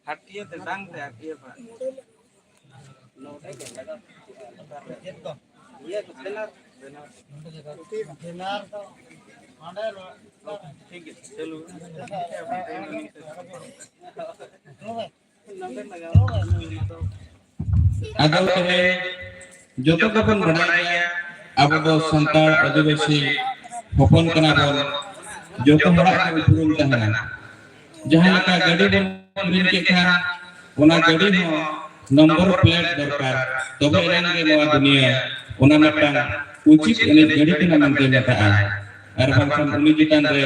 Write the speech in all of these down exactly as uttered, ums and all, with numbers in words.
ᱦᱟᱹᱴᱤᱭᱟᱹ ᱛᱮ ᱵᱟᱝ ᱛᱮ ᱦᱟᱹᱴᱤᱭᱟᱹ ᱠᱷᱚᱱᱟᱜ᱾ ᱴᱷᱤᱠ ᱜᱮᱭᱟ, ᱪᱚᱞᱚ᱾ ᱟᱫᱚ ᱛᱚᱵᱮ ᱡᱚᱛᱚ ᱜᱮᱵᱚᱱ ᱵᱟᱰᱟᱭ ᱜᱮᱭᱟ, ᱟᱵᱚ ᱫᱚ ᱥᱟᱱᱛᱟᱲ ᱟᱹᱫᱤᱵᱟᱹᱥᱤ ᱦᱚᱯᱚᱱ ᱠᱟᱱᱟ ᱵᱚᱱ, ᱡᱚᱛᱚ ᱦᱚᱲᱟᱜ ᱜᱮ ᱩᱯᱨᱩᱢ ᱛᱟᱦᱮᱱᱟ᱾ ᱡᱟᱦᱟᱸ ᱞᱮᱠᱟ ᱜᱟᱹᱰᱤ ᱵᱚᱱ ᱠᱤᱨᱤᱧ ᱠᱮᱫ ᱠᱷᱟᱱ, ᱚᱱᱟ ᱜᱟᱹᱰᱤ ᱦᱚᱸ ᱱᱚᱢᱵᱚᱨ ᱯᱞᱮᱴ ᱫᱚᱨᱠᱟᱨ, ᱛᱚᱵᱮ ᱮᱱᱟᱝ ᱜᱮ ᱱᱚᱣᱟ ᱫᱩᱱᱤᱭᱟᱹ ᱚᱱᱟ ᱢᱤᱫᱴᱟᱝ ᱩᱪᱤᱛ ᱟᱹᱱᱤᱡ ᱜᱟᱹᱰᱤ ᱠᱟᱱᱟ ᱢᱮᱱᱛᱮ ᱢᱮᱛᱟᱜᱼᱟ᱾ ᱟᱨ ᱵᱟᱝᱠᱷᱟᱱ ᱩᱱᱤ ᱪᱮᱛᱟᱱ ᱨᱮ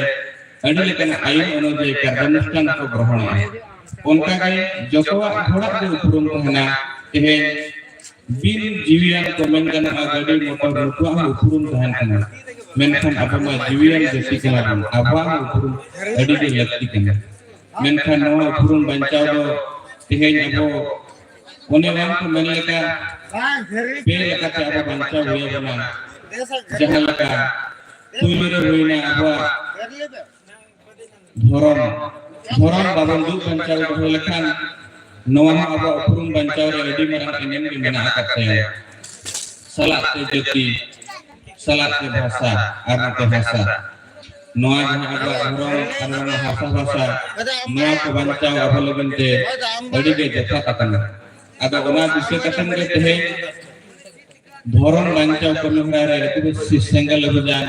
ᱟᱹᱰᱤ ᱞᱮᱠᱟᱱ ᱟᱭᱤᱱ ᱚᱱᱩᱡᱟᱭᱤ ᱠᱟᱨᱡᱟᱱᱩᱥᱴᱷᱟᱱ ᱠᱚ ᱜᱨᱚᱦᱚᱱᱚᱜᱼᱟ᱾ ᱚᱱᱠᱟᱜᱮ ᱡᱚᱛᱚᱣᱟᱜ ᱦᱚᱲᱟᱜ ᱜᱮ ᱩᱯᱨᱩᱢ ᱛᱟᱦᱮᱱᱟ᱾ ᱛᱮᱦᱮᱧ ᱵᱤᱱ ᱡᱤᱣᱤᱭᱟᱱ ᱠᱚ ᱢᱮᱱ ᱜᱟᱱᱚᱜᱼᱟ, ᱜᱟᱹᱰᱤ ᱢᱚᱴᱚᱨ ᱱᱩᱠᱩᱣᱟᱜ ᱦᱚᱸ ᱩᱯᱨᱩᱢ ᱛᱟᱦᱮᱱ ᱠᱟᱱᱟ, ᱢᱮᱱᱠᱷᱟᱱ ᱟᱵᱚ ᱢᱟ ᱡᱤᱣᱤᱭᱟᱱ ᱡᱟᱹᱛᱤ ᱠᱟᱱᱟ ᱵᱚᱱ, ᱟᱵᱚᱣᱟᱜ ᱦᱚᱸ ᱩᱯᱨᱩᱢ ᱟᱹᱰᱤ ᱜᱮ ᱞᱟᱹᱠᱛᱤ ᱠᱟᱱᱟ᱾ ᱢᱮᱱᱠᱷᱟᱱ ᱱᱚᱣᱟ ᱩᱯᱨᱩᱢ ᱵᱟᱧᱪᱟᱣ ᱫᱚ ᱛᱮᱦᱮᱧ ᱟᱵᱚ ᱚᱱᱮ ᱵᱟᱝ ᱠᱚ ᱢᱮᱱ ᱞᱮᱠᱟ ᱯᱮ ᱞᱮᱠᱟᱛᱮ ᱟᱵᱚ ᱵᱟᱧᱪᱟᱣ ᱦᱩᱭ ᱟᱵᱚᱱᱟ᱾ ᱡᱟᱦᱟᱸ ᱞᱮᱠᱟ ᱯᱩᱭᱞᱩ ᱨᱮ ᱦᱩᱭᱱᱟ ᱟᱵᱚᱣᱟᱜ ᱫᱷᱚᱨᱚᱢ᱾ ᱫᱷᱚᱨᱚᱢ ᱵᱟᱵᱚᱱ ᱫᱩᱜ ᱵᱟᱧᱪᱟᱣ ᱫᱚᱦᱚ ᱞᱮᱠᱷᱟᱱ ᱱᱚᱣᱟ ᱦᱚᱸ ᱟᱵᱚᱣᱟᱜ ᱩᱯᱨᱩᱢ ᱵᱟᱧᱪᱟᱣ ᱨᱮ ᱟᱹᱰᱤ ᱢᱟᱨᱟᱝ ᱮᱱᱮᱢ ᱜᱮ ᱢᱮᱱᱟᱜ ᱟᱠᱟᱫ ᱛᱟᱭᱟ᱾ ᱥᱟᱞᱟᱜ ᱛᱮ ᱡᱟᱹᱛᱤ, ᱥᱟᱞᱟᱜ ᱛᱮ ᱵᱷᱟᱥᱟ ᱟᱨ ᱱᱚᱛᱮ ᱵᱷᱟᱥᱟ᱾ ᱱᱚᱣᱟ ᱡᱟᱦᱟᱸ ᱟᱵᱚᱣᱟᱜ ᱫᱷᱚᱨᱚᱢ ᱟᱨ ᱱᱚᱣᱟ ᱦᱟᱥᱟ ᱵᱷᱟᱥᱟ, ᱱᱚᱣᱟ ᱠᱚ ᱵᱟᱧᱪᱟᱣ ᱟᱵᱚ ᱞᱟᱹᱜᱤᱫ ᱛᱮ ᱟᱹᱰᱤ ᱜᱮ ᱡᱚᱛᱷᱟᱛ ᱟᱠᱟᱱᱟ᱾ ᱟᱫᱚ ᱚᱱᱟ ᱫᱤᱥᱟᱹ ᱠᱟᱛᱮ ᱜᱮ ᱛᱮᱦᱮᱧ ᱫᱷᱚᱨᱚᱢ ᱵᱟᱧᱪᱟᱣ ᱠᱟᱹᱢᱤ ᱦᱚᱨᱟ ᱨᱮ ᱟᱹᱫᱤᱵᱟᱹᱥᱤ ᱥᱮᱸᱜᱮᱞ ᱚᱵᱷᱤᱡᱟᱱ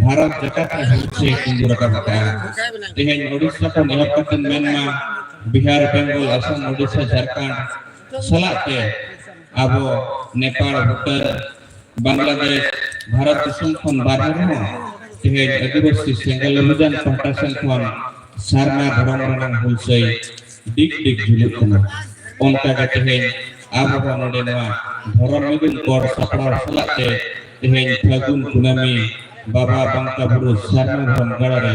ᱵᱷᱟᱨᱚᱛ ᱡᱟᱠᱟᱛ ᱨᱮ ᱦᱩᱞᱥᱟᱹᱭ ᱛᱤᱸᱜᱩ ᱨᱟᱠᱟᱵ ᱟᱠᱟᱫᱼᱟ᱾ ᱛᱮᱦᱮᱧ ᱳᱰᱤᱥᱟ ᱠᱷᱚᱱ ᱮᱦᱚᱵ ᱠᱟᱛᱮ ᱢᱮᱱᱢᱟ ᱵᱤᱦᱟᱨ, ᱵᱮᱝᱜᱚᱞ, ᱟᱥᱟᱢ, ᱳᱰᱤᱥᱟ, ᱡᱷᱟᱲᱠᱷᱚᱸᱰ ᱥᱟᱞᱟᱜ ᱛᱮ ᱟᱵᱚ ᱱᱮᱯᱟᱲ, ᱵᱷᱩᱴᱟᱱ, ᱵᱟᱝᱞᱟᱫᱮᱥ, ᱵᱷᱟᱨᱚᱛ ᱫᱤᱥᱚᱢ ᱠᱷᱚᱱ ᱵᱟᱨᱦᱮ ᱨᱮᱦᱚᱸ ᱛᱮᱦᱮᱧ ᱟᱹᱫᱤᱵᱟᱹᱥᱤ ᱥᱮᱸᱜᱮᱞ ᱚᱵᱷᱤᱡᱟᱱ ᱯᱟᱦᱴᱟ ᱥᱮᱱ ᱠᱷᱚᱱ ᱥᱟᱨᱱᱟ ᱫᱷᱚᱨᱚᱢ ᱨᱮᱱᱟᱜ ᱦᱩᱞᱥᱟᱹᱭ ᱰᱤᱜᱽ ᱰᱤᱜᱽ ᱡᱩᱞᱩᱜ ᱠᱟᱱᱟ᱾ ᱚᱱᱠᱟ ᱜᱮ ᱛᱮᱦᱮᱧ ᱟᱵᱚ ᱦᱚᱸ ᱱᱚᱰᱮ ᱱᱚᱣᱟ ᱫᱷᱚᱨᱚᱢ ᱢᱤᱫᱩᱱ ᱠᱚᱲ ᱥᱟᱯᱲᱟᱣ ᱥᱟᱞᱟᱜ ᱛᱮ ᱛᱮᱦᱮᱧ ᱯᱷᱟᱹᱜᱩᱱ ᱠᱩᱱᱟᱹᱢᱤ ᱵᱟᱵᱟ ᱵᱟᱝᱠᱟ ᱵᱩᱨᱩ ᱥᱟᱨᱱᱟ ᱫᱷᱚᱨᱚᱢ ᱜᱟᱲ ᱨᱮ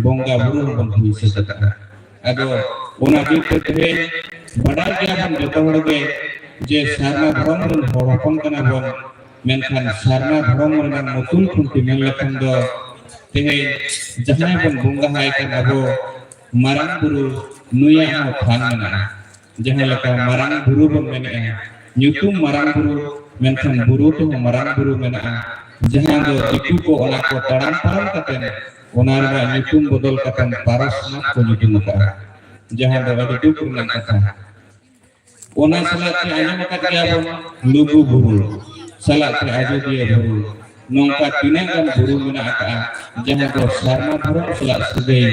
ᱵᱚᱸᱜᱟ ᱵᱩᱨᱩ ᱦᱚᱸᱵᱚᱱ ᱦᱩᱭ ᱥᱟᱹᱛ ᱟᱠᱟᱫᱼᱟ᱾ ᱟᱫᱚ ᱚᱱᱟ ᱫᱤᱱ ᱛᱮ ᱛᱮᱦᱮᱧ ᱵᱟᱰᱟᱭ ᱜᱮᱭᱟᱵᱚᱱ ᱡᱚᱛᱚ ᱦᱚᱲ ᱜᱮ, ᱡᱮ ᱥᱟᱨᱱᱟ ᱫᱷᱚᱨᱚᱢ ᱨᱮᱱ ᱦᱚᱲ ᱦᱚᱯᱚᱱ ᱠᱟᱱᱟ ᱵᱚᱱ, ᱢᱮᱱᱠᱷᱟᱱ ᱥᱟᱨᱱᱟ ᱫᱷᱚᱨᱚᱢ ᱨᱮᱱᱟᱜ ᱢᱩᱛᱩᱞ ᱠᱷᱩᱱᱴᱤ ᱢᱮᱱ ᱞᱮᱠᱷᱟᱱ ᱫᱚ ᱛᱮᱦᱮᱧ ᱡᱟᱦᱟᱸᱭ ᱵᱚᱱ ᱵᱚᱸᱜᱟ ᱟᱭ ᱠᱟᱱ ᱟᱵᱚ ᱢᱟᱨᱟᱝ ᱵᱩᱨᱩ, ᱱᱩᱭᱟᱜ ᱦᱚᱸ ᱛᱷᱟᱱ ᱢᱮᱱᱟᱜᱼᱟ᱾ ᱡᱟᱦᱟᱸ ᱞᱮᱠᱟ ᱢᱟᱨᱟᱝ ᱵᱩᱨᱩ ᱵᱚᱱ ᱢᱮᱱᱮᱜᱼᱟ, ᱧᱩᱛᱩᱢ ᱢᱟᱨᱟᱝ ᱵᱩᱨᱩ, ᱢᱮᱱᱠᱷᱟᱱ ᱵᱩᱨᱩ ᱛᱮᱦᱚᱸ ᱢᱟᱨᱟᱝ ᱵᱩᱨᱩ ᱢᱮᱱᱟᱜᱼᱟ, ᱡᱟᱦᱟᱸ ᱫᱚ ᱫᱤᱠᱩ ᱠᱚ ᱚᱱᱟ ᱠᱚ ᱛᱟᱲᱟᱢ ᱯᱟᱨᱚᱢ ᱠᱟᱛᱮ ᱚᱱᱟ ᱨᱮᱱᱟᱜ ᱧᱩᱛᱩᱢ ᱵᱚᱫᱚᱞ ᱠᱟᱛᱮ ᱯᱟᱨᱚᱥᱱᱟᱛᱷ ᱠᱚ ᱧᱩᱛᱩᱢ ᱟᱠᱟᱫᱼᱟ, ᱡᱟᱦᱟᱸ ᱫᱚ ᱟᱹᱰᱤ ᱫᱩᱠ ᱨᱮᱱᱟᱜ ᱠᱟᱛᱷᱟ᱾ ᱚᱱᱟ ᱥᱟᱞᱟᱜ ᱛᱮ ᱟᱸᱡᱚᱢ ᱟᱠᱟᱫ ᱜᱮᱭᱟ ᱵᱚᱱ ᱞᱩᱜᱩ ᱵᱩᱨᱩ, ᱥᱟᱞᱟᱜ ᱛᱮ ᱟᱡᱚᱫᱤᱭᱟᱹ ᱵᱩᱨᱩ, ᱱᱚᱝᱠᱟ ᱛᱤᱱᱟᱹᱜ ᱜᱟᱱ ᱵᱩᱨᱩ ᱢᱮᱱᱟᱜ ᱟᱠᱟᱫᱼᱟ, ᱡᱟᱦᱟᱸ ᱫᱚ ᱥᱟᱨᱱᱟ ᱫᱷᱚᱨᱚᱢ ᱥᱟᱞᱟᱜ ᱥᱟᱹᱜᱟᱹᱭ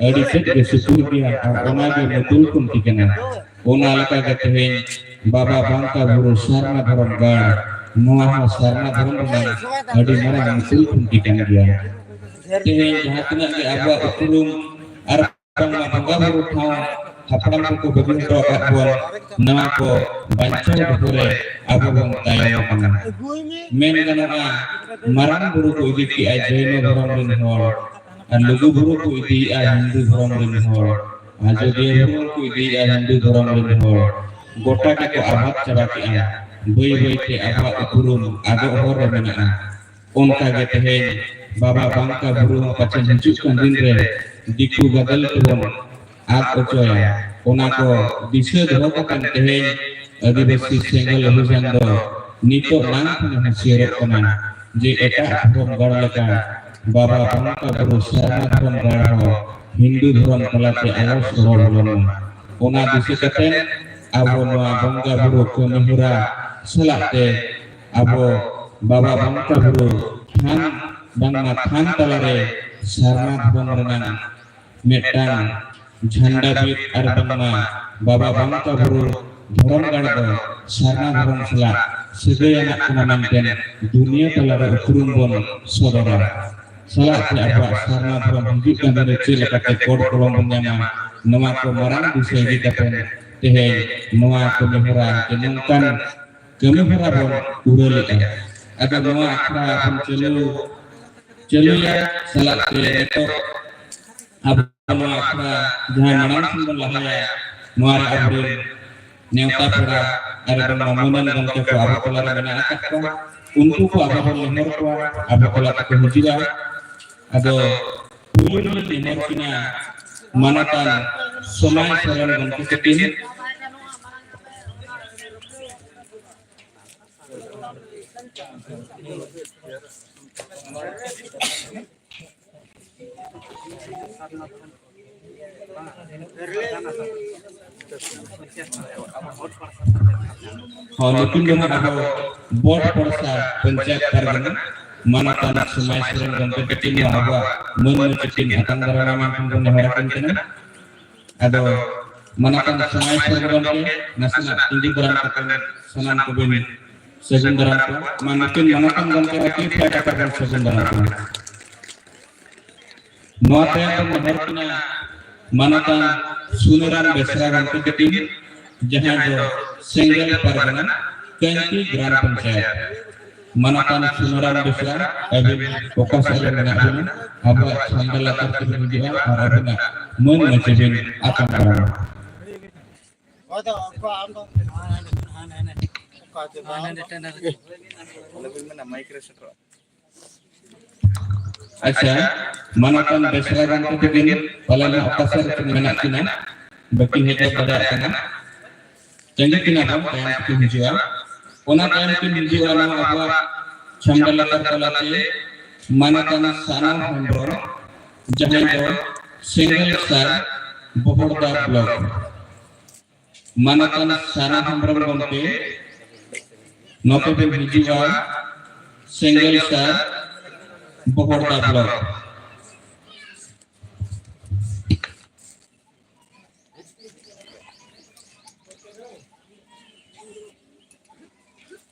ᱟᱹᱰᱤ ᱛᱮᱫ ᱜᱮ ᱥᱩᱯᱩᱨ ᱜᱮᱭᱟ ᱟᱨ ᱚᱱᱟ ᱜᱮ ᱢᱩᱛᱩᱞ ᱠᱷᱩᱱᱴᱤ ᱠᱟᱱᱟ᱾ ᱚᱱᱟ ᱞᱮᱠᱟ ᱜᱮ ᱛᱮᱦᱮᱧ ᱵᱟᱵᱟ ᱵᱟᱝᱠᱟ ᱵᱩᱨᱩ ᱥᱟᱨᱱᱟ ᱫᱷᱚᱨᱚᱢ ᱜᱟᱲ, ᱱᱚᱣᱟ ᱦᱚᱸ ᱥᱟᱨᱱᱟ ᱫᱷᱚᱨᱚᱢ ᱨᱮᱱᱟᱜ ᱟᱹᱰᱤ ᱢᱟᱨᱟᱝ ᱢᱩᱛᱩᱞ ᱠᱷᱩᱱᱴᱤ ᱠᱟᱱ ᱜᱮᱭᱟ᱾ ᱛᱮᱦᱮᱧ ᱡᱟᱦᱟᱸ ᱛᱤᱱᱟᱹᱜ ᱜᱮ ᱟᱵᱚᱣᱟᱜ ᱩᱯᱨᱩᱢ ᱟᱨ ᱵᱟᱝᱢᱟ ᱵᱚᱸᱜᱟ ᱵᱩᱨᱩ ᱴᱷᱟᱶ ᱦᱟᱯᱲᱟᱢ ᱠᱚᱠᱚ ᱵᱟᱹᱜᱤ ᱦᱚᱴᱚ ᱟᱠᱟᱫ ᱵᱚᱱ, ᱱᱚᱣᱟ ᱠᱚ ᱵᱟᱧᱪᱟᱣ ᱫᱚᱦᱚ ᱨᱮ ᱟᱵᱚ ᱵᱚᱱ ᱛᱟᱭᱚᱢ ᱟᱠᱟᱱᱟ᱾ ᱢᱮᱱ ᱜᱟᱱᱚᱜᱼᱟ, ᱢᱟᱨᱟᱝ ᱵᱩᱨᱩ ᱠᱚ ᱤᱫᱤ ᱠᱮᱜᱼᱟ ᱡᱚᱭᱱᱚ ᱫᱷᱚᱨᱚᱢ ᱨᱮᱱ ᱦᱚᱲ, ᱟᱨ ᱞᱩᱜᱩ ᱵᱩᱨᱩ ᱠᱚ ᱤᱫᱤᱭᱮᱜᱼᱟ ᱦᱤᱱᱫᱩ ᱫᱷᱚᱨᱚᱢ ᱨᱮᱱ ᱦᱚᱲ, ᱟᱡᱚᱫᱤᱭᱟᱹ ᱵᱩᱨᱩ ᱠᱚ ᱤᱫᱤᱭᱮᱜᱼᱟ ᱦᱤᱱᱫᱩ ᱫᱷᱚᱨᱚᱢ ᱨᱮᱱ ᱦᱚᱲ᱾ ᱜᱚᱴᱟ ᱜᱮᱠᱚ ᱟᱵᱟᱫ ᱪᱟᱵᱟ ᱠᱮᱜᱼᱟ᱾ ᱵᱟᱹᱭ ᱵᱟᱹᱭ ᱛᱮ ᱟᱵᱚᱣᱟᱜ ᱩᱯᱨᱩᱢ ᱟᱫᱚᱜ ᱦᱚᱨ ᱨᱮ ᱢᱮᱱᱟᱜᱼᱟ᱾ ᱚᱱᱠᱟ ᱜᱮ ᱛᱮᱦᱮᱧ ᱵᱟᱵᱟ ᱵᱟᱝᱠᱟ ᱵᱩᱨᱩ ᱦᱚᱸ ᱯᱟᱪᱮ ᱦᱤᱡᱩᱜ ᱠᱟᱱ ᱫᱤᱱ ᱨᱮ ᱫᱤᱠᱩ ᱜᱟᱫᱮᱞ ᱛᱮᱵᱚᱱ ᱟᱫ ᱚᱪᱚᱭᱟ᱾ ᱚᱱᱟ ᱠᱚ ᱫᱤᱥᱟᱹ ᱫᱚᱦᱚ ᱠᱟᱛᱮ ᱛᱮᱦᱮᱧ ᱟᱹᱫᱤᱵᱟᱹᱥᱤ ᱥᱮᱸᱜᱮᱞ ᱚᱵᱷᱤᱡᱟᱱ ᱫᱚ ᱱᱤᱛᱚᱜ ᱱᱟᱝ ᱠᱷᱚᱱ ᱦᱩᱸᱥᱤᱭᱟᱹᱨᱚᱜ ᱠᱟᱱᱟ ᱡᱮ ᱮᱴᱟᱜ ᱫᱷᱚᱨᱚᱢ ᱜᱟᱲ ᱞᱮᱠᱟ ᱵᱟᱵᱟ ᱵᱟᱝᱠᱟ ᱵᱩᱨᱩ ᱥᱟᱨᱱᱟ ᱫᱷᱚᱨᱚᱢ ᱜᱟᱲ ᱦᱚᱸ ᱦᱤᱱᱫᱩ ᱫᱷᱚᱨᱚᱢ ᱛᱟᱞᱟᱛᱮ ᱟᱞᱚ ᱥᱚᱲᱚ ᱵᱚᱞᱚᱱ ᱢᱟ᱾ ᱚᱱᱟ ᱫᱤᱥᱟᱹ ᱠᱟᱛᱮ ᱟᱵᱚ ᱱᱚᱣᱟ ᱵᱚᱸᱜᱟ ᱵᱩᱨᱩ ᱠᱟᱹᱢᱤ ᱦᱚᱨᱟ ᱥᱟᱞᱟᱜ ᱛᱮ ᱟᱵᱚ ᱵᱟᱵᱟ ᱵᱟᱝᱠᱟ ᱵᱩᱨᱩ ᱛᱷᱟᱱ, ᱵᱟᱝᱢᱟ ᱛᱷᱟᱱ ᱛᱟᱞᱟᱨᱮ ᱥᱟᱨᱱᱟ ᱫᱷᱚᱨᱚᱢ ᱨᱮᱱᱟᱜ ᱢᱤᱫᱴᱟᱝ ᱡᱷᱟᱱᱰᱟ ᱵᱤᱫ ᱟᱨ ᱵᱟᱝᱢᱟ ᱵᱟᱵᱟ ᱵᱟᱝᱠᱟ ᱵᱩᱨᱩ ᱫᱷᱚᱨᱚᱢ ᱜᱟᱲ ᱫᱚ ᱥᱟᱨᱱᱟ ᱫᱷᱚᱨᱚᱢ ᱥᱟᱞᱟᱜ ᱥᱟᱹᱜᱟᱹᱭ ᱟᱱᱟᱜ ᱠᱟᱱᱟ ᱢᱮᱱᱛᱮ ᱫᱩᱱᱤᱭᱟᱹ ᱛᱟᱞᱟᱨᱮ ᱩᱯᱨᱩᱢ ᱵᱚᱱ ᱥᱚᱫᱚᱨᱟ᱾ ᱥᱟᱞᱟᱜ ᱛᱮ ᱟᱵᱚᱣᱟᱜ ᱥᱟᱨᱱᱟ ᱫᱷᱚᱨᱚᱢ ᱦᱤᱡᱩᱜ ᱠᱟᱱ ᱫᱤᱱ ᱨᱮ ᱪᱮᱫ ᱞᱮᱠᱟᱛᱮ ᱠᱚᱲ ᱠᱚᱞᱚᱢ ᱵᱚᱱ ᱧᱟᱢᱟ, ᱱᱚᱣᱟ ᱠᱚ ᱢᱟᱨᱟᱝ ᱫᱤᱥᱟᱹ ᱤᱫᱤ ᱠᱟᱛᱮ ᱛᱮᱦᱮᱧ ᱱᱚᱣᱟ ᱠᱟᱹᱢᱤ ᱦᱚᱨᱟ ᱥᱮ ᱱᱚᱝᱠᱟᱱ ᱠᱟᱹᱢᱤ ᱦᱚᱨᱟ ᱵᱚᱱ ᱯᱩᱨᱟᱹᱣ ᱞᱮᱫᱼᱟ᱾ ᱟᱫᱚ ᱱᱚᱣᱟ ᱟᱠᱷᱲᱟ ᱵᱚᱱ ᱪᱟᱹᱞᱩ, ᱪᱟᱹᱞᱩᱭᱟ, ᱥᱟᱞᱟᱜ ᱛᱮ ᱱᱤᱛᱚᱜ ᱟᱵᱚ ᱱᱚᱣᱟ ᱟᱠᱷᱲᱟ ᱡᱟᱦᱟᱸ ᱢᱟᱲᱟᱝ ᱥᱮᱱ ᱵᱚᱱ ᱞᱟᱦᱟᱭᱟ, ᱱᱚᱣᱟ ᱨᱮ ᱟᱵᱚᱨᱮᱱ ᱱᱮᱣᱛᱟ ᱯᱮᱲᱟ ᱟᱨ ᱵᱟᱝᱢᱟ ᱢᱟᱹᱱᱟᱱ ᱜᱚᱢᱠᱮ ᱠᱚ ᱟᱵᱚ ᱛᱟᱞᱟ ᱨᱮ ᱢᱮᱱᱟᱜ ᱟᱠᱟᱫ ᱠᱚᱣᱟ, ᱩᱱᱠᱩ ᱠᱚ ᱟᱵᱚ ᱵᱚᱱ ᱱᱮᱦᱚᱨ ᱠᱚᱣᱟ, ᱟᱵᱚ ᱛᱟᱞᱟ ᱛᱮᱠᱚ ᱦᱤᱡᱩᱜᱼᱟ᱾ ᱟᱫᱚ ᱯᱩᱭᱞᱩ ᱨᱮᱞᱤᱧ ᱱᱮᱦᱚᱨ ᱠᱤᱱᱟ ᱢᱟᱱᱚᱛᱟᱱ ᱥᱚᱢᱟᱭ ᱥᱚᱨᱮᱱ ᱜᱚᱢᱠᱮ ᱛᱟᱹᱠᱤᱱ᱾ ᱦᱚᱸ, ᱱᱩᱠᱤᱱ ᱫᱚ ᱱᱟᱦᱟᱜ ᱟᱵᱚ ᱵᱚᱴ ᱯᱚᱲᱥᱟ ᱯᱚᱧᱪᱟᱭᱮᱛ ᱯᱟᱨᱜᱟᱱᱟ ᱢᱟᱱᱚᱛᱟᱱ ᱥᱚᱢᱟᱭ ᱥᱚᱨᱮᱱ ᱜᱚᱢᱠᱮ ᱛᱟᱹᱠᱤᱱ ᱱᱚᱣᱟ ᱟᱵᱚᱣᱟᱜ ᱢᱟᱹᱱ ᱢᱟᱹᱪᱤ ᱛᱟᱹᱠᱤᱱ ᱟᱛᱟᱝ ᱫᱟᱨᱟᱢ ᱢᱮᱱᱛᱮ ᱵᱚᱱ ᱱᱮᱦᱚᱨ ᱟᱹᱠᱤᱱ ᱠᱟᱱᱟ᱾ ᱟᱫᱚ ᱢᱟᱱᱚᱛᱟᱱ ᱥᱚᱢᱟᱭ ᱥᱚᱨᱮᱱ ᱜᱚᱢᱠᱮ ᱱᱟᱥᱮᱱᱟᱜ ᱛᱤᱸᱜᱩ ᱫᱟᱨᱟᱢ ᱠᱟᱛᱮ ᱥᱟᱱᱟᱢ ᱠᱚᱵᱤᱱ ᱥᱟᱹᱜᱩᱱ ᱫᱟᱨᱟᱢ ᱠᱚᱣᱟ᱾ ᱢᱟ ᱱᱩᱠᱤᱱ ᱢᱟᱱᱚᱛᱟᱱ ᱜᱚᱢᱠᱮ ᱟᱹᱠᱤᱱ ᱯᱟᱦᱴᱟ ᱠᱷᱚᱱ ᱵᱚᱱ ᱥᱟᱹᱜᱩᱱ ᱫᱟᱨᱟᱢ ᱠᱚᱣᱟ᱾ ᱱᱚᱣᱟ ᱛᱟᱭᱚᱢ ᱵᱚᱱ ᱱᱮᱦᱚᱨ ᱠᱤᱱᱟ ᱢᱟᱱᱚᱛᱟᱱ ᱥᱩᱱᱟᱹᱨᱟᱢ ᱵᱮᱥᱨᱟ ᱜᱚᱢᱠᱮ ᱛᱟᱹᱠᱤᱱ, ᱡᱟᱦᱟᱸᱭ ᱫᱚ ᱥᱮᱸᱜᱮᱞ ᱯᱟᱨᱜᱟᱱᱟ ᱠᱟᱹᱧᱪᱤ ᱜᱨᱟᱢ ᱯᱚᱧᱪᱟᱭᱮᱛ᱾ ᱢᱟᱱᱚᱛᱟᱱ ᱥᱩᱱᱟᱹᱨᱟᱢ ᱵᱮᱥᱨᱟ, ᱟᱹᱵᱤᱱ ᱚᱠᱟ ᱥᱮᱫ ᱨᱮ ᱢᱮᱱᱟᱜ ᱵᱤᱱᱟ, ᱟᱵᱚᱣᱟᱜ ᱪᱷᱟᱢᱰᱟ ᱞᱟᱛᱟᱨ ᱛᱮᱵᱤᱱ ᱦᱤᱡᱩᱜᱼᱟ ᱟᱨ ᱟᱹᱵᱤᱱᱟᱜ ᱢᱟᱹᱱ ᱢᱟᱹᱪᱤ ᱵᱤᱱ ᱟᱛᱟᱝ ᱫᱟᱨᱟᱢᱟ᱾ ᱟᱪᱪᱷᱟ, ᱢᱟᱱᱚᱛᱟᱱ ᱵᱮᱥᱨᱟ ᱜᱚᱢᱠᱮ ᱛᱟᱹᱠᱤᱱ ᱯᱟᱞᱮᱱ ᱚᱠᱟ ᱥᱮᱫ ᱨᱮᱠᱤᱱ ᱢᱮᱱᱟᱜ ᱠᱤᱱᱟ, ᱵᱟᱹᱠᱤᱱ ᱦᱮᱡ ᱫᱟᱲᱮᱭᱟᱜ ᱠᱟᱱᱟ᱾ ᱛᱟᱺᱜᱤ ᱠᱤᱱᱟ ᱵᱚᱱ, ᱛᱟᱭᱚᱢ ᱛᱮᱠᱤᱱ ᱦᱤᱡᱩᱜᱼᱟ᱾ ᱚᱱᱟ ᱛᱟᱭᱚᱢ ᱠᱤᱱ ᱦᱤᱡᱩᱜᱼᱟ ᱱᱚᱣᱟ ᱟᱵᱚᱣᱟᱜ ᱪᱷᱟᱢᱰᱟ ᱞᱟᱛᱟᱨ ᱛᱟᱞᱟᱛᱮ ᱢᱟᱱᱚᱛᱟᱱ ᱥᱟᱱᱟ ᱦᱮᱢᱵᱨᱚᱢ, ᱡᱟᱦᱟᱸᱭ ᱫᱚ ᱥᱮᱸᱜᱮᱞ ᱥᱟᱨ ᱵᱚᱦᱚᱲᱫᱟ ᱵᱞᱚᱠ᱾ ᱢᱟᱱᱚᱛᱟᱱ ᱥᱟᱱᱟ ᱦᱮᱢᱵᱨᱚᱢ ᱜᱚᱢᱠᱮ, ᱱᱚᱛᱮ ᱵᱮᱱ ᱦᱤᱡᱩᱜᱼᱟ, ᱥᱮᱸᱜᱮᱞ ᱥᱟᱨ ᱵᱚᱦᱚᱲᱫᱟ ᱵᱞᱚᱠ᱾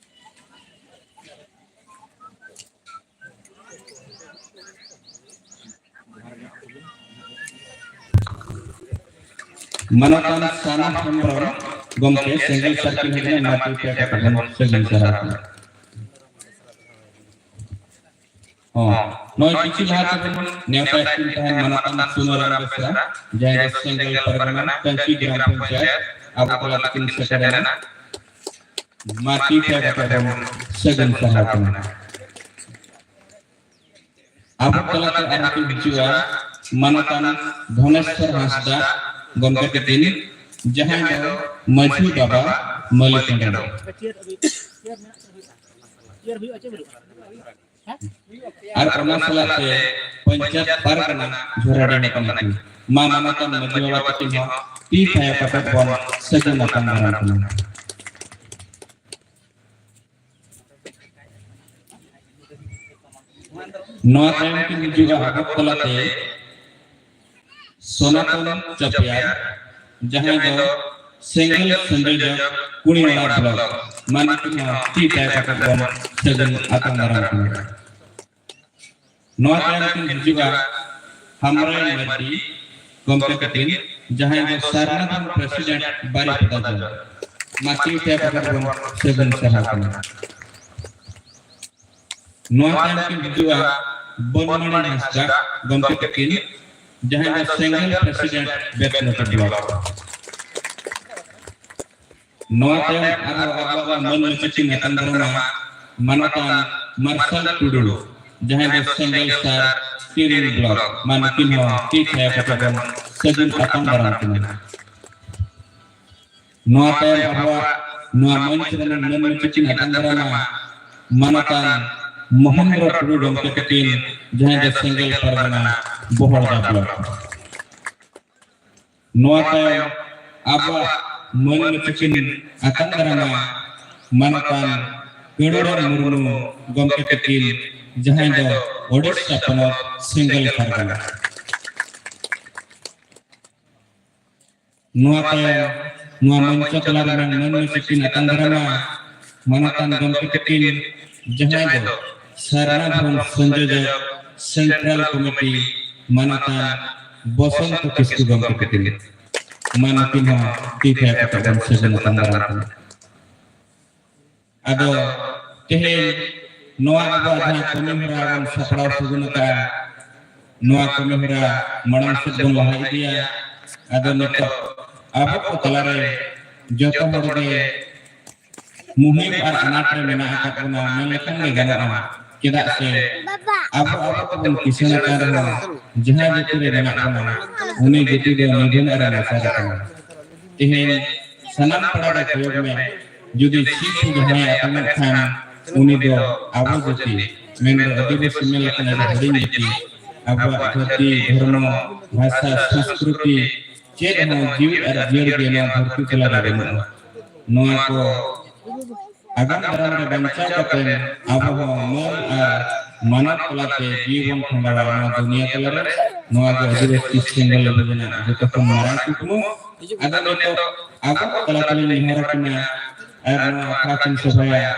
ᱢᱟᱱᱚᱛᱟᱱ ᱥᱟᱱᱟ ᱦᱮᱢᱵᱨᱚᱢ ᱜᱚᱢᱠᱮ ᱥᱮᱸᱜᱮᱞ ᱥᱟᱨᱠᱮᱞ ᱦᱮᱡ ᱮᱱᱟ, ᱢᱟᱹᱴᱤ ᱯᱮ ᱠᱟᱛᱮ ᱵᱚᱱ ᱥᱟᱹᱜᱩᱱ ᱥᱟᱨᱦᱟᱣ ᱠᱚᱣᱟ᱾ ᱦᱚᱸ, ᱱᱚᱜᱼᱚᱭ ᱠᱤᱪᱷᱩ ᱞᱟᱦᱟ ᱛᱮᱵᱚᱱ ᱱᱮᱣᱛᱟ ᱠᱤᱱ ᱛᱟᱦᱮᱸᱱ ᱢᱟᱱᱚᱛᱟᱱ ᱥᱩᱱᱟᱹᱨᱟᱢ ᱵᱮᱥᱨᱟ, ᱡᱟᱦᱟᱸᱭ ᱫᱚ ᱥᱮᱸᱜᱮᱞ ᱯᱟᱨᱜᱟᱱᱟ ᱠᱟᱹᱧᱪᱤ ᱜᱨᱟᱢ ᱯᱚᱧᱪᱟᱭᱮᱛ ᱟᱵᱚ ᱛᱟᱞᱟ ᱛᱮᱠᱤᱱ ᱥᱮᱴᱮᱨ ᱮᱱᱟ᱾ ᱢᱟ ᱛᱤ ᱛᱷᱟᱭᱚ ᱠᱟᱛᱮ ᱵᱚᱱ ᱥᱟᱹᱜᱩᱱ ᱥᱟᱨᱦᱟᱣ ᱠᱤᱱᱟ᱾ ᱟᱵᱚ ᱛᱟᱞᱟᱛᱮ ᱟᱨᱦᱚᱸ ᱠᱤᱱ ᱦᱤᱡᱩᱜᱼᱟ ᱢᱟᱱᱚᱛᱟᱱ ᱫᱷᱚᱱᱮᱥᱣᱚᱨ ᱦᱟᱸᱥᱫᱟ ᱜᱚᱢᱠᱮ ᱛᱟᱹᱠᱤᱱ, ᱡᱟᱦᱟᱸᱭ ᱫᱚ ᱢᱟᱹᱡᱷᱤ ᱵᱟᱵᱟ ᱢᱟᱹᱞᱤ ᱴᱟᱺᱰᱤ᱾ ᱟᱨ ᱚᱱᱟ ᱥᱟᱞᱟᱜ ᱛᱮ ᱯᱚᱧᱪᱟᱭᱮᱛ ᱯᱟᱨᱜᱟᱱᱟ ᱡᱷᱚᱨᱟᱰᱤ ᱠᱟᱱᱟ ᱠᱤᱱ᱾ ᱢᱟ ᱢᱟᱱᱚᱛᱟᱱ ᱢᱟᱹᱡᱷᱤ ᱵᱟᱵᱟ ᱛᱟᱹᱠᱤᱱ ᱦᱚᱸ ᱛᱤ ᱛᱷᱟᱭᱚ ᱠᱟᱛᱮ ᱵᱚᱱ ᱥᱟᱹᱜᱩᱱ ᱟᱛᱟᱝ ᱫᱟᱨᱟᱢ ᱠᱤᱱᱟ᱾ ᱱᱚᱣᱟ ᱛᱟᱭᱚᱢ ᱠᱤᱱ ᱦᱤᱡᱩᱜᱼᱟ ᱟᱵᱚ ᱛᱟᱞᱟᱛᱮ ᱥᱚᱱᱟᱛᱚᱱ ᱪᱚᱯᱮᱭᱟᱨ, ᱡᱟᱦᱟᱸᱭ ᱫᱚ ᱥᱮᱸᱜᱮᱞ ᱥᱚᱝᱡᱳᱡᱚᱠ ᱠᱩᱲᱤᱢᱟᱲᱟ ᱵᱞᱚᱠ᱾ ᱢᱟ ᱱᱩᱠᱤᱱ ᱦᱚᱸ ᱛᱤ ᱛᱷᱟᱭᱚ ᱠᱟᱛᱮ ᱵᱚᱱ ᱥᱟᱹᱜᱩᱱ ᱟᱛᱟᱝ ᱫᱟᱨᱟᱢ ᱠᱤᱱᱟ᱾ ᱱᱚᱣᱟ ᱛᱟᱭᱚᱢ ᱠᱤᱱ ᱦᱤᱡᱩᱜᱼᱟ ᱦᱟᱢᱨᱟᱭ ᱢᱟᱨᱰᱤ ᱜᱚᱢᱠᱮ ᱛᱟᱹᱠᱤᱱ, ᱡᱟᱦᱟᱸᱭ ᱫᱚ ᱥᱟᱨᱱᱟ ᱫᱷᱚᱨᱚᱢ ᱯᱨᱮᱥᱤᱰᱮᱱᱴ ᱵᱟᱨᱤᱯᱟᱫᱟ ᱡᱚᱱ᱾ ᱢᱟ ᱛᱤ ᱛᱷᱟᱭᱚ ᱠᱟᱛᱮ ᱵᱚᱱ ᱥᱟᱹᱜᱩᱱ ᱥᱟᱨᱦᱟᱣ ᱠᱤᱱᱟ᱾ ᱱᱚᱣᱟ ᱛᱟᱭᱚᱢ ᱠᱤᱱ ᱦᱤᱡᱩᱜᱼᱟ ᱵᱚᱱᱢᱟᱬᱤ ᱦᱟᱸᱥᱫᱟ ᱜᱚᱢᱠᱮ ᱛᱟᱹᱠᱤᱱ, ᱡᱟᱦᱟᱸᱭ ᱫᱚ ᱥᱮᱸᱜᱮᱞ ᱯᱨᱮᱥᱤᱰᱮᱱᱴ ᱵᱮᱛᱱᱚᱴᱤ ᱵᱞᱚᱠ᱾ ᱱᱚᱣᱟ ᱛᱟᱭᱚᱢ ᱟᱨᱦᱚᱸ ᱟᱵᱚᱣᱟᱜ ᱢᱟᱹᱱ ᱢᱟᱹᱪᱤ ᱠᱤᱱ ᱟᱛᱟᱝ ᱫᱟᱨᱟᱢᱟ ᱢᱟᱱᱚᱛᱟᱱ ᱢᱟᱨᱥᱟᱞ ᱴᱩᱰᱩ, ᱡᱟᱦᱟᱸᱭ ᱫᱚ ᱥᱮᱸᱜᱮᱞ ᱥᱟᱨ ᱛᱤᱨᱤᱝ ᱵᱞᱚᱠ᱾ ᱢᱟ ᱱᱩᱠᱤᱱ ᱦᱚᱸ ᱛᱤ ᱛᱷᱟᱭᱚ ᱠᱟᱛᱮ ᱵᱚᱱ ᱥᱟᱹᱜᱩᱱ ᱟᱛᱟᱝ ᱫᱟᱨᱟᱢ ᱠᱤᱱᱟ᱾ ᱱᱚᱣᱟ ᱛᱟᱭᱚᱢ ᱟᱵᱚᱣᱟᱜ ᱱᱚᱣᱟ ᱢᱚᱧᱪ ᱨᱮᱱ ᱢᱟᱹᱱ ᱢᱟᱹᱪᱤ ᱠᱤᱱ ᱟᱛᱟᱝ ᱫᱟᱨᱟᱢᱟ ᱢᱟᱱᱚᱛᱟᱱ ᱢᱚᱦᱮᱱᱫᱨᱚ ᱴᱩᱰᱩ ᱜᱚᱢᱠᱮ ᱛᱟᱹᱠᱤᱱ, ᱡᱟᱦᱟᱸᱭ ᱫᱚ ᱥᱮᱸᱜᱮᱞ ᱯᱟᱨᱜᱟᱱᱟ ᱵᱚᱦᱚᱲᱫᱟ ᱵᱞᱚᱠ᱾ ᱱᱚᱣᱟ ᱛᱟᱭᱚᱢ ᱟᱵᱚᱣᱟᱜ ᱢᱟᱹᱱ ᱢᱟᱹᱪᱤ ᱠᱤᱱ ᱟᱛᱟᱝ ᱫᱟᱨᱟᱢᱟ ᱢᱟᱱᱚᱛᱟᱱ ᱠᱟᱹᱱᱩᱨᱟᱢ ᱢᱩᱨᱢᱩ ᱜᱚᱢᱠᱮ ᱛᱟᱹᱠᱤᱱ, ᱡᱟᱦᱟᱸᱭ ᱫᱚ ᱳᱰᱤᱥᱟ ᱯᱚᱱᱚᱛ ᱥᱮᱸᱜᱮᱞ ᱯᱟᱨᱜᱟᱱᱟ᱾ ᱱᱚᱣᱟ ᱛᱟᱭᱚᱢ ᱱᱚᱣᱟ ᱢᱚᱧᱪᱚ ᱛᱟᱞᱟ ᱨᱮᱱᱟᱜ ᱢᱟᱹᱱ ᱢᱟᱹᱪᱤ ᱠᱤᱱ ᱟᱛᱟᱝ ᱫᱟᱨᱟᱢᱟ ᱢᱟᱱᱚᱛᱟᱱ ᱜᱚᱢᱠᱮ ᱛᱟᱹᱠᱤᱱ, ᱡᱟᱦᱟᱸᱭ ᱫᱚ ᱥᱟᱨᱱᱟ ᱫᱷᱚᱨᱚᱢ ᱥᱚᱝᱡᱳᱡᱚᱠ ᱥᱮᱱᱴᱨᱟᱞ ᱠᱚᱢᱤᱴᱤ ᱢᱟᱱᱚᱛᱟᱱ ᱵᱚᱥᱚᱱᱛᱚ ᱠᱤᱥᱠᱩ ᱜᱚᱢᱠᱮ ᱛᱟᱹᱠᱤᱱ᱾ ᱢᱟ ᱱᱩᱠᱤᱱ ᱦᱚᱸ ᱛᱤ ᱛᱷᱟᱭᱚ ᱠᱟᱛᱮ ᱵᱚᱱ ᱥᱟᱹᱜᱩᱱ ᱟᱛᱟᱝ ᱫᱟᱨᱟᱢ ᱠᱤᱱᱟ᱾ ᱟᱫᱚ ᱛᱮᱦᱮᱧ ᱱᱚᱣᱟ ᱟᱵᱚᱣᱟᱜ ᱡᱟᱦᱟᱸ ᱠᱟᱹᱢᱤ ᱦᱚᱨᱟ ᱵᱚᱱ ᱥᱟᱯᱲᱟᱣ ᱥᱟᱹᱜᱩᱱ ᱟᱠᱟᱫᱼᱟ, ᱱᱚᱣᱟ ᱠᱟᱹᱢᱤ ᱦᱚᱨᱟ ᱢᱟᱲᱟᱝ ᱥᱮᱫ ᱵᱚᱱ ᱞᱟᱦᱟ ᱤᱫᱤᱭᱟ᱾ ᱟᱫᱚ ᱱᱤᱛᱚᱜ ᱟᱵᱚ ᱠᱚ ᱛᱟᱞᱟᱨᱮ ᱡᱚᱛᱚ ᱦᱚᱲ ᱜᱮ ᱢᱩᱦᱤᱢ ᱟᱨ ᱟᱱᱟᱴ ᱨᱮ ᱢᱮᱱᱟᱜ ᱟᱠᱟᱫ ᱵᱚᱱᱟ ᱢᱮᱱ ᱞᱮᱠᱷᱟᱱ ᱜᱮ ᱜᱟᱱᱚᱜᱼᱟ᱾ ᱪᱮᱫᱟᱜ ᱥᱮ ᱟᱵᱚ ᱟᱵᱚ ᱛᱮᱵᱚᱱ ᱠᱤᱥᱟᱹᱬ ᱟᱠᱟᱱ ᱨᱮᱦᱚᱸ ᱡᱟᱦᱟᱸ ᱡᱟᱹᱛᱤ ᱨᱮ ᱢᱮᱱᱟᱜ ᱵᱚᱱᱟ ᱩᱱᱤ ᱡᱟᱹᱛᱤ ᱫᱚ ᱱᱤᱫᱷᱟᱹᱱ ᱟᱨ ᱱᱟᱪᱟᱨ ᱟᱠᱟᱱᱟ᱾ ᱛᱮᱦᱮᱧ ᱥᱟᱱᱟᱢ ᱯᱟᱲᱟ ᱨᱮ ᱠᱚᱭᱚᱜ ᱢᱮ, ᱡᱩᱫᱤ ᱪᱷᱤᱯ ᱠᱚ ᱡᱟᱦᱟᱸᱭ ᱟᱛᱟᱝᱮᱫ ᱠᱷᱟᱱ ᱩᱱᱤ ᱫᱚ ᱟᱵᱚ ᱡᱟᱹᱛᱤ ᱢᱮᱱᱫᱚ ᱟᱹᱫᱤᱵᱟᱹᱥᱤ ᱢᱮᱱ ᱞᱮᱠᱷᱟᱱ ᱟᱹᱰᱤ ᱦᱩᱰᱤᱧ ᱡᱟᱹᱛᱤ᱾ ᱟᱵᱚᱣᱟᱜ ᱡᱟᱹᱛᱤ, ᱫᱷᱚᱨᱢᱚ, ᱵᱷᱟᱥᱟ, ᱥᱚᱝᱥᱠᱨᱤᱛᱤ ᱪᱮᱫ ᱦᱚᱸ ᱡᱤᱣᱤ ᱟᱨ ᱡᱤᱭᱟᱹᱲ ᱜᱮ ᱱᱚᱣᱟ ᱫᱷᱟᱹᱨᱛᱤ ᱛᱟᱞᱟ ᱨᱮ ᱵᱟᱹᱱᱩᱜᱼᱟ᱾ ᱱᱚᱣᱟ ᱠᱚ ᱟᱜᱟᱢ ᱫᱟᱨᱟᱢ ᱨᱮ ᱵᱟᱧᱪᱟᱣ ᱠᱟᱛᱮ ᱟᱵᱚ ᱦᱚᱸ ᱢᱟᱹᱱ ᱟᱨ ᱢᱟᱱᱚᱛ ᱛᱟᱞᱟᱛᱮ ᱡᱤᱣᱤ ᱵᱚᱱ ᱠᱷᱟᱸᱰᱟᱣᱟ ᱱᱚᱣᱟ ᱫᱩᱱᱤᱭᱟᱹ ᱛᱟᱞᱟᱨᱮ᱾ ᱱᱚᱣᱟ ᱜᱮ ᱟᱹᱫᱤᱵᱟᱹᱥᱤ ᱥᱮᱸᱜᱮᱞ ᱚᱵᱷᱤᱡᱟᱱᱟᱜ ᱡᱚᱛᱚ ᱠᱷᱚᱱ ᱢᱟᱨᱟᱝ ᱠᱩᱠᱢᱩ᱾ ᱟᱫᱚ ᱱᱤᱛᱚᱜ ᱟᱵᱚ ᱛᱟᱞᱟ ᱛᱮᱞᱤᱧ ᱱᱮᱦᱚᱨ ᱟᱹᱠᱤᱱᱟ ᱟᱨ ᱱᱚᱣᱟ ᱟᱠᱷᱲᱟ ᱠᱤᱱ ᱥᱚᱵᱷᱟᱭᱟ᱾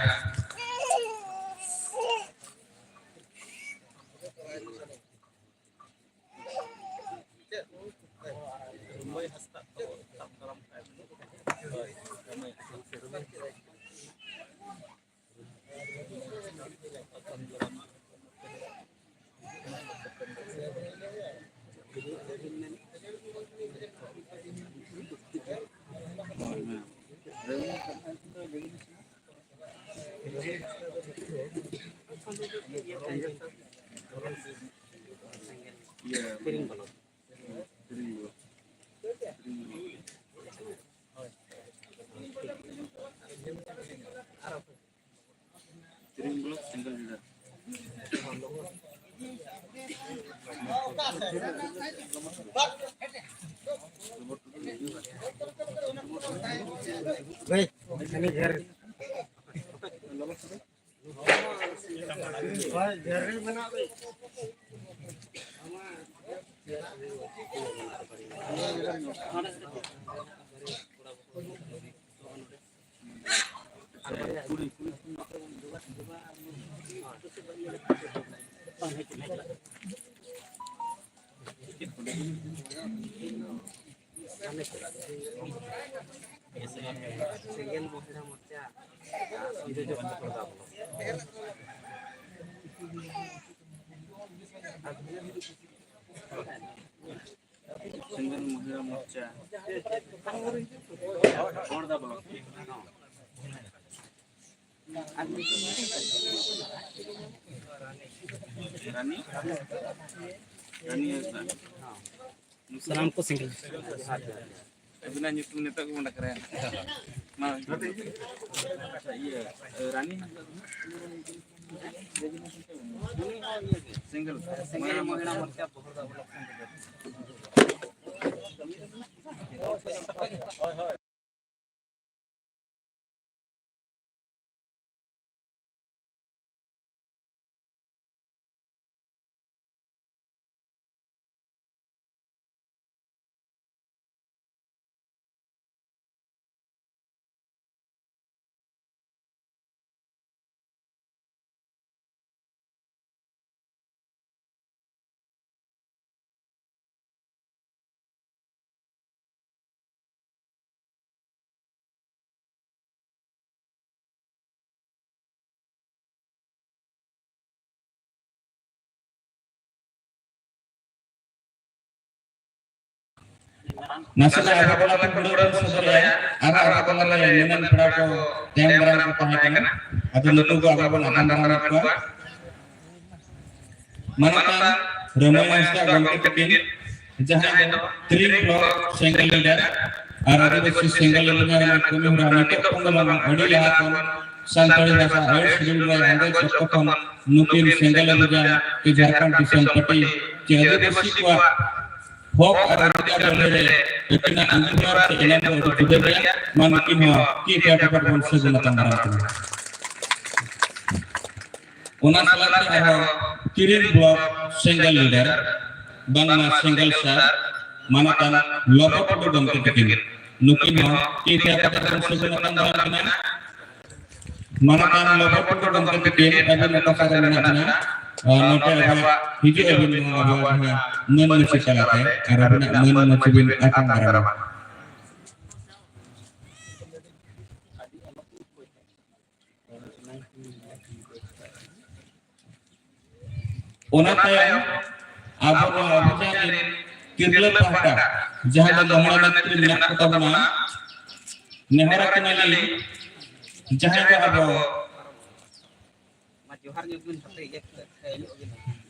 ᱥᱮᱸᱜᱮᱞ ᱢᱚᱦᱤᱞᱟ ᱢᱳᱨᱪᱟ ᱥᱚᱝᱡᱳᱡᱚᱠ ᱯᱨᱚᱫᱟᱯ᱾ ᱥᱮᱸᱜᱮᱞ ᱢᱚᱦᱤᱞᱟ ᱢᱳᱨᱪᱟ ᱠᱷᱚᱲᱫᱟ ᱵᱞᱚᱠ᱾ ᱨᱟᱱᱤ, ᱨᱟᱱᱤ ᱦᱟᱸᱥᱫᱟ᱾ ᱥᱟᱱᱟᱢ ᱠᱚ ᱥᱤᱝᱜᱮᱞ᱾ ᱟᱹᱵᱤᱱᱟᱜ ᱧᱩᱛᱩᱢ ᱱᱤᱛᱚᱜ ᱜᱮᱵᱚᱱ ᱰᱟᱠᱨᱟᱭᱟ᱾ ᱢᱟ, ᱤᱭᱟᱹ, ᱨᱟᱱᱤ ᱦᱟᱸᱥᱫᱟ ᱫᱚ ᱦᱟᱸᱜ ᱥᱤᱝᱜᱮᱞ᱾ ᱢᱚᱭᱱᱟ ᱢᱚᱨᱪᱟ᱾ ᱱᱟᱥᱮᱱᱟᱜ ᱟᱜᱟᱢ ᱵᱟᱞᱟ ᱠᱚ ᱫᱩᱲᱩᱵ ᱨᱮ ᱥᱚᱫᱚᱨᱮᱜᱼᱟ᱾ ᱟᱨᱦᱚᱸ ᱟᱜᱟᱢ ᱵᱟᱞᱟ ᱨᱮ ᱱᱤᱢᱟᱹᱱ ᱯᱮᱲᱟ ᱠᱚ ᱛᱟᱭᱚᱢ ᱫᱟᱨᱟᱢ ᱠᱚ ᱛᱟᱦᱮᱸ ᱠᱟᱱᱟ᱾ ᱟᱫᱚ ᱱᱩᱠᱩ ᱠᱚ ᱟᱵᱚ ᱵᱚᱱ ᱟᱜᱟᱢ ᱫᱟᱨᱟᱢ ᱠᱚᱣᱟ᱾ ᱢᱟᱱᱚᱛᱟᱱ ᱨᱟᱹᱢᱟᱹᱭ ᱦᱟᱸᱥᱫᱟ ᱜᱚᱢᱠᱮ ᱛᱟᱹᱠᱤᱱ, ᱡᱟᱦᱟᱸᱭ ᱫᱚ ᱛᱤᱨᱤᱝ ᱵᱞᱚᱠ ᱥᱮᱸᱜᱮᱞ ᱞᱤᱰᱟᱨ ᱟᱨ ᱟᱹᱫᱤᱵᱟᱹᱥᱤ ᱥᱮᱸᱜᱮᱞ ᱞᱤᱰᱟᱨ ᱨᱮᱱᱟᱜ ᱠᱟᱹᱢᱤ ᱦᱚᱨᱟ ᱱᱤᱛᱚᱜ ᱠᱷᱚᱱ ᱫᱚ ᱵᱟᱝ, ᱟᱹᱰᱤ ᱞᱟᱦᱟ ᱠᱷᱚᱱ ᱥᱟᱱᱛᱟᱲᱤ ᱵᱷᱟᱥᱟ ᱟᱹᱲᱤᱥ ᱵᱤᱞ ᱨᱮ ᱟᱸᱜᱚᱪ ᱚᱠᱛᱚ ᱠᱷᱚᱱ ᱱᱩᱠᱤᱱ ᱥᱮᱸᱜᱮᱞ ᱞᱤᱰᱟᱨ ᱠᱤ ᱡᱷᱟᱲᱠᱷᱚᱸᱰ ᱫᱤᱥᱚᱢ ᱯᱟᱹᱴᱤ ᱪᱮ ᱟᱹᱫᱤᱵᱟᱹᱥᱤ ᱠᱚᱣᱟᱜ ᱦᱚᱠ ᱟᱨ ᱚᱫᱷᱤᱠᱟᱨ ᱞᱟᱹᱲᱦᱟᱹᱭ ᱨᱮ ᱟᱹᱠᱤᱱᱟᱜ ᱟᱸᱜᱤᱵᱷᱟᱨ ᱥᱮ ᱮᱱᱮᱢ ᱫᱚ ᱟᱹᱰᱤ ᱡᱩᱫᱟᱹ ᱜᱮᱭᱟ᱾ ᱢᱟ ᱱᱩᱠᱤᱱ ᱦᱚᱸ ᱛᱤ ᱛᱮ ᱟᱹᱰᱤ ᱵᱚᱱ ᱥᱟᱹᱜᱩᱱ ᱟᱛᱟᱝ ᱫᱟᱨᱟᱢ ᱠᱤᱱᱟ᱾ ᱚᱱᱟ ᱥᱟᱞᱟᱜ ᱛᱮ ᱟᱨᱦᱚᱸ ᱛᱤᱨᱤᱝ ᱵᱞᱚᱠ ᱥᱮᱸᱜᱮᱞ ᱞᱤᱰᱟᱨ, ᱵᱟᱝᱢᱟ ᱥᱮᱸᱜᱮᱞ ᱥᱟᱨ, ᱢᱟᱱᱚᱛᱟᱱ ᱞᱚᱵᱚ ᱴᱩᱰᱩ ᱜᱚᱢᱠᱮ ᱛᱟᱹᱠᱤᱱ, ᱱᱩᱠᱤᱱ ᱦᱚᱸ ᱛᱤ ᱛᱮ ᱟᱹᱰᱤ ᱵᱚᱱ ᱥᱟᱹᱜᱩᱱ ᱟᱛᱟᱝ ᱫᱟᱨᱟᱢ ᱠᱤᱱᱟ᱾ ᱢᱟᱱᱚᱛᱟᱱ ᱞᱚᱵᱚ ᱴᱩᱰᱩ ᱜᱚᱢᱠᱮ ᱛᱟᱹᱠᱤᱱ, ᱟᱹᱵᱤᱱ ᱚᱠᱟ ᱥᱮᱫ ᱨᱮ ᱢᱮᱱᱟᱜ ᱵᱤᱱᱟ? ᱟᱨ ᱱᱚᱛᱮ ᱟᱵᱚᱣᱟᱜ ᱦᱤᱡᱩᱜ ᱟᱹᱵᱤᱱ ᱱᱚᱣᱟ ᱟᱵᱚᱣᱟᱜ ᱡᱟᱦᱟᱸ ᱢᱟᱹᱱ ᱢᱟᱹᱪᱤ ᱛᱟᱞᱟᱛᱮ, ᱟᱨ ᱟᱹᱵᱤᱱᱟᱜ ᱢᱟᱹᱱ ᱢᱟᱹᱪᱤ ᱵᱤᱱ ᱟᱛᱟᱝ ᱫᱟᱨᱟᱢᱟ᱾ ᱚᱱᱟ ᱛᱟᱭᱚᱢ ᱟᱵᱚ ᱱᱚᱣᱟ ᱚᱵᱷᱤᱡᱟᱱ ᱨᱮᱱ ᱛᱤᱨᱞᱟᱹ ᱯᱟᱦᱴᱟ ᱡᱟᱦᱟᱸ ᱫᱚ ᱢᱚᱦᱚᱲᱟ ᱱᱮᱛᱨᱤ ᱢᱮᱱᱟᱜ ᱠᱚ ᱛᱟᱵᱚᱱᱟ, ᱱᱮᱦᱚᱨ ᱟᱠᱤᱱᱟᱞᱤᱧ ᱡᱟᱦᱟᱸᱭ ᱫᱚ ᱟᱵᱚ ᱡᱚᱦᱟᱨ ᱧᱚᱜ ᱵᱤᱱ ᱦᱟᱯᱮ ᱤᱭᱟᱹ ᱠᱟᱛᱮ ᱮᱱᱚᱜ ᱵᱤᱱ᱾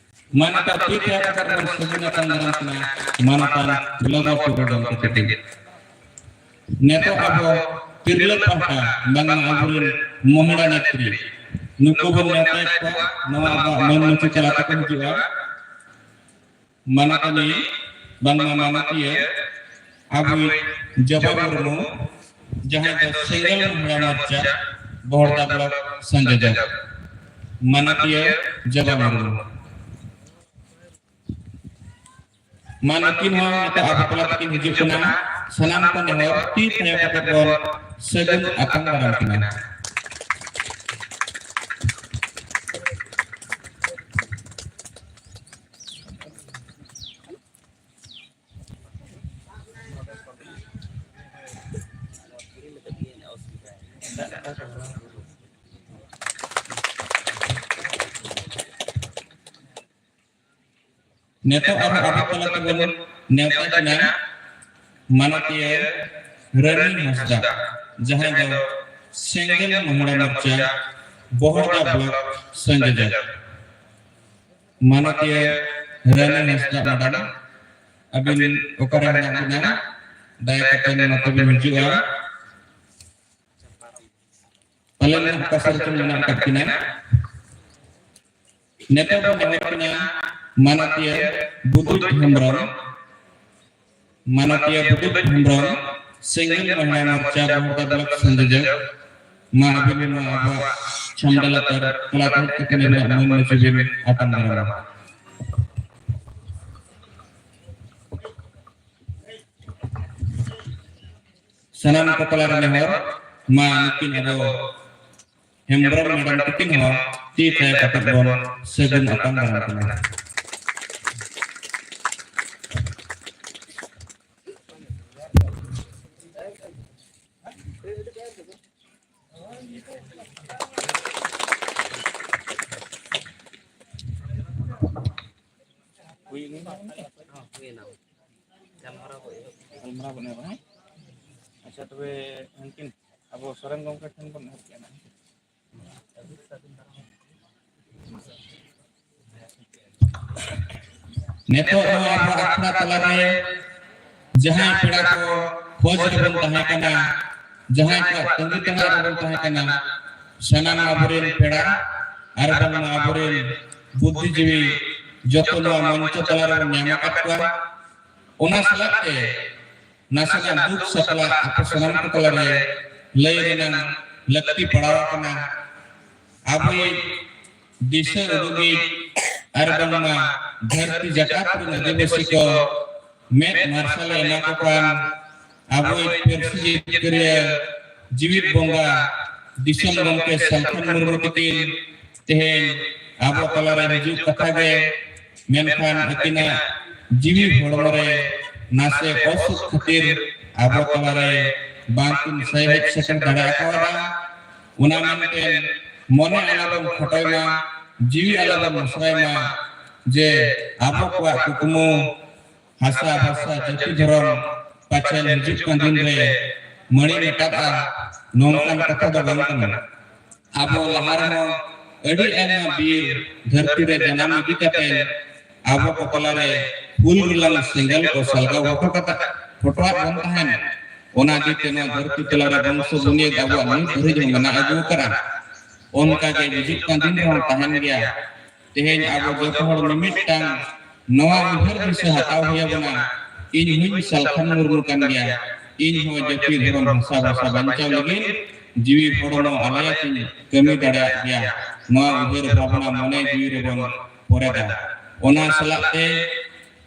ᱢᱟᱱᱚᱛᱟᱱ ᱛᱤ ᱛᱮ ᱟᱠᱟᱫ ᱵᱚᱱ ᱥᱟᱹᱜᱩᱱ ᱟᱛᱟᱝ ᱫᱟᱨᱟᱢ ᱠᱟᱱᱟ ᱢᱟᱱᱚᱛᱟᱱ ᱞᱚᱵᱚ ᱴᱩᱰᱩ ᱜᱚᱢᱠᱮ ᱛᱟᱹᱠᱤᱱ᱾ ᱱᱤᱛᱚᱜ ᱟᱵᱚ ᱛᱤᱨᱞᱟᱹ ᱯᱟᱦᱴᱟ ᱵᱟᱝᱢᱟ ᱟᱵᱚᱨᱮᱱ ᱢᱚᱦᱤᱞᱟ ᱱᱮᱛᱨᱤ ᱱᱩᱠᱩ ᱵᱚᱱ ᱱᱮᱣᱛᱟᱭᱮᱫ ᱠᱚᱣᱟ, ᱱᱚᱣᱟ ᱟᱵᱚᱣᱟᱜ ᱢᱟᱹᱱ ᱢᱟᱹᱪᱤ ᱪᱟᱞᱟᱣ ᱠᱟᱛᱮ ᱦᱤᱡᱩᱜᱼᱟ᱾ ᱢᱟᱱᱚᱛᱟᱱᱤ ᱵᱟᱝᱢᱟ ᱢᱟᱱᱚᱛᱤᱭᱟᱹ ᱟᱵᱚᱭᱤᱡ ᱡᱚᱵᱟ ᱢᱩᱨᱢᱩ, ᱡᱟᱦᱟᱸᱭ ᱫᱚ ᱥᱮᱸᱜᱮᱞ ᱢᱚᱦᱤᱞᱟ ᱢᱳᱨᱪᱟ ᱵᱚᱦᱚᱲᱫᱟ ᱵᱞᱚᱠ ᱥᱚᱝᱡᱳᱡᱚᱠ᱾ ᱢᱟᱱᱚᱛᱤᱭᱟᱹ ᱡᱚᱵᱟ ᱢᱩᱨᱢᱩ᱾ ᱢᱟ ᱱᱩᱠᱤᱱ ᱦᱚᱸ ᱱᱤᱛᱚᱜ ᱟᱵᱚ ᱛᱟᱞᱟ ᱛᱮᱠᱤᱱ ᱦᱤᱡᱩᱜ ᱠᱟᱱᱟ᱾ ᱥᱟᱱᱟᱢ ᱠᱚ ᱱᱮᱦᱚᱨ ᱛᱤ ᱛᱷᱟᱭᱚ ᱠᱟᱛᱮ ᱵᱚᱱ ᱥᱟᱹᱜᱩᱱ ᱟᱛᱟᱝ ᱫᱟᱨᱟᱢ ᱠᱤᱱᱟ᱾ ᱱᱤᱛᱚᱜ ᱟᱨᱦᱚᱸ ᱟᱵᱚ ᱛᱟᱞᱟ ᱛᱮᱵᱚᱱ ᱱᱮᱣᱛᱟ ᱠᱤᱱᱟ ᱢᱟᱱᱚᱛᱤᱭᱟᱹ ᱨᱟᱱᱤ ᱦᱟᱸᱥᱫᱟ, ᱡᱟᱦᱟᱸᱭ ᱫᱚ ᱥᱮᱸᱜᱮᱞ ᱢᱚᱦᱤᱞᱟ ᱢᱳᱨᱪᱟ ᱵᱚᱦᱚᱲᱫᱟ ᱵᱞᱚᱠ ᱥᱚᱝᱡᱳᱡᱚᱠ᱾ ᱢᱟᱱᱚᱛᱤᱭᱟᱹ ᱨᱟᱱᱤ ᱦᱟᱸᱥᱫᱟ ᱢᱮᱰᱟᱢ, ᱟᱹᱵᱤᱱ ᱚᱠᱟᱨᱮ ᱢᱮᱱᱟᱜ ᱵᱤᱱᱟ? ᱫᱟᱭᱟ ᱠᱟᱛᱮ ᱱᱚᱛᱮ ᱵᱤᱱ ᱦᱤᱡᱩᱜᱼᱟ᱾ ᱯᱟᱞᱮᱱ ᱚᱠᱟ ᱥᱮᱫ ᱨᱮᱪᱚ ᱢᱮᱱᱟᱜ ᱟᱠᱟᱫ ᱠᱤᱱᱟ᱾ ᱱᱤᱛᱚᱜ ᱵᱚᱱ ᱱᱮᱦᱚᱨ ᱠᱤᱱᱟ ᱢᱟᱱᱚᱛᱤᱭᱟᱹ ᱵᱩᱫᱩᱡ ᱦᱮᱢᱵᱨᱚᱢ, ᱢᱟᱱᱚᱛᱤᱭᱟᱹ ᱵᱩᱫᱩᱡ ᱦᱮᱢᱵᱨᱚᱢ, ᱥᱮᱸᱜᱮᱞ ᱢᱚᱦᱤᱞᱟ ᱢᱳᱨᱪᱟ ᱵᱚᱦᱚᱲᱫᱟ ᱵᱞᱚᱠ ᱥᱚᱝᱡᱳᱡᱚᱠ᱾ ᱢᱟ ᱟᱹᱵᱤᱱ ᱱᱚᱣᱟ ᱟᱵᱚᱣᱟᱜ ᱪᱷᱟᱢᱰᱟ ᱞᱟᱛᱟᱨ ᱛᱟᱞᱟ ᱛᱮ ᱦᱮᱡ ᱠᱟᱛᱮ ᱟᱹᱵᱤᱱᱟᱜ ᱢᱟᱹᱱ ᱢᱟᱹᱪᱤ ᱵᱤᱱ ᱟᱛᱟᱝ ᱫᱟᱨᱟᱢᱟ᱾ ᱥᱟᱱᱟᱢ ᱠᱚ ᱛᱟᱞᱟ ᱨᱮ ᱱᱮᱦᱚᱨ, ᱢᱟ ᱱᱩᱠᱤᱱ ᱟᱵᱚ ᱦᱮᱢᱵᱨᱚᱢ ᱢᱮᱰᱟᱢ ᱛᱟᱹᱠᱤᱱ ᱦᱚᱸ ᱛᱤ ᱛᱷᱟᱭᱚ ᱠᱟᱛᱮ ᱵᱚᱱ ᱥᱟᱹᱜᱩᱱ ᱟᱛᱟᱝ ᱫᱟᱨᱟᱢ ᱠᱤᱱᱟ᱾ ᱜᱟᱞᱢᱟᱨᱟᱣ ᱵᱚᱱ ᱮᱦᱚᱵᱟ, ᱦᱮᱸ? ᱟᱪᱪᱷᱟ, ᱛᱚᱵᱮ ᱩᱱᱠᱤᱱ ᱟᱵᱚ ᱥᱚᱨᱮᱱ ᱜᱚᱢᱠᱮ ᱴᱷᱮᱱ ᱵᱚᱱ ᱮᱦᱚᱵ ᱠᱮᱜᱼᱟ ᱱᱟᱦᱟᱜ᱾ ᱱᱤᱛᱚᱜ ᱱᱚᱣᱟ ᱟᱵᱚ ᱟᱠᱷᱲᱟ ᱛᱟᱞᱟᱨᱮ ᱡᱟᱦᱟᱸᱭ ᱯᱮᱲᱟ ᱠᱚ ᱠᱷᱚᱡᱽ ᱨᱮᱵᱚᱱ ᱛᱟᱦᱮᱸ ᱠᱟᱱᱟ, ᱡᱟᱦᱟᱸᱭ ᱠᱚᱣᱟᱜ ᱛᱟᱺᱜᱤ ᱛᱟᱲᱟᱜ ᱨᱮᱵᱚᱱ ᱛᱟᱦᱮᱸ ᱠᱟᱱᱟ, ᱥᱟᱱᱟᱢ ᱟᱵᱚᱨᱮᱱ ᱯᱮᱲᱟ ᱟᱨ ᱵᱟᱝᱢᱟ ᱟᱵᱚᱨᱮᱱ ᱵᱩᱫᱽᱫᱷᱤᱡᱤᱵᱤ ᱡᱚᱛᱚ ᱱᱚᱣᱟ ᱢᱚᱧᱪᱚ ᱛᱟᱞᱟ ᱨᱮᱵᱚᱱ ᱧᱟᱢ ᱟᱠᱟᱫ ᱠᱚᱣᱟ᱾ ᱚᱱᱟ ᱥᱟᱞᱟᱜ ᱛᱮ ᱱᱟᱥᱮᱱᱟᱜ ᱫᱩᱠ ᱥᱟᱛᱞᱟ ᱟᱯᱮ ᱥᱟᱱᱟᱢ ᱠᱚ ᱛᱟᱞᱟᱨᱮ ᱞᱟᱹᱭ ᱨᱮᱱᱟᱜ ᱞᱟᱹᱠᱛᱤ ᱯᱟᱲᱟᱣ ᱟᱠᱟᱱᱟ᱾ ᱟᱵᱚᱭᱤᱡ ᱫᱤᱥᱟᱹ ᱩᱫᱩᱜᱤᱡ ᱟᱨ ᱵᱟᱝᱢᱟ ᱫᱷᱟᱹᱨᱛᱤ ᱡᱟᱠᱟᱛ ᱨᱮᱱ ᱟᱹᱫᱤᱵᱟᱹᱥᱤ ᱠᱚ ᱢᱮᱫ ᱢᱟᱨᱥᱟᱞᱮ ᱮᱢᱟ ᱠᱚ ᱠᱟᱱ ᱟᱵᱚᱭᱤᱡ ᱯᱟᱹᱨᱥᱤ ᱡᱤᱛᱠᱟᱹᱨᱤᱭᱟᱹ ᱡᱤᱣᱤᱫ ᱵᱚᱸᱜᱟ ᱫᱤᱥᱚᱢ ᱜᱚᱢᱠᱮ ᱥᱟᱞᱠᱷᱟᱱ ᱢᱩᱨᱢᱩ ᱛᱤᱠᱤᱱ ᱛᱮᱦᱮᱧ ᱟᱵᱚ ᱛᱟᱞᱟᱨᱮ ᱦᱤᱡᱩᱜ ᱠᱟᱛᱷᱟ ᱜᱮ, ᱢᱮᱱᱠᱷᱟᱱ ᱟᱹᱠᱤᱱᱟᱜ ᱡᱤᱣᱤ ᱦᱚᱲᱢᱚ ᱨᱮ ᱱᱟᱥᱮ ᱚᱥᱩᱠ ᱠᱷᱟᱹᱛᱤᱨ ᱟᱵᱚ ᱛᱟᱞᱟᱨᱮ ᱵᱟᱝᱠᱤᱱ ᱥᱟᱭ ᱦᱮᱡ ᱥᱮᱴᱮᱨ ᱫᱟᱲᱮ ᱟᱠᱟᱣᱟᱫᱟ᱾ ᱚᱱᱟ ᱢᱮᱱᱛᱮ ᱢᱚᱱᱮ ᱟᱞᱚᱵᱚᱱ ᱠᱷᱚᱴᱚᱭ ᱢᱟ, ᱡᱤᱣᱤ ᱟᱞᱚᱵᱚᱱ ᱱᱚᱥᱴᱚᱭ ᱢᱟ, ᱡᱮ ᱟᱵᱚ ᱠᱚᱣᱟᱜ ᱠᱩᱠᱢᱩ ᱦᱟᱥᱟ ᱵᱷᱟᱥᱟ ᱡᱟᱹᱛᱤ ᱫᱷᱚᱨᱚᱢ ᱯᱟᱪᱮ ᱦᱤᱡᱩᱜ ᱠᱟᱱ ᱫᱤᱱ ᱨᱮ ᱢᱟᱹᱲᱤ ᱢᱮᱴᱟᱜᱼᱟ, ᱱᱚᱝᱠᱟᱱ ᱠᱟᱛᱷᱟ ᱫᱚ ᱵᱟᱝ ᱠᱟᱱᱟ᱾ ᱟᱵᱚ ᱞᱟᱦᱟ ᱨᱮᱦᱚᱸ ᱟᱹᱰᱤ ᱟᱭᱢᱟ ᱵᱤᱨ ᱫᱷᱟᱹᱨᱛᱤ ᱨᱮ ᱡᱟᱱᱟᱢ ᱤᱫᱤ ᱠᱟᱛᱮ ᱟᱵᱚ ᱠᱚ ᱛᱟᱞᱟᱨᱮ ᱦᱩᱞ ᱨᱮᱞᱟᱝ ᱥᱮᱸᱜᱮᱞ ᱠᱚ ᱥᱟᱞᱜᱟᱣ ᱦᱚᱴᱚ ᱠᱟᱛᱟ ᱦᱚᱴᱚᱣᱟᱫ ᱵᱚᱱ ᱛᱟᱦᱮᱸᱱ᱾ ᱚᱱᱟ ᱤᱫᱤ ᱛᱮ ᱱᱚᱣᱟ ᱫᱷᱟᱹᱨᱛᱤ ᱛᱟᱞᱟᱨᱮ ᱵᱚᱝᱥᱚ ᱵᱩᱱᱤᱭᱟᱹᱫ ᱟᱵᱚᱣᱟᱜ ᱱᱤᱛ ᱫᱷᱟᱹᱨᱤᱡ ᱦᱚᱸ ᱢᱮᱱᱟᱜ ᱟᱹᱜᱩ ᱟᱠᱟᱱᱟ᱾ ᱚᱱᱠᱟ ᱜᱮ ᱦᱤᱡᱩᱜ ᱠᱟᱱ ᱫᱤᱱ ᱨᱮᱦᱚᱸ ᱛᱟᱦᱮᱱ ᱜᱮᱭᱟ᱾ ᱛᱮᱦᱮᱧ ᱟᱵᱚ ᱡᱚᱛᱚ ᱦᱚᱲ ᱢᱤᱢᱤᱫᱴᱟᱝ ᱱᱚᱣᱟ ᱩᱭᱦᱟᱹᱨ ᱫᱤᱥᱟᱹ ᱦᱟᱛᱟᱣ ᱦᱩᱭ ᱟᱵᱚᱱᱟ, ᱤᱧ ᱦᱚᱸᱧ ᱥᱟᱞᱠᱷᱟᱱ ᱢᱩᱨᱢᱩ ᱠᱟᱱ ᱜᱮᱭᱟ, ᱤᱧ ᱦᱚᱸ ᱡᱟᱹᱛᱤ ᱫᱷᱚᱨᱚᱢ ᱵᱷᱟᱥᱟ ᱵᱷᱟᱥᱟ ᱵᱟᱧᱪᱟᱣ ᱞᱟᱹᱜᱤᱫ ᱡᱤᱣᱤ ᱦᱚᱲᱢᱚ ᱟᱞᱟᱭᱟᱛᱤᱧ ᱠᱟᱹᱢᱤ ᱫᱟᱲᱮᱭᱟᱜ ᱜᱮᱭᱟ᱾ ᱱᱚᱣᱟ ᱩᱭᱦᱟᱹᱨ ᱵᱷᱟᱵᱽᱱᱟ ᱢᱚᱱᱮ ᱡᱤᱣᱤ ᱨᱮᱵᱚᱱ ᱯᱚᱨᱮᱫᱟ᱾ ᱚᱱᱟ ᱥᱟᱞᱟᱜ ᱛᱮ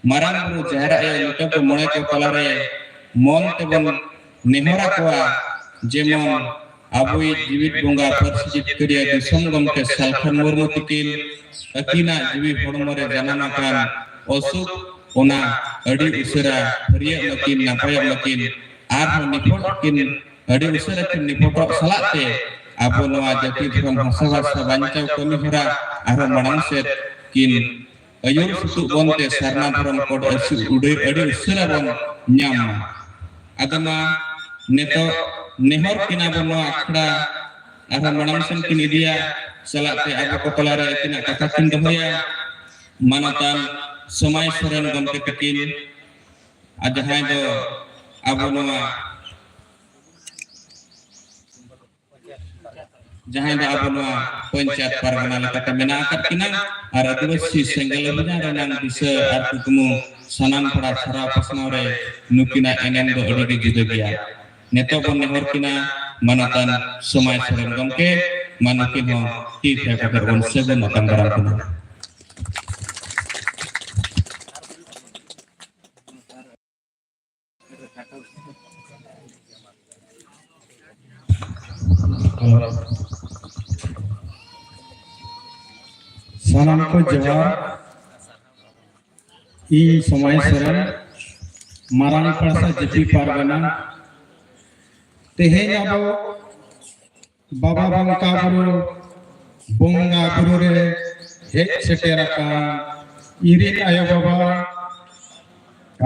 ᱢᱟᱨᱟᱝ ᱵᱩᱨᱩ ᱡᱟᱦᱮᱨ ᱟᱭᱳ ᱞᱤᱴᱟᱹ ᱠᱚ ᱢᱚᱬᱮ ᱠᱚ ᱛᱟᱞᱟᱨᱮ ᱢᱚᱱ ᱛᱮᱵᱚᱱ ᱱᱮᱦᱚᱨ ᱟᱠᱚᱣᱟ, ᱡᱮᱢᱚᱱ ᱟᱵᱚᱭᱤᱡ ᱡᱤᱣᱤᱫ ᱵᱚᱸᱜᱟ ᱯᱟᱹᱨᱥᱤ ᱡᱤᱛᱠᱟᱹᱨᱤᱭᱟᱹ ᱫᱤᱥᱚᱢ ᱜᱚᱢᱠᱮ ᱥᱟᱞᱠᱷᱟᱱ ᱢᱩᱨᱢᱩ ᱛᱤᱠᱤᱱ ᱟᱹᱠᱤᱱᱟᱜ ᱡᱤᱣᱤ ᱦᱚᱲᱢᱚ ᱨᱮ ᱡᱟᱱᱟᱢ ᱟᱠᱟᱱ ᱚᱥᱩᱠ, ᱚᱱᱟ ᱟᱹᱰᱤ ᱩᱥᱟᱹᱨᱟ ᱯᱷᱟᱹᱨᱭᱟᱹᱜ ᱢᱟᱹᱠᱤᱱ, ᱱᱟᱯᱟᱭᱚᱜ ᱢᱟᱹᱠᱤᱱ, ᱟᱨᱦᱚᱸ ᱱᱤᱯᱷᱩᱴ ᱠᱤᱱ ᱟᱹᱰᱤ ᱩᱥᱟᱹᱨᱟ ᱠᱤᱱ ᱱᱤᱯᱷᱩᱴᱚᱜ ᱥᱟᱞᱟᱜ ᱛᱮ ᱟᱵᱚ ᱱᱚᱣᱟ ᱡᱟᱹᱛᱤ ᱫᱷᱚᱨᱚᱢ ᱵᱷᱟᱥᱟ ᱵᱷᱟᱥᱟ ᱵᱟᱧᱪᱟᱣ ᱠᱟᱹᱢᱤ ᱦᱚᱨᱟ ᱟᱨᱦᱚᱸ ᱢᱟᱲᱟᱝ ᱥᱮᱫ ᱠᱤᱱ ᱟᱹᱭᱩᱨ ᱥᱩᱛᱩᱜ ᱵᱚᱱ ᱛᱮ ᱥᱟᱨᱱᱟ ᱫᱷᱚᱨᱚᱢ ᱠᱳᱰ ᱟᱹᱰᱤ ᱩᱰᱟᱹ-, ᱟᱹᱰᱤ ᱩᱥᱟᱹᱨᱟ ᱵᱚᱱ ᱧᱟᱢ ᱢᱟ᱾ ᱟᱫᱚ ᱢᱟ ᱱᱤᱛᱚᱜ ᱱᱮᱦᱚᱨ ᱠᱤᱱᱟ ᱵᱚᱱ ᱱᱚᱣᱟ ᱟᱠᱷᱲᱟ ᱟᱨᱦᱚᱸ ᱢᱟᱲᱟᱝ ᱥᱮᱱ ᱠᱤᱱ ᱤᱫᱤᱭᱟ, ᱥᱟᱞᱟᱜ ᱛᱮ ᱟᱵᱚ ᱠᱚ ᱛᱟᱞᱟᱨᱮ ᱟᱹᱠᱤᱱᱟᱜ ᱠᱟᱛᱷᱟ ᱠᱤᱱ ᱫᱚᱦᱚᱭᱟ᱾ ᱢᱟᱱᱚᱛᱟᱱ ᱥᱚᱢᱟᱭ ᱥᱚᱨᱮᱱ ᱜᱚᱢᱠᱮ ᱛᱟᱹᱠᱤᱱ, ᱟᱨ ᱡᱟᱦᱟᱸᱭ ᱫᱚ ᱟᱵᱚ ᱱᱚᱣᱟ ᱡᱟᱦᱟᱸᱭ ᱫᱚ ᱟᱵᱚ ᱱᱚᱣᱟ ᱯᱚᱧᱪᱟᱭᱮᱛ ᱯᱟᱨᱜᱟᱱᱟ ᱞᱮᱠᱟᱛᱮ ᱢᱮᱱᱟᱜ ᱟᱠᱟᱫ ᱠᱤᱱᱟ᱾ ᱟᱨ ᱟᱹᱫᱤᱵᱟᱹᱥᱤ ᱥᱮᱸᱜᱮᱞ ᱚᱵᱷᱤᱡᱟᱱ ᱨᱮᱱᱟᱜ ᱫᱤᱥᱟᱹ ᱟᱨ ᱠᱩᱠᱢᱩ ᱥᱟᱱᱟᱢ ᱯᱟᱲᱟ ᱪᱷᱟᱨᱟᱣ ᱯᱟᱥᱱᱟᱣ ᱨᱮ ᱱᱩᱠᱤᱱᱟᱜ ᱮᱱᱮᱢ ᱫᱚ ᱟᱹᱰᱤ ᱜᱮ ᱡᱩᱫᱟᱹ ᱜᱮᱭᱟ᱾ ᱱᱤᱛᱚᱜ ᱵᱚᱱ ᱱᱮᱦᱚᱨ ᱠᱤᱱᱟ ᱢᱟᱱᱚᱛᱟᱱ ᱥᱚᱢᱟᱭ ᱥᱚᱨᱮᱱ ᱜᱚᱢᱠᱮ, ᱢᱟ ᱱᱩᱠᱤᱱ ᱦᱚᱸ ᱛᱤ ᱛᱷᱟᱭᱚ ᱠᱟᱛᱮ ᱵᱚᱱ ᱥᱟᱹᱜᱩᱱ ᱟᱛᱟᱝ ᱫᱟᱨᱟᱢ ᱠᱤᱱᱟ᱾ ᱥᱟᱱᱟᱢ ᱠᱚ ᱡᱚᱦᱟᱨ᱾ ᱤᱧ ᱥᱚᱢᱟᱭ ᱥᱚᱨᱮᱱ, ᱢᱟᱨᱟᱝ ᱯᱟᱲᱥᱟ ᱡᱤᱯᱤ ᱯᱟᱨᱜᱟᱱᱟ᱾ ᱛᱮᱦᱮᱧ ᱟᱵᱚ ᱵᱟᱵᱟ ᱵᱚᱸᱜᱟ ᱵᱩᱨᱩ, ᱵᱚᱸᱜᱟ ᱵᱩᱨᱩ ᱨᱮ ᱦᱮᱡ ᱥᱮᱴᱮᱨ ᱟᱠᱟᱱ ᱤᱧ ᱨᱮᱱ ᱟᱭᱳ ᱵᱟᱵᱟ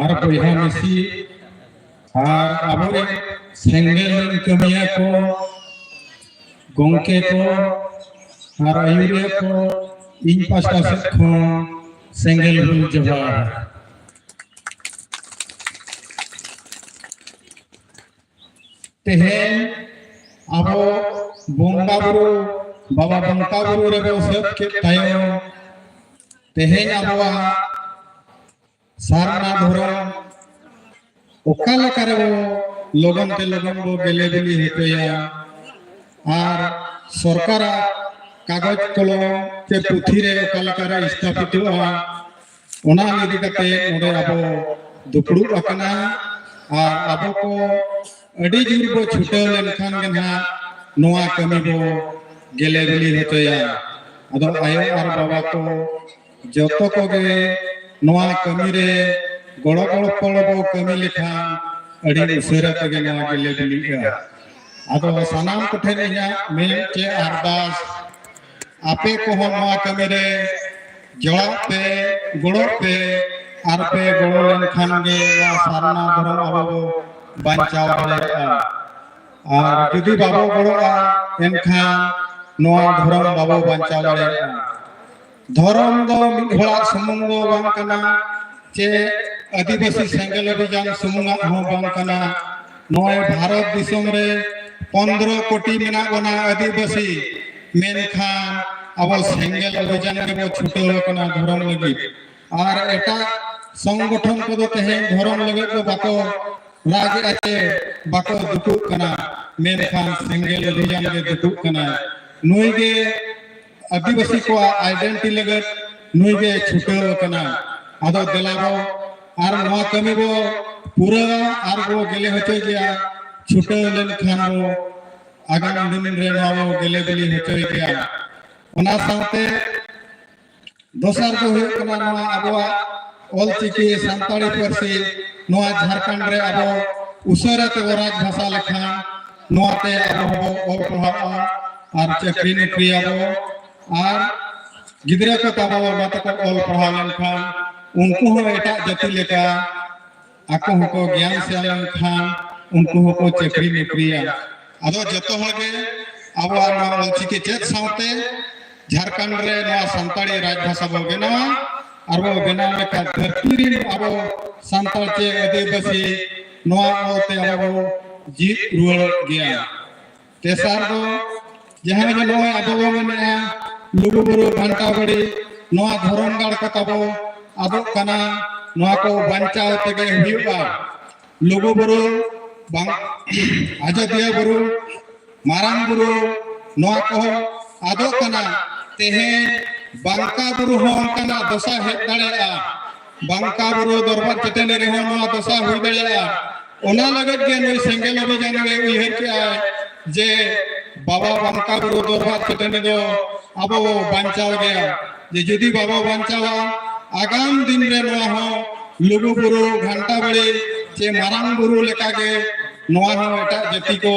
ᱟᱨ ᱵᱚᱭᱦᱟ ᱢᱤᱥᱤ ᱟᱨ ᱟᱵᱚᱨᱮᱱ ᱥᱮᱸᱜᱮᱞ ᱨᱮᱱ ᱠᱟᱹᱢᱤᱭᱟᱹ ᱠᱚ, ᱜᱚᱢᱠᱮ ᱠᱚ ᱟᱨ ᱟᱹᱭᱩᱨᱤᱭᱟᱹ ᱠᱚ, ᱤᱧ ᱯᱟᱥᱴᱟ ᱥᱮᱫ ᱠᱷᱚᱱ ᱥᱮᱸᱜᱮᱞ ᱦᱩᱞ ᱡᱚᱦᱟᱨ᱾ ᱛᱮᱦᱮᱧ ᱟᱵᱚ ᱵᱚᱸᱜᱟ ᱵᱩᱨᱩ, ᱵᱟᱵᱟ ᱵᱚᱸᱜᱟ ᱵᱩᱨᱩ ᱨᱮᱵᱚ ᱥᱟᱹᱛ ᱠᱮᱫ ᱛᱟᱭᱚᱢ, ᱛᱮᱦᱮᱧ ᱟᱵᱚᱣᱟᱜ ᱥᱟᱨᱱᱟ ᱫᱷᱚᱨᱚᱢ ᱚᱠᱟ ᱞᱮᱠᱟ ᱨᱮᱵᱚ ᱞᱚᱜᱚᱱ ᱛᱮ ᱞᱚᱜᱚᱱ ᱵᱚ ᱜᱮᱞᱮ ᱵᱤᱞᱤ ᱦᱚᱪᱚᱭᱟ ᱟᱨ ᱥᱚᱨᱠᱟᱨᱟᱜ ᱠᱟᱜᱚᱡᱽ ᱠᱚᱞᱚᱢ ᱪᱮ ᱯᱩᱛᱷᱤ ᱨᱮ ᱚᱠᱟ ᱞᱮᱠᱟ ᱨᱮ ᱥᱛᱷᱟᱯᱤᱛᱚᱜᱼᱟ, ᱚᱱᱟ ᱤᱫᱤ ᱠᱟᱛᱮ ᱱᱚᱰᱮ ᱟᱵᱚ ᱫᱩᱯᱲᱩᱵ ᱟᱠᱟᱱᱟ᱾ ᱟᱨ ᱟᱵᱚ ᱠᱚ ᱟᱹᱰᱤ ᱡᱳᱨ ᱵᱚ ᱪᱷᱩᱴᱟᱹᱣ ᱞᱮᱱᱠᱷᱟᱱ ᱜᱮ ᱱᱟᱦᱟᱜ ᱱᱚᱣᱟ ᱠᱟᱹᱢᱤ ᱵᱚ ᱜᱮᱞᱮ ᱵᱤᱞᱤ ᱦᱚᱪᱚᱭᱟ᱾ ᱟᱫᱚ ᱟᱭᱳ ᱟᱨ ᱵᱟᱵᱟ ᱠᱚ ᱡᱚᱛᱚ ᱠᱚᱜᱮ ᱱᱚᱣᱟ ᱠᱟᱹᱢᱤ ᱨᱮ ᱜᱚᱲᱚ ᱜᱚᱲᱚᱯᱚᱲ ᱵᱚ ᱠᱟᱹᱢᱤ ᱞᱮᱠᱷᱟᱱ ᱟᱹᱰᱤ ᱩᱥᱟᱹᱨᱟ ᱛᱮᱜᱮ ᱱᱚᱣᱟ ᱜᱮᱞᱮ ᱵᱤᱞᱤᱜᱼᱟ᱾ ᱟᱫᱚ ᱥᱟᱱᱟᱢ ᱠᱚᱴᱷᱮᱱ ᱤᱧᱟᱹᱜ ᱢᱮᱱ ᱪᱮ ᱟᱨᱫᱟᱥ, ᱟᱯᱮ ᱠᱚᱦᱚᱸ ᱱᱚᱣᱟ ᱠᱟᱹᱢᱤ ᱨᱮ ᱡᱚᱲᱟᱜ ᱯᱮ, ᱜᱚᱲᱚᱜ ᱯᱮ, ᱟᱨ ᱯᱮ ᱜᱚᱲᱚ ᱞᱮᱱᱠᱷᱟᱱ ᱜᱮ ᱱᱚᱣᱟ ᱥᱟᱨᱱᱟ ᱫᱷᱚᱨᱚᱢ ᱟᱵᱚ ᱵᱚ ᱵᱟᱧᱪᱟᱣ ᱫᱟᱲᱮᱭᱟᱜᱼᱟ᱾ ᱟᱨ ᱡᱩᱫᱤ ᱵᱟᱵᱚ ᱜᱚᱲᱚᱜᱼᱟ, ᱮᱱᱠᱷᱟᱱ ᱱᱚᱣᱟ ᱫᱷᱚᱨᱚᱢ ᱵᱟᱵᱚ ᱵᱟᱧᱪᱟᱣ ᱫᱟᱲᱮᱭᱟᱜᱼᱟ᱾ ᱫᱷᱚᱨᱚᱢ ᱫᱚ ᱢᱤᱫ ᱦᱚᱲᱟᱜ ᱥᱩᱢᱩᱝ ᱫᱚ ᱵᱟᱝ ᱠᱟᱱᱟ, ᱪᱮ ᱟᱹᱫᱤᱵᱟᱹᱥᱤ ᱥᱮᱸᱜᱮᱞ ᱚᱵᱷᱤᱡᱟᱱ ᱥᱩᱢᱩᱝᱟᱜ ᱦᱚᱸ ᱵᱟᱝ ᱠᱟᱱᱟ᱾ ᱱᱚᱜᱼᱚᱭ ᱵᱷᱟᱨᱚᱛ ᱫᱤᱥᱚᱢ ᱨᱮ ᱯᱚᱱᱫᱽᱨᱚ ᱠᱳᱴᱤ ᱢᱮᱱᱟᱜ ᱵᱚᱱᱟ ᱟᱹᱫᱤᱵᱟᱹᱥᱤ, ᱢᱮᱱᱠᱷᱟᱱ ᱟᱵᱚ ᱥᱮᱸᱜᱮᱞ ᱚᱵᱷᱤᱡᱟᱱ ᱨᱮᱵᱚ ᱪᱷᱩᱴᱟᱹᱣ ᱟᱠᱟᱱᱟ ᱫᱷᱚᱨᱚᱢ ᱞᱟᱹᱜᱤᱫ᱾ ᱟᱨ ᱮᱴᱟᱜ ᱥᱚᱝᱜᱚᱴᱷᱚᱱ ᱠᱚᱫᱚ ᱛᱮᱦᱮᱧ ᱫᱷᱚᱨᱚᱢ ᱞᱟᱹᱜᱤᱫ ᱫᱚ ᱵᱟᱠᱚ ᱨᱟᱜᱮᱜᱼᱟ ᱪᱮ ᱵᱟᱠᱚ ᱫᱩᱠᱩᱜ ᱠᱟᱱᱟ, ᱢᱮᱱᱠᱷᱟᱱ ᱥᱮᱸᱜᱮᱞ ᱚᱵᱷᱤᱡᱟᱱ ᱜᱮ ᱫᱩᱠᱩᱜ ᱠᱟᱱᱟᱭ᱾ ᱱᱩᱭ ᱜᱮ ᱟᱹᱫᱤᱵᱟᱹᱥᱤ ᱠᱚᱣᱟᱜ ᱟᱭᱰᱮᱱᱴᱤ ᱞᱟᱹᱜᱤᱫ ᱱᱩᱭ ᱜᱮ ᱪᱷᱩᱴᱟᱹᱣ ᱟᱠᱟᱱᱟ᱾ ᱟᱫᱚ ᱫᱮᱞᱟ ᱵᱚ ᱟᱨ ᱱᱚᱣᱟ ᱠᱟᱹᱢᱤ ᱵᱚ ᱯᱩᱨᱟᱹᱣᱟ ᱟᱨ ᱵᱚ ᱜᱮᱞᱮ ᱦᱚᱪᱚᱭ ᱜᱮᱭᱟ᱾ ᱪᱷᱩᱴᱟᱹᱣ ᱞᱮᱱᱠᱷᱟᱱ ᱵᱚ ᱟᱜᱟᱢ ᱫᱤᱱ ᱨᱮ ᱱᱚᱣᱟ ᱵᱚ ᱜᱮᱞᱮ ᱵᱤᱞᱤ ᱦᱚᱪᱚᱭ ᱜᱮᱭᱟ᱾ ᱚᱱᱟ ᱥᱟᱶᱛᱮ ᱫᱚᱥᱟᱨ ᱫᱚ ᱦᱩᱭᱩᱜ ᱠᱟᱱᱟ ᱱᱚᱣᱟ ᱟᱵᱚᱣᱟᱜ ᱚᱞᱪᱤᱠᱤ ᱥᱟᱱᱛᱟᱲᱤ ᱯᱟᱹᱨᱥᱤ ᱱᱚᱣᱟ ᱡᱷᱟᱲᱠᱷᱚᱸᱰ ᱨᱮ ᱟᱵᱚ ᱩᱥᱟᱹᱨᱟ ᱛᱮ ᱨᱟᱡᱽ ᱵᱷᱟᱥᱟ ᱞᱮᱠᱷᱟᱱ ᱱᱚᱣᱟᱛᱮ ᱟᱵᱚ ᱦᱚᱸᱵᱚ ᱚᱞ ᱯᱟᱲᱦᱟᱜᱼᱟ ᱟᱨ ᱪᱟᱹᱠᱨᱤ ᱱᱚᱠᱨᱤᱭᱟᱵᱚ ᱟᱨ ᱜᱤᱫᱽᱨᱟᱹ ᱠᱚ ᱛᱟᱵᱚ ᱚᱱᱟ ᱛᱮᱠᱚ ᱚᱞ ᱯᱟᱲᱦᱟᱣ ᱞᱮᱱᱠᱷᱟᱱ ᱩᱱᱠᱩ ᱦᱚᱸ ᱮᱴᱟᱜ ᱡᱟᱹᱛᱤ ᱞᱮᱠᱟ ᱟᱠᱚ ᱦᱚᱸᱠᱚ ᱜᱮᱭᱟᱱ ᱥᱮᱬᱟ ᱞᱮᱱᱠᱷᱟᱱ ᱩᱱᱠᱩ ᱦᱚᱸᱠᱚ ᱪᱟᱹᱠᱨᱤ ᱱᱚᱠᱨᱤᱭᱟ᱾ ᱟᱫᱚ ᱡᱚᱛᱚ ᱦᱚᱲ ᱜᱮ ᱟᱵᱚᱣᱟᱜ ᱱᱚᱣᱟ ᱚᱞᱪᱤᱠᱤ ᱪᱮᱫ ᱥᱟᱶᱛᱮ ᱡᱷᱟᱲᱠᱷᱚᱸᱰ ᱨᱮ ᱱᱚᱣᱟ ᱥᱟᱱᱛᱟᱲᱤ ᱨᱟᱡᱽ ᱵᱷᱟᱥᱟ ᱵᱚ ᱵᱮᱱᱟᱣᱟ ᱟᱨ ᱵᱚ ᱵᱮᱱᱟᱣ ᱞᱮᱠᱷᱟᱱ ᱫᱷᱟᱹᱨᱛᱤ ᱨᱮᱱ ᱟᱵᱚ ᱥᱟᱱᱛᱟᱲ ᱪᱮ ᱟᱹᱫᱤᱵᱟᱹᱥᱤ ᱱᱚᱣᱟ ᱚᱞᱛᱮ ᱟᱵᱚ ᱵᱚ ᱡᱤᱛ ᱨᱩᱣᱟᱹᱲᱚᱜ ᱜᱮᱭᱟ᱾ ᱛᱮᱥᱟᱨ ᱫᱚ ᱡᱟᱦᱟᱸ ᱜᱮ ᱱᱚᱜᱼᱚᱭ ᱟᱵᱚ ᱵᱚ ᱢᱮᱱᱮᱫᱼᱟ ᱞᱩᱜᱩᱵᱩᱨᱩ ᱜᱷᱟᱱᱴᱟ ᱵᱟᱲᱤ, ᱱᱚᱣᱟ ᱫᱷᱚᱨᱚᱢ ᱜᱟᱲ ᱠᱚ ᱛᱟᱵᱚ ᱟᱫᱚᱜ ᱠᱟᱱᱟ, ᱱᱚᱣᱟ ᱠᱚ ᱵᱟᱧᱪᱟᱣ ᱛᱮᱜᱮ ᱦᱩᱭᱩᱜᱼᱟ᱾ ᱞᱩᱜᱩᱵᱩᱨᱩ ᱵᱟᱝ, ᱟᱡᱚᱫᱤᱭᱟᱹ ᱵᱩᱨᱩ, ᱢᱟᱨᱟᱝ ᱵᱩᱨᱩ, ᱱᱚᱣᱟ ᱠᱚᱦᱚᱸ ᱟᱫᱚᱜ ᱠᱟᱱᱟ᱾ ᱛᱮᱦᱮᱧ ᱵᱟᱝᱠᱟ ᱵᱩᱨᱩ ᱦᱚᱸ ᱚᱱᱠᱟᱱᱟᱜ ᱫᱚᱥᱟ ᱦᱮᱡ ᱫᱟᱲᱮᱭᱟᱜᱼᱟ᱾ ᱵᱟᱝᱠᱟ ᱵᱩᱨᱩ ᱫᱚᱨᱵᱟᱨ ᱪᱟᱹᱴᱟᱹᱱᱤ ᱨᱮᱦᱚᱸ ᱱᱚᱣᱟ ᱫᱚᱥᱟ ᱦᱩᱭ ᱫᱟᱲᱮᱭᱟᱜᱼᱟ᱾ ᱚᱱᱟ ᱞᱟᱹᱜᱤᱫ ᱜᱮ ᱱᱩᱭ ᱥᱮᱸᱜᱮᱞ ᱚᱵᱷᱤᱡᱟᱱ ᱨᱮ ᱩᱭᱦᱟᱹᱨ ᱠᱮᱜᱼᱟᱭ ᱡᱮ ᱵᱟᱵᱟ ᱵᱟᱝᱠᱟ ᱵᱩᱨᱩ ᱫᱚᱨᱵᱟᱨ ᱪᱟᱹᱴᱟᱹᱱᱤ ᱫᱚ ᱟᱵᱚ ᱵᱚ ᱵᱟᱧᱪᱟᱣ ᱜᱮᱭᱟ᱾ ᱡᱮ ᱡᱩᱫᱤ ᱵᱟᱵᱚ ᱵᱟᱧᱪᱟᱣᱟ, ᱟᱜᱟᱢ ᱫᱤᱱ ᱨᱮ ᱱᱚᱣᱟ ᱦᱚᱸ ᱞᱩᱜᱩ ᱵᱩᱨᱩ, ᱜᱷᱟᱱᱴᱟ ᱵᱟᱲᱤ ᱪᱮ ᱢᱟᱨᱟᱝ ᱵᱩᱨᱩ ᱞᱮᱠᱟᱜᱮ ᱱᱚᱣᱟ ᱦᱚᱸ ᱮᱴᱟᱜ ᱡᱟᱹᱛᱤ ᱠᱚ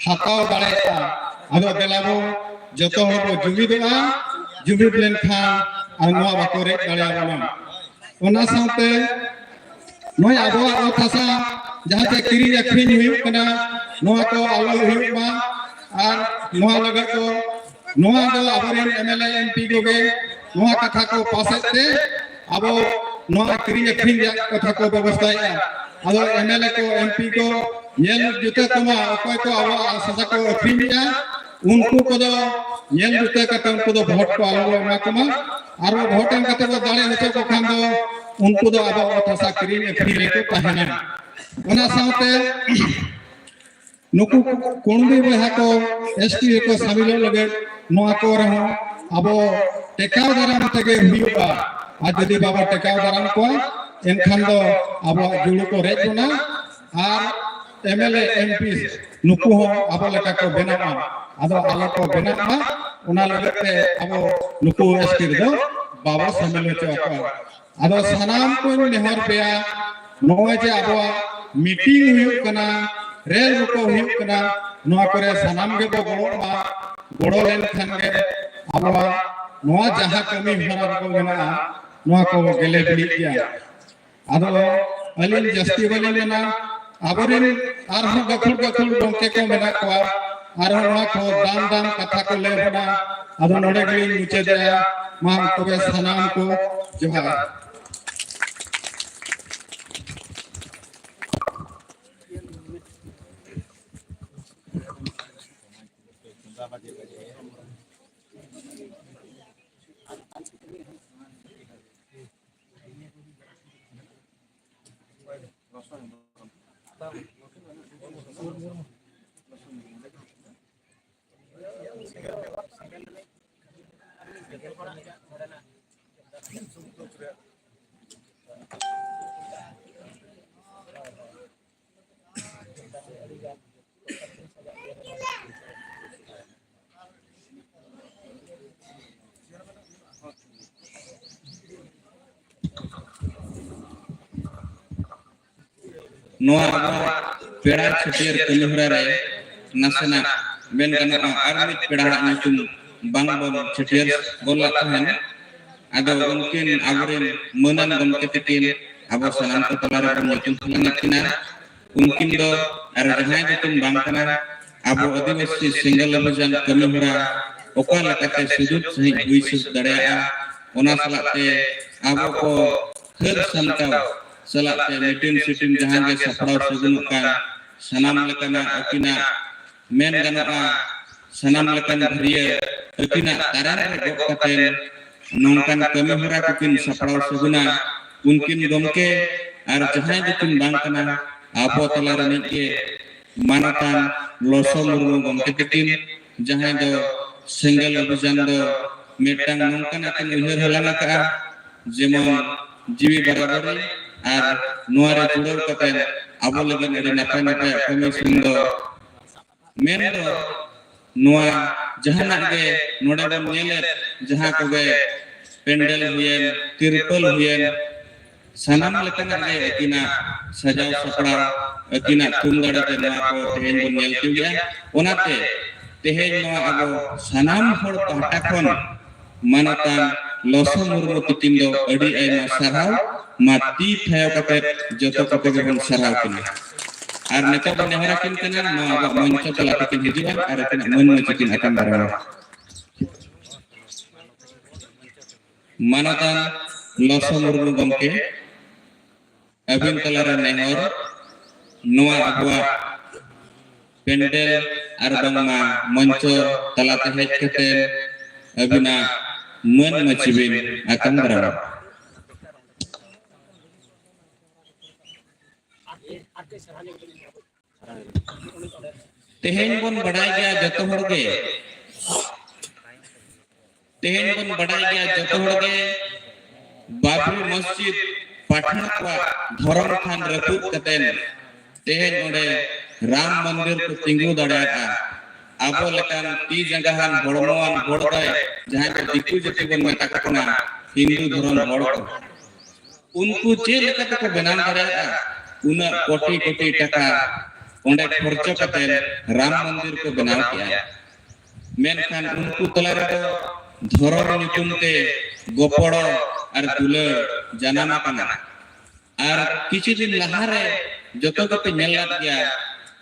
ᱦᱟᱛᱟᱣ ᱫᱟᱲᱮᱭᱟᱜᱼᱟ᱾ ᱟᱫᱚ ᱫᱮᱞᱟ ᱵᱚ ᱡᱚᱛᱚ ᱦᱚᱲ ᱵᱚ ᱡᱩᱢᱤᱫᱚᱜᱼᱟ, ᱡᱩᱢᱤᱫ ᱞᱮᱱᱠᱷᱟᱱ ᱟᱨ ᱱᱚᱣᱟ ᱵᱟᱠᱚ ᱨᱮᱡ ᱫᱟᱲᱮᱭᱟᱵᱚᱱᱟ᱾ ᱚᱱᱟ ᱥᱟᱶᱛᱮ ᱱᱚᱜᱼᱚᱭ ᱟᱵᱚᱣᱟᱜ ᱚᱛ ᱦᱟᱥᱟ ᱡᱟᱦᱟᱸ ᱛᱮ ᱠᱤᱨᱤᱧ ᱟᱹᱠᱷᱨᱤᱧ ᱦᱩᱭᱩᱜ ᱠᱟᱱᱟ, ᱱᱚᱣᱟ ᱠᱚ ᱟᱞᱚ ᱦᱩᱭᱩᱜ ᱢᱟ᱾ ᱟᱨ ᱱᱚᱣᱟ ᱞᱟᱹᱜᱤᱫ ᱫᱚ ᱱᱚᱣᱟ ᱫᱚ ᱟᱵᱚᱨᱮᱱ M L A, M P ᱠᱚᱜᱮ ᱱᱚᱣᱟ ᱠᱟᱛᱷᱟ ᱠᱚ ᱯᱟᱥᱮᱫ ᱛᱮ ᱟᱵᱚ ᱱᱚᱣᱟ ᱠᱤᱨᱤᱧ ᱟᱹᱠᱷᱨᱤᱧ ᱨᱮᱭᱟᱜ ᱠᱟᱛᱷᱟ ᱠᱚ ᱵᱮᱵᱚᱥᱛᱷᱟᱭᱮᱫᱼᱟ᱾ ᱟᱫᱚ ᱮᱢ ᱮᱞ ᱮ ᱠᱚ, ᱮᱢ ᱯᱤ ᱠᱚ ᱧᱮᱞ ᱡᱩᱛᱟᱹ ᱠᱚᱢᱟ, ᱚᱠᱚᱭ ᱠᱚ ᱟᱵᱚᱣᱟᱜ ᱟᱥ ᱦᱟᱥᱟ ᱠᱚ ᱟᱹᱠᱷᱨᱤᱧᱮᱫᱼᱟ, ᱩᱱᱠᱩ ᱠᱚᱫᱚ ᱧᱮᱞ ᱡᱩᱛᱟᱹ ᱠᱟᱛᱮ ᱩᱱᱠᱩ ᱫᱚ ᱵᱷᱳᱴ ᱠᱚ ᱟᱞᱚ ᱵᱚ ᱮᱢᱟ ᱠᱚᱢᱟ᱾ ᱟᱨ ᱵᱷᱳᱴ ᱮᱢ ᱠᱟᱛᱮ ᱵᱚ ᱫᱟᱲᱮ ᱦᱚᱪᱚ ᱠᱚ ᱠᱷᱟᱱ ᱫᱚ ᱩᱱᱠᱩ ᱫᱚ ᱟᱵᱚ ᱚᱛ ᱦᱟᱥᱟ ᱠᱤᱨᱤᱧ ᱟᱹᱠᱷᱨᱤᱧ ᱨᱮᱠᱚ ᱛᱟᱦᱮᱱᱟ᱾ ᱚᱱᱟ ᱥᱟᱶᱛᱮ ᱱᱩᱠᱩ ᱠᱩᱲᱢᱤ ᱵᱚᱭᱦᱟ ᱠᱚ ᱮᱥ ᱴᱤ ᱨᱮᱠᱚ ᱥᱟᱢᱤᱞᱚᱜ ᱞᱟᱹᱜᱤᱫ ᱱᱚᱣᱟ ᱠᱚ ᱨᱮᱦᱚᱸ ᱟᱵᱚ ᱴᱮᱠᱟᱣ ᱫᱟᱨᱟᱢ ᱛᱮᱜᱮ ᱦᱩᱭᱩᱜᱼᱟ᱾ ᱟᱨ ᱡᱩᱫᱤ ᱵᱟᱵᱚ ᱴᱮᱠᱟᱣ ᱫᱟᱨᱟᱢ ᱠᱚᱣᱟ, ᱮᱱᱠᱷᱟᱱ ᱫᱚ ᱟᱵᱚᱣᱟᱜ ᱡᱩᱲᱩ ᱠᱚ ᱨᱮᱡ ᱵᱚᱱᱟ ᱟᱨ M L A, M P ᱱᱩᱠᱩ ᱦᱚᱸ ᱟᱵᱚ ᱞᱮᱠᱟ ᱠᱚ ᱵᱮᱱᱟᱜᱼᱟ᱾ ᱟᱫᱚ ᱟᱞᱚ ᱠᱚ ᱵᱮᱱᱟᱜ ᱢᱟ, ᱚᱱᱟ ᱞᱟᱹᱜᱤᱫ ᱛᱮ ᱟᱵᱚ ᱱᱩᱠᱩ ᱮᱥ ᱴᱤ ᱨᱮᱫᱚ ᱵᱟᱵᱚ ᱥᱟᱢᱤᱞ ᱦᱚᱪᱚ ᱟᱠᱚᱣᱟ᱾ ᱟᱫᱚ ᱥᱟᱱᱟᱢ ᱠᱚᱧ ᱱᱮᱦᱚᱨ ᱯᱮᱭᱟ, ᱱᱚᱜᱼᱚᱭ ᱡᱮ ᱟᱵᱚᱣᱟᱜ ᱢᱤᱴᱤᱝ ᱦᱩᱭᱩᱜ ᱠᱟᱱᱟ, ᱨᱮᱞ ᱨᱚᱯᱚᱲ ᱦᱩᱭᱩᱜ ᱠᱟᱱᱟ, ᱱᱚᱣᱟ ᱠᱚᱨᱮ ᱥᱟᱱᱟᱢ ᱜᱮᱵᱚ ᱜᱚᱲᱚᱜ ᱢᱟ᱾ ᱜᱚᱲᱚ ᱞᱮᱱᱠᱷᱟᱱ ᱜᱮ ᱟᱵᱚᱣᱟᱜ ᱱᱚᱣᱟ ᱡᱟᱦᱟᱸ ᱠᱟᱹᱢᱤ ᱦᱚᱨᱟ ᱠᱚ ᱢᱮᱱᱟᱜᱼᱟ, ᱱᱚᱣᱟ ᱠᱚ ᱜᱮᱞᱮ ᱵᱤᱞᱤᱜ ᱜᱮᱭᱟ᱾ ᱟᱫᱚ ᱟᱹᱞᱤᱧ ᱡᱟᱹᱥᱛᱤ ᱵᱟᱹᱞᱤᱧ ᱢᱮᱱᱟ, ᱟᱵᱚᱨᱮᱱ ᱟᱨᱦᱚᱸ ᱜᱟᱹᱠᱷᱩᱲ ᱜᱟᱹᱠᱷᱩᱲ ᱜᱚᱢᱠᱮ ᱠᱚ ᱢᱮᱱᱟᱜ ᱠᱚᱣᱟ, ᱟᱨᱦᱚᱸ ᱱᱚᱣᱟ ᱠᱚ ᱫᱟᱢ ᱫᱟᱢ ᱠᱟᱛᱷᱟ ᱠᱚ ᱞᱟᱹᱭ ᱵᱚᱱᱟ᱾ ᱟᱫᱚ ᱱᱚᱰᱮ ᱜᱮᱞᱤᱧ ᱢᱩᱪᱟᱹᱫᱮᱜᱼᱟ᱾ ᱢᱟ ᱛᱚᱵᱮ ᱥᱟᱱᱟᱢ ᱠᱚ ᱡᱚᱦᱟᱨ᱾ ᱱᱚᱣᱟ ᱟᱵᱚᱣᱟᱜ ᱯᱮᱲᱟ ᱪᱷᱟᱹᱴᱭᱟᱹᱨ ᱠᱟᱹᱢᱤ ᱦᱚᱨᱟ ᱨᱮ ᱱᱟᱥᱮᱱᱟᱜ ᱢᱮᱱ ᱜᱟᱱᱚᱜᱼᱟ, ᱟᱨ ᱢᱤᱫ ᱯᱮᱲᱟᱣᱟᱜ ᱧᱩᱛᱩᱢ ᱵᱟᱝ ᱵᱚᱱ ᱪᱷᱟᱹᱴᱭᱟᱹᱨ ᱜᱚᱫ ᱞᱮᱫ ᱛᱟᱦᱮᱱ᱾ ᱟᱫᱚ ᱩᱱᱠᱤᱱ ᱟᱵᱚᱨᱮᱱ ᱢᱟᱹᱱᱟᱱ ᱜᱚᱢᱠᱮ ᱛᱟᱹᱠᱤᱱ ᱟᱵᱚ ᱥᱟᱱᱟᱢ ᱠᱚ ᱛᱟᱞᱟ ᱨᱮᱵᱚᱱ ᱧᱩᱛᱩᱢ ᱦᱟᱞᱟᱝ ᱮᱫ ᱠᱤᱱᱟ᱾ ᱩᱱᱠᱤᱱ ᱫᱚ ᱟᱨ ᱡᱟᱦᱟᱸᱭ ᱫᱚᱠᱤᱱ ᱵᱟᱝ ᱠᱟᱱᱟ, ᱟᱵᱚ ᱟᱹᱫᱤᱵᱟᱹᱥᱤ ᱥᱮᱸᱜᱮᱞ ᱚᱵᱷᱤᱡᱟᱱ ᱠᱟᱹᱢᱤ ᱦᱚᱨᱟ ᱚᱠᱟ ᱞᱮᱠᱟᱛᱮ ᱥᱩᱡᱩᱛ ᱥᱟᱺᱦᱤᱡ ᱦᱩᱭ ᱥᱟᱹᱛ ᱫᱟᱲᱮᱭᱟᱜᱼᱟ, ᱚᱱᱟ ᱥᱟᱞᱟᱜ ᱛᱮ ᱟᱵᱚ ᱠᱚ ᱦᱟᱹᱨ ᱥᱟᱢᱴᱟᱣ ᱥᱟᱞᱟᱜ ᱛᱮ ᱢᱤᱴᱤᱝ ᱥᱤᱴᱤᱝ ᱡᱟᱦᱟᱸ ᱜᱮ ᱥᱟᱯᱲᱟᱣ ᱥᱟᱹᱜᱩᱱᱚᱜ ᱠᱟᱱ ᱥᱟᱱᱟᱢ ᱞᱮᱠᱟᱱᱟᱜ ᱟᱹᱠᱤᱱᱟᱜ ᱢᱮᱱ ᱜᱟᱱᱚᱜᱼᱟ, ᱥᱟᱱᱟᱢ ᱞᱮᱠᱟᱱ ᱵᱷᱟᱹᱨᱭᱟᱹ ᱟᱹᱠᱤᱱᱟᱜ ᱛᱟᱨᱟᱝ ᱨᱮ ᱜᱚᱜ ᱠᱟᱛᱮ ᱱᱚᱝᱠᱟᱱ ᱠᱟᱹᱢᱤ ᱦᱚᱨᱟ ᱠᱚᱠᱤᱱ ᱥᱟᱯᱲᱟᱣ ᱥᱟᱹᱜᱩᱱᱟ᱾ ᱩᱱᱠᱤᱱ ᱜᱚᱢᱠᱮ ᱟᱨ ᱡᱟᱦᱟᱸᱭ ᱫᱚᱠᱤᱱ ᱵᱟᱝ ᱠᱟᱱᱟ, ᱟᱵᱚ ᱛᱟᱞᱟ ᱨᱤᱱᱤᱡ ᱜᱮ ᱢᱟᱱᱚᱛᱟᱱ ᱞᱚᱥᱚ ᱢᱩᱨᱢᱩ ᱜᱚᱢᱠᱮ ᱛᱟᱹᱠᱤᱱ, ᱡᱟᱦᱟᱸᱭ ᱫᱚ ᱥᱮᱸᱜᱮᱞ ᱚᱵᱷᱤᱡᱟᱱ ᱫᱚ ᱢᱤᱫᱴᱟᱝ ᱱᱚᱝᱠᱟᱱᱟᱜ ᱠᱤᱱ ᱩᱭᱦᱟᱹᱨ ᱦᱟᱞᱟᱝ ᱟᱠᱟᱫᱼᱟ, ᱡᱮᱢᱚᱱ ᱡᱤᱣᱤ ᱵᱟᱨᱟᱵᱟᱨᱤ ᱟᱨ ᱱᱚᱣᱟ ᱨᱮ ᱡᱩᱲᱟᱹᱣ ᱠᱟᱛᱮ ᱟᱵᱚ ᱞᱟᱹᱜᱤᱫ ᱟᱹᱰᱤ ᱱᱟᱯᱟᱭ ᱱᱟᱯᱟᱭᱟᱜ ᱠᱟᱹᱢᱤ ᱥᱮᱱ ᱫᱚ ᱢᱮᱱ ᱫᱚ ᱱᱚᱣᱟ ᱡᱟᱦᱟᱱᱟᱜ ᱜᱮ ᱱᱚᱰᱮ ᱵᱚᱱ ᱧᱮᱞᱮᱫ, ᱡᱟᱦᱟᱸ ᱠᱚᱜᱮ ᱯᱮᱱᱰᱮᱞ ᱦᱩᱭᱮᱱ, ᱛᱤᱨᱯᱟᱹᱞ ᱦᱩᱭᱮᱱ, ᱥᱟᱱᱟᱢ ᱞᱮᱠᱟᱱᱟᱜ ᱜᱮ ᱟᱹᱠᱤᱱᱟᱜ ᱥᱟᱡᱟᱣ ᱥᱟᱯᱲᱟᱣ, ᱟᱹᱠᱤᱱᱟᱜ ᱛᱩᱢ ᱫᱟᱲᱮ ᱛᱮ ᱱᱚᱣᱟ ᱠᱚ ᱛᱮᱦᱮᱧ ᱵᱚᱱ ᱧᱮᱞ ᱦᱚᱪᱚ ᱜᱮᱭᱟ᱾ ᱚᱱᱟᱛᱮ ᱛᱮᱦᱮᱧ ᱱᱚᱣᱟ ᱟᱵᱚ ᱥᱟᱱᱟᱢ ᱦᱚᱲ ᱯᱟᱦᱴᱟ ᱠᱷᱚᱱ ᱢᱟᱱᱚᱛᱟᱱ ᱞᱚᱥᱚ ᱢᱩᱨᱢᱩ ᱛᱤᱠᱤᱱ ᱫᱚ ᱟᱹᱰᱤ ᱟᱭᱢᱟ ᱥᱟᱨᱦᱟᱣ᱾ ᱢᱟ ᱛᱤ ᱛᱷᱟᱭᱚ ᱠᱟᱛᱮ ᱡᱚᱛᱚ ᱠᱚᱛᱮ ᱜᱮᱵᱚᱱ ᱥᱟᱨᱦᱟᱣ ᱠᱤᱱᱟ᱾ ᱟᱨ ᱱᱤᱛᱚᱜ ᱫᱚ ᱱᱮᱦᱚᱨ ᱟᱹᱠᱤᱱ ᱠᱟᱱᱟ, ᱱᱚᱣᱟ ᱟᱵᱚᱣᱟᱜ ᱢᱚᱧᱪᱚ ᱛᱟᱞᱟ ᱛᱮᱠᱤᱱ ᱦᱤᱡᱩᱜᱼᱟ ᱟᱨ ᱟᱹᱠᱤᱱᱟᱜ ᱢᱟᱹᱱ ᱢᱟᱹᱪᱤ ᱠᱤᱱ ᱟᱛᱟᱝ ᱫᱟᱨᱟᱢᱟ᱾ ᱢᱟᱱᱚᱛᱟᱱ ᱞᱚᱥᱚ ᱢᱩᱨᱢᱩ ᱜᱚᱢᱠᱮ, ᱟᱹᱵᱤᱱ ᱛᱟᱞᱟᱨᱮ ᱱᱮᱦᱚᱨ, ᱱᱚᱣᱟ ᱟᱵᱚᱣᱟᱜ ᱯᱮᱱᱰᱮᱞ ᱟᱨ ᱵᱟᱝᱢᱟ ᱢᱚᱧᱪᱚ ᱛᱟᱞᱟᱛᱮ ᱦᱮᱡ ᱠᱟᱛᱮ ᱟᱹᱵᱤᱱᱟᱜ ᱢᱟᱹᱱ ᱢᱟᱹᱪᱤ ᱵᱤᱱ ᱟᱛᱟᱝ ᱫᱟᱨᱟᱢᱟ᱾ ᱛᱮᱦᱮᱧ ᱵᱚᱱ ᱵᱟᱰᱟᱭ ᱜᱮᱭᱟ ᱡᱚᱛᱚ ᱦᱚᱲ ᱜᱮ, ᱛᱮᱦᱮᱧ ᱵᱚᱱ ᱵᱟᱰᱟᱭ ᱜᱮᱭᱟ ᱡᱚᱛᱚ ᱦᱚᱲ ᱜᱮ, ᱵᱟᱵᱨᱤ ᱢᱚᱥᱡᱤᱫ ᱯᱟᱴᱷᱟᱱ ᱠᱚᱣᱟᱜ ᱫᱷᱚᱨᱚᱢ ᱛᱷᱟᱱ ᱨᱟᱹᱯᱩᱫ ᱠᱟᱛᱮ ᱛᱮᱦᱮᱧ ᱚᱸᱰᱮ ᱨᱟᱢ ᱢᱚᱱᱫᱤᱨ ᱠᱚ ᱛᱤᱸᱜᱩ ᱫᱟᱲᱮᱭᱟᱜᱼᱟ᱾ ᱟᱵᱚ ᱞᱮᱠᱟᱱ ᱛᱤ ᱡᱟᱸᱜᱟᱦᱟᱱ, ᱦᱚᱲᱢᱚᱣᱟᱱ ᱦᱚᱲ ᱫᱚᱭ, ᱡᱟᱦᱟᱸᱭ ᱫᱚ ᱫᱤᱠᱩ ᱡᱟᱹᱛᱤ ᱵᱚᱱ ᱢᱮᱛᱟ ᱠᱚ ᱠᱟᱱᱟ, ᱦᱤᱱᱫᱩ ᱫᱷᱚᱨᱚᱢ ᱦᱚᱲ ᱠᱚ, ᱩᱱᱠᱩ ᱪᱮᱫ ᱞᱮᱠᱟ ᱛᱮᱠᱚ ᱵᱮᱱᱟᱣ ᱫᱟᱲᱮᱭᱟᱜᱼᱟ? ᱩᱱᱟᱹᱜ ᱠᱳᱴᱤ ᱠᱳᱴᱤ ᱴᱟᱠᱟ ᱚᱸᱰᱮ ᱠᱷᱚᱨᱪᱚ ᱠᱟᱛᱮ ᱨᱟᱢ ᱢᱚᱱᱫᱤᱨ ᱠᱚ ᱵᱮᱱᱟᱣ ᱠᱮᱜᱼᱟ᱾ ᱢᱮᱱᱠᱷᱟᱱ ᱩᱱᱠᱩ ᱛᱟᱞᱟ ᱨᱮᱫᱚ ᱫᱷᱚᱨᱚᱢ ᱧᱩᱛᱩᱢ ᱛᱮ ᱜᱚᱯᱚᱲᱚ ᱟᱨ ᱫᱩᱞᱟᱹᱲ ᱡᱟᱱᱟᱢ ᱟᱠᱟᱱᱟ᱾ ᱟᱨ ᱠᱤᱪᱷᱩ ᱫᱤᱱ ᱞᱟᱦᱟᱨᱮ ᱡᱚᱛᱚ ᱜᱮᱯᱮ ᱧᱮᱞ ᱞᱮᱫ ᱜᱮᱭᱟ,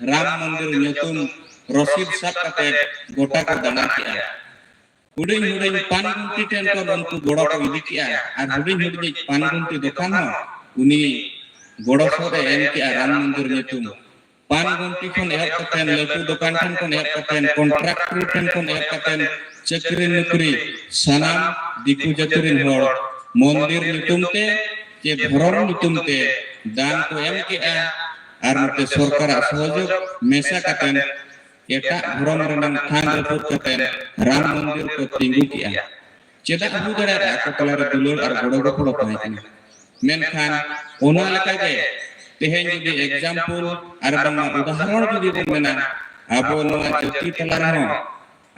ᱨᱟᱢ ᱢᱚᱱᱫᱤᱨ ᱧᱩᱛᱩᱢ ᱨᱚᱥᱤᱫ ᱥᱟᱵ ᱠᱟᱛᱮ ᱜᱚᱴᱟ ᱠᱚ ᱫᱟᱬᱟ ᱠᱮᱜᱼᱟ᱾ ᱦᱩᱰᱤᱧ ᱦᱩᱰᱤᱧ ᱯᱟᱱ ᱜᱩᱱᱴᱤ ᱴᱷᱮᱱ ᱠᱷᱚᱱ ᱩᱱᱠᱩ ᱜᱚᱲᱚ ᱠᱚ ᱤᱫᱤ ᱠᱮᱜᱼᱟ᱾ ᱟᱨ ᱦᱩᱰᱤᱧ ᱦᱩᱰᱤᱧ ᱯᱟᱱ ᱜᱩᱱᱴᱤ ᱫᱚᱠᱟᱱ ᱦᱚᱸ ᱩᱱᱤ ᱜᱚᱲᱚ ᱥᱚᱫ ᱮ ᱮᱢ ᱠᱮᱜᱼᱟ ᱨᱟᱢ ᱢᱚᱱᱫᱤᱨ ᱧᱩᱛᱩᱢ᱾ ᱯᱟᱱ ᱜᱩᱱᱴᱤ ᱠᱷᱚᱱ ᱮᱦᱚᱵ ᱠᱟᱛᱮ, ᱞᱟᱹᱴᱩ ᱫᱚᱠᱟᱱ ᱴᱷᱮᱱ ᱠᱷᱚᱱ ᱮᱦᱚᱵ ᱠᱟᱛᱮ, ᱠᱚᱱᱴᱨᱟᱠᱴᱚᱨ ᱴᱷᱮᱱ ᱠᱷᱚᱱ ᱮᱦᱚᱵ ᱠᱟᱛᱮ, ᱪᱟᱹᱠᱨᱤ ᱱᱩᱠᱨᱤ, ᱥᱟᱱᱟᱢ ᱫᱤᱠᱩ ᱡᱟᱹᱛᱤ ᱨᱮᱱ ᱦᱚᱲ ᱢᱚᱱᱫᱤᱨ ᱧᱩᱛᱩᱢ ᱛᱮ ᱪᱮ ᱫᱷᱚᱨᱚᱢ ᱧᱩᱛᱩᱢ ᱛᱮ ᱫᱟᱱ ᱠᱚ ᱮᱢ ᱠᱮᱜᱼᱟ᱾ ᱟᱨ ᱱᱚᱛᱮ ᱥᱚᱨᱠᱟᱨᱟᱜ ᱥᱚᱦᱚᱡᱳᱜᱽ ᱢᱮᱥᱟ ᱠᱟᱛᱮ ᱮᱴᱟᱜ ᱫᱷᱚᱨᱚᱢ ᱨᱮᱱᱟᱜ ᱛᱷᱟᱱ ᱨᱟᱹᱯᱩᱫ ᱠᱟᱛᱮ ᱨᱟᱢ ᱢᱚᱱᱫᱤᱨ ᱠᱚ ᱛᱤᱸᱜᱩ ᱠᱮᱜᱼᱟ᱾ ᱪᱮᱫᱟᱜ ᱦᱩᱭ ᱫᱟᱲᱮᱭᱟᱜᱼᱟ? ᱟᱠᱚ ᱛᱟᱞᱟᱨᱮ ᱫᱩᱞᱟᱹᱲ ᱟᱨ ᱜᱚᱲᱚ ᱜᱚᱯᱚᱲᱚ ᱛᱟᱦᱮᱸ ᱠᱟᱱᱟ᱾ ᱢᱮᱱᱠᱷᱟᱱ ᱚᱱᱟ ᱞᱮᱠᱟᱜᱮ ᱛᱮᱦᱮᱧ ᱡᱩᱫᱤ example ᱟᱨ ᱵᱟᱝᱢᱟ ᱩᱫᱟᱦᱚᱨᱚᱬ ᱡᱩᱫᱤ ᱵᱚᱱ ᱢᱮᱱᱟ, ᱟᱵᱚ ᱱᱚᱣᱟ ᱡᱟᱹᱛᱤ ᱛᱟᱞᱟ ᱨᱮᱦᱚᱸ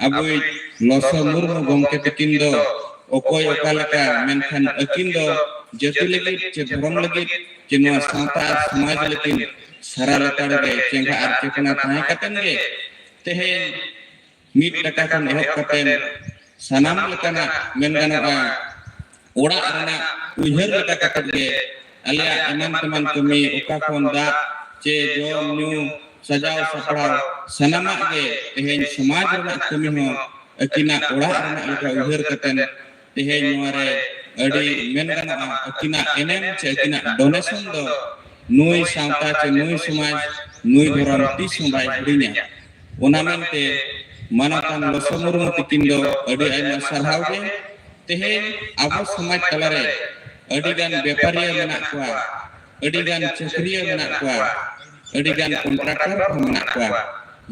ᱟᱵᱚᱭᱤᱡ ᱞᱚᱥᱚ ᱢᱩᱨᱢᱩ ᱜᱚᱢᱠᱮ ᱛᱟᱹᱠᱤᱱ ᱫᱚ ᱚᱠᱚᱭ ᱚᱠᱟ ᱞᱮᱠᱟ, ᱢᱮᱱᱠᱷᱟᱱ ᱟᱹᱠᱤᱱ ᱫᱚ ᱡᱟᱹᱛᱤ ᱞᱟᱹᱜᱤᱫ ᱪᱮ ᱫᱷᱚᱨᱚᱢ ᱞᱟᱹᱜᱤᱫ ᱪᱮ ᱱᱚᱣᱟ ᱥᱟᱶᱛᱟ ᱟᱨ ᱥᱚᱢᱟᱡᱽ ᱞᱟᱹᱜᱤᱫ ᱥᱟᱨᱟ ᱞᱮᱛᱟᱲ ᱜᱮ ᱪᱮᱸᱜᱷᱟ ᱟᱨ ᱪᱮᱛᱱᱟ ᱛᱟᱦᱮᱸ ᱠᱟᱛᱮᱱ ᱜᱮ ᱛᱮᱦᱮᱧ ᱢᱤᱫ ᱴᱟᱠᱟ ᱠᱷᱚᱱ ᱮᱦᱚᱵ ᱠᱟᱛᱮ ᱥᱟᱱᱟᱢ ᱞᱮᱠᱟᱱᱟᱜ ᱢᱮᱱ ᱜᱟᱱᱚᱜᱼᱟ, ᱚᱲᱟᱜ ᱨᱮᱱᱟᱜ ᱩᱭᱦᱟᱹᱨ ᱞᱮᱠᱟ ᱠᱟᱛᱮ ᱜᱮ ᱟᱞᱮᱭᱟᱜ ᱮᱢᱟᱱ ᱛᱮᱢᱟᱱ ᱠᱟᱹᱢᱤ, ᱚᱠᱟ ᱠᱷᱚᱱ ᱫᱟᱜ ᱪᱮ ᱡᱚᱢ ᱧᱩ, ᱥᱟᱡᱟᱣ ᱥᱟᱯᱲᱟᱣ, ᱥᱟᱱᱟᱢᱟᱜ ᱜᱮ ᱛᱮᱦᱮᱧ ᱥᱚᱢᱟᱡᱽ ᱨᱮᱱᱟᱜ ᱠᱟᱹᱢᱤ ᱦᱚᱸ ᱟᱹᱠᱤᱱᱟᱜ ᱚᱲᱟᱜ ᱨᱮᱱᱟᱜ ᱞᱮᱠᱟ ᱩᱭᱦᱟᱹᱨ ᱠᱟᱛᱮ ᱛᱮᱦᱮᱧ ᱱᱚᱣᱟ ᱨᱮ ᱟᱹᱰᱤ ᱢᱮᱱ ᱜᱟᱱᱚᱜᱼᱟ, ᱟᱹᱠᱤᱱᱟᱜ ᱮᱱᱮᱢ ᱪᱮ ᱟᱹᱠᱤᱱᱟᱜ donation ᱫᱚ ᱱᱩᱭ ᱥᱟᱶᱛᱟ ᱪᱮ ᱱᱩᱭ ᱥᱚᱢᱟᱡᱽ, ᱱᱩᱭ ᱫᱷᱚᱨᱚᱢ ᱛᱤᱥ ᱦᱚᱸ ᱵᱟᱭ ᱦᱤᱲᱤᱧᱟ᱾ ᱚᱱᱟ ᱢᱮᱱᱛᱮ ᱢᱟᱱᱚᱛᱟᱱ ᱞᱚᱥᱚ ᱢᱩᱨᱢᱩ ᱛᱤᱠᱤᱱ ᱫᱚ ᱟᱹᱰᱤ ᱟᱭᱢᱟ ᱥᱟᱨᱦᱟᱣ ᱜᱮ᱾ ᱛᱮᱦᱮᱧ ᱟᱵᱚ ᱥᱚᱢᱟᱡᱽ ᱛᱟᱞᱟᱨᱮ ᱟᱹᱰᱤᱜᱟᱱ ᱵᱮᱯᱟᱨᱤᱭᱟᱹ ᱢᱮᱱᱟᱜ ᱠᱚᱣᱟ, ᱟᱹᱰᱤᱜᱟᱱ ᱪᱟᱹᱠᱨᱤᱭᱟᱹ ᱢᱮᱱᱟᱜ ᱠᱚᱣᱟ, ᱟᱹᱰᱤᱜᱟᱱ ᱠᱚᱱᱴᱨᱟᱠᱴᱚᱨ ᱠᱚ ᱢᱮᱱᱟᱜ ᱠᱚᱣᱟ᱾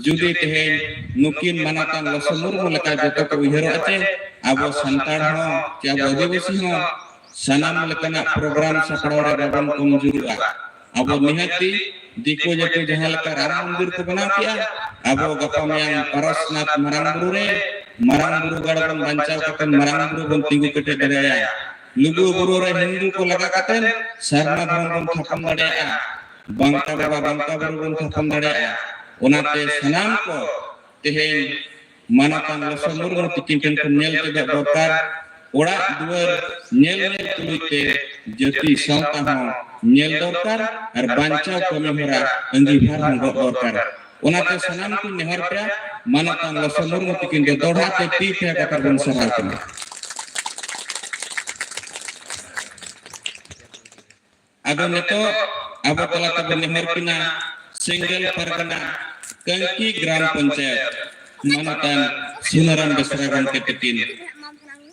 ᱡᱩᱫᱤ ᱛᱮᱦᱮᱧ ᱱᱩᱠᱤᱱ ᱢᱟᱱᱚᱛᱟᱱ ᱞᱚᱥᱚ ᱢᱩᱨᱢᱩ ᱞᱮᱠᱟ ᱡᱚᱛᱚ ᱠᱚ ᱩᱭᱦᱟᱹᱨᱚᱜᱼᱟ ᱪᱮ ᱟᱵᱚ ᱥᱟᱱᱛᱟᱲ ᱦᱚᱸ ᱪᱮ ᱟᱵᱚ ᱟᱹᱫᱤᱵᱟᱹᱥᱤ ᱦᱚᱸ ᱥᱟᱱᱟᱢ ᱞᱮᱠᱟᱱᱟᱜ ᱯᱨᱳᱜᱨᱟᱢ ᱥᱟᱯᱲᱟᱣ ᱨᱮ ᱵᱟᱵᱚᱱ ᱠᱚᱢᱡᱩᱨᱩᱜᱼᱟ᱾ ᱟᱵᱚ ᱱᱤᱦᱟᱹᱛᱤ ᱫᱤᱠᱩ ᱡᱟᱹᱛᱤ ᱡᱟᱦᱟᱸ ᱞᱮᱠᱟ ᱨᱟᱢ ᱢᱚᱱᱫᱤᱨ ᱠᱚ ᱵᱮᱱᱟᱣ ᱠᱮᱜᱼᱟ, ᱟᱵᱚ ᱜᱟᱯᱟ ᱢᱮᱭᱟᱝ ᱯᱟᱨᱟᱥᱱᱟᱛᱷ ᱢᱟᱨᱟᱝ ᱵᱩᱨᱩ ᱨᱮ ᱢᱟᱨᱟᱝ ᱵᱩᱨᱩ ᱜᱟᱲ ᱵᱚᱱ ᱵᱟᱧᱪᱟᱣ ᱠᱟᱛᱮ ᱢᱟᱨᱟᱝ ᱵᱩᱨᱩ ᱵᱚᱱ ᱛᱤᱸᱜᱩ ᱠᱮᱴᱮᱡ ᱫᱟᱲᱮᱭᱟᱭᱟ᱾ ᱞᱩᱜᱩ ᱵᱩᱨᱩ ᱨᱮ ᱦᱤᱱᱫᱩ ᱠᱚ ᱞᱟᱜᱟ ᱠᱟᱛᱮ ᱥᱟᱨᱱᱟ ᱫᱷᱚᱨᱚᱢ ᱵᱚᱱ ᱛᱷᱟᱯᱚᱱ ᱫᱟᱲᱮᱭᱟᱜᱼᱟ᱾ ᱵᱟᱝᱠᱟ ᱵᱟᱵᱟ ᱵᱟᱝᱠᱟ ᱵᱩᱨᱩ ᱵᱚᱱ ᱛᱷᱟᱯᱚᱱ ᱫᱟᱲᱮᱭᱟᱜᱼᱟ᱾ ᱚᱱᱟᱛᱮ ᱥᱟᱱᱟᱢ ᱠᱚ ᱛᱮᱦᱮᱧ ᱢᱟᱱᱚᱛᱟᱱ ᱞᱚᱥᱚ ᱢᱩᱨᱢᱩ ᱛᱤᱠᱤᱱ ᱴᱷᱮᱱ ᱠᱷᱚᱱ ᱧᱮᱞ ᱪᱮᱫᱚᱜ ᱫᱚᱨᱠᱟᱨ᱾ ᱚᱲᱟᱜ ᱫᱩᱣᱟᱹᱨ ᱧᱮᱞ ᱧᱮᱞ ᱛᱩᱞᱩᱡ ᱛᱮ ᱡᱟᱹᱛᱤ ᱥᱟᱶᱛᱟ ᱦᱚᱸ ᱧᱮᱞ ᱫᱚᱨᱠᱟᱨ ᱟᱨ ᱵᱟᱧᱪᱟᱣ ᱠᱟᱹᱢᱤ ᱦᱚᱨᱟ ᱟᱹᱜᱤᱵᱷᱟᱨ ᱦᱚᱸ ᱜᱚᱜ ᱫᱚᱨᱠᱟᱨ᱾ ᱚᱱᱟᱛᱮ ᱥᱟᱱᱟᱢ ᱠᱚᱧ ᱱᱮᱦᱚᱨ ᱯᱮᱭᱟ, ᱢᱟᱱᱚᱛᱟᱱ ᱞᱚᱥᱚ ᱢᱩᱨᱢᱩ ᱛᱤᱠᱤᱱ ᱜᱮ ᱫᱚᱦᱲᱟ ᱛᱮ ᱛᱤ ᱛᱷᱟᱭᱚ ᱠᱟᱛᱮ ᱵᱚᱱ ᱥᱟᱨᱦᱟᱣ ᱠᱤᱱᱟ᱾ ᱟᱫᱚ ᱱᱤᱛᱚᱜ ᱟᱵᱚ ᱛᱟᱞᱟ ᱛᱮᱵᱚᱱ ᱱᱮᱦᱚᱨ ᱠᱤᱱᱟ ᱥᱮᱸᱜᱮᱞ ᱯᱟᱨᱜᱟᱱᱟ ᱠᱟᱹᱝᱠᱤ ᱜᱨᱟᱢ ᱯᱚᱧᱪᱟᱭᱮᱛ ᱢᱟᱱᱚᱛᱟᱱ ᱥᱩᱱᱟᱨᱟᱢ ᱵᱮᱥᱨᱟ ᱜᱚᱢᱠᱮ ᱛᱤᱠᱤᱱ,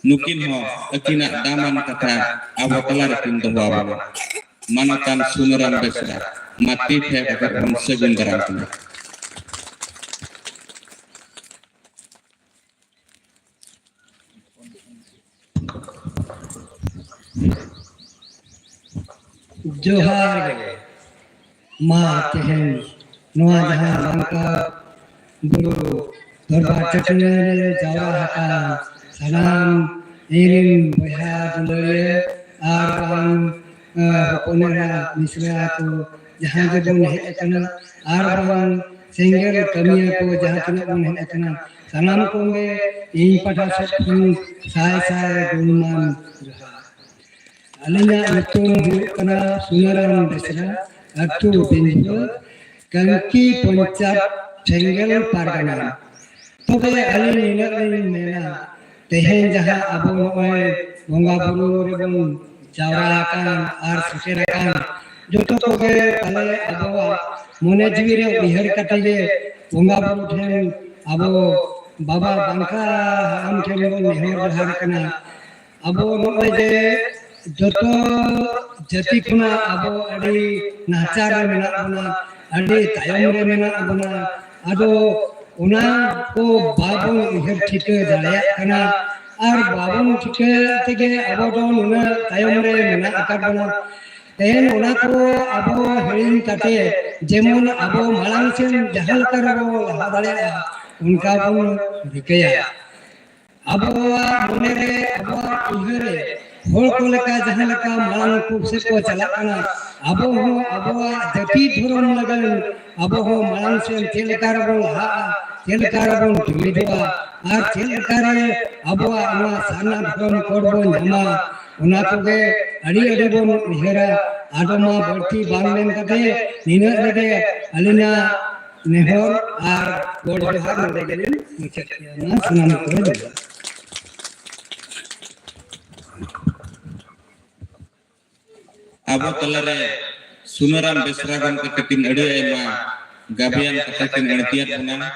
ᱱᱩᱠᱤᱱ ᱦᱚᱸ ᱟᱹᱠᱤᱱᱟᱜ ᱫᱟᱢᱟᱱ ᱠᱟᱛᱷᱟ ᱟᱵᱚ ᱛᱟᱞᱟ ᱨᱮᱠᱤᱱ ᱫᱚᱦᱚ ᱟᱵᱚᱱᱟ᱾ ᱢᱟᱱᱚᱛᱟᱱ ᱥᱩᱱᱟᱨᱟᱢ ᱵᱮᱥᱨᱟ, ᱢᱟ ᱛᱤ ᱛᱷᱟᱭᱚ ᱠᱟᱛᱮ ᱵᱚᱱ ᱥᱟᱹᱜᱩᱱ ᱫᱟᱨᱟᱢ ᱠᱤᱱᱟ᱾ ᱡᱚᱦᱟᱨ ᱜᱮ᱾ ᱢᱟ ᱛᱮᱦᱮᱧ ᱱᱚᱣᱟ ᱡᱟᱦᱟᱸ ᱞᱟᱝᱠᱟ ᱵᱩᱨᱩ ᱫᱚᱨᱵᱟᱨ ᱪᱟᱹᱴᱟᱹᱱᱤ ᱨᱮ ᱡᱟᱣᱨᱟ ᱟᱠᱟᱱ ᱥᱟᱱᱟᱢ ᱤᱧᱨᱮᱱ ᱵᱚᱭᱦᱟ ᱫᱩᱞᱟᱹᱲᱤᱭᱟᱹ ᱟᱨ ᱵᱟᱝ, ᱮ, ᱦᱚᱯᱚᱱ ᱮᱨᱟ ᱢᱤᱥᱨᱟ ᱠᱚ ᱡᱟᱦᱟᱸ ᱜᱮᱵᱚᱱ ᱦᱮᱡ ᱟᱠᱟᱱᱟ, ᱟᱨ ᱵᱟᱝ ᱥᱮᱸᱜᱮᱞ ᱠᱟᱹᱢᱤᱭᱟᱹ ᱠᱚ ᱡᱟᱦᱟᱸ ᱛᱤᱱᱟᱹᱜ ᱵᱚᱱ ᱦᱮᱡ ᱟᱠᱟᱱᱟ, ᱥᱟᱱᱟᱢ ᱠᱚᱜᱮ ᱤᱧ ᱯᱟᱦᱴᱟ ᱥᱮᱫ ᱠᱷᱚᱱ ᱥᱟᱭ ᱥᱟᱭ ᱜᱩᱱᱢᱟᱱ ᱡᱚᱦᱟᱨ᱾ ᱟᱹᱞᱤᱧᱟᱜ ᱧᱩᱛᱩᱢ ᱦᱩᱭᱩᱜ ᱠᱟᱱᱟ ᱥᱩᱱᱟᱨᱟᱢ ᱵᱮᱥᱨᱟ, ᱟᱹᱛᱩ ᱵᱤᱧᱡᱩᱣᱟᱹ, ᱠᱟᱝᱠᱤ ᱯᱚᱧᱪᱟᱭᱮᱛ, ᱴᱷᱮᱝᱜᱮᱞ ᱯᱟᱨᱜᱟᱱᱟ᱾ ᱛᱚᱵᱮ ᱟᱹᱞᱤᱧ ᱱᱤᱱᱟᱹᱜ ᱞᱤᱧ ᱢᱮᱱᱟ, ᱛᱮᱦᱮᱧ ᱡᱟᱦᱟᱸ ᱟᱵᱚ ᱱᱚᱜᱼᱚᱭ ᱵᱚᱸᱜᱟ ᱵᱩᱨᱩ ᱨᱮᱵᱚᱱ ᱡᱟᱣᱨᱟ ᱟᱠᱟᱱ ᱟᱨ ᱥᱮᱴᱮᱨ ᱟᱠᱟᱱ, ᱡᱚᱛᱚ ᱠᱚᱜᱮ ᱛᱟᱦᱞᱮ ᱟᱵᱚᱣᱟᱜ ᱢᱚᱱᱮ ᱡᱤᱣᱤ ᱨᱮ ᱩᱭᱦᱟᱹᱨ ᱠᱟᱛᱮ ᱜᱮ ᱵᱚᱸᱜᱟ ᱵᱩᱨᱩ ᱴᱷᱮᱱ, ᱟᱵᱚ ᱵᱟᱵᱟ ᱵᱟᱝᱠᱟ ᱦᱟᱲᱟᱢ ᱴᱷᱮᱱ ᱵᱚᱱ ᱱᱮᱦᱚᱨ ᱡᱚᱦᱟᱨ ᱠᱟᱱᱟ᱾ ᱟᱵᱚ ᱱᱚᱜᱼᱚᱭ ᱡᱮ ᱡᱚᱛᱚ ᱡᱟᱹᱛᱤ ᱠᱷᱚᱱᱟᱜ ᱟᱵᱚ ᱟᱹᱰᱤ ᱱᱟᱦᱟᱪᱟᱨ ᱨᱮ ᱢᱮᱱᱟᱜ ᱵᱚᱱᱟ, ᱟᱹᱰᱤ ᱛᱟᱭᱚᱢ ᱨᱮ ᱢᱮᱱᱟᱜ ᱵᱚᱱᱟ᱾ ᱟᱫᱚ ᱚᱱᱟ ᱠᱚ ᱵᱟᱵᱚᱱ ᱩᱭᱦᱟᱹᱨ ᱴᱷᱤᱠᱟᱹ ᱫᱟᱲᱮᱭᱟᱜ ᱠᱟᱱᱟ, ᱟᱨ ᱵᱟᱵᱚᱱ ᱴᱷᱤᱠᱟᱹ ᱛᱮᱜᱮ ᱟᱵᱚ ᱫᱚ ᱱᱩᱱᱟᱹᱜ ᱛᱟᱭᱚᱢ ᱨᱮ ᱢᱮᱱᱟᱜ ᱟᱠᱟᱫ ᱵᱚᱱᱟ᱾ ᱛᱮᱦᱮᱧ ᱚᱱᱟ ᱠᱚ ᱟᱵᱚ ᱦᱤᱲᱤᱧ ᱠᱟᱛᱮ ᱡᱮᱢᱚᱱ ᱟᱵᱚ ᱢᱟᱲᱟᱝ ᱥᱮᱱ ᱡᱟᱦᱟᱸ ᱞᱮᱠᱟ ᱨᱮᱵᱚ ᱞᱟᱦᱟ ᱫᱟᱲᱮᱭᱟᱜᱼᱟ, ᱚᱱᱠᱟ ᱵᱚᱱ ᱨᱤᱠᱟᱹᱭᱟ᱾ ᱟᱵᱚᱣᱟᱜ ᱢᱚᱱᱮ ᱨᱮ, ᱟᱵᱚᱣᱟᱜ ᱩᱭᱦᱟᱹᱨ ᱨᱮ ᱦᱚᱲ ᱠᱚ ᱞᱮᱠᱟ ᱡᱟᱦᱟᱸ ᱞᱮᱠᱟ ᱢᱟᱲᱟᱝ ᱠᱚ ᱥᱮᱫ ᱠᱚ ᱪᱟᱞᱟᱜ ᱠᱟᱱᱟ, ᱟᱵᱚ ᱦᱚᱸ ᱟᱵᱚᱣᱟᱜ ᱡᱟᱹᱛᱤ ᱫᱷᱚᱨᱚᱢ ᱞᱟᱹᱜᱤᱫ ᱟᱵᱚ ᱦᱚᱸ ᱢᱟᱲᱟᱝ ᱥᱮᱱ ᱪᱮᱫ ᱞᱮᱠᱟ ᱨᱮᱵᱚᱱ ᱞᱟᱦᱟᱜᱼᱟ, ᱪᱮᱫ ᱞᱮᱠᱟ ᱨᱮᱵᱚᱱ ᱡᱩᱢᱤᱫᱚᱜᱼᱟ, ᱟᱨ ᱪᱮᱫ ᱞᱮᱠᱟ ᱨᱮ ᱟᱵᱚᱣᱟᱜ ᱱᱚᱣᱟ ᱥᱟᱨᱱᱟ ᱫᱷᱚᱨᱚᱢ ᱠᱳᱰ ᱵᱚᱱ ᱧᱟᱢᱟ, ᱚᱱᱟ ᱠᱚᱜᱮ ᱟᱹᱰᱤ ᱟᱹᱰᱤ ᱵᱚᱱ ᱩᱭᱦᱟᱹᱨᱟ᱾ ᱟᱫᱚ ᱢᱟ ᱵᱟᱹᱲᱛᱤ ᱵᱟᱝ ᱢᱮᱱ ᱠᱟᱛᱮ ᱱᱤᱱᱟᱹᱜ ᱨᱮᱜᱮ ᱟᱹᱞᱤᱧᱟᱜ ᱱᱮᱦᱚᱨ ᱟᱨ ᱜᱚᱰ ᱡᱚᱦᱟᱨ ᱱᱚᱰᱮ ᱜᱮᱞᱤᱧ ᱢᱩᱪᱟᱹᱫ ᱠᱮᱫᱟ᱾ ᱢᱟ ᱥᱟᱱᱟᱢ ᱠᱚ ᱡᱚᱦᱟᱨ᱾ ᱟᱵᱚ ᱛᱟᱞᱟᱨᱮ ᱥᱩᱱᱟᱹᱨᱟᱢ ᱵᱮᱥᱨᱟ ᱜᱚᱢᱠᱮ ᱛᱟᱹᱠᱤᱱ ᱟᱹᱰᱤ ᱟᱭᱢᱟ ᱜᱟᱵᱮᱭᱟᱱ ᱠᱟᱛᱷᱟ ᱠᱤᱱ ᱟᱹᱬᱛᱤᱭᱟᱫ ᱵᱚᱱᱟ,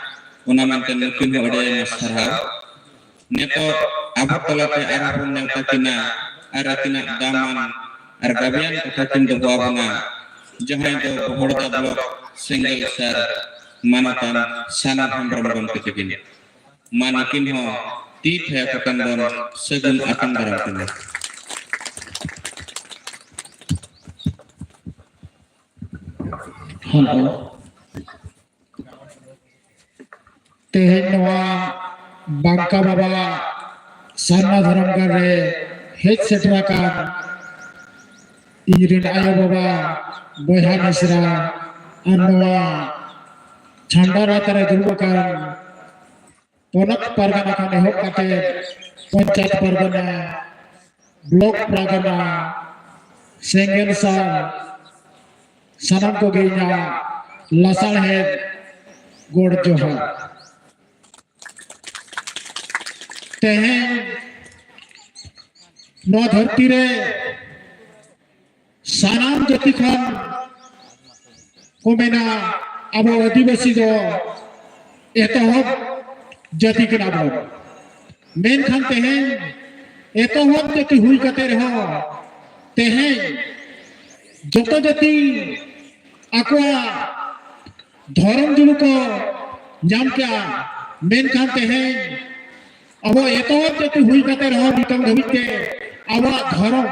ᱚᱱᱟ ᱢᱮᱱᱛᱮ ᱱᱩᱠᱤᱱ ᱦᱚᱸ ᱟᱹᱰᱤ ᱟᱭᱢᱟ ᱥᱟᱨᱦᱟᱣ᱾ ᱱᱤᱛᱚᱜ ᱟᱵᱚ ᱛᱟᱞᱟᱛᱮ ᱟᱨᱦᱚᱸ ᱵᱚᱱ ᱱᱮᱣᱛᱟ ᱠᱤᱱᱟ ᱟᱨ ᱟᱹᱠᱤᱱᱟᱜ ᱫᱟᱢᱟᱱ ᱟᱨ ᱜᱟᱵᱮᱭᱟᱱ ᱠᱟᱛᱷᱟ ᱠᱤᱱ ᱫᱚᱦᱚ ᱟᱵᱚᱱᱟ, ᱡᱟᱦᱟᱸᱭ ᱫᱚ ᱵᱚᱦᱚᱲᱫᱟ ᱵᱞᱚᱠ ᱥᱮᱸᱜᱮᱞ ᱥᱟᱨ ᱢᱟᱱᱚᱛᱟᱱ ᱥᱟᱱᱟ ᱦᱮᱢᱵᱨᱚᱢ ᱜᱚᱢᱠᱮ ᱛᱟᱹᱠᱤᱱ᱾ ᱢᱟ ᱱᱩᱠᱤᱱ ᱦᱚᱸ ᱛᱤ ᱛᱷᱟᱭᱚ ᱠᱟᱛᱮ ᱵᱚᱱ ᱥᱟᱹᱜᱩᱱ ᱟᱛᱟᱝ ᱫᱟᱨᱟᱢ ᱠᱤᱱᱟ᱾ ᱦᱮᱞᱳ᱾ ᱛᱮᱦᱮᱧ ᱱᱚᱣᱟ ᱵᱟᱝᱠᱟ ᱵᱟᱵᱟ ᱥᱟᱨᱱᱟ ᱫᱷᱚᱨᱚᱢ ᱜᱟᱲ ᱨᱮ ᱦᱮᱡ ᱥᱮᱴᱮᱨ ᱟᱠᱟᱱ ᱤᱧ ᱨᱮᱱ ᱟᱭᱳ ᱵᱟᱵᱟ, ᱵᱚᱭᱦᱟ ᱢᱤᱥᱨᱟ ᱟᱨ ᱱᱚᱣᱟ ᱪᱷᱟᱢᱰᱟ ᱞᱟᱛᱟᱨ ᱨᱮ ᱫᱩᱲᱩᱵ ᱟᱠᱟᱱ ᱯᱚᱱᱚᱛ ᱯᱟᱨᱜᱟᱱᱟ ᱠᱷᱚᱱ ᱮᱦᱚᱵ ᱠᱟᱛᱮ ᱯᱚᱧᱪᱟᱭᱮᱛ ᱯᱟᱨᱜᱟᱱᱟ, ᱵᱞᱚᱠ ᱯᱟᱨᱜᱟᱱᱟ, ᱥᱮᱸᱜᱮᱞ ᱥᱟᱨ, ᱥᱟᱱᱟᱢ ᱠᱚᱜᱮ ᱤᱧᱟᱹᱜ ᱞᱟᱥᱟᱲᱦᱮᱫ ᱜᱚᱰ ᱡᱚᱦᱟᱨ᱾ ᱛᱮᱦᱮᱧ ᱱᱚᱣᱟ ᱫᱷᱟᱹᱨᱛᱤ ᱨᱮ ᱥᱟᱱᱟᱢ ᱡᱟᱹᱛᱤ ᱠᱷᱚᱱ ᱠᱚ ᱢᱮᱱᱟ, ᱟᱵᱚ ᱟᱹᱫᱤᱵᱟᱹᱥᱤ ᱫᱚ ᱮᱛᱚᱦᱚᱵ ᱡᱟᱹᱛᱤ ᱠᱟᱱᱟ ᱵᱚᱱ᱾ ᱢᱮᱱᱠᱷᱟᱱ ᱛᱮᱦᱮᱧ ᱮᱛᱚᱦᱚᱵ ᱡᱟᱹᱛᱤ ᱦᱩᱭ ᱠᱟᱛᱮ ᱨᱮᱦᱚᱸ ᱛᱮᱦᱮᱧ ᱡᱚᱛᱚ ᱡᱟᱹᱛᱤ ᱟᱠᱚᱣᱟᱜ ᱫᱷᱚᱨᱚᱢ ᱡᱩᱞᱩ ᱠᱚ ᱧᱟᱢ ᱠᱮᱜᱼᱟ᱾ ᱢᱮᱱᱠᱷᱟᱱ ᱛᱮᱦᱮᱧ ᱟᱵᱚ ᱮᱛᱚᱦᱚᱵ ᱡᱟᱹᱛᱤ ᱦᱩᱭ ᱠᱟᱛᱮ ᱨᱮᱦᱚᱸ ᱱᱤᱛᱚᱝ ᱫᱷᱟᱹᱵᱤᱡ ᱛᱮ ᱟᱵᱚᱣᱟᱜ ᱫᱷᱚᱨᱚᱢ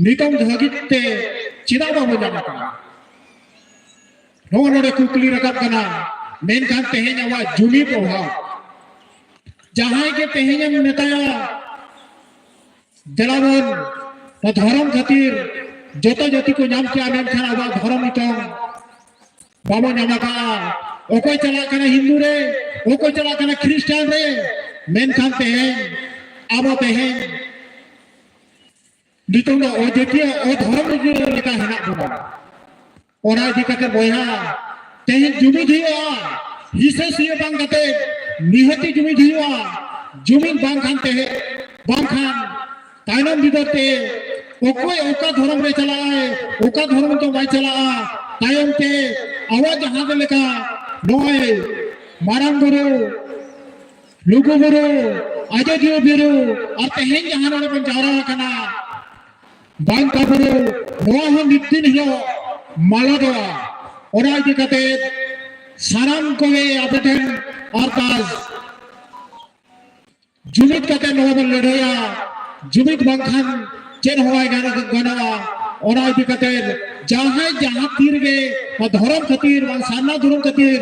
ᱱᱤᱛᱚᱝ ᱫᱷᱟᱹᱵᱤᱡ ᱛᱮ ᱪᱮᱫᱟᱜ ᱵᱟᱵᱚ ᱧᱟᱢ ᱟᱠᱟᱫᱟ? ᱱᱚᱜᱼᱚ ᱱᱚᱰᱮ ᱠᱩᱠᱞᱤ ᱨᱟᱠᱟᱵ ᱠᱟᱱᱟ᱾ ᱢᱮᱱᱠᱷᱟᱱ ᱛᱮᱦᱮᱧ ᱟᱵᱚᱣᱟᱜ ᱡᱩᱢᱤᱫ ᱚᱵᱷᱟᱵᱽ, ᱡᱟᱦᱟᱸᱭ ᱜᱮ ᱛᱮᱦᱮᱧᱮᱢ ᱢᱮᱛᱟᱭᱟ, ᱫᱮᱞᱟ ᱵᱚᱱ ᱱᱚᱣᱟ ᱫᱷᱚᱨᱚᱢ ᱠᱷᱟᱹᱛᱤᱨ ᱡᱚᱛᱚ ᱡᱟᱹᱛᱤ ᱠᱚ ᱧᱟᱢ ᱠᱮᱜᱼᱟ, ᱢᱮᱱᱠᱷᱟᱱ ᱟᱵᱚᱣᱟᱜ ᱫᱷᱚᱨᱚᱢ ᱱᱤᱛᱚᱝ ᱵᱟᱵᱚ ᱧᱟᱢ ᱟᱠᱟᱫᱼᱟ᱾ ᱚᱠᱚᱭ ᱪᱟᱞᱟᱜ ᱠᱟᱱᱟ ᱦᱤᱱᱫᱩ ᱨᱮ, ᱚᱠᱚᱭ ᱪᱟᱞᱟᱜ ᱠᱟᱱᱟ ᱠᱷᱨᱤᱥᱴᱟᱱ ᱨᱮ, ᱢᱮᱱᱠᱷᱟᱱ ᱛᱮᱦᱮᱧ ᱟᱵᱚ ᱛᱮᱦᱮᱧ ᱱᱤᱛᱚᱝ ᱫᱚ ᱚᱡᱟᱹᱛᱤᱭᱟᱹ ᱚᱫᱷᱚᱨᱚᱢ ᱞᱮᱠᱟ ᱦᱮᱱᱟᱜ ᱵᱚᱱᱟ᱾ ᱚᱱᱟ ᱤᱫᱤ ᱠᱟᱛᱮ ᱵᱚᱭᱦᱟ, ᱛᱮᱦᱮᱧ ᱡᱩᱢᱤᱫ ᱦᱩᱭᱩᱜᱼᱟ, ᱦᱤᱥᱟᱹ ᱥᱤᱭᱟᱹ ᱵᱟᱝ ᱠᱟᱛᱮ ᱱᱤᱦᱟᱹᱛᱤ ᱡᱩᱢᱤᱫ ᱦᱩᱭᱩᱜᱼᱟ᱾ ᱡᱩᱢᱤᱫ ᱵᱟᱝᱠᱷᱟᱱ ᱛᱮ, ᱵᱟᱝᱠᱷᱟᱱ ᱛᱟᱭᱱᱚᱢ ᱵᱤᱫᱟᱹᱞ ᱛᱮ ᱚᱠᱚᱭ ᱚᱠᱟ ᱫᱷᱚᱨᱚᱢ ᱨᱮ ᱪᱟᱞᱟᱜᱼᱟᱭ, ᱚᱠᱟ ᱫᱷᱚᱨᱚᱢ ᱫᱚ ᱵᱟᱭ ᱪᱟᱞᱟᱜᱼᱟ᱾ ᱛᱟᱭᱚᱢ ᱛᱮ ᱟᱵᱚ ᱡᱟᱦᱟᱸ ᱞᱮᱠᱟ ᱱᱚᱜᱼᱚᱭ ᱢᱟᱨᱟᱝ ᱵᱩᱨᱩ, ᱞᱩᱜᱩ ᱵᱩᱨᱩ, ᱟᱡᱚᱫᱤᱭᱟᱹ ᱵᱩᱨᱩ, ᱟᱨ ᱛᱮᱦᱮᱧ ᱡᱟᱦᱟᱸ ᱱᱚᱰᱮ ᱵᱚᱱ ᱡᱟᱣᱨᱟ ᱟᱠᱟᱱᱟ, ᱵᱟᱝᱠᱟ ᱵᱩᱨᱩ, ᱱᱚᱣᱟ ᱦᱚᱸ ᱢᱤᱫ ᱫᱤᱱ ᱦᱤᱞᱳᱜ ᱢᱟᱞᱚᱴᱚᱜᱼᱟ᱾ ᱚᱱᱟ ᱤᱫᱤ ᱠᱟᱛᱮ ᱥᱟᱱᱟᱢ ᱠᱚᱜᱮ ᱟᱯᱮ ᱴᱷᱮᱱ ᱟᱨᱫᱟᱥ, ᱡᱩᱢᱤᱫ ᱠᱟᱛᱮ ᱱᱚᱣᱟ ᱵᱚᱱ ᱞᱟᱹᱲᱦᱟᱹᱭᱟ᱾ ᱡᱩᱢᱤᱫ ᱵᱟᱝᱠᱷᱟᱱ ᱪᱮᱫ ᱦᱚᱸ ᱵᱟᱭ ᱜᱟᱱᱚᱜ-, ᱜᱟᱱᱚᱜᱼᱟ᱾ ᱚᱱᱟ ᱤᱫᱤ ᱠᱟᱛᱮ ᱡᱟᱦᱟᱸᱭ ᱡᱟᱦᱟᱸ ᱛᱤ ᱨᱮᱜᱮ ᱱᱚᱣᱟ ᱫᱷᱚᱨᱚᱢ ᱠᱷᱟᱹᱛᱤᱨ, ᱵᱟᱝ ᱥᱟᱨᱱᱟ ᱫᱷᱚᱨᱚᱢ ᱠᱷᱟᱹᱛᱤᱨ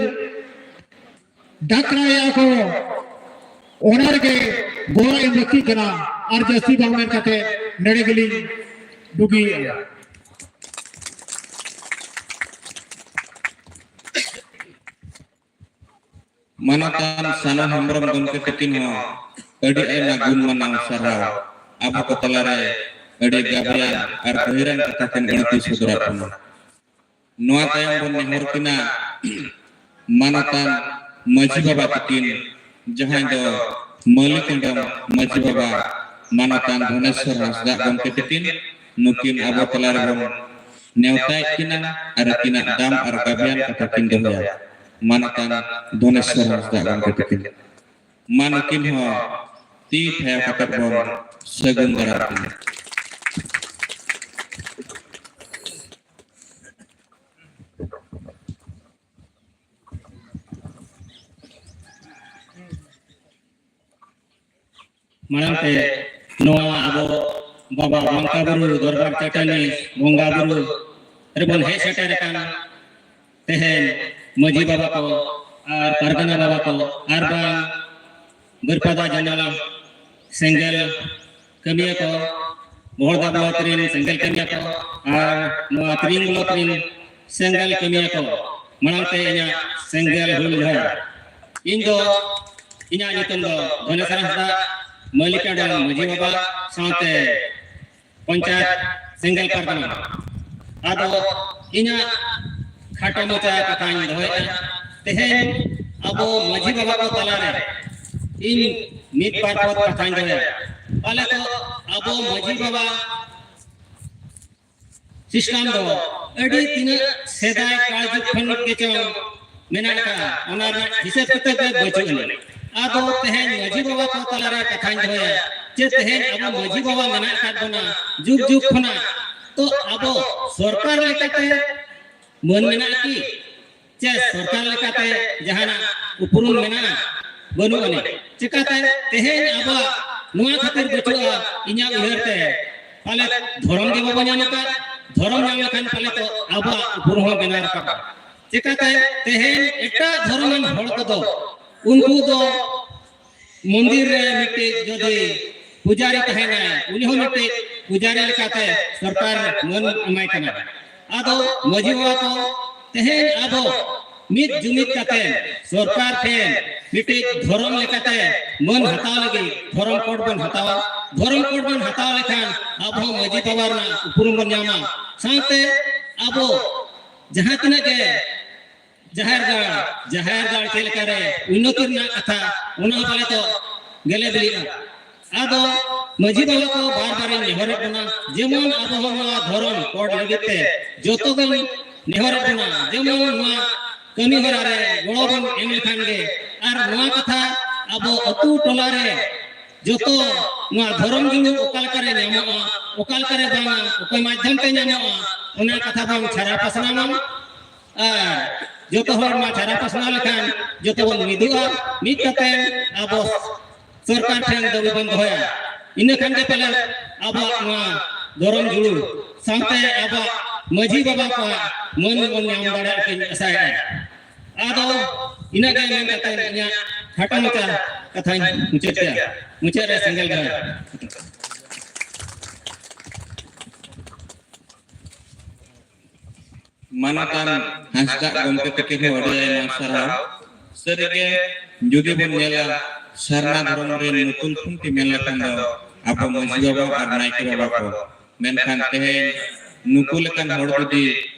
ᱰᱟᱠᱨᱟᱭᱮᱫᱼᱟ ᱠᱚ, ᱚᱱᱟ ᱨᱮᱜᱮ ᱜᱚᱲᱚ ᱮᱢ ᱞᱟᱹᱠᱛᱤᱜ ᱠᱟᱱᱟ᱾ ᱟᱨ ᱡᱟᱹᱥᱛᱤ ᱵᱟᱝ ᱢᱮᱱ ᱠᱟᱛᱮ ᱱᱚᱰᱮ ᱜᱮᱞᱤᱧ ᱰᱩᱜᱤᱭᱮᱫᱼᱟ᱾ ᱢᱟᱱᱚᱛᱟᱱ ᱥᱟᱱᱚ ᱦᱮᱢᱵᱨᱚᱢ ᱜᱚᱢᱠᱮ ᱛᱟᱹᱠᱤᱱ ᱦᱚᱸ ᱟᱹᱰᱤ ᱟᱭᱢᱟ ᱜᱩᱱ ᱢᱟᱱᱟᱣ ᱥᱟᱨᱦᱟᱣ᱾ ᱟᱵᱚ ᱠᱚ ᱛᱟᱞᱟᱨᱮ ᱟᱹᱰᱤ ᱜᱟᱵᱮᱭᱟᱱ ᱟᱨ ᱜᱟᱹᱦᱤᱨᱟᱱ ᱠᱟᱛᱷᱟ ᱠᱤᱱ ᱟᱹᱬᱛᱤ ᱥᱚᱫᱚᱨᱟᱫ ᱵᱚᱱᱟ᱾ ᱱᱚᱣᱟ ᱛᱟᱭᱚᱢ ᱵᱚᱱ ᱱᱮᱦᱚᱨ ᱠᱤᱱᱟ ᱢᱟᱱᱚᱛᱟᱱ ᱢᱟᱹᱡᱷᱤ ᱵᱟᱵᱟ ᱛᱟᱹᱠᱤᱱ, ᱡᱟᱦᱟᱸᱭ ᱫᱚ ᱢᱟᱹᱞᱤᱠ ᱦᱮᱢᱵᱨᱚᱢ ᱢᱟᱹᱡᱷᱤ ᱵᱟᱵᱟ, ᱢᱟᱱᱚᱛᱟᱱ ᱫᱷᱚᱱᱮᱥᱣᱚᱨ ᱦᱟᱸᱥᱫᱟᱜ ᱜᱚᱢᱠᱮ ᱛᱟᱹᱠᱤᱱ, ᱱᱩᱠᱤᱱ ᱟᱵᱚ ᱛᱟᱞᱟ ᱨᱮᱵᱚᱱ ᱱᱮᱣᱛᱟᱭᱮᱫ ᱠᱤᱱᱟ ᱟᱨ ᱟᱹᱠᱤᱱᱟᱜ ᱫᱟᱢ ᱟᱨ ᱜᱟᱵᱮᱭᱟᱱ ᱠᱟᱛᱷᱟ ᱠᱤᱱ ᱫᱚᱦᱚᱭᱟ᱾ ᱢᱟᱱᱚᱛᱟᱱ ᱫᱷᱚᱱᱮᱥᱣᱚᱨ ᱦᱟᱸᱥᱫᱟᱜ ᱜᱚᱢᱠᱮ ᱛᱟᱹᱠᱤᱱ, ᱢᱟ ᱱᱩᱠᱤᱱ ᱦᱚᱸ ᱛᱤ ᱛᱷᱟᱭᱚ ᱠᱟᱛᱮ ᱵᱚᱱ ᱥᱟᱹᱜᱩᱱ ᱫᱟᱨᱟᱢ ᱠᱤᱱᱟ᱾ ᱢᱟᱲᱟᱝ ᱛᱮ ᱱᱚᱣᱟ ᱟᱵᱚ ᱵᱟᱵᱟ ᱵᱟᱝᱠᱟ ᱵᱩᱨᱩ ᱫᱚᱨᱵᱟᱨ ᱪᱟᱹᱴᱟᱹᱱᱤ ᱵᱚᱸᱜᱟ ᱵᱩᱨᱩ ᱨᱮᱵᱚᱱ ᱦᱮᱡ ᱥᱮᱴᱮᱨ ᱟᱠᱟᱱ ᱛᱮᱦᱮᱧ ᱢᱟᱹᱡᱷᱤ ᱵᱟᱵᱟ ᱠᱚ ᱟᱨ ᱯᱟᱨᱜᱟᱱᱟ ᱵᱟᱵᱟ ᱠᱚ ᱟᱨ ᱵᱟᱝ ᱵᱟᱹᱨᱯᱟᱫᱟ ᱡᱟᱱᱟᱞ ᱥᱮᱸᱜᱮᱞ ᱠᱟᱹᱢᱤᱭᱟᱹ ᱠᱚ, ᱵᱚᱦᱚᱲᱫᱟ ᱵᱞᱚᱠ ᱨᱮᱱ ᱥᱮᱸᱜᱮᱞ ᱠᱟᱹᱢᱤᱭᱟᱹ ᱠᱚ ᱟᱨ ᱱᱚᱣᱟ ᱛᱤᱨᱤᱝ ᱵᱞᱚᱠ ᱨᱮᱱ ᱥᱮᱸᱜᱮᱞ ᱠᱟᱹᱢᱤᱭᱟᱹ ᱠᱚ, ᱢᱟᱲᱟᱝ ᱛᱮ ᱤᱧᱟᱹᱜ ᱥᱮᱸᱜᱮᱞ ᱦᱩᱞ ᱡᱚᱦᱟᱨ᱾ ᱤᱧ ᱫᱚ, ᱤᱧᱟᱹᱜ ᱧᱩᱛᱩᱢ ᱫᱚ ᱫᱷᱚᱱᱮᱥᱚᱨ ᱦᱟᱸᱥᱫᱟ, ᱢᱟᱹᱞᱤᱠᱟᱰᱚᱢ ᱢᱟᱹᱡᱷᱤ ᱵᱟᱵᱟ ᱥᱟᱶᱛᱮ ᱯᱚᱧᱪᱟᱭᱮᱛ ᱥᱮᱸᱜᱮᱞ ᱯᱟᱨᱜᱟᱱᱟ᱾ ᱟᱫᱚ ᱤᱧᱟᱹᱜ ᱠᱷᱟᱴᱚ ᱢᱟᱪᱷᱟ ᱠᱟᱛᱷᱟᱧ ᱫᱚᱦᱚᱭᱮᱫᱼᱟ᱾ ᱛᱮᱦᱮᱧ ᱟᱵᱚ ᱢᱟᱹᱡᱷᱤ ᱵᱟᱵᱟ ᱠᱚ ᱛᱟᱞᱟᱨᱮ ᱤᱧ ᱢᱤᱫ ᱵᱟᱨ ᱯᱚᱫ ᱠᱟᱛᱷᱟᱧ ᱫᱚᱦᱚᱭᱟ᱾ ᱯᱟᱞᱮ ᱛᱚ ᱟᱵᱚ ᱢᱟᱹᱡᱷᱤ ᱵᱟᱵᱟ ᱥᱤᱥᱴᱮᱢ ᱫᱚ ᱟᱹᱰᱤ ᱛᱤᱱᱟᱹᱜ ᱥᱮᱫᱟᱭ ᱠᱟᱞ ᱡᱩᱜᱽ ᱠᱷᱚᱱ ᱜᱮ ᱪᱚᱝ ᱢᱮᱱᱟᱜ ᱟᱠᱟᱫᱼᱟ, ᱚᱱᱟ ᱨᱮᱱᱟᱜ ᱦᱤᱥᱟᱹᱵ ᱠᱤᱛᱟᱹᱵ ᱜᱮ ᱵᱟᱹᱪᱩᱜ ᱟᱹᱱᱤᱡ᱾ ᱟᱫᱚ ᱛᱮᱦᱮᱧ ᱢᱟᱹᱡᱷᱤ ᱵᱟᱵᱟ ᱠᱚ ᱛᱟᱞᱟᱨᱮ ᱠᱟᱛᱷᱟᱧ ᱫᱚᱦᱚᱭᱟ, ᱡᱮ ᱛᱮᱦᱮᱧ ᱟᱵᱚ ᱢᱟᱹᱡᱷᱤ ᱵᱟᱵᱟ ᱢᱮᱱᱟᱜ ᱟᱠᱟᱫ ᱵᱚᱱᱟ ᱡᱩᱜᱽ ᱡᱩᱜᱽ ᱠᱷᱚᱱᱟᱜ, ᱛᱚ ᱟᱵᱚ ᱥᱚᱨᱠᱟᱨ ᱞᱮᱠᱟᱛᱮ ᱢᱟᱹᱱ ᱢᱮᱱᱟᱜᱼᱟ ᱠᱤ? ᱪᱮ ᱥᱚᱨᱠᱟᱨ ᱞᱮᱠᱟᱛᱮ ᱡᱟᱦᱟᱱᱟᱜ ᱩᱯᱨᱩᱢ ᱢᱮᱱᱟᱜᱼᱟ? ᱵᱟᱹᱱᱩᱜ ᱟᱹᱱᱤᱡ᱾ ᱪᱮᱠᱟᱛᱮ ᱛᱮᱦᱮᱧ ᱟᱵᱚᱣᱟᱜ ᱱᱚᱣᱟ ᱠᱷᱟᱹᱛᱤᱨ ᱵᱟᱹᱪᱩᱜᱼᱟ? ᱤᱧᱟᱹᱜ ᱩᱭᱦᱟᱹᱨ ᱛᱮ ᱯᱟᱞᱮ ᱫᱷᱚᱨᱚᱢ ᱜᱮ ᱵᱟᱵᱚ ᱧᱟᱢ ᱟᱠᱟᱫ᱾ ᱫᱷᱚᱨᱚᱢ ᱧᱟᱢ ᱞᱮᱠᱷᱟᱱ ᱯᱟᱞᱮ ᱛᱚ ᱟᱵᱚᱣᱟᱜ ᱩᱯᱨᱩᱢ ᱦᱚᱸ ᱵᱮᱱᱟᱣ ᱨᱟᱠᱟᱵᱼᱟ᱾ ᱪᱮᱠᱟᱛᱮ ᱛᱮᱦᱮᱧ ᱮᱴᱟᱜ ᱫᱷᱚᱨᱚᱢᱟᱱ ᱦᱚᱲ ᱠᱚᱫᱚ ᱩᱱᱠᱩ ᱫᱚ ᱢᱚᱱᱫᱤᱨ ᱨᱮ ᱢᱤᱫᱴᱤᱡ ᱡᱩᱫᱤ ᱯᱩᱡᱟᱨᱤ ᱛᱟᱦᱮᱱᱟᱭ, ᱩᱱᱤ ᱦᱚᱸ ᱢᱤᱫᱴᱤᱡ ᱯᱩᱡᱟᱨᱤ ᱞᱮᱠᱟᱛᱮ ᱥᱚᱨᱠᱟᱨ ᱢᱟᱹᱱ ᱮᱢᱟᱭ ᱠᱟᱱᱟ᱾ ᱟᱫᱚ ᱢᱟᱹᱡᱷᱤ ᱵᱟᱵᱟ ᱠᱚ ᱛᱮᱦᱮᱧ ᱟᱵᱚ ᱢᱤᱫ ᱡᱩᱢᱤᱫ ᱠᱟᱛᱮ ᱥᱚᱨᱠᱟᱨ ᱴᱷᱮᱱ ᱢᱤᱫᱴᱤᱡ ᱫᱷᱚᱨᱚᱢ ᱞᱮᱠᱟᱛᱮ ᱢᱟᱹᱱ ᱦᱟᱛᱟᱣ ᱞᱟᱹᱜᱤᱫ ᱫᱷᱚᱨᱚᱢ ᱠᱳᱰ ᱵᱚᱱ ᱦᱟᱛᱟᱣᱟ᱾ ᱫᱷᱚᱨᱚᱢ ᱠᱳᱰ ᱵᱚᱱ ᱦᱟᱛᱟᱣ ᱞᱮᱠᱷᱟᱱ ᱟᱵᱚ ᱦᱚᱸ ᱢᱟᱹᱡᱷᱤ ᱵᱟᱵᱟ ᱨᱮᱱᱟᱜ ᱩᱯᱨᱩᱢ ᱵᱚᱱ ᱧᱟᱢᱟ᱾ ᱥᱟᱶᱛᱮ ᱟᱵᱚ ᱡᱟᱦᱟᱸ ᱛᱤᱱᱟᱹᱜ ᱜᱮ ᱡᱟᱦᱮᱨ ᱜᱟᱲ, ᱡᱟᱦᱮᱨ ᱜᱟᱲ ᱪᱮᱫ ᱞᱮᱠᱟᱨᱮ ᱩᱱᱱᱚᱛᱤ ᱨᱮᱱᱟᱜ ᱠᱟᱛᱷᱟ, ᱚᱱᱟ ᱦᱚᱸ ᱯᱟᱞᱮ ᱛᱚ ᱜᱮᱞᱮ ᱵᱤᱞᱤᱜᱼᱟ᱾ ᱟᱫᱚ ᱢᱟᱹᱡᱷᱤ ᱵᱟᱵᱟ ᱠᱚ ᱵᱟᱨ ᱵᱟᱨᱤᱧ ᱱᱮᱦᱚᱨᱮᱫ ᱵᱚᱱᱟ, ᱡᱮᱢᱚᱱ ᱟᱵᱚ ᱦᱚᱸ ᱱᱚᱣᱟ ᱫᱷᱚᱨᱚᱢ ᱠᱳᱰ ᱞᱟᱹᱜᱤᱫ ᱛᱮ ᱡᱚᱛᱚ ᱜᱮᱧ ᱱᱮᱦᱚᱨᱮᱫ ᱵᱚᱱᱟ, ᱡᱮᱢᱚᱱ ᱱᱚᱣᱟ ᱠᱟᱹᱢᱤ ᱦᱚᱨᱟ ᱨᱮ ᱜᱚᱲᱚ ᱵᱚᱱ ᱮᱢ ᱞᱮᱠᱷᱟᱱ ᱜᱮ, ᱟᱨ ᱱᱚᱣᱟ ᱠᱟᱛᱷᱟ ᱟᱵᱚ ᱟᱹᱛᱩ ᱴᱚᱞᱟ ᱨᱮ ᱡᱚᱛᱚ ᱱᱚᱣᱟ ᱫᱷᱚᱨᱚᱢ ᱡᱩᱢᱤᱫ ᱚᱠᱟ ᱞᱮᱠᱟᱨᱮ ᱧᱟᱢᱚᱜᱼᱟ, ᱚᱠᱟ ᱞᱮᱠᱟᱨᱮ ᱵᱟᱝᱟ, ᱚᱠᱟ ᱢᱟᱫᱽᱫᱷᱚᱢ ᱛᱮ ᱧᱟᱢᱚᱜᱼᱟ, ᱚᱱᱟ ᱠᱟᱛᱷᱟ ᱵᱚᱱ ᱪᱷᱟᱨᱟ ᱯᱟᱥᱱᱟᱣ ᱢᱟ᱾ ᱟᱨ ᱡᱚᱛᱚ ᱦᱚᱲ ᱱᱚᱣᱟ ᱪᱷᱟᱨᱟ ᱯᱟᱥᱱᱟᱣ ᱞᱮᱠᱷᱟᱱ ᱡᱚᱛᱚ ᱵᱚᱱ ᱢᱤᱫᱚᱜᱼᱟ, ᱢᱤᱫ ᱠᱟᱛᱮ ᱟᱵᱚ ᱥᱚᱨᱠᱟᱨ ᱴᱷᱮᱱ ᱫᱟᱹᱵᱤ ᱵᱚᱱ ᱫᱚᱦᱚᱭᱟ᱾ ᱤᱱᱟᱹ ᱠᱷᱟᱱ ᱜᱮ ᱯᱟᱞᱮ ᱟᱵᱚᱣᱟᱜ ᱱᱚᱣᱟ ᱫᱷᱚᱨᱚᱢ ᱡᱩᱲᱩ ᱥᱟᱶᱛᱮ ᱟᱵᱚᱣᱟᱜ ᱢᱟᱹᱡᱷᱤ ᱵᱟᱵᱟ ᱠᱚᱣᱟᱜ ᱢᱟᱹᱱ ᱵᱚᱱ ᱧᱟᱢ ᱫᱟᱲᱮᱭᱟᱜ ᱞᱮᱠᱟᱧ ᱟᱥᱟᱭᱮᱫᱼᱟ᱾ ᱟᱫᱚ ᱤᱱᱟᱹᱜ ᱜᱮ ᱢᱮᱱ ᱠᱟᱛᱮ ᱤᱧᱟᱹᱜ ᱠᱷᱟᱴᱚ ᱢᱟᱪᱷᱟ ᱠᱟᱛᱷᱟᱧ ᱢᱩᱪᱟᱹᱫ ᱠᱮᱫᱟ᱾ ᱢᱩᱪᱟᱹᱫ ᱨᱮ ᱥᱮᱸᱜᱮᱞ ᱜᱮ᱾ ᱢᱟᱱᱚᱛᱟᱱ ᱦᱟᱸᱥᱫᱟᱜ ᱜᱚᱢᱠᱮ ᱛᱟᱹᱠᱤᱱ ᱦᱚᱸ ᱟᱹᱰᱤ ᱟᱭᱢᱟ ᱥᱟᱨᱦᱟᱣ᱾ ᱥᱟᱹᱨᱤᱜᱮ ᱡᱩᱫᱤ ᱵᱚᱱ ᱧᱮᱞᱟ, ᱥᱟᱨᱱᱟ ᱫᱷᱚᱨᱚᱢ ᱨᱮᱱ ᱱᱩᱛᱩᱞ ᱠᱷᱩᱱᱴᱤ ᱢᱮᱱ ᱞᱮᱠᱷᱟᱱ ᱫᱚ ᱟᱵᱚ ᱢᱟᱹᱡᱷᱤ ᱵᱟᱵᱟ ᱟᱨ ᱱᱟᱭᱠᱮ ᱵᱟᱵᱟ ᱠᱚ᱾ ᱢᱮᱱᱠᱷᱟᱱ ᱛᱮᱦᱮᱧ ᱱᱩᱠᱩ ᱞᱮᱠᱟᱱ ᱦᱚᱲ ᱡᱩᱫᱤ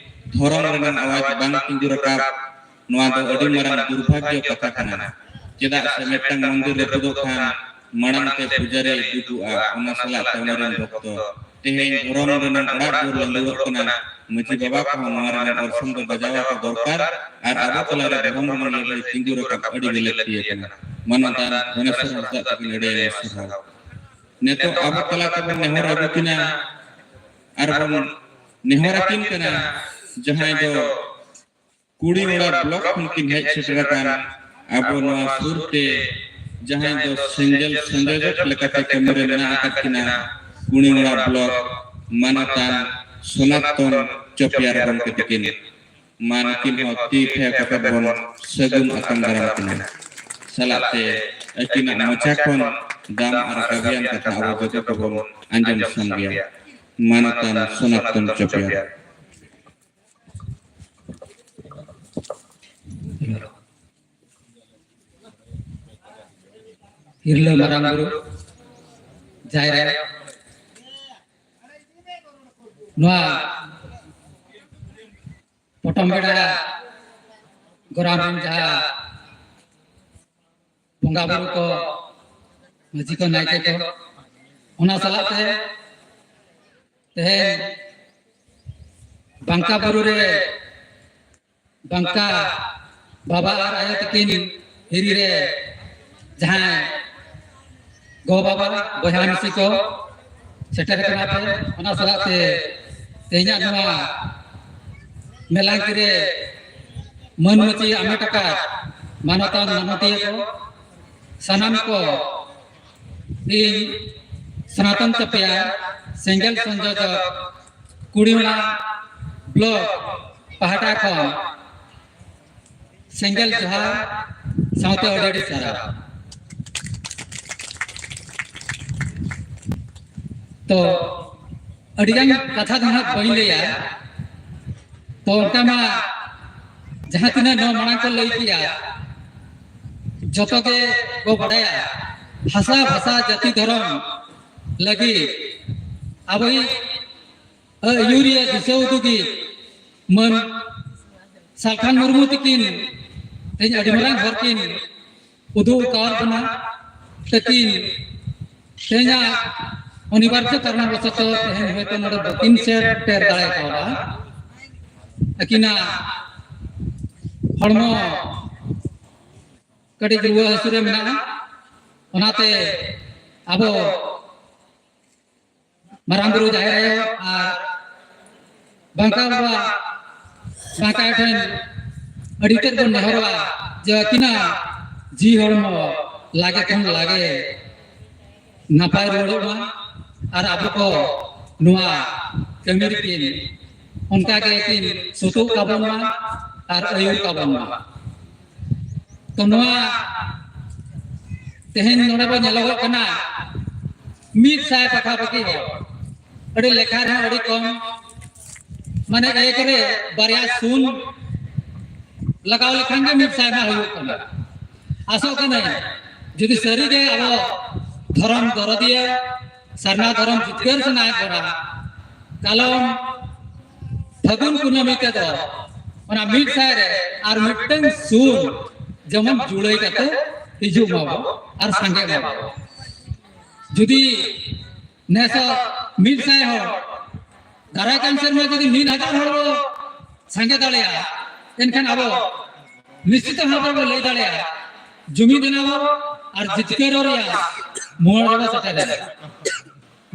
ᱫᱷᱚᱨᱚᱢ ᱨᱮᱱᱟᱜ ᱟᱣᱟᱡᱽ ᱵᱟᱝ ᱛᱤᱸᱜᱩ ᱨᱟᱠᱟᱵ, ᱱᱚᱣᱟ ᱫᱚ ᱟᱹᱰᱤ ᱢᱟᱨᱟᱝ ᱫᱩᱨᱵᱷᱟᱜᱽᱭᱚ ᱠᱟᱛᱷᱟ ᱠᱟᱱᱟ᱾ ᱪᱮᱫᱟᱜ ᱥᱮ ᱢᱤᱫᱴᱟᱝ ᱢᱚᱱᱫᱤᱨ ᱨᱟᱹᱯᱩᱫᱚᱜ ᱠᱷᱟᱱ ᱢᱟᱲᱟᱝ ᱛᱮ ᱯᱩᱡᱟᱨᱤ ᱫᱩᱠᱩᱜᱼᱟ, ᱚᱱᱟ ᱥᱟᱞᱟᱜ ᱛᱮ ᱚᱱᱟ ᱨᱮᱱ ᱵᱷᱚᱠᱛᱚ᱾ ᱛᱮᱦᱮᱧ ᱫᱷᱚᱨᱚᱢ ᱨᱮᱱᱟᱜ ᱚᱲᱟᱜ ᱫᱩᱣᱟᱹᱨ ᱞᱟᱸᱫᱩᱣᱟᱜ ᱠᱟᱱᱟ᱾ ᱢᱟᱹᱡᱷᱤ ᱵᱟᱵᱟ ᱠᱚᱦᱚᱸ ᱱᱚᱣᱟ ᱨᱮᱱᱟᱜ ᱚᱨᱥᱚᱝ ᱫᱚ ᱵᱟᱡᱟᱣ ᱟᱠᱚ ᱫᱚᱨᱠᱟᱨ ᱟᱨ ᱟᱵᱚ ᱛᱟᱞᱟᱨᱮ ᱫᱷᱚᱨᱚᱢ ᱨᱮᱱᱟᱜ ᱞᱟᱹᱲᱦᱟᱹᱭ ᱛᱤᱸᱜᱩ ᱨᱟᱠᱟᱵ ᱟᱹᱰᱤ ᱜᱮ ᱞᱟᱹᱠᱛᱤ ᱟᱠᱟᱱᱟ᱾ ᱢᱟᱱᱚᱛᱟᱱ ᱜᱚᱱᱮᱥᱣᱚᱨ ᱦᱟᱸᱥᱫᱟ ᱛᱟᱹᱠᱤᱱ ᱟᱹᱰᱤ ᱟᱭᱢᱟ ᱥᱟᱨᱦᱟᱣ᱾ ᱱᱤᱛᱚᱜ ᱟᱵᱚ ᱛᱟᱞᱟ ᱛᱮᱵᱚᱱ ᱱᱮᱦᱚᱨ ᱟᱹᱜᱩ ᱠᱤᱱᱟ ᱟᱨ ᱵᱚᱱ ᱱᱮᱦᱚᱨ ᱟᱹᱠᱤᱱ ᱠᱟᱱᱟ, ᱡᱟᱦᱟᱸᱭ ᱫᱚ ᱠᱩᱲᱤ ᱚᱲᱟᱜ ᱵᱞᱚᱠ ᱠᱷᱚᱱ ᱠᱤᱱ ᱦᱮᱡ ᱥᱮᱴᱮᱨ ᱟᱠᱟᱱ ᱟᱵᱚ ᱱᱚᱣᱟ ᱥᱩᱨ ᱛᱮ, ᱡᱟᱦᱟᱸᱭ ᱫᱚ ᱥᱮᱸᱜᱮᱞ ᱥᱮᱸᱜᱮᱞ ᱞᱮᱠᱟᱛᱮ ᱠᱟᱹᱢᱤ ᱨᱮ ᱢᱮᱱᱟᱜ ᱟᱠᱟᱫ ᱠᱤᱱᱟ ᱠᱩᱲᱤ ᱚᱲᱟᱜ ᱵᱞᱚᱠ ᱢᱟᱱᱚᱛᱟᱱ ᱥᱚᱱᱟᱛᱚᱱ ᱪᱚᱯᱮᱭᱟᱨ ᱜᱚᱢᱠᱮ ᱛᱟᱹᱠᱤᱱ᱾ ᱢᱟ ᱱᱩᱠᱤᱱ ᱦᱚᱸ ᱛᱤ ᱛᱷᱮᱨ ᱠᱟᱛᱮ ᱵᱚᱱ ᱥᱟᱹᱜᱩᱱ ᱟᱛᱟᱝ ᱫᱟᱨᱟᱢ ᱠᱤᱱᱟ᱾ ᱥᱟᱞᱟᱜ ᱛᱮ ᱟᱹᱠᱤᱱᱟᱜ ᱢᱚᱪᱟ ᱠᱷᱚᱱ ᱫᱟᱢ ᱟᱨ ᱜᱟᱵᱮᱭᱟᱱ ᱠᱟᱛᱷᱟ ᱟᱵᱚ ᱡᱚᱛᱚ ᱠᱚᱵᱚᱱ ᱟᱸᱡᱚᱢ ᱥᱟᱢᱜᱮᱭᱟ᱾ ᱢᱟᱱᱚᱛᱟᱱ ᱥᱚᱱᱟᱛᱚᱱ ᱪᱚᱯᱮᱭᱟᱨ᱾ ᱦᱤᱨᱞᱟᱹ ᱢᱟᱨᱟᱝ ᱵᱩᱨᱩ, ᱡᱟᱦᱮᱨ ᱟᱭᱳ, ᱱᱚᱣᱟ ᱯᱚᱴᱚᱢ ᱵᱮᱲᱟ ᱜᱚᱨᱟᱢ ᱨᱮᱱ ᱡᱟᱦᱟᱸ ᱵᱚᱸᱜᱟ ᱵᱩᱨᱩ ᱠᱚ, ᱢᱟᱹᱡᱷᱤ ᱠᱚ, ᱱᱟᱭᱠᱮ ᱠᱚ, ᱚᱱᱟ ᱥᱟᱞᱟᱜ ᱛᱮ ᱛᱮᱦᱮᱧ ᱵᱟᱝᱠᱟ ᱵᱩᱨᱩ ᱨᱮ ᱵᱟᱝᱠᱟ ᱵᱟᱵᱟ ᱟᱨ ᱟᱭᱳ ᱛᱟᱹᱠᱤᱱ ᱦᱤᱨᱤ ᱨᱮ ᱡᱟᱦᱟᱸᱭ ᱜᱚ ᱵᱟᱵᱟ ᱵᱚᱭᱦᱟ ᱢᱤᱥᱤ ᱠᱚ ᱥᱮᱴᱮᱨ ᱠᱟᱱᱟ ᱯᱮ, ᱚᱱᱟ ᱥᱟᱞᱟᱜ ᱛᱮ ᱛᱮᱦᱮᱧᱟᱜ ᱱᱚᱣᱟ ᱢᱮᱞᱟᱝᱠᱤ ᱨᱮ ᱢᱟᱹᱱ ᱢᱟᱹᱪᱤ ᱟᱢᱮᱴ ᱟᱠᱟᱫ ᱢᱟᱱᱚᱛᱟᱱ ᱢᱟᱱᱚᱛᱤᱭᱟᱹ ᱠᱚ ᱥᱟᱱᱟᱢ ᱠᱚ ᱤᱧ ᱥᱚᱱᱟᱛᱚᱱ ᱪᱟᱯᱮᱭᱟ ᱥᱮᱸᱜᱮᱞ ᱥᱚᱝᱡᱳᱡᱚᱠ ᱠᱩᱲᱤ ᱚᱲᱟᱜ ᱵᱞᱚᱠ ᱯᱟᱦᱴᱟ ᱠᱷᱚᱱ ᱥᱮᱸᱜᱮᱞ ᱡᱚᱦᱟᱨ ᱥᱟᱶᱛᱮ ᱟᱹᱰᱤ ᱟᱹᱰᱤ ᱥᱟᱨᱦᱟᱣ᱾ ᱛᱚ ᱟᱹᱰᱤᱜᱟᱱ ᱠᱟᱛᱷᱟ ᱫᱚ ᱦᱟᱸᱜ ᱵᱟᱹᱧ ᱞᱟᱹᱭᱟ᱾ ᱛᱚ ᱚᱱᱠᱟ ᱢᱟ ᱡᱟᱦᱟᱸ ᱛᱤᱱᱟᱹᱜ ᱱᱚᱣᱟ ᱢᱟᱲᱟᱝ ᱠᱚ ᱞᱟᱹᱭ ᱠᱮᱜᱼᱟ, ᱡᱚᱛᱚ ᱜᱮ ᱠᱚ ᱵᱟᱰᱟᱭᱟ᱾ ᱦᱟᱥᱟ ᱵᱷᱟᱥᱟ ᱡᱟᱹᱛᱤ ᱫᱷᱚᱨᱚᱢ ᱞᱟᱹᱜᱤᱫ ᱟᱵᱚᱭᱤᱡ ᱟᱹᱭᱩᱨᱤᱭᱟᱹ ᱫᱤᱥᱟᱹ ᱩᱫᱩᱜᱤᱡ ᱢᱟᱹᱱ ᱥᱟᱞᱠᱷᱟᱱ ᱢᱩᱨᱢᱩ ᱛᱤᱠᱤᱱ ᱛᱮᱦᱮᱧ ᱟᱹᱰᱤ ᱢᱟᱨᱟᱝ ᱦᱚᱨ ᱠᱤᱱ ᱩᱫᱩᱜ ᱟᱠᱟᱫ ᱵᱚᱱᱟ᱾ ᱛᱟᱹᱠᱤᱱ ᱛᱮᱦᱮᱧᱟᱜ ᱚᱱᱤᱵᱟᱨᱡᱚ ᱠᱟᱨᱚᱱ ᱵᱚᱥᱚᱛᱚ ᱛᱮᱦᱮᱧ ᱦᱚᱭᱛᱳ ᱱᱚᱰᱮ ᱵᱟᱹᱠᱤᱱ ᱥᱮᱴᱮᱨ ᱫᱟᱲᱮ ᱠᱟᱣᱫᱟ᱾ ᱟᱹᱠᱤᱱᱟᱜ ᱦᱚᱲᱢᱚ ᱠᱟᱹᱴᱤᱡ ᱨᱩᱣᱟᱹ ᱦᱟᱹᱥᱩ ᱨᱮ ᱢᱮᱱᱟᱜᱼᱟ᱾ ᱚᱱᱟᱛᱮ ᱟᱵᱚ ᱢᱟᱨᱟᱝ ᱵᱩᱨᱩ, ᱡᱟᱦᱮᱨ ᱟᱭᱳ ᱟᱨ ᱵᱟᱝᱠᱟ ᱵᱟᱵᱟ, ᱵᱟᱝᱠᱟ ᱴᱷᱮᱱ ᱟᱹᱰᱤ ᱛᱮᱫ ᱵᱚᱱ ᱱᱮᱦᱚᱨᱚᱜᱼᱟ ᱡᱮ ᱟᱹᱠᱤᱱᱟᱜ ᱡᱤᱣᱤ ᱦᱚᱲᱢᱚ ᱞᱟᱜᱮ ᱠᱷᱚᱱ ᱞᱟᱜᱮ ᱱᱟᱯᱟᱭ ᱨᱩᱣᱟᱹᱲᱚᱜ ᱢᱟ ᱟᱨ ᱟᱵᱚ ᱠᱚ ᱱᱚᱣᱟ ᱠᱟᱹᱢᱤ ᱨᱮᱠᱤᱱ ᱚᱱᱠᱟ ᱜᱮ ᱠᱤᱱ ᱥᱩᱛᱩᱜ ᱛᱟᱵᱚᱱ ᱢᱟ ᱟᱨ ᱟᱹᱭᱩᱨ ᱛᱟᱵᱚᱱ ᱢᱟ᱾ ᱛᱚ ᱱᱚᱣᱟ ᱛᱮᱦᱮᱧ ᱱᱚᱰᱮ ᱵᱚ ᱧᱮᱞᱚᱜᱚᱜ ᱠᱟᱱᱟ ᱢᱤᱫ ᱥᱟᱭ ᱯᱟᱠᱷᱟ ᱯᱟᱠᱷᱤ ᱦᱚᱲ, ᱟᱹᱰᱤ ᱞᱮᱠᱷᱟ ᱨᱮᱦᱚᱸ ᱟᱹᱰᱤ ᱠᱚᱢ, ᱢᱟᱱᱮ ᱮᱠ ᱨᱮ ᱵᱟᱨᱭᱟ ᱥᱩᱱ ᱞᱟᱜᱟᱣ ᱞᱮᱠᱷᱟᱱ ᱜᱮ ᱢᱤᱫ ᱥᱟᱭ ᱢᱟ ᱦᱩᱭᱩᱜ ᱠᱟᱱᱟ᱾ ᱟᱥᱚᱜ ᱠᱟᱹᱱᱟᱹᱧ ᱡᱩᱫᱤ ᱥᱟᱹᱨᱤ ᱜᱮ ᱟᱵᱚ ᱫᱷᱚᱨᱚᱢ ᱫᱚᱨᱚᱫᱤᱭᱟᱹ, ᱥᱟᱨᱱᱟ ᱫᱷᱚᱨᱚᱢ ᱡᱤᱛᱠᱟᱹᱨ ᱥᱟᱱᱟᱭᱮᱫ ᱵᱚᱱᱟ, ᱠᱟᱞᱚᱢ ᱯᱷᱟᱹᱜᱩᱱ ᱠᱩᱱᱟᱹᱢᱤ ᱛᱮᱫᱚ ᱚᱱᱟ ᱢᱤᱫ ᱥᱟᱭ ᱨᱮ ᱟᱨ ᱢᱤᱫᱴᱟᱝ ᱥᱩᱱ ᱡᱮᱢᱚᱱ ᱡᱩᱲᱟᱹᱭ ᱠᱟᱛᱮ ᱦᱤᱡᱩᱜ ᱢᱟᱵᱚ ᱟᱨ ᱥᱟᱸᱜᱮ ᱢᱟᱵᱚ᱾ ᱡᱩᱫᱤ ᱱᱮᱥ ᱢᱤᱫ ᱥᱟᱭ ᱦᱚᱲ, ᱫᱟᱨᱟᱭ ᱠᱟᱱ ᱥᱮᱨᱢᱟ ᱡᱩᱫᱤ ᱢᱤᱫ ᱦᱟᱡᱟᱨ ᱦᱚᱲ ᱵᱚ ᱥᱟᱸᱜᱮ ᱫᱟᱲᱮᱭᱟᱜᱼᱟ, ᱮᱱᱠᱷᱟᱱ ᱟᱵᱚ ᱱᱤᱥᱪᱤᱛ ᱵᱷᱟᱵᱮ ᱵᱚ ᱞᱟᱹᱭ ᱫᱟᱲᱮᱭᱟᱜᱼᱟ, ᱡᱩᱢᱤᱫ ᱮᱱᱟ ᱵᱚ ᱟᱨ ᱡᱤᱛᱠᱟᱹᱨ ᱨᱮᱭᱟᱜ ᱢᱚᱦᱚᱲ ᱨᱮᱵᱚ ᱥᱮᱴᱮᱨ ᱮᱱᱟ᱾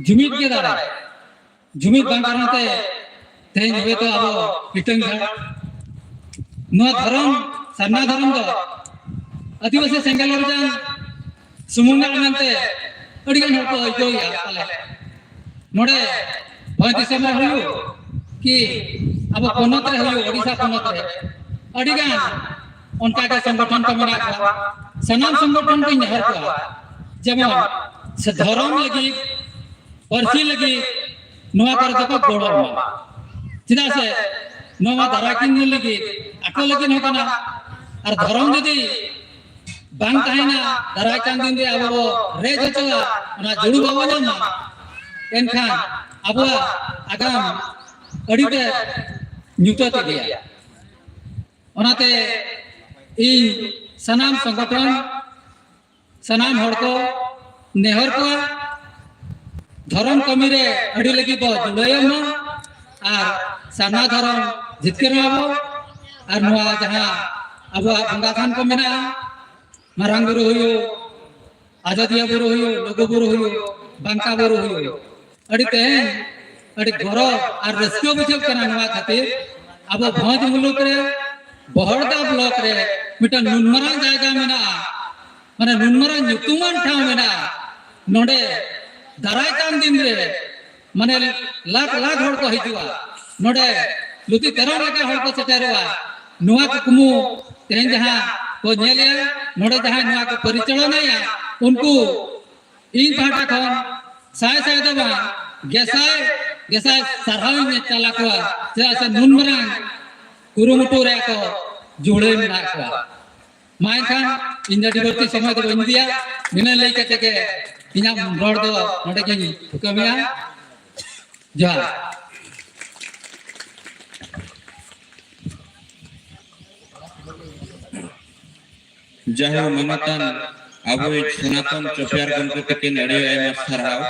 ᱡᱩᱢᱤᱫ ᱜᱮ ᱫᱟᱲᱮ᱾ ᱡᱩᱢᱤᱫ ᱵᱟᱝ ᱠᱟᱨᱚᱱ ᱛᱮ ᱛᱮᱦᱮᱧ ᱦᱚᱭᱛᱳ ᱟᱵᱚ ᱦᱤᱴᱟᱹᱝ ᱡᱷᱟᱲ᱾ ᱱᱚᱣᱟ ᱫᱷᱚᱨᱚᱢ, ᱥᱟᱨᱱᱟ ᱫᱷᱚᱨᱚᱢ ᱫᱚ ᱟᱹᱫᱤᱵᱟᱹᱥᱤ ᱥᱮᱸᱜᱮᱞ ᱚᱨᱡᱟᱱ ᱥᱩᱢᱩᱝ ᱜᱮ ᱢᱮᱱᱛᱮ ᱟᱹᱰᱤ ᱜᱟᱱ ᱦᱚᱲ ᱠᱚ ᱟᱹᱭᱠᱟᱹᱣ ᱜᱮᱭᱟ ᱯᱟᱞᱮ᱾ ᱱᱚᱰᱮ ᱵᱷᱚᱸᱡᱽ ᱫᱤᱥᱚᱢ ᱨᱮ ᱦᱩᱭᱩᱜ ᱠᱤ ᱟᱵᱚ ᱯᱚᱱᱚᱛ ᱨᱮ ᱦᱩᱭᱩᱜ, ᱳᱰᱤᱥᱟ ᱯᱚᱱᱚᱛ ᱨᱮ ᱟᱹᱰᱤ ᱜᱟᱱ ᱚᱱᱠᱟ ᱜᱮ ᱥᱚᱝᱜᱚᱴᱷᱚᱱ ᱠᱚ ᱢᱮᱱᱟᱜ ᱠᱚᱣᱟ᱾ ᱥᱟᱱᱟᱢ ᱥᱚᱝᱜᱚᱴᱷᱚᱱ ᱠᱚᱧ ᱱᱮᱦᱚᱨ ᱠᱚᱣᱟ, ᱡᱮᱢᱚᱱ ᱥᱮ ᱫᱷᱚᱨᱚᱢ ᱞᱟᱹᱜᱤᱫ, ᱯᱟᱹᱨᱥᱤ ᱞᱟᱹᱜᱤᱫ ᱱᱚᱣᱟ ᱠᱚᱨᱮ ᱫᱚᱠᱚ ᱜᱚᱲᱚ ᱮᱢᱟ᱾ ᱪᱮᱫᱟᱜ ᱥᱮ ᱱᱚᱣᱟ ᱫᱟᱨᱟᱭ ᱠᱟᱱ ᱫᱤᱱ ᱞᱟᱹᱜᱤᱫ ᱟᱠᱚ ᱞᱟᱹᱜᱤᱫ ᱦᱚᱸ ᱠᱟᱱᱟ᱾ ᱟᱨ ᱫᱷᱚᱨᱚᱢ ᱡᱩᱫᱤ ᱵᱟᱝ ᱛᱟᱦᱮᱱᱟ, ᱫᱟᱨᱟᱭ ᱠᱟᱱ ᱫᱤᱱ ᱨᱮ ᱟᱵᱚ ᱵᱚ ᱨᱮᱡ ᱦᱚᱪᱚᱜᱼᱟ, ᱚᱱᱟ ᱡᱩᱲᱩ ᱵᱟᱵᱚ ᱧᱟᱢᱟ, ᱮᱱᱠᱷᱟᱱ ᱟᱵᱚᱣᱟᱜ ᱟᱜᱟᱢ ᱟᱹᱰᱤ ᱛᱮᱫ ᱧᱩᱛᱟᱹᱛ ᱤᱫᱤᱭᱟ᱾ ᱚᱱᱟᱛᱮ ᱤᱧ ᱥᱟᱱᱟᱢ ᱥᱚᱝᱜᱚᱴᱷᱚᱱ, ᱥᱟᱱᱟᱢ ᱦᱚᱲ ᱠᱚ ᱱᱮᱦᱚᱨ ᱠᱚᱣᱟ, ᱫᱷᱚᱨᱚᱢ ᱠᱟᱹᱢᱤ ᱨᱮ ᱟᱹᱰᱤ ᱞᱟᱹᱜᱤᱫ ᱵᱚ ᱡᱩᱲᱟᱹᱭᱚᱜ ᱢᱟ ᱟᱨ ᱥᱟᱨᱱᱟ ᱫᱷᱚᱨᱚᱢ ᱡᱤᱛᱠᱟᱹᱨ ᱢᱟᱵᱚ᱾ ᱟᱨ ᱱᱚᱣᱟ ᱡᱟᱦᱟᱸ ᱟᱵᱚᱣᱟᱜ ᱵᱚᱸᱜᱟ ᱛᱷᱟᱱ ᱠᱚ ᱢᱮᱱᱟᱜᱼᱟ, ᱢᱟᱨᱟᱝ ᱵᱩᱨᱩ ᱦᱩᱭᱩᱜ, ᱟᱡᱚᱫᱤᱭᱟᱹ ᱵᱩᱨᱩ ᱦᱩᱭᱩᱜ, ᱞᱩᱜᱩ ᱵᱩᱨᱩ ᱦᱩᱭᱩᱜ, ᱵᱟᱝᱠᱟ ᱵᱩᱨᱩ ᱦᱩᱭᱩᱜ, ᱟᱹᱰᱤ ᱛᱮᱦᱮᱧ ᱟᱹᱰᱤ ᱜᱚᱨᱚᱵᱽ ᱟᱨ ᱨᱟᱹᱥᱠᱟᱹ ᱵᱩᱡᱷᱟᱹᱜ ᱠᱟᱱᱟ᱾ ᱱᱚᱣᱟ ᱠᱷᱟᱹᱛᱤᱨ ᱟᱵᱚ ᱵᱷᱚᱸᱡᱽ ᱢᱩᱞᱩᱠ ᱨᱮ, ᱵᱚᱦᱚᱲᱫᱟ ᱵᱞᱚᱠ ᱨᱮ ᱢᱤᱫᱴᱟᱝ ᱱᱩᱱ ᱢᱟᱨᱟᱝ ᱡᱟᱭᱜᱟ ᱢᱮᱱᱟᱜᱼᱟ, ᱢᱟᱱᱮ ᱱᱩᱱ ᱢᱟᱨᱟᱝ ᱧᱩᱛᱩᱢᱟᱱ ᱴᱷᱟᱶ ᱢᱮᱱᱟᱜᱼᱟ᱾ ᱱᱚᱰᱮ ᱫᱟᱨᱟᱭ ᱠᱟᱱ ᱫᱤᱱ ᱨᱮ ᱢᱟᱱᱮ ᱞᱟᱠᱷ ᱞᱟᱠᱷ ᱦᱚᱲ ᱠᱚ ᱦᱤᱡᱩᱜᱼᱟ᱾ ᱱᱚᱰᱮ ᱞᱩᱛᱤ ᱛᱮᱨᱚ ᱞᱮᱠᱟ ᱦᱚᱲ ᱠᱚ ᱥᱮᱴᱮᱨᱚᱜᱼᱟ᱾ ᱱᱚᱣᱟ ᱠᱩᱠᱢᱩ ᱛᱮᱦᱮᱧ ᱡᱟᱦᱟᱸ ᱠᱚ ᱧᱮᱞᱮᱜᱼᱟ, ᱱᱚᱰᱮ ᱡᱟᱦᱟᱸᱭ ᱱᱚᱣᱟ ᱠᱚ ᱯᱚᱨᱤᱪᱟᱞᱚᱱᱟᱭᱟ, ᱩᱱᱠᱩ ᱤᱧ ᱯᱟᱦᱴᱟ ᱠᱷᱚᱱ ᱥᱟᱭ ᱥᱟᱭ ᱫᱚ ᱵᱟᱝ, ᱜᱮᱥᱟᱭ ᱜᱮᱥᱟᱭ ᱥᱟᱨᱦᱟᱣ ᱤᱧ ᱪᱟᱞ ᱟᱠᱚᱣᱟ, ᱪᱮᱫᱟᱜ ᱥᱮ ᱱᱩᱱ ᱢᱟᱨᱟᱝ ᱠᱩᱨᱩᱢᱩᱴᱩ ᱨᱮ ᱠᱚ ᱡᱩᱲᱟᱹᱣ ᱢᱮᱱᱟᱜ ᱠᱚᱣᱟ᱾ ᱢᱟ ᱮᱱᱠᱷᱟᱱ ᱤᱧ ᱫᱚ ᱟᱹᱰᱤ ᱵᱟᱹᱲᱛᱤ ᱥᱚᱢᱚᱭ ᱫᱚ ᱵᱟᱹᱧ ᱤᱫᱤᱭᱟ, ᱱᱤᱱᱟᱹᱜ ᱞᱟᱹᱭ ᱠᱟᱛᱮ ᱜᱮ ᱤᱧᱟᱹᱜ ᱨᱚᱲ ᱫᱚ ᱱᱚᱰᱮ ᱜᱤᱧ ᱛᱷᱩᱠᱟᱹᱢᱮᱜᱼᱟ᱾ ᱡᱚᱦᱟᱨ᱾ ᱡᱟᱦᱳ ᱢᱟᱱᱚᱛᱟᱱ ᱟᱵᱚᱭᱤᱡ ᱥᱚᱱᱟᱛᱚᱱ ᱪᱚᱯᱮᱭᱟᱨ ᱜᱚᱢᱠᱮ ᱛᱟᱹᱠᱤᱱ ᱟᱹᱰᱤ ᱟᱭᱢᱟ ᱥᱟᱨᱦᱟᱣ᱾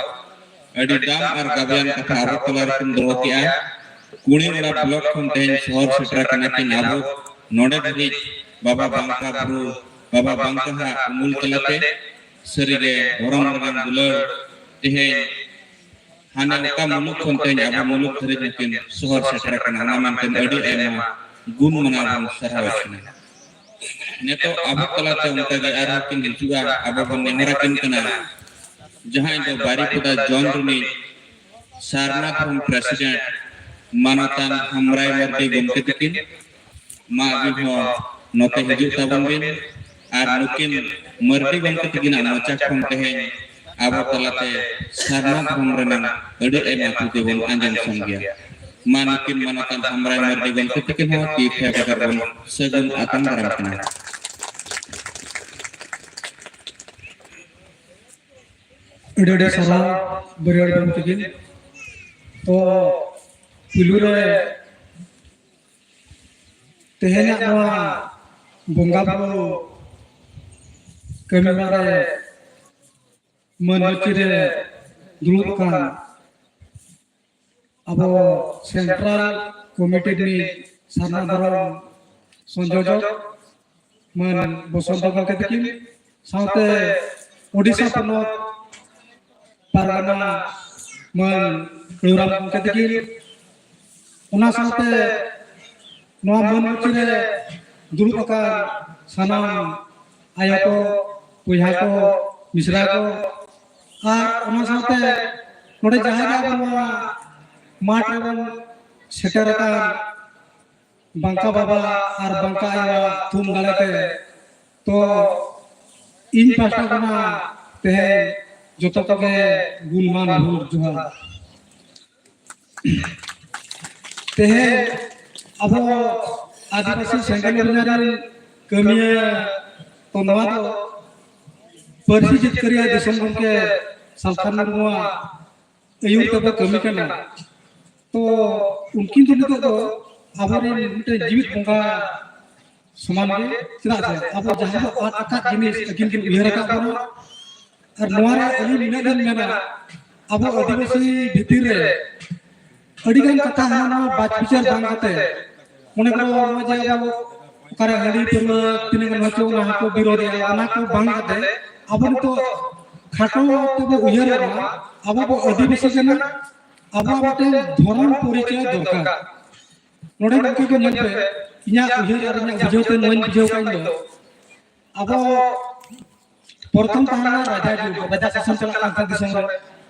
ᱟᱹᱰᱤ ᱫᱟᱢ ᱟᱨ ᱜᱟᱵᱮᱭᱟᱱ ᱠᱟᱛᱷᱟ ᱟᱵᱚ ᱛᱟᱞᱟ ᱨᱮᱠᱤᱱ ᱫᱚᱦᱚ ᱠᱮᱜᱼᱟ᱾ ᱠᱩᱲᱤ ᱚᱲᱟᱜ ᱵᱞᱚᱠ ᱠᱷᱚᱱ ᱛᱮᱦᱮᱧ ᱥᱚᱦᱚᱨ ᱥᱮᱴᱮᱨ ᱟᱠᱟᱱᱟ ᱠᱤᱱ ᱟᱵᱚ ᱱᱚᱰᱮ ᱫᱷᱟᱹᱵᱤᱡ ᱵᱟᱵᱟ ᱵᱟᱝᱠᱟ ᱵᱩᱨᱩ, ᱵᱟᱵᱟ ᱵᱟᱝᱠᱟ ᱦᱟᱜ ᱩᱢᱩᱞ ᱛᱟᱞᱟᱛᱮ᱾ ᱥᱟᱹᱨᱤᱜᱮ ᱫᱷᱚᱨᱚᱢ ᱨᱮᱱᱟᱜ ᱫᱩᱞᱟᱹᱲ ᱛᱮᱦᱮᱧ ᱦᱟᱱᱮ ᱚᱠᱟ ᱢᱩᱞᱩᱠ ᱠᱷᱚᱱ ᱛᱮᱦᱮᱧ ᱟᱵᱚ ᱢᱩᱞᱩᱠ ᱫᱷᱟᱹᱨᱤᱡ ᱦᱚᱸᱠᱤᱱ ᱥᱚᱦᱚᱨ ᱥᱮᱴᱮᱨ ᱟᱠᱟᱱᱟ, ᱚᱱᱟ ᱢᱮᱱᱛᱮ ᱟᱹᱰᱤ ᱟᱭᱢᱟ ᱜᱩᱱ ᱢᱟᱱᱟᱣ ᱵᱚᱱ ᱥᱟᱨᱦᱟᱣᱮᱫ ᱠᱤᱱᱟ᱾ ᱱᱤᱛᱚᱜ ᱟᱵᱚ ᱛᱟᱞᱟᱛᱮ ᱚᱱᱠᱟᱜᱮ ᱟᱨᱦᱚᱸ ᱠᱤᱱ ᱦᱤᱡᱩᱜᱼᱟ, ᱟᱵᱚ ᱵᱚᱱ ᱱᱮᱦᱚᱨ ᱟᱹᱠᱤᱱ ᱠᱟᱱᱟ, ᱡᱟᱦᱟᱸᱭ ᱫᱚ ᱵᱟᱨᱤᱯᱚᱫᱟ ᱡᱚᱱ ᱨᱤᱱᱤᱡ ᱥᱟᱨᱱᱟ ᱫᱷᱚᱨᱚᱢ ᱯᱨᱮᱥᱤᱰᱮᱱᱴ ᱢᱟᱱᱚᱛᱟᱱ ᱦᱟᱢᱨᱟᱭ ᱢᱟᱨᱰᱤ ᱜᱚᱢᱠᱮ ᱛᱟᱹᱠᱤᱱ᱾ ᱢᱟ ᱟᱹᱵᱤᱱ ᱦᱚᱸ ᱱᱚᱛᱮ ᱦᱤᱡᱩᱜ ᱛᱟᱵᱚᱱ ᱵᱤᱱ ᱟᱨ ᱱᱩᱠᱤᱱ ᱢᱟᱨᱰᱤ ᱜᱚᱢᱠᱮ ᱛᱟᱹᱠᱤᱱᱟᱜ ᱢᱚᱪᱟ ᱠᱷᱚᱱ ᱛᱮᱦᱮᱧ ᱟᱵᱚ ᱛᱟᱞᱟᱛᱮ ᱥᱟᱨᱱᱟ ᱫᱷᱚᱨᱚᱢ ᱨᱮᱱᱟᱝ ᱟᱹᱰᱤ ᱟᱭᱢᱟ ᱛᱷᱩᱛᱤ ᱵᱚᱱ ᱟᱸᱡᱚᱢ ᱥᱟᱢ ᱜᱮᱭᱟ᱾ ᱢᱟ ᱱᱩᱠᱤᱱ ᱢᱟᱱᱚᱛᱟᱱ ᱦᱟᱢᱨᱟᱭ ᱢᱟᱨᱰᱤ ᱜᱚᱢᱠᱮ ᱛᱟᱹᱠᱤᱱ ᱦᱚᱸ ᱛᱤ ᱛᱷᱟᱭᱚ ᱠᱟᱛᱮ ᱵᱚᱱ ᱥᱟᱹᱜᱩᱱ ᱟᱛᱟᱝ ᱫᱟᱨᱟᱢ ᱠᱤᱱᱟ᱾ ᱟᱹᱰᱤ ᱟᱹᱰᱤ ᱥᱟᱨᱦᱟᱣ ᱵᱟᱹᱨᱭᱟᱹᱲ ᱜᱚᱢᱠᱮ ᱛᱟᱹᱠᱤᱱ᱾ ᱛᱚ ᱯᱩᱭᱞᱩ ᱨᱮ ᱛᱮᱦᱮᱧᱟᱜ ᱱᱚᱣᱟ ᱵᱚᱸᱜᱟ ᱵᱩᱨᱩ ᱠᱟᱹᱢᱤ ᱦᱚᱨᱟ ᱨᱮ ᱢᱟᱹᱱ ᱢᱟᱹᱪᱤ ᱨᱮ ᱫᱩᱲᱩᱵ ᱟᱠᱟᱱ ᱟᱵᱚ ᱥᱮᱱᱴᱨᱟᱞ ᱠᱚᱢᱤᱴᱤ ᱨᱤᱱᱤᱡ ᱥᱟᱨᱱᱟ ᱫᱷᱚᱨᱚᱢ ᱥᱚᱝᱡᱳᱡᱚᱠ ᱢᱟᱹᱱ ᱵᱚᱥᱚᱱᱛᱚ ᱜᱚᱢᱠᱮ ᱛᱟᱹᱠᱤᱱ, ᱥᱟᱶᱛᱮ ᱳᱰᱤᱥᱟ ᱯᱚᱱᱚᱛ ᱯᱟᱨᱜᱟᱱᱟ ᱢᱟᱹᱱ ᱠᱟᱹᱞᱩᱨᱟᱢ ᱜᱚᱢᱠᱮ ᱛᱟᱹᱠᱤᱱ, ᱚᱱᱟ ᱥᱟᱶᱛᱮ ᱱᱚᱣᱟ ᱢᱟᱹᱱ ᱢᱟᱹᱪᱤ ᱨᱮ ᱫᱩᱲᱩᱵ ᱟᱠᱟᱱ ᱥᱟᱱᱟᱢ ᱟᱭᱳ ᱠᱚ, ᱵᱚᱭᱦᱟ ᱠᱚ, ᱢᱤᱥᱨᱟ ᱠᱚ, ᱟᱨ ᱚᱱᱟ ᱥᱟᱶᱛᱮ ᱱᱚᱰᱮ ᱡᱟᱦᱟᱸ ᱜᱮ ᱟᱵᱚ ᱱᱚᱣᱟ ᱢᱟᱴᱷ ᱨᱮᱵᱚᱱ ᱥᱮᱴᱮᱨ ᱟᱠᱟᱱ ᱵᱟᱝᱠᱟ ᱵᱟᱵᱟ ᱟᱨ ᱵᱟᱝᱠᱟ ᱟᱭᱳᱣᱟᱜ ᱛᱷᱩᱢ ᱫᱟᱲᱮ ᱛᱮ, ᱛᱚ ᱤᱧ ᱯᱟᱦᱴᱟ ᱠᱷᱚᱱᱟᱜ ᱛᱮᱦᱮᱧ ᱡᱚᱛᱚ ᱠᱚᱜᱮ ᱜᱩᱱᱢᱟᱱ ᱦᱩᱞ ᱡᱚᱦᱟᱨ᱾ ᱛᱮᱦᱮᱧ ᱟᱵᱚ ᱟᱹᱫᱤᱵᱟᱹᱥᱤ ᱥᱮᱸᱜᱮᱞ ᱚᱵᱷᱤᱭᱟᱱ ᱨᱮᱱ ᱠᱟᱹᱢᱤᱭᱟᱹ, ᱛᱚ ᱱᱚᱣᱟ ᱫᱚ ᱯᱟᱹᱨᱥᱤ ᱡᱤᱛᱠᱟᱹᱨᱤᱭᱟᱹ ᱫᱤᱥᱚᱢ ᱜᱚᱢᱠᱮ ᱥᱟᱞᱠᱷᱟᱱ ᱢᱩᱨᱢᱩᱣᱟᱜ ᱟᱹᱭᱩᱨ ᱛᱮᱵᱚ ᱠᱟᱹᱢᱤ ᱠᱟᱱᱟ᱾ ᱛᱚ ᱩᱱᱠᱤᱱ ᱫᱚ ᱱᱤᱛᱚᱜ ᱫᱚ ᱟᱵᱚᱨᱮᱱ ᱢᱤᱫᱴᱮᱱ ᱡᱤᱣᱤᱫ ᱵᱚᱸᱜᱟ ᱥᱚᱢᱟᱱ ᱜᱮ᱾ ᱪᱮᱫᱟᱜ ᱥᱮ ᱟᱵᱚ ᱡᱟᱦᱟᱸ ᱵᱚ ᱟᱫ ᱟᱠᱟᱫ ᱡᱤᱱᱤᱥ ᱟᱹᱠᱤᱱ ᱠᱤᱱ ᱩᱭᱦᱟᱹᱨ ᱟᱠᱟᱫ ᱵᱚᱱᱟ᱾ ᱟᱨ ᱱᱚᱣᱟ ᱨᱮ ᱟᱹᱞᱤᱧ ᱱᱤᱱᱟᱹᱜ ᱞᱤᱧ ᱢᱮᱱᱟ, ᱟᱵᱚ ᱟᱹᱫᱤᱵᱟᱹᱥᱤ ᱵᱷᱤᱛᱤᱨ ᱨᱮ ᱟᱹᱰᱤ ᱜᱟᱱ ᱠᱟᱛᱷᱟ ᱦᱟᱱᱟ ᱱᱟᱣᱟ ᱵᱟᱪ ᱵᱤᱪᱟᱹᱨ ᱵᱟᱝ ᱠᱟᱛᱮ, ᱢᱚᱱᱮ ᱠᱚᱨᱚ ᱱᱚᱜᱼᱚᱭ ᱡᱮ ᱟᱵᱚ ᱚᱠᱟᱨᱮ ᱦᱟᱺᱰᱤ ᱯᱟᱹᱨᱣᱟᱹ ᱛᱤᱱᱟᱹᱜ ᱜᱟᱱ ᱦᱚᱪᱚ, ᱚᱱᱟ ᱦᱚᱸᱠᱚ ᱵᱤᱨᱳᱫᱮᱜᱼᱟ, ᱚᱱᱟ ᱠᱚ ᱵᱟᱝ ᱠᱟᱛᱮ ᱟᱵᱚ ᱱᱤᱛᱚᱜ ᱠᱷᱟᱴᱚ ᱛᱮᱵᱚ ᱩᱭᱦᱟᱹᱨ ᱢᱟ, ᱟᱵᱚ ᱵᱚ ᱟᱹᱫᱤᱵᱟᱹᱥᱤ ᱠᱟᱱᱟ, ᱟᱵᱚᱣᱟᱜ ᱢᱤᱫᱴᱮᱱ ᱫᱷᱚᱨᱚᱢ ᱯᱚᱨᱤᱪᱚᱭ ᱫᱚᱨᱠᱟᱨ᱾ ᱱᱚᱰᱮ ᱜᱚᱢᱠᱮ ᱠᱚ ᱧᱮᱞ ᱯᱮ, ᱤᱧᱟᱹᱜ ᱩᱭᱦᱟᱹᱨ ᱟᱨ ᱤᱧᱟᱹᱜ ᱵᱩᱡᱷᱟᱹᱣ ᱛᱮ ᱱᱚᱣᱟᱧ ᱵᱩᱡᱷᱟᱹᱣ ᱠᱟᱜ ᱤᱧ ᱫᱚ, ᱟᱵᱚ ᱯᱨᱚᱛᱷᱚᱢ ᱛᱟᱦᱮᱸ ᱞᱮᱱᱟ ᱨᱟᱡᱟ ᱡᱩᱜᱽ, ᱨᱟᱡᱟ ᱥᱟᱥᱚᱱ ᱪᱟᱞᱟᱜ ᱠᱟᱱ ᱛᱟᱦᱮᱸ ᱫᱤᱥᱚᱢ ᱨᱮ᱾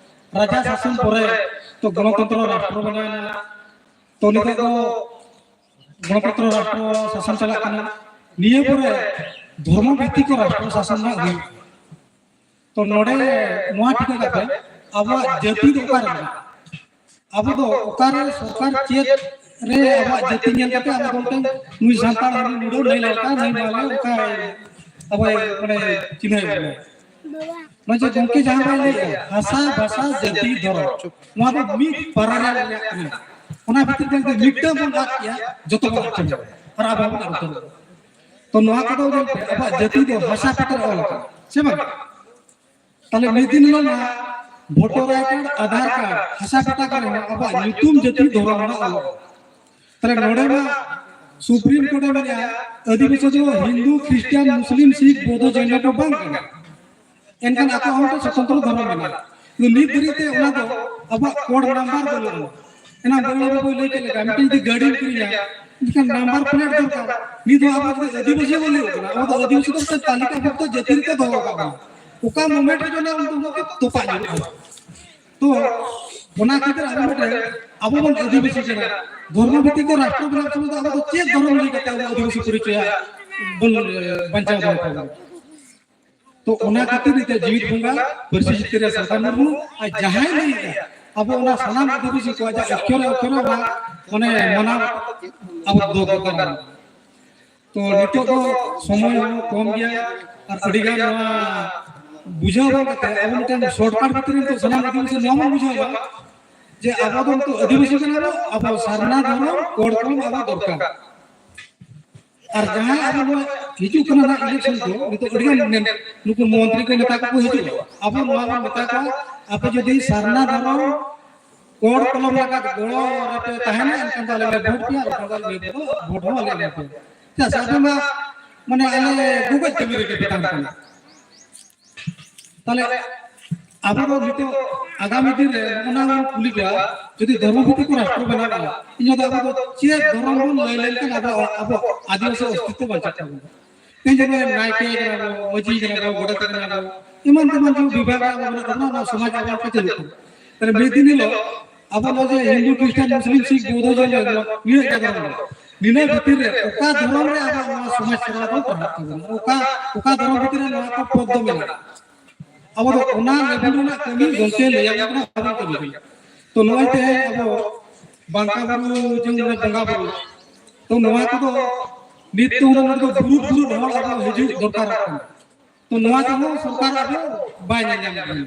ᱨᱟᱡᱟ ᱥᱟᱥᱚᱱ ᱯᱚᱨᱮ ᱛᱚ ᱜᱚᱱᱚᱛᱚᱱᱛᱨᱚ ᱨᱟᱥᱴᱨᱚ ᱵᱮᱱᱟᱣ ᱮᱱᱟ᱾ ᱛᱚ ᱱᱤᱛᱚᱜ ᱫᱚ ᱜᱚᱱᱚᱛᱚᱱᱛᱨᱚ ᱨᱟᱥᱴᱨᱚ ᱥᱟᱥᱚᱱ ᱪᱟᱞᱟᱜ ᱠᱟᱱᱟ᱾ ᱱᱤᱭᱟᱹ ᱯᱚᱨᱮ ᱫᱷᱚᱨᱢᱚ ᱵᱷᱤᱛᱛᱤᱠ ᱨᱟᱥᱴᱨᱚ ᱥᱟᱥᱚᱱ ᱨᱮᱱᱟᱜ ᱦᱩᱭᱩᱜ ᱠᱟᱱᱟ᱾ ᱛᱚ ᱱᱚᱰᱮ ᱱᱚᱣᱟ ᱴᱷᱤᱠᱟᱹ ᱠᱟᱛᱮ ᱟᱵᱚᱣᱟᱜ ᱡᱟᱹᱛᱤ ᱫᱚ ᱚᱠᱟᱨᱮ ᱢᱮᱱᱟᱜᱼᱟ? ᱟᱵᱚ ᱫᱚ ᱚᱠᱟᱨᱮ ᱥᱚᱨᱠᱟᱨ ᱪᱮᱫ ᱨᱮ ᱟᱵᱚᱣᱟᱜ ᱡᱟᱹᱛᱤ ᱧᱮᱞ ᱠᱟᱛᱮ ᱟᱵᱚ ᱫᱚ ᱢᱤᱫᱴᱮᱱ ᱱᱩᱭ ᱥᱟᱱᱛᱟᱲ, ᱦᱟᱹᱱᱤ ᱢᱩᱰᱟᱹ, ᱱᱩᱭ ᱞᱟᱲᱠᱟ, ᱱᱩᱭ ᱢᱟᱞᱮ, ᱚᱱᱠᱟ ᱟᱵᱚ ᱢᱟᱱᱮ ᱪᱤᱱᱦᱟᱹᱣ ᱵᱚᱱᱟ᱾ ᱱᱚᱣᱟ ᱡᱮ ᱜᱚᱢᱠᱮ ᱡᱟᱦᱟᱸ ᱵᱟᱭ ᱞᱟᱹᱭᱮᱜᱼᱟ, ᱵᱷᱟᱥᱟ, ᱵᱷᱟᱥᱟ, ᱡᱟᱹᱛᱤ, ᱫᱷᱚᱨᱚᱢ, ᱱᱚᱣᱟ ᱫᱚ ᱢᱤᱫ ᱯᱟᱨᱟ ᱨᱮ ᱢᱮᱱᱟᱜ ᱠᱟᱱᱟ᱾ ᱚᱱᱟ ᱵᱷᱤᱛᱤᱨ ᱨᱮ ᱡᱩᱫᱤ ᱢᱤᱫᱴᱟᱝ ᱵᱚᱱ ᱟᱫ ᱠᱮᱭᱟ, ᱡᱚᱛᱚ ᱵᱚᱱ ᱟᱫ ᱪᱟᱵᱟᱭᱟ᱾ ᱟᱨ ᱟᱵᱚ ᱵᱚᱱ ᱟᱫ ᱩᱛᱟᱹᱨᱚᱜᱼᱟ᱾ ᱛᱚ ᱱᱚᱣᱟ ᱠᱚᱫᱚ ᱧᱮᱞ ᱯᱮ, ᱟᱵᱚᱣᱟᱜ ᱡᱟᱹᱛᱤ ᱫᱚ ᱦᱟᱥᱟ ᱯᱟᱛᱟ ᱨᱮ ᱚᱞ ᱟᱠᱟᱱᱟ, ᱥᱮ ᱵᱟᱝ? ᱛᱟᱦᱞᱮ ᱢᱤᱫ ᱫᱤᱱ ᱦᱤᱞᱳᱜ ᱱᱟᱜ voter I card, Aadhaar card, ᱦᱟᱥᱟ ᱯᱟᱛᱟ ᱠᱚᱨᱮ ᱦᱚᱸ ᱟᱵᱚᱣᱟᱜ ᱧᱩᱛᱩᱢ, ᱡᱟᱹᱛᱤ, ᱫᱷᱚᱨᱚᱢ ᱨᱮᱱᱟᱜ ᱚᱞᱚᱜᱼᱟ᱾ ᱛᱟᱦᱞᱮ ᱱᱚᱰᱮ ᱢᱟ ᱥᱩᱯᱨᱤᱢ ᱠᱳᱨᱴ ᱮ ᱢᱮᱱᱮᱜᱼᱟ, ᱟᱹᱫᱤᱵᱟᱹᱥᱤ ᱫᱚ ᱦᱤᱱᱫᱩ, ᱠᱷᱨᱤᱥᱴᱟᱱ, ᱢᱩᱥᱞᱤᱢ, ᱥᱤᱠᱷ, ᱵᱳᱫᱷᱚ, ᱡᱚᱭᱱᱚ ᱠᱚ ᱵᱟᱝ ᱠᱟᱱᱟ᱾ ᱮᱱᱠᱷᱟᱱ ᱟᱠᱚ ᱦᱚᱸ ᱢᱤᱫᱴᱟᱝ ᱥᱚᱛᱚᱱᱛᱨᱚ ᱫᱷᱚᱨᱚᱢ ᱢᱮᱱᱟᱜᱼᱟ᱾ ᱠᱤᱱᱛᱩ ᱱᱤᱛ ᱫᱷᱟᱹᱨᱤᱡ ᱛᱮ ᱚᱱᱟ ᱫᱚ ᱟᱵᱚᱣᱟᱜ ᱠᱳᱰ ᱱᱟᱢᱵᱟᱨ ᱵᱟᱹᱱᱩᱜᱼᱟ᱾ ᱮᱱᱟᱝ ᱵᱟᱹᱵᱩ ᱵᱟᱹᱵᱩᱭ ᱞᱟᱹᱭ ᱠᱮᱫ ᱞᱮᱠᱟ, ᱢᱤᱫᱴᱮᱱ ᱡᱩᱫᱤ ᱜᱟᱹᱰᱤᱢ ᱠᱤᱨᱤᱧᱟ, ᱮᱱᱠᱷᱟᱱ ᱱᱟᱢᱵᱟᱨ ᱯᱞᱮᱴ ᱫᱚᱨᱠᱟᱨ᱾ ᱱᱤᱛ ᱦᱚᱸ ᱟᱵᱚ ᱡᱩᱫᱤ ᱟᱹᱫᱤᱵᱟᱹᱥᱤ ᱵᱚᱱ ᱞᱟᱹᱭ ᱠᱟᱱᱟ, ᱟᱵᱚ ᱫᱚ ᱟᱹᱫᱤᱵᱟᱹᱥᱤ ᱫᱚ ᱢᱤᱫᱴᱮᱱ ᱛᱟᱹᱞᱤᱠᱟ ᱵᱷᱩᱠᱛᱚ ᱡᱟᱹᱛᱤ ᱨᱮᱠᱚ ᱫᱚᱦᱚ ᱟᱠᱟᱫ ᱵᱚᱱᱟ᱾ ᱚᱠᱟ ᱢᱚᱢᱮᱱᱴ ᱨᱮ ᱡᱮᱱᱚ ᱩᱱᱠᱩ ᱦᱚᱸᱠᱚ ᱛᱚᱯᱟᱜ ᱧᱩᱨᱩᱜᱼᱟ᱾ ᱛᱚ ᱚᱱᱟ ᱠᱷᱟᱹᱛᱤᱨ ᱟᱵᱚ ᱢᱤᱫᱴᱮᱱ, ᱟᱵᱚ ᱵᱚᱱ ᱟᱹᱫᱤᱵᱟᱹᱥᱤ ᱠᱟᱱᱟ, ᱫᱷᱚᱨᱢᱚ ᱵᱷᱤᱛᱛᱤᱠ ᱛᱮ ᱨᱟᱥᱴᱨᱚ ᱵᱮᱱᱟᱣ ᱥᱚᱢᱚᱭ ᱫᱚ ᱟᱵᱚ ᱫᱚ ᱪᱮᱫ ᱫᱷᱚᱨᱚᱢ ᱤᱫᱤ ᱠᱟᱛᱮ ᱟᱵᱚ ᱟᱹᱫᱤᱵᱟᱹᱥᱤ ᱯᱚᱨᱤᱪᱚᱭ ᱵᱚᱱ, ᱮ, ᱵᱟᱧᱪᱟᱣ ᱫᱚᱦᱚ ᱠᱟᱫᱟ? ᱛᱚ ᱚᱱᱟ ᱠᱷᱟᱹᱛᱤᱨ ᱛᱮ ᱡᱤᱣᱤᱫ ᱵᱚᱸᱜᱟ ᱯᱟᱹᱨᱥᱤ ᱡᱤᱛᱠᱟᱹᱨᱤᱭᱟᱹ ᱥᱟᱱᱛᱟᱲ ᱢᱩᱨᱢᱩ ᱟᱨ ᱡᱟᱦᱟᱸᱭ ᱞᱟᱹᱭᱮᱫᱼᱟ, ᱟᱵᱚ ᱚᱱᱟ ᱥᱟᱱᱟᱢ ᱟᱹᱫᱤᱵᱟᱹᱥᱤ ᱠᱚᱣᱟᱜ ᱡᱟᱦᱟᱸ ᱚᱠᱠᱷᱚᱨᱮ ᱚᱠᱠᱷᱚᱨᱮ ᱚᱱᱟ ᱢᱟᱱᱮ ᱢᱟᱱᱟᱣ ᱟᱵᱚ ᱫᱚᱦᱚ ᱫᱚᱨᱠᱟᱨ ᱠᱟᱱᱟ᱾ ᱛᱚ ᱱᱤᱛᱚᱜ ᱫᱚ ᱥᱚᱢᱚᱭ ᱦᱚᱸ ᱠᱚᱢ ᱜᱮᱭᱟ ᱟᱨ ᱟᱹᱰᱤ ᱜᱟᱱ ᱱᱚᱣᱟ ᱵᱩᱡᱷᱟᱹᱣ ᱵᱟᱝ ᱠᱟᱛᱮ ᱟᱵᱚ ᱢᱤᱫᱴᱟᱝ ᱥᱚᱨᱴᱠᱟᱴ ᱵᱷᱤᱛᱨᱤ ᱨᱮ ᱱᱤᱛᱚᱜ ᱥᱟᱱᱟᱢ ᱟᱹᱫᱤᱵᱟᱹᱥᱤ ᱱᱚᱣᱟ ᱵᱚᱱ ᱵᱩᱡᱷᱟᱹᱣ ᱢᱟ ᱡᱮ ᱟᱵᱚ ᱫᱚ ᱱᱤᱛᱚᱜ ᱟᱹᱫᱤᱵᱟᱹᱥᱤ ᱠᱟᱱᱟ ᱵᱚᱱ, ᱟᱵᱚ ᱥᱟᱨᱱᱟ ᱫᱷᱚᱨᱚᱢ ᱠᱳᱰ ᱠᱚᱞᱚᱢ ᱟᱵᱚ ᱫᱚᱨᱠᱟᱨ᱾ ᱟᱨ ᱡᱟᱦᱟᱸᱭ ᱟᱵᱚ ᱱᱚᱣᱟ ᱦᱤᱡᱩᱜ ᱠᱟᱱᱟ ᱱᱟᱜ ᱤᱞᱮᱠᱥᱚᱱ ᱠᱚ, ᱱᱤᱛᱚᱜ ᱟᱹᱰᱤ ᱜᱟᱱ ᱢᱮᱱ-, ᱱᱩᱠᱩ ᱢᱚᱱᱛᱨᱤ ᱠᱚ ᱱᱮᱛᱟ ᱠᱚᱠᱚ ᱦᱤᱡᱩᱜᱼᱟ, ᱟᱵᱚ ᱱᱚᱣᱟ ᱵᱚᱱ ᱢᱮᱛᱟ ᱠᱚᱣᱟ, ᱟᱯᱮ ᱡᱩᱫᱤ ᱥᱟᱨᱱᱟ ᱫᱷᱚᱨᱚᱢ ᱠᱳᱰ ᱠᱚᱞᱚᱢ ᱞᱮᱠᱟ ᱜᱚᱲᱚ ᱨᱮᱯᱮ ᱛᱟᱦᱮᱱᱟ, ᱮᱱᱠᱷᱟᱱ ᱫᱚ ᱟᱞᱮ ᱞᱮ ᱵᱷᱳᱴ ᱯᱮᱭᱟ, ᱟᱨ ᱵᱟᱝᱠᱷᱟᱱ ᱫᱚ ᱟᱞᱮ ᱵᱷᱳᱴ ᱦᱚᱸ ᱵᱟᱞᱮ ᱮᱢᱟ ᱯᱮᱭᱟ᱾ ᱪᱮᱫᱟᱜ ᱥᱮ ᱟᱯᱮ ᱢᱟ ᱢᱟᱱᱮ ᱟᱞᱮ ᱜᱚᱜᱚᱡ ᱠᱟᱹᱢᱤ ᱨᱮᱜᱮ ᱯᱮ ᱛᱟᱦᱮᱱ ᱠᱟᱱᱟ᱾ ᱛᱟᱦᱞᱮ ᱟᱵᱚ ᱫᱚ ᱱᱤᱛᱚᱜ ᱟᱜᱟᱢᱤ ᱫᱤᱱ ᱨᱮ ᱚᱱᱟ ᱵᱚᱱ ᱠᱩᱞᱤ ᱠᱚᱣᱟ, ᱡᱩᱫᱤ ᱫᱷᱚᱨᱢᱚ ᱵᱷᱤᱛᱛᱤᱠ ᱠᱚ ᱨᱟᱥᱴᱨᱚ ᱵᱮᱱᱟᱣ ᱠᱚᱜᱼᱟ, ᱤᱧ ᱫᱚ ᱟᱵᱚ ᱫᱚ ᱪᱮᱫ ᱫᱷᱚᱨᱚᱢ ᱵᱚᱱ ᱞᱟᱹᱭ ᱞᱮᱱᱠᱷᱟᱱ ᱟᱵᱚ, ᱟᱵᱚ ᱟᱹᱫᱤᱵᱟᱹᱥᱤ ᱚᱥᱛᱤᱛᱛᱚ ᱵᱟᱧᱪᱟᱜ ᱛᱟᱵᱚᱱᱟ? ᱛᱮᱦᱮᱧ ᱡᱮᱢᱚᱱ ᱱᱟᱭᱠᱮ ᱠᱟᱱᱟ ᱵᱚ, ᱢᱟᱹᱡᱷᱤ ᱠᱟᱱᱟ ᱵᱚ, ᱜᱚᱰᱮᱛ ᱠᱟᱱᱟ ᱵᱚ, ᱮᱢᱟᱱ ᱛᱮᱢᱟᱱ ᱡᱮ ᱵᱤᱵᱷᱟᱜᱽ ᱟᱵᱚ ᱢᱮᱱᱟᱜ ᱛᱟᱵᱚᱱᱟ, ᱚᱱᱟ ᱥᱚᱢᱟᱡᱽ ᱟᱵᱚ ᱠᱚ ᱪᱟᱹᱞᱩᱜ ᱠᱟᱱᱟ᱾ ᱛᱟᱦᱞᱮ ᱢᱤᱫ ᱫᱤᱱ ᱦᱤᱞᱳᱜ ᱟᱵᱚ ᱱᱚᱣᱟ ᱡᱮ ᱦᱤᱱᱫᱩ, ᱠᱷᱨᱤᱥᱴᱟᱱ, ᱢᱩᱥᱞᱤᱢ, ᱥᱤᱠᱷ, ᱵᱳᱫᱷᱚ, ᱡᱚᱭᱱᱚ, ᱱᱤᱱᱟᱹᱜ ᱡᱟᱭᱜᱟ ᱨᱮ ᱢᱮᱱᱟᱜᱼᱟ᱾ ᱱᱤᱱᱟᱹᱜ ᱵᱷᱤᱛᱤᱨ ᱨᱮ ᱚᱠᱟ ᱫᱷᱚᱨᱚᱢ ᱨᱮ ᱟᱵᱚ ᱱᱚᱣᱟ ᱥᱚᱢᱟᱡᱽ ᱥᱮᱵᱟ ᱵᱚᱱ ᱯᱟᱲᱦᱟᱜ ᱛᱟᱵᱚᱱᱟ? ᱚᱠᱟ, ᱚᱠᱟ ᱫᱷᱚᱨᱚᱢ ᱵᱷᱤᱛᱤᱨ ᱨᱮ ᱱᱚᱣᱟ ᱠᱚ ᱯᱚᱫ ᱫᱚ ᱢᱮᱱᱟᱜᱼᱟ? ᱟᱵᱚ ᱫᱚ ᱚᱱᱟ ᱞᱮᱵᱮᱞ ᱨᱮᱱᱟᱜ ᱠᱟᱹᱢᱤ ᱜᱚᱢᱠᱮ ᱞᱟᱹᱭ ᱟᱵᱚᱱ ᱠᱟᱱᱟ, ᱟᱵᱚ ᱠᱟᱹᱢᱤ ᱠᱟᱱᱟ᱾ ᱛᱚ ᱱᱚᱜᱼᱚᱭ ᱛᱮᱦᱮᱧ ᱟᱵᱚ ᱵᱟᱝᱠᱟ ᱵᱩᱨᱩ ᱡᱮᱢᱚᱱ ᱵᱚᱸᱜᱟ ᱵᱩᱨᱩ, ᱛᱚ ᱱᱚᱣᱟ ᱠᱚᱫᱚ ᱱᱤᱛ ᱫᱚ ᱱᱚᱰᱮ ᱫᱚ ᱵᱩᱨᱩ ᱵᱩᱨᱩ ᱦᱚᱲ ᱟᱵᱚ ᱦᱤᱡᱩᱜ ᱫᱚᱨᱠᱟᱨᱚᱜ ᱠᱟᱱᱟ᱾ ᱛᱚ ᱱᱚᱣᱟ ᱠᱚᱦᱚᱸ ᱥᱚᱨᱠᱟᱨ ᱟᱵᱚ ᱵᱟᱭ ᱧᱮᱞ ᱧᱟᱢ ᱠᱟᱱᱟ᱾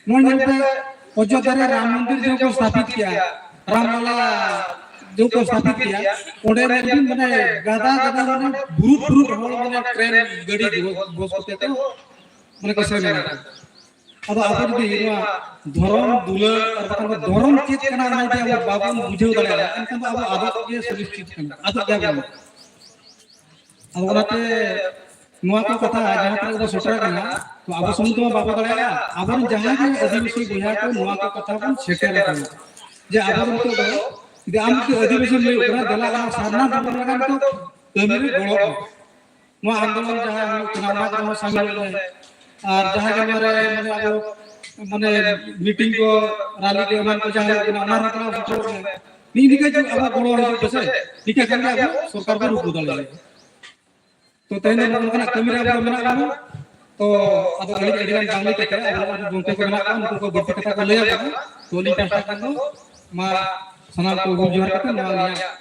ᱱᱚᱣᱟ ᱧᱮᱞ ᱯᱮ, ᱚᱡᱳᱫᱽᱫᱷᱟ ᱨᱮ ᱨᱟᱢ ᱢᱚᱱᱫᱤᱨ ᱡᱮ ᱠᱚ ᱥᱛᱷᱟᱯᱤᱛ ᱠᱮᱜᱼᱟ, ᱨᱟᱢᱞᱟᱞᱟ ᱡᱚᱠᱷᱚᱱ ᱠᱚ ᱥᱛᱷᱟᱯᱤᱛ ᱠᱮᱭᱟ, ᱚᱸᱰᱮ ᱧᱮᱞ ᱵᱤᱱ ᱢᱟᱱᱮ ᱜᱟᱫᱟ ᱜᱟᱫᱟ ᱢᱟᱱᱮ ᱵᱩᱨᱩᱫ ᱵᱩᱨᱩᱫ ᱦᱚᱲ ᱢᱟᱱᱮ ᱴᱨᱮᱱ ᱜᱟᱹᱰᱤ ᱵᱚᱥ ᱠᱚᱛᱮ ᱠᱚ ᱢᱟᱱᱮ ᱠᱚ ᱥᱮᱱ ᱮᱱᱟ᱾ ᱟᱫᱚ ᱟᱵᱚ ᱡᱩᱫᱤ ᱱᱚᱣᱟ ᱫᱷᱚᱨᱚᱢ ᱫᱩᱞᱟᱹᱲ ᱟᱨ ᱵᱟᱠᱷᱟᱱ ᱫᱚ ᱫᱷᱚᱨᱚᱢ ᱪᱮᱫ ᱠᱟᱱᱟ ᱚᱱᱟ ᱡᱩᱫᱤ ᱟᱵᱚ ᱵᱟᱵᱚᱱ ᱵᱩᱡᱷᱟᱹᱣ ᱫᱟᱲᱮᱭᱟᱜᱼᱟ, ᱮᱱᱠᱷᱟᱱ ᱫᱚ ᱟᱵᱚ ᱟᱫᱚᱜ ᱜᱮ ᱥᱩᱱᱤᱥᱪᱤᱛ ᱠᱟᱱᱟ, ᱟᱫᱚᱜ ᱜᱮᱭᱟᱵᱚᱱ᱾ ᱟᱫᱚ ᱚᱱᱟᱛᱮ ᱱᱚᱣᱟ ᱠᱚ ᱠᱟᱛᱷᱟ ᱡᱟᱦᱟᱸ ᱛᱤᱱᱟᱹᱜ ᱵᱚ ᱥᱮᱴᱮᱨ ᱟᱠᱟᱱᱟ, ᱛᱚ ᱟᱵᱚ ᱥᱩᱢᱩᱝ ᱛᱮᱢᱟ ᱵᱟᱵᱚ ᱫᱟᱲᱮᱭᱟᱜᱼᱟ᱾ ᱟᱵᱚᱨᱮᱱ ᱡᱟᱦᱟᱸᱭ ᱜᱮ ᱟᱹᱫᱤᱵᱟᱹᱥᱤ ᱵᱚᱭᱦᱟ ᱠᱚ ᱱᱚᱣᱟ ᱠᱚ ᱠᱟᱛᱷᱟ ᱵᱚᱱ ᱥᱮᱴᱮᱨ ᱟᱠᱚ ᱢᱟ᱾ ᱡᱮ ᱟᱵᱚ ᱱᱤᱛᱚᱜ ᱫᱚ ᱡᱩᱫᱤ ᱟᱢ ᱡᱩᱫᱤ ᱟᱹᱫᱤᱵᱟᱹᱥᱤᱢ ᱞᱟᱹᱭ ᱠᱟᱱᱟ, ᱫᱮᱞᱟ ᱟᱢ ᱥᱟᱨᱱᱟ ᱫᱷᱚᱨᱚᱢ ᱞᱟᱹᱜᱤᱫ ᱱᱤᱛᱚᱜ ᱠᱟᱹᱢᱤ ᱨᱮ ᱜᱚᱲᱚ ᱢᱮ᱾ ᱱᱚᱣᱟ ᱟᱱᱫᱳᱞᱚᱱ ᱡᱟᱦᱟᱸ ᱦᱩᱭᱩᱜ ᱠᱟᱱᱟ, ᱚᱱᱟ ᱠᱚᱨᱮ ᱦᱚᱸ ᱥᱟᱢᱤᱞ ᱢᱮ᱾ ᱟᱨ ᱡᱟᱦᱟᱸ ᱜᱮ ᱱᱚᱣᱟ ᱨᱮ ᱢᱟᱱᱮ ᱟᱵᱚ ᱢᱟᱱᱮ ᱢᱤᱴᱤᱝ ᱠᱚ, ᱨᱟᱞᱤ ᱠᱚ, ᱮᱢᱟᱱ ᱠᱚ ᱡᱟᱦᱟᱸ ᱦᱩᱭᱩᱜ ᱠᱟᱱᱟ, ᱚᱱᱟ ᱨᱮᱦᱚᱸ ᱛᱟᱞᱟ ᱥᱮᱴᱮᱨᱚᱜ ᱢᱮ᱾ ᱱᱤᱭᱟᱹ ᱱᱤᱠᱟᱹ ᱡᱩᱫᱤ ᱟᱵᱚ ᱜᱚᱲᱚ ᱦᱤᱡᱩᱜ ᱯᱮᱥᱮ, ᱱᱤᱠᱟᱹ ᱠᱷᱟᱱ ᱜᱮ ᱟᱵᱚ ᱥᱚᱨᱠᱟᱨ ᱵᱚᱱ ᱨᱩᱠᱩ ᱫᱟᱲᱮᱭᱟᱜᱼᱟ᱾ ᱛᱚ ᱛᱮᱦᱮᱧ ᱫᱚ ᱱᱚᱝᱠᱟᱱᱟᱜ ᱠᱟᱹᱢᱤ ᱨᱮ ᱟᱵᱚ ᱢᱮᱱᱟᱜ ᱵᱚᱱᱟ᱾ ᱛᱚ ᱟᱫᱚ ᱟᱹᱰᱤ ᱟᱹᱰᱤ ᱜᱟᱱ ᱵᱟᱝ ᱞᱟᱹᱭ ᱠᱟᱛᱮ, ᱟᱵᱚ ᱨᱮᱱ ᱜᱚᱢᱠᱮ ᱠᱚ ᱢᱮᱱᱟᱜ ᱠᱚᱣᱟ, ᱩᱱᱠᱩ ᱠᱚ ᱵᱟᱹᱲᱛᱤ ᱠᱟᱛᱷᱟ ᱠᱚ ᱞᱟᱹᱭᱟ ᱵᱚᱱᱟ᱾ ᱛᱚ ᱟᱹᱞᱤᱧ ᱯᱟᱦᱴᱟ ᱠᱷᱚᱱ ᱫᱚ ᱢᱟ ᱥᱟᱱᱟᱢ ᱠᱚ ᱜᱚᱰ ᱡᱚᱦᱟᱨ ᱠᱟᱛᱮ ᱱᱚᱣᱟ ᱟᱹᱞᱤᱧᱟᱜ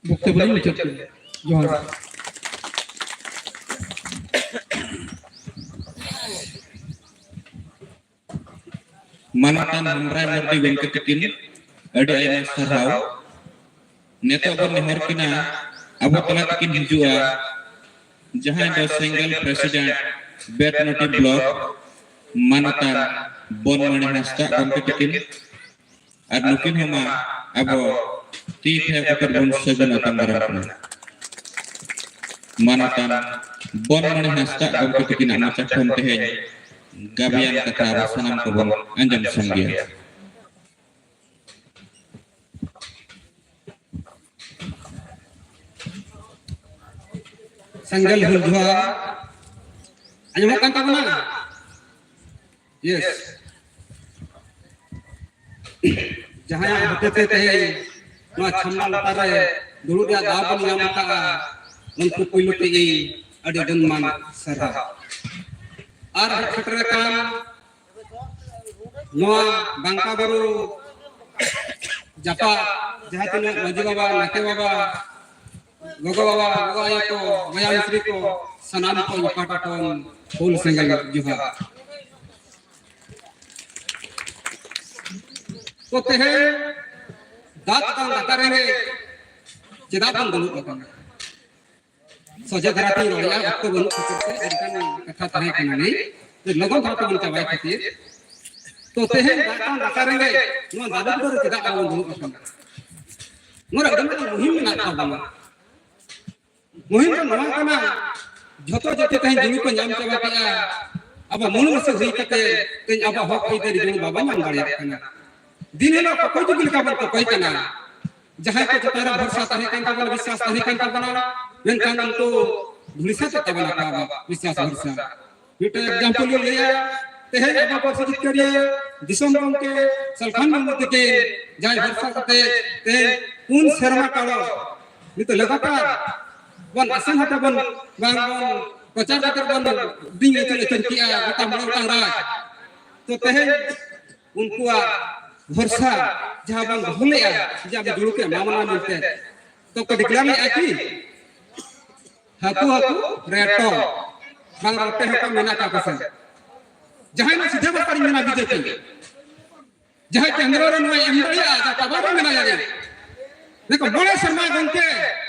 ᱵᱚᱠᱛᱚᱵᱵᱚ ᱞᱤᱧ ᱢᱩᱪᱟᱹᱫ ᱠᱮᱫᱟ᱾ ᱡᱚᱦᱟᱨ᱾ ᱢᱟᱱᱚᱛᱟᱱ ᱦᱮᱢᱵᱨᱚᱢ ᱢᱟᱨᱰᱤ ᱜᱚᱢᱠᱮ ᱛᱟᱹᱠᱤᱱ ᱟᱹᱰᱤ ᱟᱭᱢᱟ ᱥᱟᱨᱦᱟᱣ᱾ ᱱᱤᱛᱚᱜ ᱵᱚᱱ ᱱᱮᱦᱚᱨ ᱠᱤᱱᱟ, ᱟᱵᱚ ᱛᱟᱞᱟ ᱛᱮᱠᱤᱱ ᱦᱤᱡᱩᱜᱼᱟ ᱡᱟᱦᱟᱸᱭ ᱫᱚ ᱥᱮᱸᱜᱮᱞ ᱯᱨᱮᱥᱤᱰᱮᱱᱴ ᱵᱮᱛᱱᱚᱴᱤ ᱵᱞᱚᱠ, ᱢᱟᱱᱚᱛᱟᱱ ᱵᱚᱱᱢᱟᱹᱱᱤ ᱦᱟᱸᱥᱫᱟᱜ ᱜᱚᱢᱠᱮ ᱛᱟᱹᱠᱤᱱ᱾ ᱟᱨ ᱱᱩᱠᱤᱱ ᱦᱚᱸ ᱢᱟ ᱟᱵᱚ ᱛᱤ ᱛᱷᱟᱭᱚ ᱠᱟᱛᱮ ᱵᱚᱱ ᱥᱟᱹᱜᱩᱱ ᱟᱛᱟᱝ ᱫᱟᱨᱟᱢ ᱠᱤᱱᱟ᱾ ᱢᱟᱱᱚᱛᱟᱱ ᱵᱚᱱᱢᱟᱹᱱᱤ ᱦᱟᱸᱥᱫᱟᱜ ᱜᱚᱢᱠᱮ ᱛᱟᱹᱠᱤᱱᱟᱜ ᱢᱚᱪᱟ ᱠᱷᱚᱱ ᱛᱮᱦᱮᱧ ᱜᱟᱵᱤᱭᱟᱱ ᱠᱟᱛᱷᱟ ᱟᱵᱚ ᱥᱟᱱᱟᱢ ᱠᱚᱵᱚᱱ ᱟᱸᱡᱚᱢ ᱥᱟᱸᱜᱮᱭᱟ᱾ ᱥᱮᱸᱜᱮᱞ ᱦᱩᱞ ᱡᱚᱦᱟᱨ᱾ ᱟᱸᱡᱚᱢᱚᱜ ᱠᱟᱱ ᱛᱟᱵᱚᱱᱟ? ᱭᱮᱥ᱾ ᱡᱟᱦᱟᱸᱭᱟᱜ ᱦᱚᱛᱮᱛᱮ ᱛᱮᱦᱮᱧ ᱱᱚᱣᱟ ᱪᱷᱟᱢᱰᱟ ᱞᱟᱛᱟᱨ ᱨᱮ ᱫᱩᱲᱩᱵ ᱨᱮᱭᱟᱜ ᱫᱟᱣ ᱵᱚᱱ ᱧᱟᱢ ᱟᱠᱟᱫᱼᱟ, ᱩᱱᱠᱩ ᱯᱩᱭᱞᱩ ᱛᱮ ᱤᱧ ᱟᱹᱰᱤ ᱜᱩᱱᱢᱟᱱ ᱥᱟᱨᱦᱟᱣ᱾ ᱟᱨ ᱦᱮᱡ ᱥᱮᱴᱮᱨ ᱟᱠᱟᱱ ᱱᱚᱣᱟ ᱵᱟᱝᱠᱟ ᱵᱩᱨᱩ ᱡᱟᱯᱟᱜ ᱡᱟᱦᱟᱸ ᱛᱤᱱᱟᱹᱜ ᱢᱟᱹᱡᱷᱤ ᱵᱟᱵᱟ, ᱱᱟᱭᱠᱮ ᱵᱟᱵᱟ, ᱜᱚᱜᱚ ᱵᱟᱵᱟ, ᱜᱚᱜᱚ ᱟᱭᱳ ᱠᱚ, ᱵᱚᱭᱦᱟ ᱢᱤᱥᱨᱤ ᱠᱚ, ᱥᱟᱱᱟᱢ ᱠᱚ ᱤᱧ ᱯᱟᱦᱴᱟ ᱠᱷᱚᱱ ᱦᱩᱞ ᱥᱮᱸᱜᱮᱞ ᱡᱚᱦᱟᱨ᱾ ᱛᱚ ᱛᱮᱦᱮᱧ ᱫᱟᱜ ᱛᱮᱛᱟᱝ ᱫᱟᱠᱟ ᱨᱮᱸᱜᱮᱡ ᱪᱮᱫᱟᱜ ᱵᱚᱱ ᱫᱩᱲᱩᱵ ᱟᱠᱟᱱᱟ? ᱥᱚᱡᱷᱮ ᱫᱷᱟᱨᱟ ᱛᱮᱧ ᱨᱚᱲᱮᱫᱼᱟ, ᱚᱠᱛᱚ ᱵᱟᱹᱱᱩᱜ ᱠᱷᱟᱹᱛᱤᱨ ᱛᱮ ᱟᱹᱰᱤᱜᱟᱱ ᱠᱟᱛᱷᱟ ᱛᱟᱦᱮᱸ ᱠᱟᱱᱟ ᱱᱤᱭᱟᱹ, ᱞᱚᱜᱚᱱ ᱫᱷᱟᱨᱟ ᱛᱮᱵᱚᱱ ᱪᱟᱵᱟᱭ ᱠᱷᱟᱹᱛᱤᱨ᱾ ᱛᱚ ᱛᱮᱦᱮᱧ ᱫᱟᱜ ᱛᱮᱛᱟᱝ ᱫᱟᱠᱟ ᱨᱮᱸᱜᱮᱡ ᱱᱚᱣᱟ ᱫᱟᱨᱮ ᱵᱩᱴᱟᱹ ᱨᱮ ᱪᱮᱫᱟᱜ ᱵᱟᱵᱚᱱ ᱫᱩᱲᱩᱵ ᱟᱠᱟᱱᱟ? ᱱᱚᱣᱟ ᱨᱮ ᱟᱹᱰᱤ ᱢᱟᱨᱟᱝ ᱢᱩᱦᱤᱢ ᱢᱮᱱᱟᱜ ᱛᱟᱵᱚᱱᱟ᱾ ᱢᱩᱦᱤᱢ ᱫᱚ ᱱᱚᱣᱟ ᱠᱟᱱᱟ, ᱡᱷᱚᱛᱚ ᱡᱟᱹᱛᱤ ᱛᱮᱦᱮᱧ ᱡᱩᱢᱤ ᱠᱚ ᱧᱟᱢ ᱪᱟᱵᱟ ᱠᱮᱫᱼᱟ᱾ ᱟᱵᱚ ᱢᱩᱞ ᱢᱟᱹᱥᱤ ᱦᱩᱭ ᱠᱟᱛᱮ ᱛᱮᱦᱮᱧ ᱟᱵᱚᱣᱟᱜ ᱦᱚᱠ ᱟᱹᱭᱫᱟᱹᱨᱤ ᱡᱩᱢᱤ ᱵᱟᱵᱚᱱ ᱧᱟᱢ ᱫᱟᱲᱮᱭᱟᱜ ᱠᱟᱱᱟ᱾ ᱫᱤᱱ ᱦᱤᱞᱳᱜ ᱚᱠᱚᱭ ᱡᱩᱫᱤ ᱞᱮᱠᱟ ᱵᱚᱱ ᱠᱚᱠᱚᱭ ᱠᱟᱱᱟ, ᱡᱟᱦᱟᱸᱭ ᱠᱚ ᱪᱮᱛᱟᱱ ᱨᱮ ᱵᱷᱚᱨᱥᱟ ᱛᱟᱦᱮᱸ ᱠᱟᱱ ᱛᱟᱵᱚᱱᱟ, ᱵᱤᱥᱣᱟᱥ ᱛᱟᱦᱮᱸ ᱠᱟᱱ ᱛᱟᱵᱚᱱᱟ, ᱢᱮᱱᱠᱷᱟᱱ ᱩᱱᱠᱩ ᱫᱷᱩᱲᱤ ᱥᱟᱶᱛᱮ ᱛᱟᱵᱚᱱᱟ ᱠᱚ ᱟᱵᱚ ᱵᱤᱥᱣᱟᱥ ᱵᱷᱚᱨᱥᱟ᱾ ᱢᱤᱫᱴᱮᱱ example ᱞᱤᱧ ᱞᱟᱹᱭᱟ, ᱛᱮᱦᱮᱧ ᱟᱵᱚ ᱯᱟᱹᱨᱥᱤ ᱡᱤᱛᱠᱟᱹᱨᱤᱭᱟᱹ ᱫᱤᱥᱚᱢ ᱜᱚᱢᱠᱮ ᱥᱟᱞᱠᱷᱟᱱ ᱢᱩᱨᱢᱩ ᱛᱤᱠᱤᱱ ᱡᱟᱦᱟᱸᱭ ᱵᱷᱚᱨᱥᱟ ᱠᱟᱛᱮ ᱛᱮᱦᱮᱧ ᱯᱩᱱ ᱥᱮᱨᱢᱟ ᱠᱟᱞᱚᱢ ᱱᱤᱛᱚᱜ ᱞᱟᱜᱟᱛᱟᱨ ᱵᱚᱱ ᱟᱥᱮᱱ ᱦᱟᱛᱮ ᱵᱚᱱ ᱵᱟᱝ ᱵᱚᱱ ᱯᱨᱚᱪᱟᱨ ᱠᱟᱛᱮ ᱵᱚᱱ ᱵᱤᱧ ᱟᱹᱪᱩᱨ ᱟᱹᱪᱩᱨ ᱠᱮᱜᱼᱟ ᱜᱚᱴᱟ ᱢᱚᱬᱮ ᱜᱚᱴᱟᱝ ᱨᱟᱡᱽ᱾ ᱛᱚ ᱛᱮᱦᱮᱧ ᱩᱱᱠᱩᱣᱟᱜ ᱵᱷᱚᱨᱥᱟ ᱡᱟᱦᱟᱸ ᱵᱚᱱ ᱫᱚᱦᱚ ᱞᱮᱜᱼᱟ ᱡᱮ ᱟᱵᱚ ᱫᱩᱲᱩᱵ ᱮ ᱮᱢᱟ ᱵᱚᱱᱟ ᱢᱮᱱᱛᱮ, ᱛᱚ ᱠᱚ declare ᱞᱮᱜᱼᱟ ᱠᱤ? ᱦᱟᱹᱠᱩ ᱦᱟᱹᱠᱩ ᱨᱮᱴᱚ ᱵᱟᱝ ᱨᱚᱴᱮ ᱦᱚᱸᱠᱚ ᱢᱮᱱᱟᱜ ᱠᱚᱣᱟ ᱯᱟᱥᱮ᱾ ᱡᱟᱦᱟᱸᱭ ᱱᱚᱣᱟ ᱥᱤᱫᱷᱟᱹ ᱵᱟᱥᱛᱟᱨᱤᱧ ᱢᱮᱱᱟ ᱵᱤᱡᱮᱯᱤ, ᱡᱟᱦᱟᱸᱭ ᱠᱮᱱᱫᱨᱚ ᱨᱮ ᱱᱚᱣᱟ ᱮᱢ ᱫᱟᱲᱮᱭᱟᱜᱼᱟ, ᱡᱟᱦᱟᱸ ᱯᱟᱣᱟᱨ ᱨᱮ ᱢᱮᱱᱟᱭᱟ, ᱡᱮ ᱱᱤᱛᱚᱜ ᱢᱚᱬᱮ ᱥᱮᱨᱢᱟ ᱜᱚᱢᱠᱮ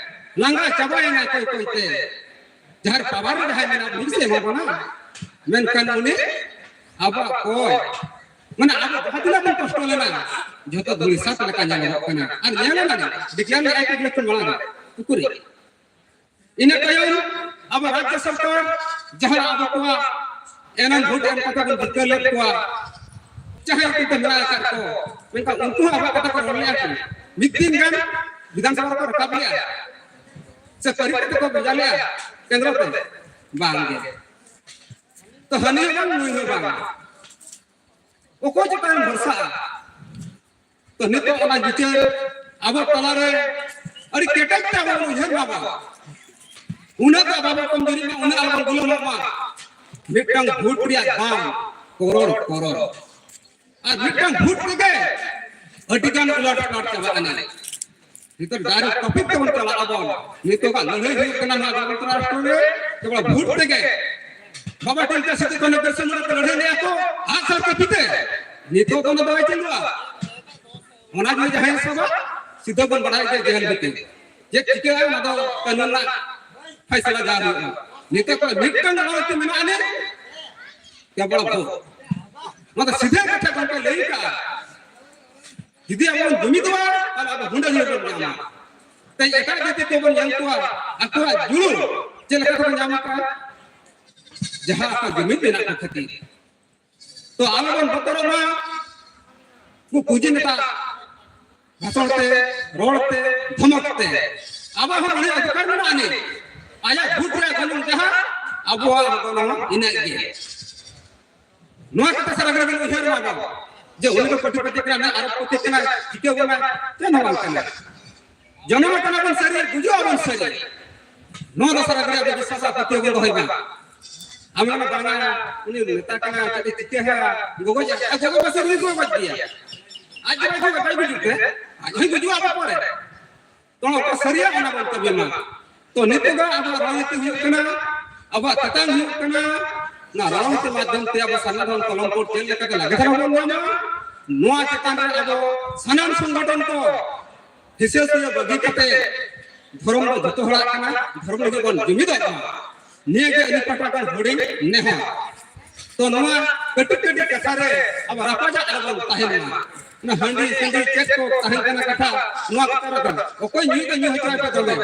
ᱞᱟᱸᱜᱟ ᱪᱟᱵᱟᱭᱮᱱᱟ ᱠᱚᱭ ᱠᱚᱭ ᱛᱮ᱾ ᱡᱟᱦᱟᱸᱭ ᱯᱟᱣᱟᱨ ᱨᱮ ᱡᱟᱦᱟᱸᱭ ᱢᱮᱱᱟᱜ ᱩᱱᱤ ᱜᱮᱥᱮ ᱮᱢᱟ ᱵᱚᱱᱟ, ᱢᱮᱱᱠᱷᱟᱱ ᱩᱱᱤ ᱟᱵᱚᱣᱟᱜ ᱠᱚᱭ, ᱢᱟᱱᱮ ᱟᱵᱚ ᱡᱟᱦᱟᱸ ᱛᱤᱱᱟᱹᱜ ᱵᱚᱱ ᱠᱚᱥᱴᱚ ᱞᱮᱱᱟ, ᱡᱷᱚᱛᱚ ᱫᱷᱩᱲᱤ ᱥᱟᱛ ᱞᱮᱠᱟ ᱧᱮᱞᱚᱜᱚᱜ ᱠᱟᱱᱟ᱾ ᱟᱨ ᱧᱮᱞ ᱮᱱᱟ, declare ᱞᱮᱜᱼᱟᱭ ᱠᱚ election ᱢᱟᱲᱟᱝ ᱨᱮ, ᱩᱠᱩᱨᱤᱡ? ᱤᱱᱟᱹ ᱛᱟᱭᱚᱢ ᱟᱵᱚ ᱨᱟᱡᱽᱡᱚ ᱥᱚᱨᱠᱟᱨ ᱡᱟᱦᱟᱸ ᱟᱵᱚ ᱠᱚᱣᱟᱜ ᱮᱱᱟᱝ ᱵᱷᱳᱴ ᱮᱢ ᱠᱟᱛᱮ ᱵᱚᱱ ᱡᱤᱛᱠᱟᱹᱨ ᱞᱮᱫ ᱠᱚᱣᱟ, ᱡᱟᱦᱟᱸᱭ ᱩᱱᱠᱩ ᱠᱚ ᱢᱮᱱᱟᱜ ᱟᱠᱟᱫ ᱠᱚ, ᱢᱮᱱᱠᱷᱟᱱ ᱩᱱᱠᱩ ᱦᱚᱸ ᱟᱵᱚᱣᱟᱜ ᱠᱟᱛᱷᱟ ᱠᱚ ᱨᱚᱲ ᱞᱮᱜᱼᱟ ᱠᱚ᱾ ᱢᱤᱫ ᱫᱤᱱ ᱜᱟᱱ ᱵᱤᱫᱷᱟᱱ ᱥᱚᱵᱷᱟ ᱨᱮᱠᱚ ᱨᱟᱠᱟᱵ ᱞᱮᱜᱼᱟ ᱥᱮ ᱯᱟᱹᱨᱤ ᱠᱟᱛᱮ ᱠᱚ ᱵᱷᱮᱡᱟ ᱞᱮᱜᱼᱟ ᱠᱮᱱᱫᱨᱚ ᱛᱮ? ᱵᱟᱝ ᱜᱮ᱾ ᱛᱚ ᱦᱟᱹᱱᱤ ᱦᱚᱸ ᱵᱟᱝ, ᱱᱩᱭ ᱦᱚᱸ ᱵᱟᱝ, ᱚᱠᱚᱭ ᱪᱮᱛᱟᱱ ᱮᱢ ᱵᱷᱚᱨᱥᱟᱜᱼᱟ? ᱛᱚ ᱱᱤᱛᱚᱜ ᱚᱱᱟ ᱵᱤᱪᱟᱹᱨ ᱟᱵᱚ ᱛᱟᱞᱟᱨᱮ ᱟᱹᱰᱤ ᱠᱮᱴᱮᱡ ᱛᱮ ᱟᱵᱚ ᱵᱚᱱ ᱩᱭᱦᱟᱹᱨ ᱢᱟ ᱵᱟᱝ, ᱩᱱᱟᱹᱜ ᱫᱚ ᱵᱟᱵᱚᱱ ᱠᱚᱢᱡᱩᱨᱤ ᱢᱟ, ᱩᱱᱟᱹᱜ ᱟᱞᱚᱵᱚᱱ ᱜᱩᱞᱟᱹᱢᱚᱜ ᱢᱟ᱾ ᱢᱤᱫᱴᱟᱝ ᱵᱷᱳᱴ ᱨᱮᱭᱟᱜ ᱫᱟᱢ ᱠᱚᱨᱚᱲ ᱠᱚᱨᱚᱲ, ᱟᱨ ᱢᱤᱫᱴᱟᱝ ᱵᱷᱳᱴ ᱛᱮᱜᱮ ᱟᱹᱰᱤ ᱜᱟᱱ ᱩᱞᱟᱴ ᱯᱟᱞᱟᱴ ᱪᱟᱵᱟᱜ ᱠᱟᱱᱟ᱾ ᱱᱤᱛᱚᱜ direct topic ᱛᱮᱵᱚᱱ ᱪᱟᱞᱟᱜ ᱟᱵᱚᱱ᱾ ᱱᱤᱛᱚᱜᱟᱜ ᱞᱟᱹᱲᱦᱟᱹᱭ ᱦᱩᱭᱩᱜ ᱠᱟᱱᱟ ᱱᱚᱣᱟ ᱜᱚᱱᱚᱛᱚᱱᱛᱨᱚ ᱨᱟᱥᱴᱨᱚ ᱨᱮ ᱠᱮᱵᱚᱞ ᱵᱷᱳᱴ ᱛᱮᱜᱮ᱾ ᱵᱟᱵᱟ ᱴᱤᱞᱠᱟ ᱥᱤᱫᱩ ᱠᱟᱹᱱᱦᱩ ᱵᱤᱨᱥᱟ ᱢᱩᱱᱰᱟ ᱠᱚ ᱞᱟᱹᱲᱦᱟᱹᱭ ᱞᱮᱜᱼᱟ ᱠᱚ ᱟᱜᱼᱥᱟᱨ ᱠᱟᱹᱯᱤ ᱛᱮ᱾ ᱱᱤᱛᱚᱜ ᱫᱚ ᱚᱱᱟ ᱫᱚ ᱵᱟᱭ ᱪᱟᱹᱞᱩᱜᱼᱟ᱾ ᱚᱱᱟ ᱡᱩᱫᱤ ᱡᱟᱦᱟᱸᱭ ᱥᱟᱵᱟ, ᱥᱤᱫᱷᱟᱹ ᱵᱚᱱ ᱵᱟᱲᱟᱭ ᱜᱮᱭᱟ ᱡᱮᱦᱮᱞ ᱵᱷᱤᱛᱤᱨ ᱪᱮᱫ ᱪᱤᱠᱟᱹᱜᱼᱟ, ᱚᱱᱟ ᱫᱚ ᱠᱟᱹᱱᱩᱱ ᱨᱮᱱᱟᱜ ᱯᱷᱟᱭᱥᱟᱞᱟ ᱡᱟᱦᱟᱸ ᱦᱩᱭᱩᱜᱼᱟ᱾ ᱱᱤᱛᱚᱜ ᱠᱚ ᱢᱤᱫᱴᱟᱝ ᱨᱟᱡᱽᱱᱤᱛᱤ ᱢᱮᱱᱟᱜᱼᱟ ᱱᱤᱛ, ᱠᱮᱵᱚᱞ ᱵᱷᱳᱴ᱾ ᱱᱚᱣᱟ ᱫᱚ ᱥᱤᱫᱷᱟᱹ ᱠᱟᱛᱷᱟ ᱜᱚᱢᱠᱮ ᱞᱟᱹᱭ ᱠᱟᱜᱼᱟ, ᱡᱩᱫᱤ ᱟᱵᱚ ᱵᱚᱱ ᱡᱩᱢᱤᱫᱚᱜᱼᱟ, ᱛᱟᱦᱞᱮ ᱟᱵᱚ ᱦᱩᱸᱰᱟᱹ ᱦᱩᱸᱰᱟᱹ ᱵᱚᱱ ᱧᱟᱢᱟ᱾ ᱛᱮᱦᱮᱧ ᱮᱴᱟᱜ ᱡᱟᱹᱛᱤ ᱠᱚᱵᱚᱱ ᱧᱮᱞ ᱠᱚᱣᱟ, ᱟᱠᱚᱣᱟᱜ ᱡᱩᱞᱩᱢ ᱪᱮᱫ ᱞᱮᱠᱟ ᱠᱚ ᱧᱟᱢ ᱟᱠᱟᱫᱼᱟ, ᱡᱟᱦᱟᱸ ᱟᱠᱚ ᱡᱩᱢᱤᱫ ᱢᱮᱱᱟᱜ ᱠᱚ ᱠᱷᱟᱹᱛᱤᱨ᱾ ᱛᱚ ᱟᱞᱚ ᱵᱚᱱ ᱵᱚᱛᱚᱨᱚᱜ ᱢᱟ, ᱩᱱᱠᱩ ᱯᱩᱸᱡᱤ ᱱᱮᱛᱟ ᱵᱷᱟᱥᱚᱱ ᱛᱮ, ᱨᱚᱲ ᱛᱮ, ᱫᱷᱚᱢᱚᱠ ᱛᱮ᱾ ᱟᱵᱚ ᱦᱚᱸ ᱚᱱᱮ ᱚᱫᱷᱤᱠᱟᱨ ᱢᱮᱱᱟᱜ ᱟᱹᱱᱤᱡ, ᱟᱭᱟᱜ ᱵᱷᱳᱴ ᱨᱮᱭᱟᱜ ᱜᱚᱱᱚᱝ ᱡᱟᱦᱟᱸ, ᱟᱵᱚᱣᱟᱜ ᱜᱚᱱᱚᱝ ᱦᱚᱸ ᱤᱱᱟᱹᱜ ᱜᱮ᱾ ᱱᱚᱣᱟ ᱠᱟᱛᱷᱟ ᱥᱟᱨᱟ ᱜᱷᱟᱹᱲᱤ ᱵᱚᱱ ᱩᱭᱦᱟᱹᱨ ᱢᱟ ᱵᱚᱱ, ᱡᱮ ᱩᱱᱤ ᱫᱚ ᱯᱟᱹᱴᱤ ᱯᱟᱹᱴᱤ ᱠᱟᱱᱟ, ᱟᱨᱚᱵ ᱯᱚᱛᱤ ᱠᱟᱱᱟ, ᱪᱤᱠᱟᱹ ᱵᱚᱱᱟ, ᱪᱮᱫ ᱦᱚᱸ ᱵᱟᱝ ᱠᱟᱱᱟ᱾ ᱡᱚᱱᱚᱢ ᱟᱠᱟᱱᱟ ᱵᱚᱱ ᱥᱟᱹᱨᱤ, ᱜᱩᱡᱩᱜ ᱟᱵᱚᱱ ᱥᱟᱹᱨᱤ᱾ ᱱᱚᱣᱟ ᱫᱚ ᱥᱟᱨᱟ ᱜᱷᱟᱹᱲᱤ ᱟᱵᱚ ᱵᱤᱥᱣᱟᱥ ᱟᱨ ᱯᱟᱹᱛᱭᱟᱹᱣ ᱵᱚᱱ ᱫᱚᱦᱚᱭ ᱢᱟ᱾ ᱟᱢ ᱢᱮᱱᱟ ᱵᱟᱝᱟ, ᱩᱱᱤ ᱱᱮᱛᱟ ᱠᱟᱱᱟ, ᱪᱮᱫ ᱮ ᱪᱤᱠᱟᱹᱭᱟ, ᱜᱚᱜᱚᱡ, ᱟᱨ ᱜᱚᱜᱚ ᱯᱟᱥᱮ ᱨᱮᱜᱮ ᱠᱚ ᱜᱚᱡ ᱜᱮᱭᱟ᱾ ᱟᱡ ᱫᱚ ᱵᱟᱭ ᱜᱩᱡᱩᱜ, ᱵᱟᱭ ᱜᱩᱡᱩᱜ ᱛᱮ, ᱟᱡ ᱦᱚᱸᱭ ᱜᱩᱡᱩᱜᱼᱟ ᱟᱵᱚ ᱯᱚᱨᱮ᱾ ᱛᱚ ᱚᱠᱟ ᱥᱟᱹᱨᱤᱭᱟᱜ ᱚᱱᱟ ᱵᱚᱱ ᱠᱟᱹᱢᱤ ᱢᱟ᱾ ᱛᱚ ᱱᱤᱛᱚᱜ ᱫᱚ ᱟᱵᱚᱣᱟᱜ ᱨᱟᱡᱽᱱᱤᱛᱤ ᱦᱩᱭᱩᱜ ᱠᱟᱱᱟ, ᱟᱵᱚᱣᱟᱜ ᱛᱮᱛᱟᱝ ᱦᱩᱭᱩᱜ ᱠᱟᱱᱟ, ᱚᱱᱟ ᱨᱟᱡᱽᱱᱤᱛᱤ ᱢᱟᱫᱽᱫᱷᱚᱢ ᱛᱮ ᱟᱵᱚ ᱥᱟᱨᱱᱟ ᱫᱷᱚᱨᱚᱢ ᱠᱚᱞᱚᱢ ᱠᱳᱰ ᱪᱮᱫ ᱞᱮᱠᱟᱛᱮ ᱞᱟᱜᱮ ᱫᱷᱟᱨᱟ ᱵᱚᱱ ᱧᱟᱢᱟ, ᱱᱚᱣᱟ ᱪᱮᱛᱟᱱ ᱨᱮ ᱟᱵᱚ ᱥᱟᱱᱟᱢ ᱥᱚᱝᱜᱚᱴᱷᱚᱱ ᱠᱚ ᱦᱤᱥᱟᱹ ᱥᱩᱭᱟᱹ ᱵᱟᱹᱜᱤ ᱠᱟᱛᱮ ᱫᱷᱚᱨᱚᱢ ᱫᱚ ᱡᱷᱚᱛᱚ ᱦᱚᱲᱟᱜ ᱠᱟᱱᱟ, ᱫᱷᱚᱨᱚᱢ ᱞᱟᱹᱜᱤᱫ ᱵᱚᱱ ᱡᱩᱢᱤᱫᱚᱜ ᱢᱟ᱾ ᱱᱤᱭᱟᱹ ᱜᱮ ᱟᱹᱞᱤᱧ ᱯᱟᱦᱴᱟ ᱠᱷᱚᱱ ᱦᱩᱰᱤᱧ ᱱᱮᱦᱚᱨ᱾ ᱛᱚ ᱱᱚᱣᱟ ᱠᱟᱹᱴᱤᱡ ᱠᱟᱹᱴᱤᱡ ᱠᱟᱛᱷᱟ ᱨᱮ ᱟᱵᱚ ᱨᱟᱯᱟᱪᱟᱜ ᱟᱞᱚ ᱵᱚᱱ ᱛᱟᱦᱮᱱ ᱢᱟ᱾ ᱚᱱᱟ ᱦᱟᱺᱰᱤ ᱥᱟᱺᱰᱤ ᱪᱮᱫ ᱠᱚ ᱛᱟᱦᱮᱸ ᱠᱟᱱᱟ ᱠᱟᱛᱷᱟ, ᱱᱚᱣᱟ ᱠᱟᱛᱷᱟ ᱨᱮᱫᱚ ᱚᱠᱚᱭ ᱧᱩᱭ ᱫᱚ ᱧᱩ ᱦᱚᱪᱚᱭ ᱯᱮ ᱛᱚᱵᱮ,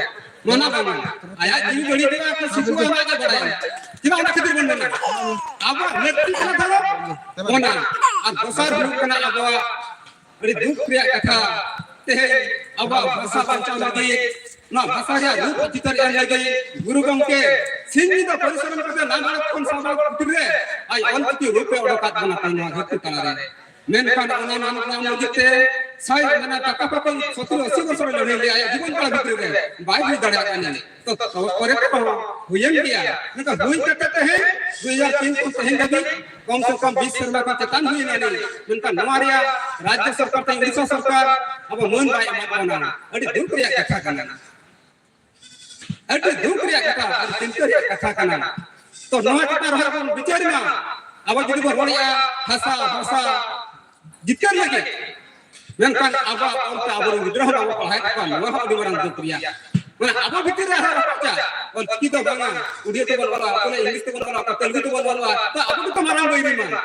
ᱢᱟᱱᱟ ᱵᱟᱝᱟ᱾ ᱟᱭᱟᱜ ᱡᱤᱣᱤ ᱵᱟᱹᱲᱤᱡ ᱠᱟᱱᱟ, ᱟᱠᱚ ᱥᱤᱥᱩ ᱟᱢᱟᱜ ᱜᱮ ᱵᱟᱲᱟᱭᱟ᱾ ᱪᱮᱫᱟᱜ ᱚᱱᱟ ᱠᱷᱟᱹᱛᱤᱨ ᱵᱚᱱ ᱢᱮᱱᱟ? ᱟᱵᱚᱣᱟᱜ ᱞᱟᱹᱠᱛᱤ ᱠᱟᱱᱟ ᱫᱷᱚᱨᱚᱢ, ᱚᱱᱟ᱾ ᱟᱨ ᱫᱚᱥᱟᱨ ᱦᱩᱭᱩᱜ ᱠᱟᱱᱟ ᱟᱵᱚᱣᱟᱜ ᱟᱹᱰᱤ ᱫᱩᱠ ᱨᱮᱭᱟᱜ ᱠᱟᱛᱷᱟ, ᱛᱮᱦᱮᱧ ᱟᱵᱚᱣᱟᱜ ᱵᱷᱟᱥᱟ ᱵᱟᱧᱪᱟᱣ ᱞᱟᱹᱜᱤᱫ, ᱱᱚᱣᱟ ᱵᱷᱟᱥᱟ ᱨᱮᱭᱟᱜ ᱨᱩᱯ ᱪᱤᱛᱟᱹᱨ ᱮᱢ ᱞᱟᱹᱜᱤᱫ ᱜᱩᱨᱩ ᱜᱚᱢᱠᱮ ᱥᱤᱧ ᱧᱤᱫᱟᱹ ᱯᱚᱨᱤᱥᱨᱚᱢ ᱠᱟᱛᱮ ᱱᱟᱵᱟᱞᱚᱠ ᱠᱷᱚᱱ ᱥᱟᱵᱟᱞᱚᱠ ᱵᱷᱤᱛᱤᱨ ᱨᱮ ᱟᱡ ᱚᱞ ᱪᱤᱠᱤ ᱨᱩᱯ ᱮ ᱚᱰᱚᱠᱟᱫ ᱵᱚᱱᱟ ᱛᱮᱦᱮᱧ ᱱᱚᱣᱟ ᱫᱷᱟᱹᱨᱛᱤ ᱛᱟᱞᱟᱨᱮ᱾ ᱢᱮᱱᱠᱷᱟᱱ ᱚᱱᱟ ᱢᱟᱱᱚᱛ ᱧᱟᱢ ᱞᱟᱹᱜᱤᱫ ᱛᱮ ᱥᱟᱭ, ᱢᱟᱱᱮ ᱴᱟᱠᱟ ᱯᱚᱭᱥᱟ ᱥᱚᱛᱛᱚᱨ ᱟᱥᱤ ᱵᱚᱪᱷᱚᱨ ᱞᱟᱹᱲᱦᱟᱹᱭ ᱞᱮᱫᱼᱟ ᱟᱭᱟᱜ ᱡᱤᱵᱚᱱ ᱠᱟᱞ ᱵᱷᱤᱛᱨᱤ ᱨᱮ, ᱵᱟᱭ ᱦᱩᱭ ᱫᱟᱲᱮᱭᱟᱜ ᱠᱟᱱᱟ᱾ ᱛᱚ, ᱛᱚ ᱯᱚᱨᱮ ᱛᱮᱦᱚᱸ ᱦᱩᱭᱮᱱ ᱜᱮᱭᱟ᱾ ᱢᱮᱱᱠᱷᱟᱱ ᱦᱩᱭ ᱠᱟᱛᱮ ᱛᱮᱦᱮᱧ ᱫᱩ ᱦᱟᱡᱟᱨ ᱛᱤᱱ ᱠᱷᱚᱱ ᱛᱮᱦᱮᱧ ᱫᱷᱟᱹᱵᱤᱡ ᱠᱚᱢ ᱥᱮ ᱠᱚᱢ ᱵᱤᱥ ᱥᱮᱨᱢᱟ ᱠᱷᱚᱱ ᱪᱮᱛᱟᱱ ᱦᱩᱭ ᱮᱱᱟ ᱱᱤᱧ᱾ ᱢᱮᱱᱠᱷᱟᱱ ᱱᱚᱣᱟ ᱨᱮᱭᱟᱜ ᱨᱟᱡᱽᱡᱚ ᱥᱚᱨᱠᱟᱨ ᱛᱮ ᱩᱲᱤᱥᱥᱟ ᱥᱚᱨᱠᱟᱨ ᱟᱵᱚ ᱢᱟᱹᱱ ᱵᱟᱭ ᱮᱢᱟ ᱵᱚᱱᱟ᱾ ᱟᱹᱰᱤ ᱫᱩᱠ ᱨᱮᱭᱟᱜ ᱠᱟᱛᱷᱟ ᱠᱟᱱᱟ, ᱟᱹᱰᱤ ᱫᱩᱠ ᱨᱮᱭᱟᱜ ᱠᱟᱛᱷᱟ ᱟᱨ ᱪᱤᱱᱛᱟᱹ ᱨᱮᱭᱟᱜ ᱠᱟᱛᱷᱟ ᱠᱟᱱᱟ᱾ ᱛᱚ ᱱᱚᱣᱟ ᱪᱮᱛᱟᱱ ᱨᱮ ᱵᱚᱱ ᱵᱤᱪᱟᱹᱨ ᱢᱟ᱾ ᱟᱵᱚ ᱡᱩᱫᱤ ᱵᱚᱱ ᱨᱚᱲᱮᱜᱼᱟ ᱦᱟᱥᱟ ᱵᱷᱟᱥᱟ ᱡᱤᱛᱠᱟᱹᱨ ᱞᱟᱹᱜᱤᱫ, ᱢᱮᱱᱠᱷᱟᱱ ᱟᱵᱚᱣᱟᱜ ᱚᱞᱛᱮ ᱟᱵᱚᱨᱮᱱ ᱜᱤᱫᱽᱨᱟᱹ ᱦᱚᱸ ᱵᱟᱵᱚ ᱯᱟᱲᱦᱟᱣᱮᱫ ᱠᱚᱣᱟ, ᱱᱚᱣᱟ ᱦᱚᱸ ᱟᱹᱰᱤ ᱢᱟᱨᱟᱝ ᱫᱩᱠ ᱨᱮᱭᱟᱜ᱾ ᱢᱟᱱᱮ ᱟᱵᱚ ᱵᱷᱤᱛᱤᱨ ᱨᱮ ᱟᱨᱦᱚᱸ ᱨᱟᱯᱟᱪᱟᱜ, ᱚᱞ ᱪᱤᱠᱤ ᱫᱚ ᱵᱟᱝᱟ, ᱩᱰᱤᱭᱟ ᱛᱮᱵᱚᱱ ᱚᱞᱟ, ᱚᱠᱚᱭ ᱤᱝᱞᱤᱥ ᱛᱮᱵᱚᱱ ᱚᱞᱟ, ᱚᱠᱚᱭ ᱛᱮᱞᱜᱩ ᱛᱮᱵᱚᱱ ᱚᱞᱟ, ᱛᱚ ᱟᱵᱚ ᱜᱮᱛᱚ ᱢᱟᱨᱟᱝ ᱵᱟᱹᱭᱨᱤ ᱢᱟ᱾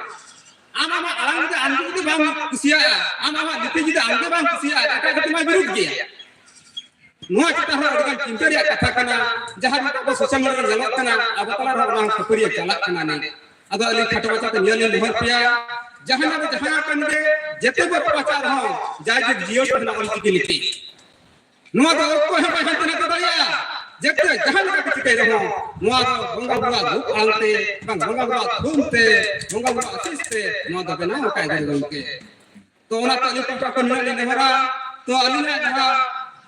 ᱟᱢ ᱟᱢᱟᱜ ᱟᱲᱟᱝ ᱡᱩᱫᱤ ᱟᱢ ᱡᱩᱫᱤ ᱵᱟᱢ ᱠᱩᱥᱤᱭᱟᱜᱼᱟ, ᱟᱢ ᱟᱢᱟᱜ ᱞᱤᱯᱤ ᱡᱩᱫᱤ ᱟᱢ ᱜᱮ ᱵᱟᱢ ᱠᱩᱥᱤᱭᱟᱜᱼᱟ, ᱮᱴᱟᱜ ᱡᱟᱹᱛᱤ ᱢᱟ ᱵᱤᱨᱩᱫᱷ ᱜᱮᱭᱟ᱾ ᱱᱚᱣᱟ ᱪᱮᱛᱟᱱ ᱨᱮ ᱟᱹᱰᱤᱜᱟᱱ ᱪᱤᱱᱛᱟᱹ ᱨᱮᱭᱟᱜ ᱠᱟᱛᱷᱟ ᱠᱟᱱᱟ, ᱡᱟᱦᱟᱸ ᱱᱤᱛᱚᱜ ᱟᱵᱚ ᱥᱳᱥᱟᱞ ᱢᱤᱰᱤᱭᱟ ᱨᱮ ᱧᱮᱞᱚᱜ ᱠᱟᱱᱟ, ᱟᱵᱚ ᱛᱟᱞᱟ ᱨᱮ ᱚᱱᱟ ᱠᱷᱟᱹᱯᱟᱹᱨᱤᱭᱟᱹ ᱪᱟᱞᱟᱜ ᱠᱟᱱᱟ᱾ ᱱᱤᱛ ᱟᱫᱚ ᱟᱹᱞᱤᱧ ᱠᱷᱟᱴᱚ ᱢᱟᱪᱷᱟ ᱛᱮ ᱱᱤᱭᱟᱹ ᱞᱤᱧ ᱫᱚᱦᱚᱭ ᱯᱮᱭᱟ, ᱡᱟᱦᱟᱸ ᱨᱮ ᱡᱟᱦᱟᱸ ᱠᱟᱱ ᱜᱮ, ᱡᱮᱛᱮ ᱵᱚ ᱯᱟᱪᱟᱨ ᱦᱚᱸ ᱡᱟᱭᱡᱩᱜᱽ ᱡᱤᱭᱚᱱ ᱨᱮᱱᱟᱜ ᱚᱞ ᱪᱤᱠᱤ ᱞᱤᱯᱤ᱾ ᱱᱚᱣᱟ ᱫᱚ ᱚᱠᱚᱭ ᱦᱚᱸ ᱵᱟᱭ ᱦᱟᱱᱛᱮ ᱱᱟᱛᱮ ᱫᱟᱲᱮᱭᱟᱜᱼᱟ᱾ ᱡᱮᱛᱮ ᱡᱟᱦᱟᱸ ᱞᱮᱠᱟ ᱠᱚ ᱪᱤᱠᱟᱹᱭ ᱨᱮᱦᱚᱸ, ᱱᱚᱣᱟ ᱫᱚ ᱵᱚᱸᱜᱟ ᱵᱩᱨᱩᱣᱟᱜ ᱨᱩᱯ ᱟᱲᱟᱝ ᱛᱮ, ᱵᱟᱝ ᱵᱚᱸᱜᱟ ᱵᱩᱨᱩᱣᱟᱜ ᱛᱷᱩᱢ ᱛᱮ, ᱵᱚᱸᱜᱟ ᱵᱩᱨᱩᱣᱟᱜ ᱟᱥᱤᱥ ᱛᱮ ᱱᱚᱣᱟ ᱫᱚ ᱵᱮᱱᱟᱣ ᱟᱠᱟᱫ ᱜᱩᱨᱩ ᱜᱚᱢᱠᱮ᱾ ᱛᱚ ᱚᱱᱟᱛᱮ ᱟᱹᱞᱤᱧ ᱯᱟᱦᱴᱟ ᱠᱷᱚᱱ ᱱᱤᱱᱟᱹᱜ ᱞᱤᱧ ᱱᱮᱦᱚᱨᱟ᱾ ᱛᱚ ᱟᱹᱞᱤᱧᱟᱜ ᱡᱟᱦᱟᱸ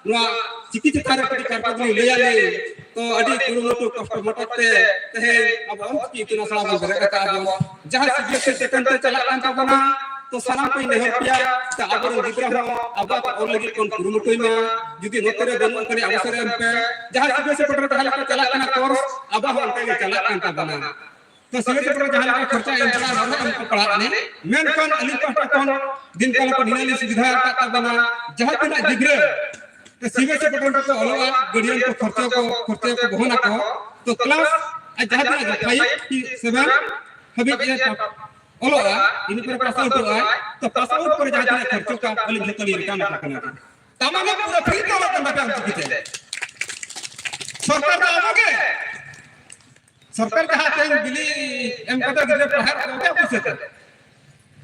ᱱᱚᱣᱟ ᱪᱤᱠᱤ ᱪᱮᱛᱟᱱ ᱨᱮ ᱠᱟᱹᱴᱤᱡ ᱵᱟᱨ ᱯᱮ ᱞᱤᱧ ᱞᱟᱹᱭᱟ ᱞᱤᱧ, ᱛᱚ ᱟᱹᱰᱤ ᱠᱩᱨᱩᱢᱩᱴᱩ ᱠᱚᱥᱴᱚ ᱢᱚᱴᱚᱡ ᱛᱮ ᱛᱮᱦᱮᱧ ᱟᱵᱚ ᱚᱞ ᱪᱤᱠᱤ ᱤᱛᱩᱱ ᱟᱥᱲᱟ ᱵᱚᱱ ᱵᱮᱨᱮᱫ ᱟᱠᱟᱫᱼᱟ ᱵᱚᱱ᱾ ᱡᱟᱦᱟᱸ ᱥᱤᱵᱤᱭᱮᱥᱤ ᱯᱮᱴᱟᱨᱱ ᱛᱮ ᱪᱟᱞᱟᱜ ᱠᱟᱱ ᱛᱟᱵᱚᱱᱟ, ᱛᱚ ᱥᱟᱱᱟᱢ ᱠᱚᱧ ᱱᱮᱦᱚᱨ ᱯᱮᱭᱟ, ᱛᱚ ᱟᱵᱚᱨᱮᱱ ᱜᱤᱫᱽᱨᱟᱹ ᱦᱚᱸ ᱟᱵᱚᱣᱟᱜ ᱚᱞ ᱞᱟᱹᱜᱤᱫ ᱵᱚᱱ ᱠᱩᱨᱩᱢᱩᱴᱩᱭ ᱢᱟ᱾ ᱡᱩᱫᱤ ᱱᱚᱛᱮ ᱨᱮ ᱵᱟᱹᱱᱩᱜ ᱠᱷᱟᱱ ᱟᱵᱚ ᱥᱮᱫ ᱨᱮ ᱮᱢ ᱯᱮ᱾ ᱡᱟᱦᱟᱸ ᱥᱤᱵᱤᱭᱮᱥᱤ ᱯᱮᱴᱟᱨᱱ ᱨᱮ ᱡᱟᱦᱟᱸ ᱞᱮᱠᱟ ᱪᱟᱞᱟᱜ ᱠᱟᱱᱟ ᱠᱳᱨᱥ, ᱟᱵᱚᱣᱟᱜ ᱦᱚᱸ ᱚᱱᱠᱟ ᱜᱮ ᱪᱟᱞᱟᱜ ᱠᱟᱱ ᱛᱟᱵᱚᱱᱟ᱾ ᱛᱚ ᱥᱤᱵᱤᱭᱮᱥᱤ ᱯᱮᱴᱟᱨᱱ ᱡᱟᱦᱟᱸ ᱞᱮᱠᱟ ᱠᱷᱚᱨᱪᱟ ᱮᱢ ᱯᱟᱲᱟᱜ, ᱵᱟᱝ ᱮᱢ ᱠᱚ ᱯᱟᱲᱟᱜ ᱱᱤᱡ, ᱢᱮᱱᱠᱷᱟᱱ ᱟᱹᱞᱤᱧ ᱯᱟᱦᱴᱟ ᱠᱷᱚᱱ ᱫᱤᱱ ᱠᱟᱞᱚᱢ ᱠᱚ ᱱᱤᱭᱟᱹ ᱞᱤᱧ ᱥᱩᱵᱤᱫᱷᱟ ᱟᱠᱟᱫ ᱛᱟᱵᱚᱱᱟ᱾ ᱡᱟᱦᱟᱸ ᱛᱤᱱᱟᱹᱜ ᱜᱤᱫᱽᱨᱟᱹ ᱛᱚ ᱥᱤᱵᱤᱭᱮᱥᱤ ᱯᱮᱴᱟᱨᱱ ᱨᱮᱠᱚ ᱚᱞᱚᱜᱼᱟ, ᱜᱟᱨᱰᱤᱭᱟᱱ ᱠᱚ ᱠᱷᱚᱨᱪᱟ ᱠᱚ, ᱠᱷᱚᱨᱪᱟ ᱠᱚ ᱵᱚᱦᱚᱱ ᱟᱠᱚ᱾ ᱛᱚ ᱠᱞᱟᱥ ᱟᱨ ᱡᱟᱦᱟᱸ ᱛᱤᱱᱟᱹᱜ ᱜᱮ ᱯᱷᱟᱭᱤᱵᱷ ᱠᱤ ᱥᱮᱵᱷᱮᱱ ᱦᱟᱹᱵᱤᱡ ᱮ ᱚᱞᱚᱜᱼᱟ, ᱤᱱᱟᱹ ᱯᱚᱨᱮ ᱯᱟᱥ ᱟᱣᱩᱴᱚᱜᱼᱟᱭ᱾ ᱛᱚ ᱯᱟᱥ ᱟᱣᱩᱴ ᱯᱚᱨᱮ ᱡᱟᱦᱟᱸ ᱛᱤᱱᱟᱹᱜ ᱠᱷᱚᱨᱪᱟ ᱠᱚ, ᱟᱹᱞᱤᱧ ᱡᱷᱚᱛᱚ ᱞᱤᱧ ᱨᱤᱴᱟᱨᱱ ᱟᱠᱚ ᱠᱟᱱᱟ᱾ ᱛᱟᱨ ᱢᱟᱱᱮ ᱯᱩᱨᱟᱹ ᱯᱷᱨᱤ ᱛᱮ ᱚᱞᱚᱜ ᱠᱟᱱ ᱛᱟᱯᱮᱭᱟ ᱚᱞᱪᱤᱠᱤ ᱛᱮ᱾ ᱥᱚᱨᱠᱟᱨ ᱫᱚ ᱟᱵᱚ ᱜᱮ, ᱥᱚᱨᱠᱟᱨ ᱡᱟᱦᱟᱸ ᱛᱮᱦᱮᱧ ᱵᱤᱞᱤ ᱮᱢ ᱠᱟᱛᱮ ᱜᱤᱫᱽᱨᱟᱹ ᱯᱟᱲᱦᱟᱜ ᱠᱟᱱᱟ, ᱚᱠᱚᱭᱟᱜ ᱯᱩᱭᱥᱟᱹ ᱛᱮ?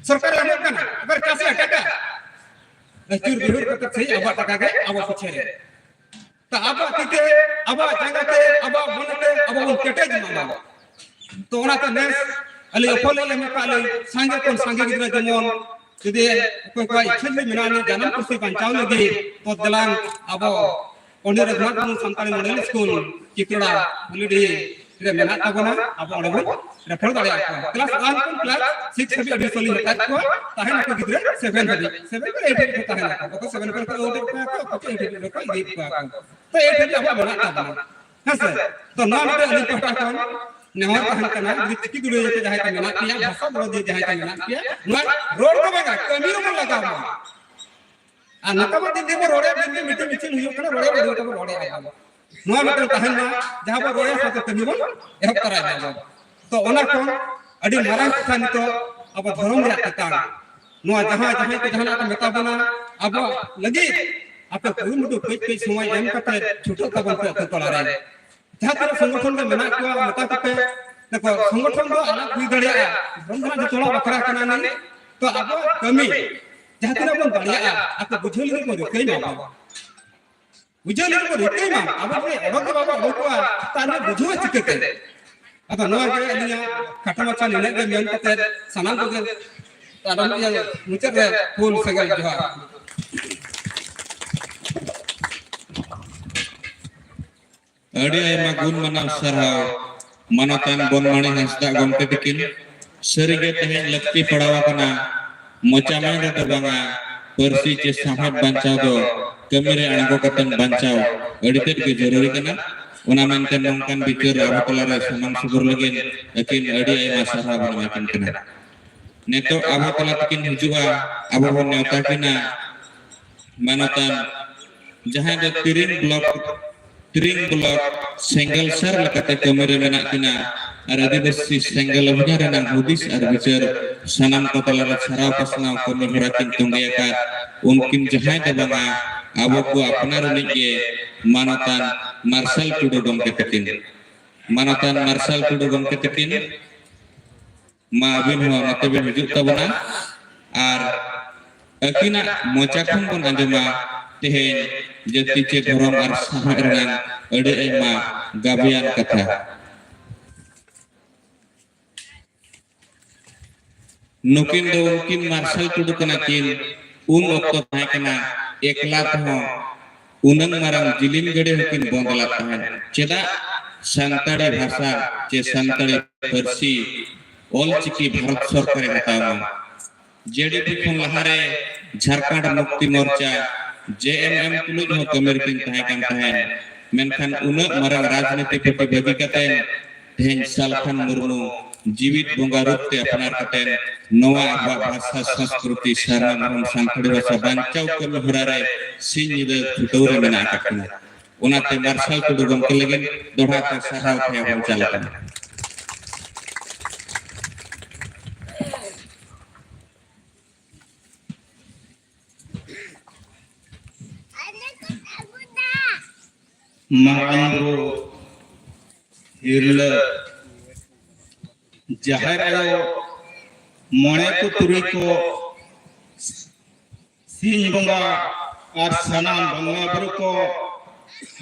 ᱥᱚᱨᱠᱟᱨ ᱮᱢᱚᱜ ᱠᱟᱱᱟ, ᱟᱵᱟᱨ ᱪᱟᱥ ᱨᱮᱭᱟᱜ ᱴᱟᱠᱟ᱾ ᱟᱹᱪᱩᱨ ᱵᱤᱦᱩᱨ ᱠᱟᱛᱮ ᱥᱮᱭ ᱟᱵᱚᱣᱟᱜ ᱴᱟᱠᱟ ᱜᱮ ᱟᱵᱚ ᱯᱤᱪᱷᱮ ᱨᱮ᱾ ᱛᱚ ᱟᱵᱚᱣᱟᱜ ᱛᱤ ᱛᱮ, ᱟᱵᱚᱣᱟᱜ ᱡᱟᱸᱜᱟ ᱛᱮ, ᱟᱵᱚᱣᱟᱜ ᱢᱚᱱᱮ ᱛᱮ ᱟᱵᱚ ᱵᱚᱱ ᱠᱮᱴᱮᱡ ᱢᱟ ᱵᱟᱵᱚ᱾ ᱛᱚ ᱚᱱᱟᱛᱮ ᱱᱮᱥ ᱟᱹᱞᱤᱧ ᱚᱯᱷᱟᱨ ᱞᱤᱧ ᱮᱢ ᱟᱠᱟᱫ ᱞᱤᱧ, ᱥᱟᱸᱜᱮ ᱠᱷᱚᱱ ᱥᱟᱸᱜᱮ ᱜᱤᱫᱽᱨᱟᱹ ᱡᱮᱢᱚᱱ ᱡᱩᱫᱤ ᱚᱠᱚᱭ ᱠᱚᱣᱟᱜ ᱤᱪᱪᱷᱟᱹ ᱡᱩᱫᱤ ᱢᱮᱱᱟᱜᱼᱟ ᱱᱤᱭᱟᱹ ᱡᱟᱱᱟᱢ ᱯᱟᱹᱨᱥᱤ ᱵᱟᱧᱪᱟᱣ ᱞᱟᱹᱜᱤᱫ, ᱛᱚ ᱫᱮᱞᱟᱝ ᱟᱵᱚ ᱯᱚᱱᱰᱤᱛ ᱨᱚᱜᱷᱩᱱᱟᱛᱷ ᱢᱩᱨᱢᱩ ᱥᱟᱱᱛᱟᱲᱤ ᱢᱚᱰᱮᱞ ᱥᱠᱩᱞ ᱪᱤᱛᱲᱟ ᱵᱷᱟᱹᱞᱤᱰᱤᱦᱤ ᱨᱮ ᱢᱮᱱᱟᱜ ᱛᱟᱵᱚᱱᱟ, ᱟᱵᱚ ᱚᱸᱰᱮ ᱵᱚᱱ ᱨᱮᱯᱷᱟᱨ ᱫᱟᱲᱮᱭᱟᱜ ᱠᱚᱣᱟ᱾ ᱠᱞᱟᱥ ᱳᱣᱟᱱ ᱠᱷᱚᱱ ᱠᱞᱟᱥ ᱥᱤᱠᱥ ᱦᱟᱹᱵᱤᱡ admission ᱞᱤᱧ ᱦᱟᱛᱟᱣ ᱠᱚᱣᱟ, ᱛᱟᱦᱮᱱ ᱟᱠᱚ ᱜᱤᱫᱽᱨᱟᱹ ᱥᱮᱵᱷᱮᱱ ᱦᱟᱹᱵᱤᱡ, ᱥᱮᱵᱷᱮᱱ ᱠᱷᱚᱱ ᱮᱭᱤᱴ ᱦᱟᱹᱵᱤᱡ ᱠᱚ ᱛᱟᱦᱮᱱᱟ, ᱚᱠᱚᱭ ᱠᱚ ᱥᱮᱵᱷᱮᱱ ᱠᱷᱚᱱ ᱠᱚ ᱤᱫᱤᱭᱮᱫ ᱠᱚᱣᱟ ᱠᱚ, ᱛᱚ ᱮᱭᱤᱴ ᱦᱟᱹᱵᱤᱡ ᱟᱵᱚᱣᱟᱜ ᱢᱮᱱᱟᱜ ᱛᱟᱵᱚᱱᱟ᱾ ᱦᱮᱸ ᱥᱮ? ᱛᱚ ᱱᱚᱣᱟ ᱢᱤᱫᱴᱮᱱ ᱟᱹᱞᱤᱧ ᱯᱟᱦᱴᱟ ᱠᱷᱚᱱ ᱱᱮᱦᱚᱨ ᱛᱟᱦᱮᱱ ᱠᱟᱱᱟ, ᱡᱩᱫᱤ ᱪᱤᱠᱤ ᱫᱩᱞᱟᱹᱲᱤᱭᱟᱹ ᱠᱚ ᱡᱟᱦᱟᱸᱭ ᱠᱚ ᱢᱮᱱᱟᱜ ᱯᱮᱭᱟ, ᱵᱷᱟᱥᱟ ᱫᱚᱨᱚᱫᱤᱭᱟᱹ ᱡᱟᱦᱟᱸᱭ ᱠᱚ ᱢᱮᱱᱟᱜ ᱯᱮᱭᱟ, ᱱᱚᱣᱟ ᱨᱚᱲ ᱫᱚ ᱵᱟᱝᱟ, ᱠᱟᱹᱢᱤ ᱨᱮᱵᱚᱱ ᱞᱟᱜᱟᱣ ᱢᱟ᱾ ᱟᱨ ᱱᱚᱝᱠᱟ ᱢᱟ ᱫᱤᱱ ᱫᱤᱱ ᱵᱚᱱ ᱨᱚᱲᱮᱫ, ᱫᱤᱱ ᱫᱤᱱ ᱢᱤᱴᱤᱝ ᱢᱤᱪᱷᱤᱞ ᱦᱩᱭᱩᱜ ᱠᱟᱱᱟ, ᱨᱚᱲᱮᱫ ᱵᱚᱱ ᱨᱚᱲᱮᱫ ᱵᱚᱱ᱾ ᱱᱚᱣᱟ ᱢᱤᱫᱴᱟᱝ ᱛᱟᱦᱮᱱ ᱢᱟ, ᱡᱟᱦᱟᱸ ᱵᱚᱱ ᱨᱚᱲᱮᱫ ᱥᱟᱶᱛᱮ ᱠᱟᱹᱢᱤ ᱵᱚᱱ ᱮᱦᱚᱵ ᱛᱟᱨᱟᱭ ᱢᱟ ᱵᱚᱱ᱾ ᱛᱚ ᱚᱱᱟ ᱠᱷᱚᱱ ᱟᱹᱰᱤ ᱢᱟᱨᱟᱝ ᱠᱟᱛᱷᱟ ᱱᱤᱛᱚᱜ ᱟᱵᱚ ᱫᱷᱚᱨᱚᱢ ᱨᱮᱭᱟᱜ ᱛᱮᱛᱟᱝ, ᱱᱚᱣᱟ ᱡᱟᱦᱟᱸ ᱡᱟᱦᱟᱸᱭ ᱠᱚ ᱡᱟᱦᱟᱱᱟᱜ ᱠᱚ ᱢᱮᱛᱟ ᱵᱚᱱᱟ, ᱟᱵᱚᱣᱟᱜ ᱞᱟᱹᱜᱤᱫ ᱟᱯᱮ ᱠᱩᱨᱩᱢᱩᱴᱩ ᱠᱟᱹᱡ ᱠᱟᱹᱡ ᱥᱚᱢᱚᱭ ᱮᱢ ᱠᱟᱛᱮ ᱪᱷᱩᱴᱟᱹᱜ ᱛᱟᱵᱚᱱ ᱯᱮ ᱟᱹᱛᱩ ᱯᱟᱲᱟ ᱨᱮ᱾ ᱡᱟᱦᱟᱸ ᱛᱤᱱᱟᱹᱜ ᱥᱚᱝᱜᱚᱴᱷᱚᱱ ᱨᱮ ᱢᱮᱱᱟᱜ ᱠᱚᱣᱟ, ᱢᱮᱛᱟ ᱠᱚᱯᱮ, ᱫᱮᱠᱷᱚ, ᱥᱚᱝᱜᱚᱴᱷᱚᱱ ᱫᱚ ᱟᱞᱟᱜᱽ ᱦᱩᱭ ᱫᱟᱲᱮᱭᱟᱜᱼᱟ, ᱫᱷᱚᱨᱚᱢ ᱫᱚ ᱡᱚᱛᱚ ᱦᱚᱲᱟᱜ ᱵᱟᱠᱷᱨᱟ ᱠᱟᱱᱟ ᱱᱤᱭᱟᱹ᱾ ᱛᱚ ᱟᱵᱚᱣᱟᱜ ᱠᱟᱹᱢᱤ ᱡᱟᱦᱟᱸ ᱛᱤᱱᱟᱹᱜ ᱵᱚᱱ ᱫᱟᱲᱮᱭᱟᱜᱼᱟ, ᱟᱯᱮ ᱵᱩᱡᱷᱟᱹᱣ ᱞᱟᱹᱜᱤᱫ ᱵᱚᱱ ᱨᱤᱠᱟᱹᱭ ᱢᱟ ᱵᱚᱱ᱾ ᱵᱩᱡᱷᱟᱹᱣ ᱞᱟᱹᱜᱤᱫ ᱵᱚᱱ ᱨᱤᱠᱟᱹᱭ ᱢᱟ, ᱟᱵᱚ ᱡᱩᱫᱤ ᱚᱰᱚᱠ ᱜᱮ ᱵᱟᱵᱚᱱ ᱚᱰᱚᱠᱚᱜᱼᱟ, ᱛᱟᱦᱞᱮ ᱵᱩᱡᱷᱟᱹᱣᱟ ᱪᱤᱠᱟᱹᱛᱮ? ᱟᱫᱚ ᱱᱚᱣᱟ ᱜᱮ ᱟᱹᱞᱤᱧᱟᱜ ᱠᱷᱟᱴᱚ ᱢᱟᱪᱷᱟ ᱱᱤᱱᱟᱹᱜ ᱜᱮ ᱢᱮᱱ ᱠᱟᱛᱮ ᱥᱟᱱᱟᱢ ᱠᱚᱜᱮ ᱟᱨ ᱢᱩᱪᱟᱹᱫ ᱨᱮ ᱦᱩᱞ ᱥᱮᱸᱜᱮᱞ ᱡᱚᱦᱟᱨ᱾ ᱟᱹᱰᱤ ᱟᱭᱢᱟ ᱜᱩᱱ ᱢᱟᱱᱟᱣ ᱥᱟᱨᱦᱟᱣ ᱢᱟᱱᱚᱛᱟᱱ ᱵᱚᱱᱢᱟᱬᱤ ᱦᱟᱸᱥᱫᱟᱜ ᱜᱚᱢᱠᱮ ᱛᱤᱠᱤᱱ᱾ ᱥᱟᱹᱨᱤᱜᱮ ᱛᱮᱦᱮᱧ ᱞᱟᱹᱠᱛᱤ ᱯᱟᱲᱟᱣ ᱟᱠᱟᱱᱟ, ᱢᱚᱪᱟ ᱢᱮᱱ ᱨᱮᱫᱚ ᱵᱟᱝᱟ, ᱯᱟᱹᱨᱥᱤ ᱪᱮ ᱥᱟᱶᱦᱮᱫ ᱵᱟᱧᱪᱟᱣ ᱫᱚ ᱠᱟᱹᱢᱤ ᱨᱮ ᱟᱬᱜᱚ ᱠᱟᱛᱮ ᱵᱟᱧᱪᱟᱣ ᱟᱹᱰᱤ ᱛᱮᱫ ᱜᱮ ᱡᱟᱹᱨᱩᱨᱤ ᱠᱟᱱᱟ᱾ ᱚᱱᱟ ᱢᱮᱱᱛᱮ ᱱᱚᱝᱠᱟᱱ ᱵᱤᱪᱟᱹᱨ ᱟᱵᱚ ᱛᱟᱞᱟᱨᱮ ᱥᱟᱢᱟᱝ ᱥᱚᱫᱚᱨ ᱞᱟᱹᱜᱤᱫ ᱟᱹᱠᱤᱱ ᱟᱹᱰᱤ ᱟᱭᱢᱟ ᱥᱟᱨᱦᱟᱣ ᱵᱚᱱ ᱮᱢᱟ ᱠᱤᱱ ᱠᱟᱱᱟ᱾ ᱱᱤᱛᱚᱜ ᱟᱵᱚ ᱛᱟᱞᱟ ᱛᱮᱠᱤᱱ ᱦᱤᱡᱩᱜᱼᱟ, ᱟᱵᱚ ᱵᱚᱱ ᱱᱮᱣᱛᱟ ᱠᱤᱱᱟ ᱢᱟᱱᱚᱛᱟᱱ, ᱡᱟᱦᱟᱸᱭ ᱫᱚ ᱛᱤᱨᱤᱝ ᱵᱞᱚᱠ, ᱛᱤᱨᱤᱝ ᱵᱞᱚᱠ ᱥᱮᱸᱜᱮᱞ ᱥᱟᱨ ᱞᱮᱠᱟᱛᱮ ᱠᱟᱹᱢᱤ ᱨᱮ ᱢᱮᱱᱟᱜ ᱠᱤᱱᱟ ᱟᱨ ᱟᱹᱫᱤᱵᱟᱹᱥᱤ ᱥᱮᱸᱜᱮᱞ ᱚᱵᱷᱤᱭᱟᱱ ᱨᱮᱱᱟᱜ ᱦᱩᱫᱤᱥ ᱟᱨ ᱵᱤᱪᱟᱹᱨ ᱥᱟᱱᱟᱢ ᱠᱚ ᱛᱟᱞᱟᱨᱮ ᱪᱷᱟᱨᱟᱣ ᱯᱟᱥᱱᱟᱣ ᱠᱟᱹᱢᱤ ᱦᱚᱨᱟ ᱠᱤᱱ ᱛᱚᱸᱜᱮ ᱟᱠᱟᱫ ᱩᱱᱠᱤᱱ ᱡᱟᱦᱟᱸᱭ ᱫᱚ ᱵᱟᱝᱟ, ᱟᱵᱚ ᱠᱚ ᱟᱯᱱᱟᱨ ᱨᱤᱱᱤᱡ ᱜᱮ ᱢᱟᱱᱚᱛᱟᱱ ᱢᱟᱨᱥᱟᱞ ᱴᱩᱰᱩ ᱜᱚᱢᱠᱮ ᱛᱟᱹᱠᱤᱱ᱾ ᱢᱟᱱᱚᱛᱟᱱ ᱢᱟᱨᱥᱟᱞ ᱴᱩᱰᱩ ᱜᱚᱢᱠᱮ ᱛᱟᱹᱠᱤᱱ, ᱢᱟ ᱟᱹᱵᱤᱱ ᱦᱚᱸ ᱱᱚᱛᱮ ᱵᱤᱱ ᱦᱤᱡᱩᱜ ᱛᱟᱵᱚᱱᱟ ᱟᱨ ᱟᱹᱠᱤᱱᱟᱜ ᱢᱚᱪᱟ ᱠᱷᱚᱱ ᱵᱚᱱ ᱟᱸᱡᱚᱢᱟ ᱛᱮᱦᱮᱧ ᱡᱟᱹᱛᱤ ᱪᱮ ᱫᱷᱚᱨᱚᱢ ᱟᱨ ᱥᱟᱶᱦᱮᱫ ᱨᱮᱱᱟᱜ ᱟᱹᱰᱤ ᱟᱭᱢᱟ ᱜᱟᱵᱮᱭᱟᱱ ᱠᱟᱛᱷᱟ᱾ ᱱᱩᱠᱤᱱ ᱫᱚ ᱩᱱᱠᱤᱱ ᱢᱟᱨᱥᱟᱞ ᱴᱩᱰᱩ ᱠᱟᱱᱟ ᱠᱤᱱ, ᱩᱱ ᱚᱠᱛᱚ ᱛᱟᱦᱮᱸ ᱠᱟᱱᱟ ᱮᱠᱞᱟ ᱛᱮᱦᱚᱸ ᱩᱱᱟᱹᱝ ᱢᱟᱨᱟᱝ ᱡᱤᱞᱤᱧ ᱜᱟᱹᱰᱭᱟᱹ ᱦᱚᱸᱠᱤᱱ ᱵᱚᱱᱫ ᱞᱮᱫ ᱛᱟᱦᱮᱸᱫ᱾ ᱪᱮᱫᱟᱜ ᱥᱟᱱᱛᱟᱲᱤ ᱵᱷᱟᱥᱟ ᱪᱮ ᱥᱟᱱᱛᱟᱲᱤ ᱯᱟᱹᱨᱥᱤ ᱚᱞ ᱪᱤᱠᱤ ᱵᱷᱟᱨᱚᱛ ᱥᱚᱨᱠᱟᱨᱮ ᱦᱟᱛᱟᱣ ᱢᱟ? ᱡᱮᱰᱤᱯᱤ ᱠᱷᱚᱱ ᱞᱟᱦᱟᱨᱮ ᱡᱷᱟᱲᱠᱷᱚᱸᱰ ᱢᱩᱠᱛᱤ ᱢᱳᱨᱪᱟ, ᱡᱮ ᱮᱢ ᱮᱢ ᱛᱩᱞᱩᱡ ᱦᱚᱸ ᱠᱟᱹᱢᱤ ᱨᱮᱠᱤᱱ ᱛᱟᱦᱮᱸ ᱠᱟᱱ ᱛᱟᱦᱮᱸᱫ᱾ ᱢᱮᱱᱠᱷᱟᱱ ᱩᱱᱟᱹᱜ ᱢᱟᱨᱟᱝ ᱨᱟᱡᱽᱱᱤᱛᱤ ᱯᱟᱹᱴᱤ ᱵᱟᱹᱜᱤ ᱠᱟᱛᱮ ᱛᱮᱦᱮᱧ ᱥᱟᱞᱠᱷᱟᱱ ᱢᱩᱨᱢᱩ ᱡᱤᱣᱤᱫ ᱵᱚᱸᱜᱟ ᱨᱩᱯ ᱛᱮ ᱟᱯᱱᱟᱨ ᱠᱟᱛᱮ ᱱᱚᱣᱟ ᱟᱵᱚᱣᱟᱜ ᱵᱷᱟᱥᱟ, ᱥᱚᱸᱥᱠᱨᱤᱛᱤ, ᱥᱟᱨᱱᱟ ᱫᱷᱚᱨᱚᱢ, ᱥᱟᱱᱛᱟᱲᱤ ᱵᱷᱟᱥᱟ ᱵᱟᱧᱪᱟᱣ ᱠᱟᱹᱢᱤ ᱦᱚᱨᱟ ᱨᱮ ᱥᱤᱧ ᱧᱤᱫᱟᱹ ᱪᱷᱩᱴᱟᱹᱣ ᱨᱮ ᱢᱮᱱᱟᱜ ᱟᱠᱟᱫ ᱠᱤᱱᱟ᱾ ᱚᱱᱟᱛᱮ ᱢᱟᱨᱥᱟᱞ ᱴᱩᱰᱩ ᱜᱚᱢᱠᱮ ᱞᱟᱹᱜᱤᱫ ᱫᱚᱦᱲᱟ ᱛᱮ ᱥᱟᱨᱦᱟᱣ ᱛᱮ ᱟᱵᱚᱱ ᱪᱟᱞ ᱟᱠᱟᱱᱟ᱾ ᱢᱟᱨᱟᱝ ᱵᱩᱨᱩ, ᱛᱤᱨᱞᱟᱹ, ᱡᱟᱦᱮᱨ ᱟᱭᱳ, ᱢᱚᱬᱮ ᱠᱚ ᱛᱩᱨᱩᱭ ᱠᱚ, ᱥᱤᱧ ᱵᱚᱸᱜᱟ ᱟᱨ ᱥᱟᱱᱟᱢ ᱵᱚᱸᱜᱟ ᱵᱩᱨᱩ ᱠᱚ,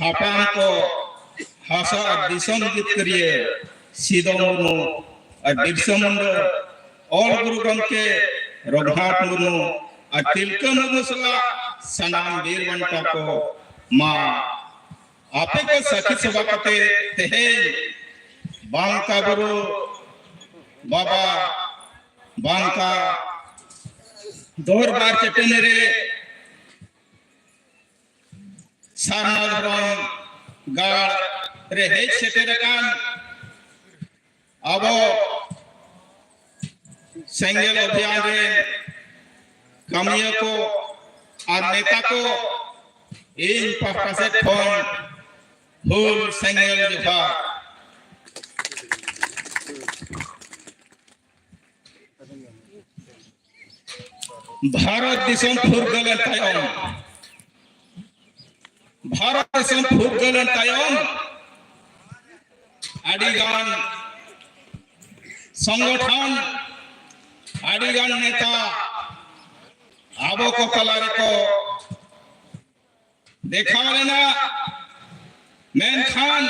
ᱦᱟᱯᱲᱟᱢ ᱠᱚ, ᱦᱟᱥᱟ ᱟᱨ ᱫᱤᱥᱚᱢ ᱡᱤᱛᱠᱟᱹᱨᱤᱭᱟᱹ ᱥᱤᱫᱚ ᱢᱩᱨᱢᱩ ᱟᱨ ᱵᱤᱨᱥᱟ ᱢᱩᱱᱰᱟ, ᱚᱞ ᱜᱩᱨᱩ ᱜᱚᱢᱠᱮ ᱨᱚᱜᱷᱩᱱᱟᱛᱷ ᱢᱩᱨᱢᱩ ᱟᱨ ᱛᱤᱞᱠᱟᱹ ᱢᱩᱨᱢᱩ ᱥᱟᱞᱟᱜ ᱥᱟᱱᱟᱢ ᱵᱤᱨ ᱵᱟᱱᱴᱟ ᱠᱚ, ᱢᱟ ᱟᱯᱮ ᱠᱚ ᱥᱟᱹᱠᱷᱤ ᱥᱚᱵᱷᱟ ᱠᱟᱛᱮ ᱛᱮᱦᱮᱧ ᱵᱟᱝᱠᱟ ᱵᱩᱨᱩ ᱵᱟᱵᱟ ᱵᱟᱝᱠᱟ ᱫᱚᱨᱵᱟᱨ ᱪᱟᱹᱴᱟᱹᱱᱤ ᱨᱮ ᱥᱟᱨᱱᱟ ᱫᱷᱚᱨᱚᱢ ᱜᱟᱲ ᱨᱮ ᱦᱮᱡ ᱥᱮᱴᱮᱨ ᱟᱠᱟᱱ ᱟᱵᱚ ᱥᱮᱸᱜᱮᱞ ᱚᱵᱷᱤᱭᱟᱱ ᱨᱮᱱ ᱠᱟᱹᱢᱤᱭᱟᱹ ᱠᱚ ᱟᱨ ᱱᱮᱛᱟ ᱠᱚ, ᱤᱧ ᱯᱟᱦᱴᱟ ᱥᱮᱫ ᱠᱷᱚᱱ ᱦᱩᱞ ᱥᱮᱸᱜᱮᱞ ᱡᱚᱦᱟᱨ᱾ ᱵᱷᱟᱨᱚᱛ ᱫᱤᱥᱚᱢ ᱯᱷᱩᱨᱜᱟᱹᱞ ᱮᱱ ᱛᱟᱭᱚᱢ, ᱵᱷᱟᱨᱚᱛ ᱫᱤᱥᱚᱢ ᱯᱷᱩᱨᱜᱟᱹᱞ ᱮᱱ ᱛᱟᱭᱚᱢ ᱟᱹᱰᱤᱜᱟᱱ ᱥᱚᱝᱜᱚᱴᱷᱚᱱ, ᱟᱹᱰᱤᱜᱟᱱ ᱱᱮᱛᱟ ᱟᱵᱚ ᱠᱚ ᱛᱟᱞᱟ ᱨᱮᱠᱚ ᱫᱮᱠᱷᱟᱣ ᱞᱮᱱᱟ, ᱢᱮᱱᱠᱷᱟᱱ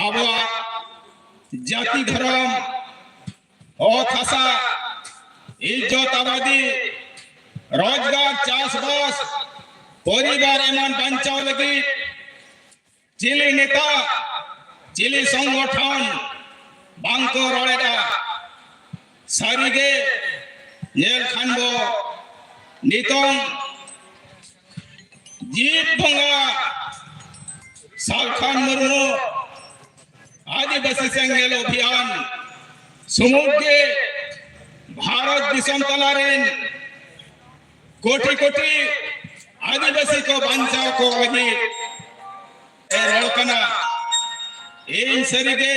ᱟᱵᱚᱣᱟᱜ ᱡᱟᱹᱛᱤ ᱫᱷᱚᱨᱚᱢ, ᱚᱛ ᱦᱟᱥᱟ, ᱤᱡᱽᱡᱚᱛ ᱟᱵᱟᱫᱤ, ᱨᱳᱡᱽᱜᱟᱨ, ᱪᱟᱥᱵᱟᱥ, ᱯᱚᱨᱤᱵᱟᱨ ᱮᱢᱟᱱ ᱵᱟᱧᱪᱟᱣ ᱞᱟᱹᱜᱤᱫ ᱪᱤᱞᱤ ᱱᱮᱛᱟ, ᱪᱤᱞᱤ ᱥᱚᱝᱜᱚᱴᱷᱚᱱ ᱵᱟᱝ ᱠᱚ ᱨᱚᱲᱮᱫᱟ᱾ ᱥᱟᱹᱨᱤᱜᱮ ᱧᱮᱞ ᱠᱷᱟᱱ ᱵᱚ ᱱᱤᱛᱚᱝ ᱡᱤᱛ ᱵᱚᱸᱜᱟ ᱥᱟᱞᱠᱷᱟᱱ ᱢᱩᱨᱢᱩ ᱟᱹᱫᱤᱵᱟᱹᱥᱤ ᱥᱮᱸᱜᱮᱞ ᱚᱵᱷᱤᱭᱟᱱ ᱥᱩᱢᱩᱝ ᱜᱮ ᱵᱷᱟᱨᱚᱛ ᱫᱤᱥᱚᱢ ᱛᱟᱞᱟ ᱨᱮᱱ ᱠᱳᱴᱤ ᱠᱳᱴᱤ ᱟᱹᱫᱤᱵᱟᱹᱥᱤ ᱠᱚ ᱵᱟᱧᱪᱟᱣ ᱠᱚ ᱞᱟᱹᱜᱤᱫ ᱮ ᱨᱚᱲ ᱠᱟᱱᱟ᱾ ᱤᱧ ᱥᱟᱹᱨᱤᱜᱮ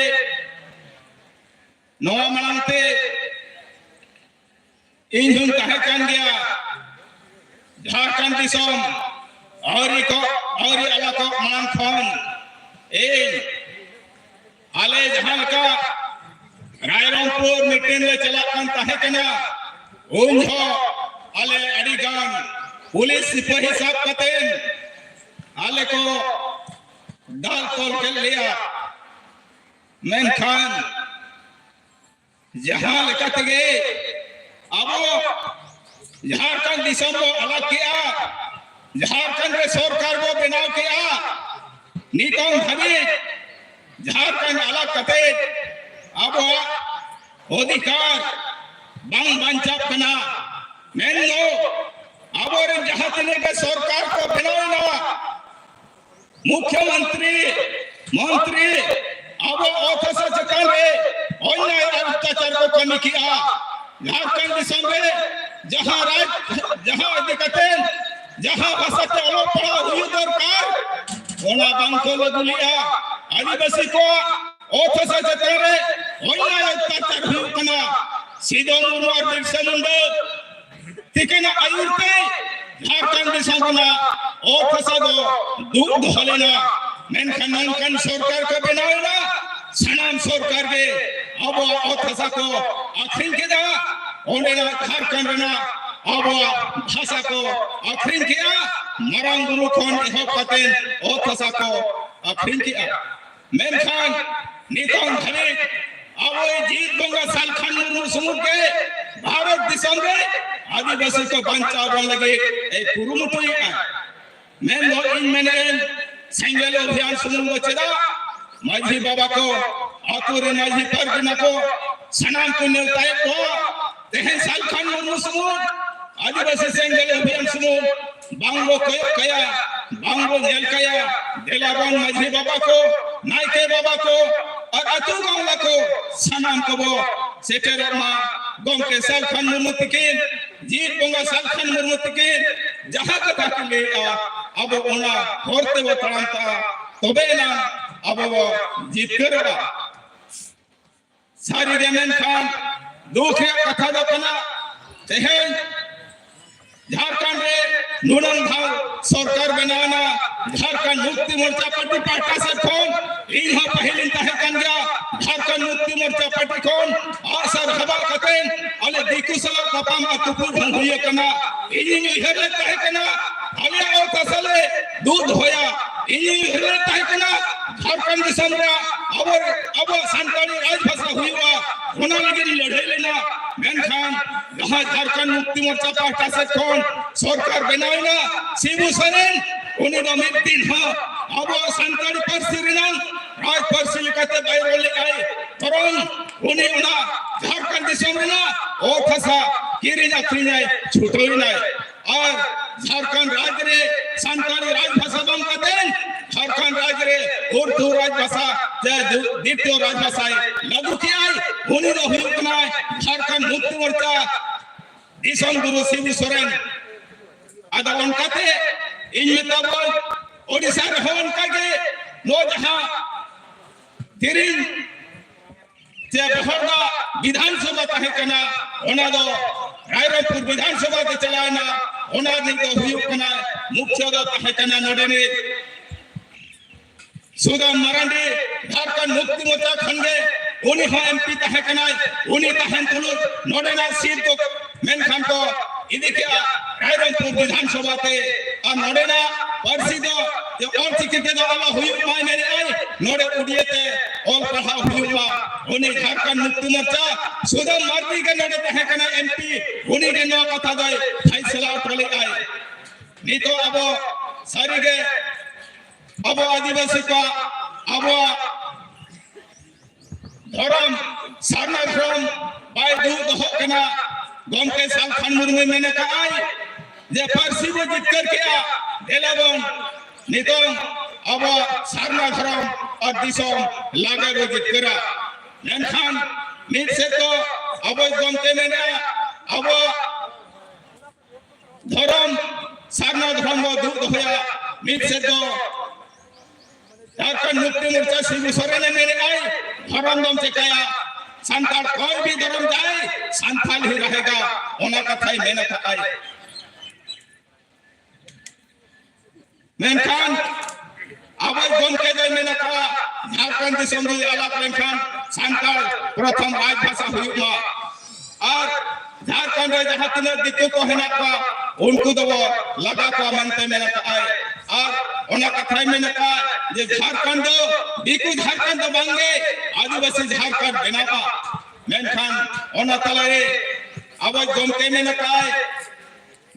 ᱱᱚᱣᱟ ᱢᱟᱲᱟᱝ ᱛᱮ ᱤᱧ ᱦᱚᱸᱧ ᱛᱟᱦᱮᱸ ᱠᱟᱱ ᱜᱮᱭᱟ ᱡᱷᱟᱲᱠᱷᱚᱸᱰ ᱫᱤᱥᱚᱢ ᱟᱹᱣᱨᱤ ᱠᱚ ᱟᱹᱣᱨᱤ ᱟᱞᱟᱜᱚᱜ ᱢᱟᱲᱟᱝ ᱠᱷᱚᱱ᱾ ᱤᱧ ᱟᱞᱮ ᱡᱟᱦᱟᱸ ᱞᱮᱠᱟ ᱨᱟᱭᱨᱚᱝᱯᱩᱨ ᱢᱤᱴᱤᱝ ᱞᱮ ᱪᱟᱞᱟᱜ ᱠᱟᱱ ᱛᱟᱦᱮᱸ ᱠᱟᱱᱟ, ᱩᱱ ᱡᱚᱦᱚᱜ ᱟᱞᱮ ᱟᱹᱰᱤ ᱜᱟᱱ ᱯᱩᱞᱤᱥ ᱥᱤᱯᱟᱹᱦᱤ ᱥᱟᱵ ᱠᱟᱛᱮ ᱟᱞᱮ ᱠᱚ ᱫᱟᱞ ᱛᱚᱞ ᱠᱮᱫ ᱞᱮᱭᱟ᱾ ᱢᱮᱱᱠᱷᱟᱱ ᱡᱟᱦᱟᱸ ᱞᱮᱠᱟ ᱛᱮᱜᱮ ᱟᱵᱚ ᱡᱷᱟᱲᱠᱷᱚᱸᱰ ᱫᱤᱥᱚᱢ ᱵᱚ ᱟᱞᱟᱜᱽ ᱠᱮᱜᱼᱟ, ᱡᱷᱟᱲᱠᱷᱚᱸᱰ ᱨᱮ ᱥᱚᱨᱠᱟᱨ ᱵᱚ ᱵᱮᱱᱟᱣ ᱠᱮᱜᱼᱟ, ᱱᱤᱛᱚᱝ ᱫᱷᱟᱹᱵᱤᱡ ᱡᱷᱟᱲᱠᱷᱚᱸᱰ ᱟᱞᱟᱜᱽ ᱠᱟᱛᱮ ᱟᱵᱚᱣᱟᱜ ᱚᱫᱷᱤᱠᱟᱨ ᱵᱟᱝ ᱵᱟᱧᱪᱟᱜ ᱠᱟᱱᱟ᱾ ᱢᱮᱱᱫᱚ ᱟᱵᱚᱨᱮᱱ ᱡᱟᱦᱟᱸ ᱛᱤᱱᱟᱹᱜ ᱜᱮ ᱥᱚᱨᱠᱟᱨ ᱠᱚ ᱵᱮᱱᱟᱣ ᱮᱱᱟ, ᱢᱩᱠᱷᱭᱚᱢᱚᱱᱛᱨᱤ, ᱢᱚᱱᱛᱨᱤ ᱟᱵᱚ ᱚᱛ ᱦᱟᱥᱟ ᱪᱮᱛᱟᱱ ᱨᱮ ᱚᱱᱱᱭᱟᱭ ᱟᱨ ᱚᱛᱛᱟᱪᱟᱨ ᱠᱚ ᱠᱟᱹᱢᱤ ᱠᱮᱜᱼᱟ᱾ ᱡᱷᱟᱲᱠᱷᱚᱸᱰ ᱫᱤᱥᱚᱢ ᱨᱮ ᱡᱟᱦᱟᱸ ᱨᱟᱡᱽ, ᱡᱟᱦᱟᱸ ᱤᱫᱤ ᱠᱟᱛᱮ ᱡᱟᱦᱟᱸ ᱵᱷᱟᱥᱟ ᱛᱮ ᱚᱞᱚᱜ ᱯᱟᱲᱦᱟᱣ ᱦᱩᱭᱩᱜ ᱫᱚᱨᱠᱟᱨ, ᱚᱱᱟ ᱵᱟᱝ ᱠᱚ ᱞᱟᱹᱜᱩ ᱞᱮᱜᱼᱟ᱾ ᱟᱹᱫᱤᱵᱟᱹᱥᱤ ᱠᱚᱣᱟᱜ ᱚᱛ ᱦᱟᱥᱟ ᱪᱮᱛᱟᱱ ᱨᱮ ᱚᱱᱱᱭᱟᱭ ᱚᱛᱛᱟᱪᱟᱨ ᱦᱩᱭᱩᱜ ᱠᱟᱱᱟ᱾ ᱥᱤᱫᱚ ᱢᱩᱨᱢᱩ ᱟᱨ ᱵᱤᱨᱥᱟ ᱢᱩᱱᱰᱟ ᱛᱤᱠᱤᱱᱟᱜ ᱟᱹᱭᱩᱨ ᱛᱮ ᱡᱷᱟᱲᱠᱷᱚᱸᱰ ᱫᱤᱥᱚᱢ ᱨᱮᱱᱟᱜ ᱚᱛ ᱦᱟᱥᱟ ᱫᱚ ᱫᱩᱜ ᱫᱚᱦᱚ ᱞᱮᱱᱟ᱾ ᱢᱮᱱᱠᱷᱟᱱ ᱱᱚᱝᱠᱟᱱ ᱥᱚᱨᱠᱟᱨ ᱠᱚ ᱵᱮᱱᱟᱣ ᱮᱱᱟ, ᱥᱟᱱᱟᱢ ᱥᱚᱨᱠᱟᱨ ᱜᱮ ᱟᱵᱚᱣᱟᱜ ᱚᱛ ᱦᱟᱥᱟ ᱠᱚ ᱟᱹᱠᱷᱨᱤᱧ ᱠᱮᱫᱟ, ᱚᱸᱰᱮᱱᱟᱜ ᱡᱷᱟᱲᱠᱷᱚᱸᱰ ᱨᱮᱱᱟᱜ ᱟᱵᱚᱣᱟᱜ ᱵᱷᱟᱥᱟ ᱠᱚ ᱟᱹᱠᱷᱨᱤᱧ ᱠᱮᱜᱼᱟ, ᱢᱟᱨᱟᱝ ᱵᱩᱨᱩ ᱠᱷᱚᱱ ᱮᱦᱚᱵ ᱠᱟᱛᱮ ᱚᱛ ᱦᱟᱥᱟ ᱠᱚ ᱟᱹᱠᱷᱨᱤᱧ ᱠᱮᱜᱼᱟ᱾ ᱢᱮᱱᱠᱷᱟᱱ ᱱᱤᱛᱚᱝ ᱫᱷᱟᱹᱵᱤᱡ ᱟᱵᱚᱭᱤᱡ ᱡᱤᱛ ᱵᱚᱸᱜᱟ ᱥᱟᱞᱠᱷᱟᱱ ᱢᱩᱨᱢᱩ ᱥᱩᱢᱩᱝ ᱜᱮ ᱵᱷᱟᱨᱚᱛ ᱫᱤᱥᱚᱢ ᱨᱮ ᱟᱹᱫᱤᱵᱟᱹᱥᱤ ᱠᱚ ᱵᱟᱧᱪᱟᱣ ᱵᱚᱱ ᱞᱟᱹᱜᱤᱫ ᱮ ᱠᱩᱨᱩᱢᱩᱴᱩᱭᱮᱫᱼᱟ᱾ ᱢᱮᱱᱫᱚ ᱤᱧ ᱢᱮᱱᱮᱫ ᱥᱮᱸᱜᱮᱞ ᱚᱵᱷᱤᱭᱟᱱ ᱥᱩᱢᱩᱝ ᱫᱚ ᱪᱮᱫᱟᱜ? ᱢᱟᱹᱡᱷᱤ ᱵᱟᱵᱟ ᱠᱚ, ᱟᱹᱛᱩ ᱨᱮ ᱢᱟᱹᱡᱷᱤ ᱯᱟᱨᱜᱟᱱᱟ ᱠᱚ, ᱥᱟᱱᱟᱢ ᱠᱚ ᱱᱮᱣᱛᱟᱭᱮᱫ ᱠᱚᱣᱟ᱾ ᱛᱮᱦᱮᱧ ᱥᱟᱞᱠᱷᱟᱱ ᱢᱩᱨᱢᱩ ᱥᱩᱢᱩᱝ, ᱟᱹᱫᱤᱵᱟᱹᱥᱤ ᱥᱮᱸᱜᱮᱞ ᱚᱵᱷᱤᱭᱟᱱ ᱥᱩᱢᱩᱝ ᱵᱟᱝ ᱵᱚ ᱠᱚᱭᱚᱜ ᱠᱟᱭᱟ, ᱵᱟᱝ ᱵᱚ ᱧᱮᱞ ᱠᱟᱭᱟ᱾ ᱫᱮᱞᱟ ᱵᱚᱱ ᱢᱟᱹᱡᱷᱤ ᱵᱟᱵᱟ ᱠᱚ, ᱱᱟᱭᱠᱮ ᱵᱟᱵᱟ ᱠᱚ, ᱟᱨ ᱟᱹᱛᱩ ᱜᱟᱶᱞᱟ ᱠᱚ ᱥᱟᱱᱟᱢ ᱠᱚᱵᱚ ᱥᱮᱴᱮᱨᱚᱜ ᱢᱟ᱾ ᱜᱚᱢᱠᱮ ᱥᱟᱞᱠᱷᱟᱱ ᱢᱩᱨᱢᱩ ᱛᱤᱠᱤᱱ, ᱡᱤᱛ ᱵᱚᱸᱜᱟ ᱥᱟᱞᱠᱷᱟᱱ ᱢᱩᱨᱢᱩ ᱛᱤᱠᱤᱱ ᱡᱟᱦᱟᱸ ᱠᱟᱛᱷᱟ ᱠᱤᱱ ᱞᱟᱹᱭᱮᱜᱼᱟ, ᱟᱵᱚ ᱚᱱᱟ ᱦᱚᱨ ᱛᱮᱵᱚ ᱛᱟᱲᱟᱢ ᱠᱟᱜᱼᱟ, ᱛᱚᱵᱮ ᱮᱱᱟᱝ ᱟᱵᱚ ᱵᱚ ᱡᱤᱛᱠᱟᱹᱨᱚᱜᱼᱟ᱾ ᱥᱟᱹᱨᱤ ᱜᱮ, ᱢᱮᱱᱠᱷᱟᱱ ᱫᱩᱠ ᱨᱮᱭᱟᱜ ᱠᱟᱛᱷᱟ ᱫᱚ ᱠᱟᱱᱟ, ᱛᱮᱦᱮᱧ ᱡᱷᱟᱲᱠᱷᱚᱸᱰ ᱨᱮ ᱱᱩᱱᱟᱹᱝ ᱫᱷᱟᱣ ᱥᱚᱨᱠᱟᱨ ᱵᱮᱱᱟᱣ ᱮᱱᱟ, ᱡᱷᱟᱲᱠᱷᱚᱸᱰ ᱢᱩᱠᱛᱤ ᱢᱳᱨᱪᱟ ᱯᱟᱨᱴᱤ ᱯᱟᱦᱴᱟ ᱥᱮᱫ ᱠᱷᱚᱱ, ᱤᱧ ᱦᱚᱸ ᱯᱟᱹᱦᱤᱞᱤᱧ ᱛᱟᱦᱮᱸ ᱠᱟᱱ ᱜᱮᱭᱟ, ᱡᱷᱟᱲᱠᱷᱚᱸᱰ ᱢᱩᱠᱛᱤ ᱢᱳᱨᱪᱟ ᱯᱟᱨᱴᱤ ᱠᱷᱚᱱ ᱟᱜᱼᱥᱟᱨ ᱦᱟᱵᱟ ᱠᱟᱛᱮ ᱟᱞᱮ ᱫᱤᱠᱩ ᱥᱟᱞᱟᱜ ᱛᱟᱯᱟᱢ ᱟᱨ ᱛᱩᱯᱩᱫ ᱦᱚᱸ ᱦᱩᱭ ᱟᱠᱟᱱᱟ᱾ ᱤᱧᱤᱧ ᱩᱭᱦᱟᱹᱨ ᱞᱮᱫ ᱛᱟᱦᱮᱸ ᱠᱟᱱᱟ, ᱟᱞᱮᱭᱟᱜ ᱚᱛ ᱦᱟᱥᱟ ᱞᱮ ᱫᱩᱜ ᱫᱚᱦᱚᱭᱟ᱾ ᱤᱧᱤᱧ ᱩᱭᱦᱟᱹᱨ ᱞᱮᱫ ᱛᱟᱦᱮᱸ ᱠᱟᱱᱟ, ᱡᱷᱟᱲᱠᱷᱚᱸᱰ ᱫᱤᱥᱚᱢ ᱨᱮ ᱟᱵᱚ, ᱟᱵᱚᱣᱟᱜ ᱥᱟᱱᱛᱟᱲᱤ ᱨᱟᱡᱽ ᱵᱷᱟᱥᱟ ᱦᱩᱭᱩᱜᱼᱟ, ᱚᱱᱟ ᱞᱟᱹᱜᱤᱫ ᱤᱧ ᱞᱟᱹᱲᱦᱟᱹᱭ ᱞᱮᱱᱟ᱾ ᱢᱮᱱᱠᱷᱟᱱ ᱡᱟᱦᱟᱸ ᱡᱷᱟᱲᱠᱷᱚᱸᱰ ᱢᱩᱠᱛᱤ ᱢᱳᱨᱪᱟ ᱯᱟᱦᱴᱟ ᱥᱮᱫ ᱠᱷᱚᱱ ᱥᱚᱨᱠᱟᱨ ᱵᱮᱱᱟᱣ ᱮᱱᱟ, ᱥᱤᱵᱩ ᱥᱚᱨᱮᱱ, ᱩᱱᱤ ᱫᱚ ᱢᱤᱫ ᱫᱤᱱ ᱦᱚᱸ ᱟᱵᱚᱣᱟᱜ ᱥᱟᱱᱛᱟᱲᱤ ᱯᱟᱹᱨᱥᱤ ᱨᱮᱱᱟᱜ ᱨᱟᱡᱽ ᱯᱟᱹᱨᱥᱤ ᱞᱮᱠᱟᱛᱮ ᱵᱟᱭ ᱨᱚᱲ ᱞᱮᱫᱟᱭ, ᱵᱚᱨᱚᱝ ᱩᱱᱤ ᱚᱱᱟ ᱡᱷᱟᱲᱠᱷᱚᱸᱰ ᱫᱤᱥᱚᱢ ᱨᱮᱱᱟᱜ ᱚᱛ ᱦᱟᱥᱟ ᱠᱤᱨᱤᱧ ᱟᱹᱠᱷᱨᱤᱧ ᱮ ᱪᱷᱩᱴᱟᱹᱣ ᱮᱱᱟᱭ᱾ ᱟᱨ ᱡᱷᱟᱲᱠᱷᱚᱸᱰ ᱨᱟᱡᱽ ᱨᱮ ᱥᱟᱱᱛᱟᱲᱤ ᱨᱟᱡᱽ ᱵᱷᱟᱥᱟ ᱵᱟᱝ ᱠᱟᱛᱮ ᱡᱷᱟᱲᱠᱷᱚᱸᱰ ᱨᱟᱡᱽ ᱨᱮ ᱩᱨᱫᱩ ᱨᱟᱡᱽ ᱵᱷᱟᱥᱟ ᱥᱮ ᱫᱩ-, ᱫᱤᱛᱤᱭᱚ ᱨᱟᱡᱽ ᱵᱷᱟᱥᱟᱭ ᱞᱟᱹᱜᱩ ᱠᱮᱜᱼᱟᱭ, ᱩᱱᱤ ᱫᱚ ᱦᱩᱭᱩᱜ ᱠᱟᱱᱟᱭ ᱡᱷᱟᱲᱠᱷᱚᱸᱰ ᱢᱩᱠᱛᱤ ᱢᱳᱨᱪᱟ ᱫᱤᱥᱚᱢ ᱜᱩᱨᱩ ᱥᱤᱵᱩ ᱥᱚᱨᱮᱱ᱾ ᱟᱫᱚ ᱚᱱᱠᱟᱛᱮ ᱤᱧ ᱢᱮᱛᱟ ᱵᱚᱱ, ᱳᱰᱤᱥᱟ ᱨᱮᱦᱚᱸ ᱚᱱᱠᱟᱜᱮ ᱱᱚᱣᱟ ᱡᱟᱦᱟᱸ ᱛᱤᱨᱤᱧ ᱪᱮ ᱵᱚᱦᱚᱲᱫᱟ ᱵᱤᱫᱷᱟᱱ ᱥᱚᱵᱷᱟ ᱛᱟᱦᱮᱸ ᱠᱟᱱᱟ, ᱚᱱᱟ ᱫᱚ ᱨᱟᱭᱨᱚᱝᱯᱩᱨ ᱵᱤᱫᱷᱟᱱ ᱥᱚᱵᱷᱟ ᱛᱮ ᱪᱟᱞᱟᱣ ᱮᱱᱟ᱾ ᱚᱱᱟ ᱨᱤᱱᱤᱡ ᱫᱚ ᱦᱩᱭᱩᱜ ᱠᱟᱱᱟ, ᱢᱩᱠᱷᱭᱟᱹ ᱫᱚ ᱛᱟᱦᱮᱸ ᱠᱟᱱᱟ ᱱᱚᱰᱮᱱᱤᱡ ᱥᱩᱫᱟᱢ ᱢᱟᱨᱟᱱᱰᱤ, ᱡᱷᱟᱲᱠᱷᱚᱸᱰ ᱢᱩᱠᱛᱤ ᱢᱳᱨᱪᱟ ᱠᱷᱚᱱ ᱜᱮ ᱩᱱᱤ ᱦᱚᱸ ᱮᱢ ᱯᱤ ᱛᱟᱦᱮᱸ ᱠᱟᱱᱟᱭ᱾ ᱩᱱᱤ ᱛᱟᱦᱮᱱ ᱛᱩᱞᱩᱡ ᱱᱚᱰᱮᱱᱟᱜ ᱥᱤᱴ ᱫᱚ ᱢᱮᱱᱠᱷᱟᱱ ᱠᱚ ᱤᱫᱤ ᱠᱮᱜᱼᱟ ᱨᱟᱭᱨᱚᱝᱯᱩᱨ ᱵᱤᱫᱷᱟᱱ ᱥᱚᱵᱷᱟ ᱛᱮ᱾ ᱟᱨ ᱱᱚᱰᱮᱱᱟᱜ ᱯᱟᱹᱨᱥᱤ ᱫᱚ ᱡᱮ ᱚᱞ ᱪᱤᱠᱤ ᱛᱮᱫᱚ ᱟᱞᱚ ᱦᱩᱭᱩᱜ ᱢᱟᱭ ᱢᱮᱱᱮᱫᱼᱟᱭ, ᱱᱚᱰᱮ ᱩᱰᱤᱭᱟᱹ ᱛᱮ ᱚᱞ ᱯᱟᱲᱦᱟᱣ ᱦᱩᱭᱩᱜ ᱢᱟ᱾ ᱩᱱᱤ ᱡᱷᱟᱲᱠᱷᱚᱸᱰ ᱢᱩᱠᱛᱤ ᱢᱳᱨᱪᱟ ᱥᱩᱫᱟᱢ ᱢᱟᱨᱰᱤ ᱜᱮ ᱱᱚᱰᱮ ᱛᱟᱦᱮᱸ ᱠᱟᱱᱟᱭ ᱮᱢ ᱯᱤ, ᱩᱱᱤ ᱜᱮ ᱱᱚᱣᱟ ᱠᱟᱛᱷᱟ ᱫᱚᱭ ᱯᱷᱟᱭᱥᱟᱞᱟ ᱦᱚᱴᱚ ᱞᱮᱫᱼᱟᱭ᱾ ᱱᱤᱛᱚᱜ ᱟᱵᱚ ᱥᱟᱹᱨᱤᱜᱮ ᱟᱵᱚ ᱟᱹᱫᱤᱵᱟᱹᱥᱤ ᱠᱚᱣᱟᱜ, ᱟᱵᱚᱣᱟᱜ ᱫᱷᱚᱨᱚᱢ, ᱥᱟᱨᱱᱟ ᱫᱷᱚᱨᱚᱢ ᱵᱟᱭ ᱫᱩᱜ ᱫᱚᱦᱚᱜ ᱠᱟᱱᱟ᱾ ᱜᱚᱢᱠᱮ ᱥᱟᱞᱠᱷᱟᱱ ᱢᱩᱨᱢᱩᱭ ᱢᱮᱱ ᱟᱠᱟᱫᱼᱟᱭ ᱡᱮ ᱯᱟᱹᱨᱥᱤ ᱵᱚ ᱡᱤᱛᱠᱟᱹᱨ ᱠᱮᱜᱼᱟ, ᱫᱮᱞᱟ ᱵᱚᱱ ᱱᱤᱛᱚᱝ ᱟᱵᱚᱣᱟᱜ ᱥᱟᱨᱱᱟ ᱫᱷᱚᱨᱚᱢ ᱟᱨ ᱫᱤᱥᱚᱢ ᱞᱟᱜᱮ ᱵᱚ ᱡᱤᱛᱠᱟᱹᱨᱟ᱾ ᱢᱮᱱᱠᱷᱟᱱ ᱢᱤᱫ ᱥᱮᱫ ᱫᱚ ᱟᱵᱚᱭᱤᱡ ᱜᱚᱢᱠᱮ ᱢᱮᱱᱟ, ᱟᱵᱚᱣᱟᱜ ᱫᱷᱚᱨᱚᱢ ᱥᱟᱨᱱᱟ ᱫᱷᱚᱨᱚᱢ ᱵᱚ ᱫᱩᱜ ᱫᱚᱦᱚᱭᱟ, ᱢᱤᱫ ᱥᱮᱫ ᱫᱚ ᱡᱷᱟᱨᱠᱷᱚᱸᱰ ᱢᱩᱠᱛᱤ ᱢᱳᱨᱪᱟ ᱥᱤᱵᱩ ᱥᱚᱨᱮᱱᱮ ᱢᱮᱱᱮᱫᱼᱟᱭ, ᱫᱷᱚᱨᱚᱢ ᱫᱚᱢ ᱪᱮᱠᱟᱭᱟ, ᱥᱟᱱᱛᱟᱲ ᱠᱚᱭ ᱵᱤ ᱫᱷᱚᱨᱚᱢ ᱡᱟᱭ, ᱥᱟᱱᱛᱟᱲ ᱦᱤ ᱨᱟᱦᱮᱜᱟ, ᱚᱱᱟ ᱠᱟᱛᱷᱟᱭ ᱢᱮᱱ ᱟᱠᱟᱫᱼᱟᱭ᱾ ᱢᱮᱱᱠᱷᱟᱱ ᱟᱵᱚᱭᱤᱡ ᱜᱚᱢᱠᱮ ᱫᱚᱭ ᱢᱮᱱ ᱟᱠᱟᱫᱼᱟ, ᱡᱷᱟᱲᱠᱷᱚᱸᱰ ᱫᱤᱥᱚᱢ ᱡᱩᱫᱤ ᱟᱞᱟᱜᱽ ᱞᱮᱱᱠᱷᱟᱱ ᱥᱟᱱᱛᱟᱲ ᱯᱨᱚᱛᱷᱚᱢ ᱨᱟᱡᱽ ᱵᱷᱟᱥᱟ ᱦᱩᱭᱩᱜ ᱢᱟ᱾ ᱟᱨ ᱡᱷᱟᱲᱠᱷᱚᱸᱰ ᱨᱮ ᱡᱟᱦᱟᱸ ᱛᱤᱱᱟᱹᱜ ᱫᱤᱠᱩ ᱠᱚ ᱦᱮᱱᱟᱜ ᱠᱚᱣᱟ, ᱩᱱᱠᱩ ᱫᱚᱵᱚ ᱞᱟᱜᱟ ᱠᱚᱣᱟ ᱢᱮᱱᱛᱮ ᱢᱮᱱ ᱟᱠᱟᱫᱼᱟᱭ᱾ ᱟᱨ ᱚᱱᱟ ᱠᱟᱛᱷᱟᱭ ᱢᱮᱱ ᱟᱠᱟᱫᱼᱟ ᱡᱮ ᱡᱷᱟᱲᱠᱷᱚᱸᱰ ᱫᱚ ᱫᱤᱠᱩ ᱡᱷᱟᱲᱠᱷᱚᱸᱰ ᱫᱚ ᱵᱟᱝᱜᱮ, ᱟᱹᱫᱤᱵᱟᱹᱥᱤ ᱡᱷᱟᱲᱠᱷᱚᱸᱰ ᱵᱮᱱᱟᱣᱟ᱾ ᱢᱮᱱᱠᱷᱟᱱ ᱚᱱᱟ ᱛᱟᱞᱟᱨᱮ ᱟᱵᱚᱭᱤᱡ ᱜᱚᱢᱠᱮ ᱢᱮᱱ ᱟᱠᱟᱫᱼᱟᱭ,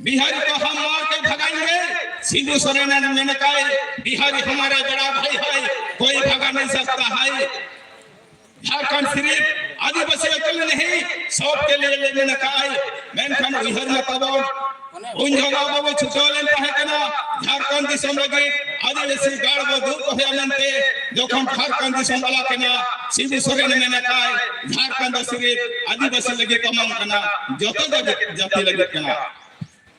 बिहारी को हम मार के भगाएंगे। सिबू सोरेन ने मैंने कहा, बिहारी हमारे बड़ा भाई है, कोई भगा नहीं सकता है। झारखंड सिर्फ आदिवासी के लिए नहीं, सबके लिए ले मैंने कहा है। ᱢᱮᱱᱠᱷᱟᱱ ᱩᱭᱦᱟᱹᱨ ᱢᱟ ᱛᱟᱵᱚᱱ, ᱩᱱ ᱡᱚᱦᱚᱜ ᱟᱵᱚ ᱵᱚ ᱪᱷᱩᱴᱟᱹᱣ ᱞᱮᱱ ᱛᱟᱦᱮᱸ ᱠᱟᱱᱟ ᱡᱷᱟᱲᱠᱷᱚᱸᱰ ᱫᱤᱥᱚᱢ ᱞᱟᱹᱜᱤᱫ, ᱟᱹᱫᱤᱵᱟᱹᱥᱤ ᱜᱟᱲ ᱵᱚ ᱫᱩᱜ ᱫᱚᱦᱚᱭᱟ ᱢᱮᱱᱛᱮ᱾ ᱡᱚᱠᱷᱚᱱ ᱡᱷᱟᱲᱠᱷᱚᱸᱰ ᱫᱤᱥᱚᱢ ᱟᱞᱟᱜ ᱮᱱᱟ, ᱥᱤᱵᱩ ᱥᱚᱨᱮᱱ ᱢᱮᱱ ᱟᱠᱟᱫ, ᱡᱷᱟᱲᱠᱷᱚᱸᱰ ᱫᱚ ᱥᱤᱨᱤᱯ ᱟᱹᱫᱤᱵᱟᱹᱥᱤ ᱞᱟᱹᱜᱤᱫ ᱫᱚ ᱵᱟᱝ ᱠᱟᱱᱟ, ᱡᱚᱛᱚ ᱡᱟᱹᱛᱤ, ᱡᱟᱹᱛᱤ ᱞᱟᱹᱜᱤᱫ ᱠᱟᱱᱟ᱾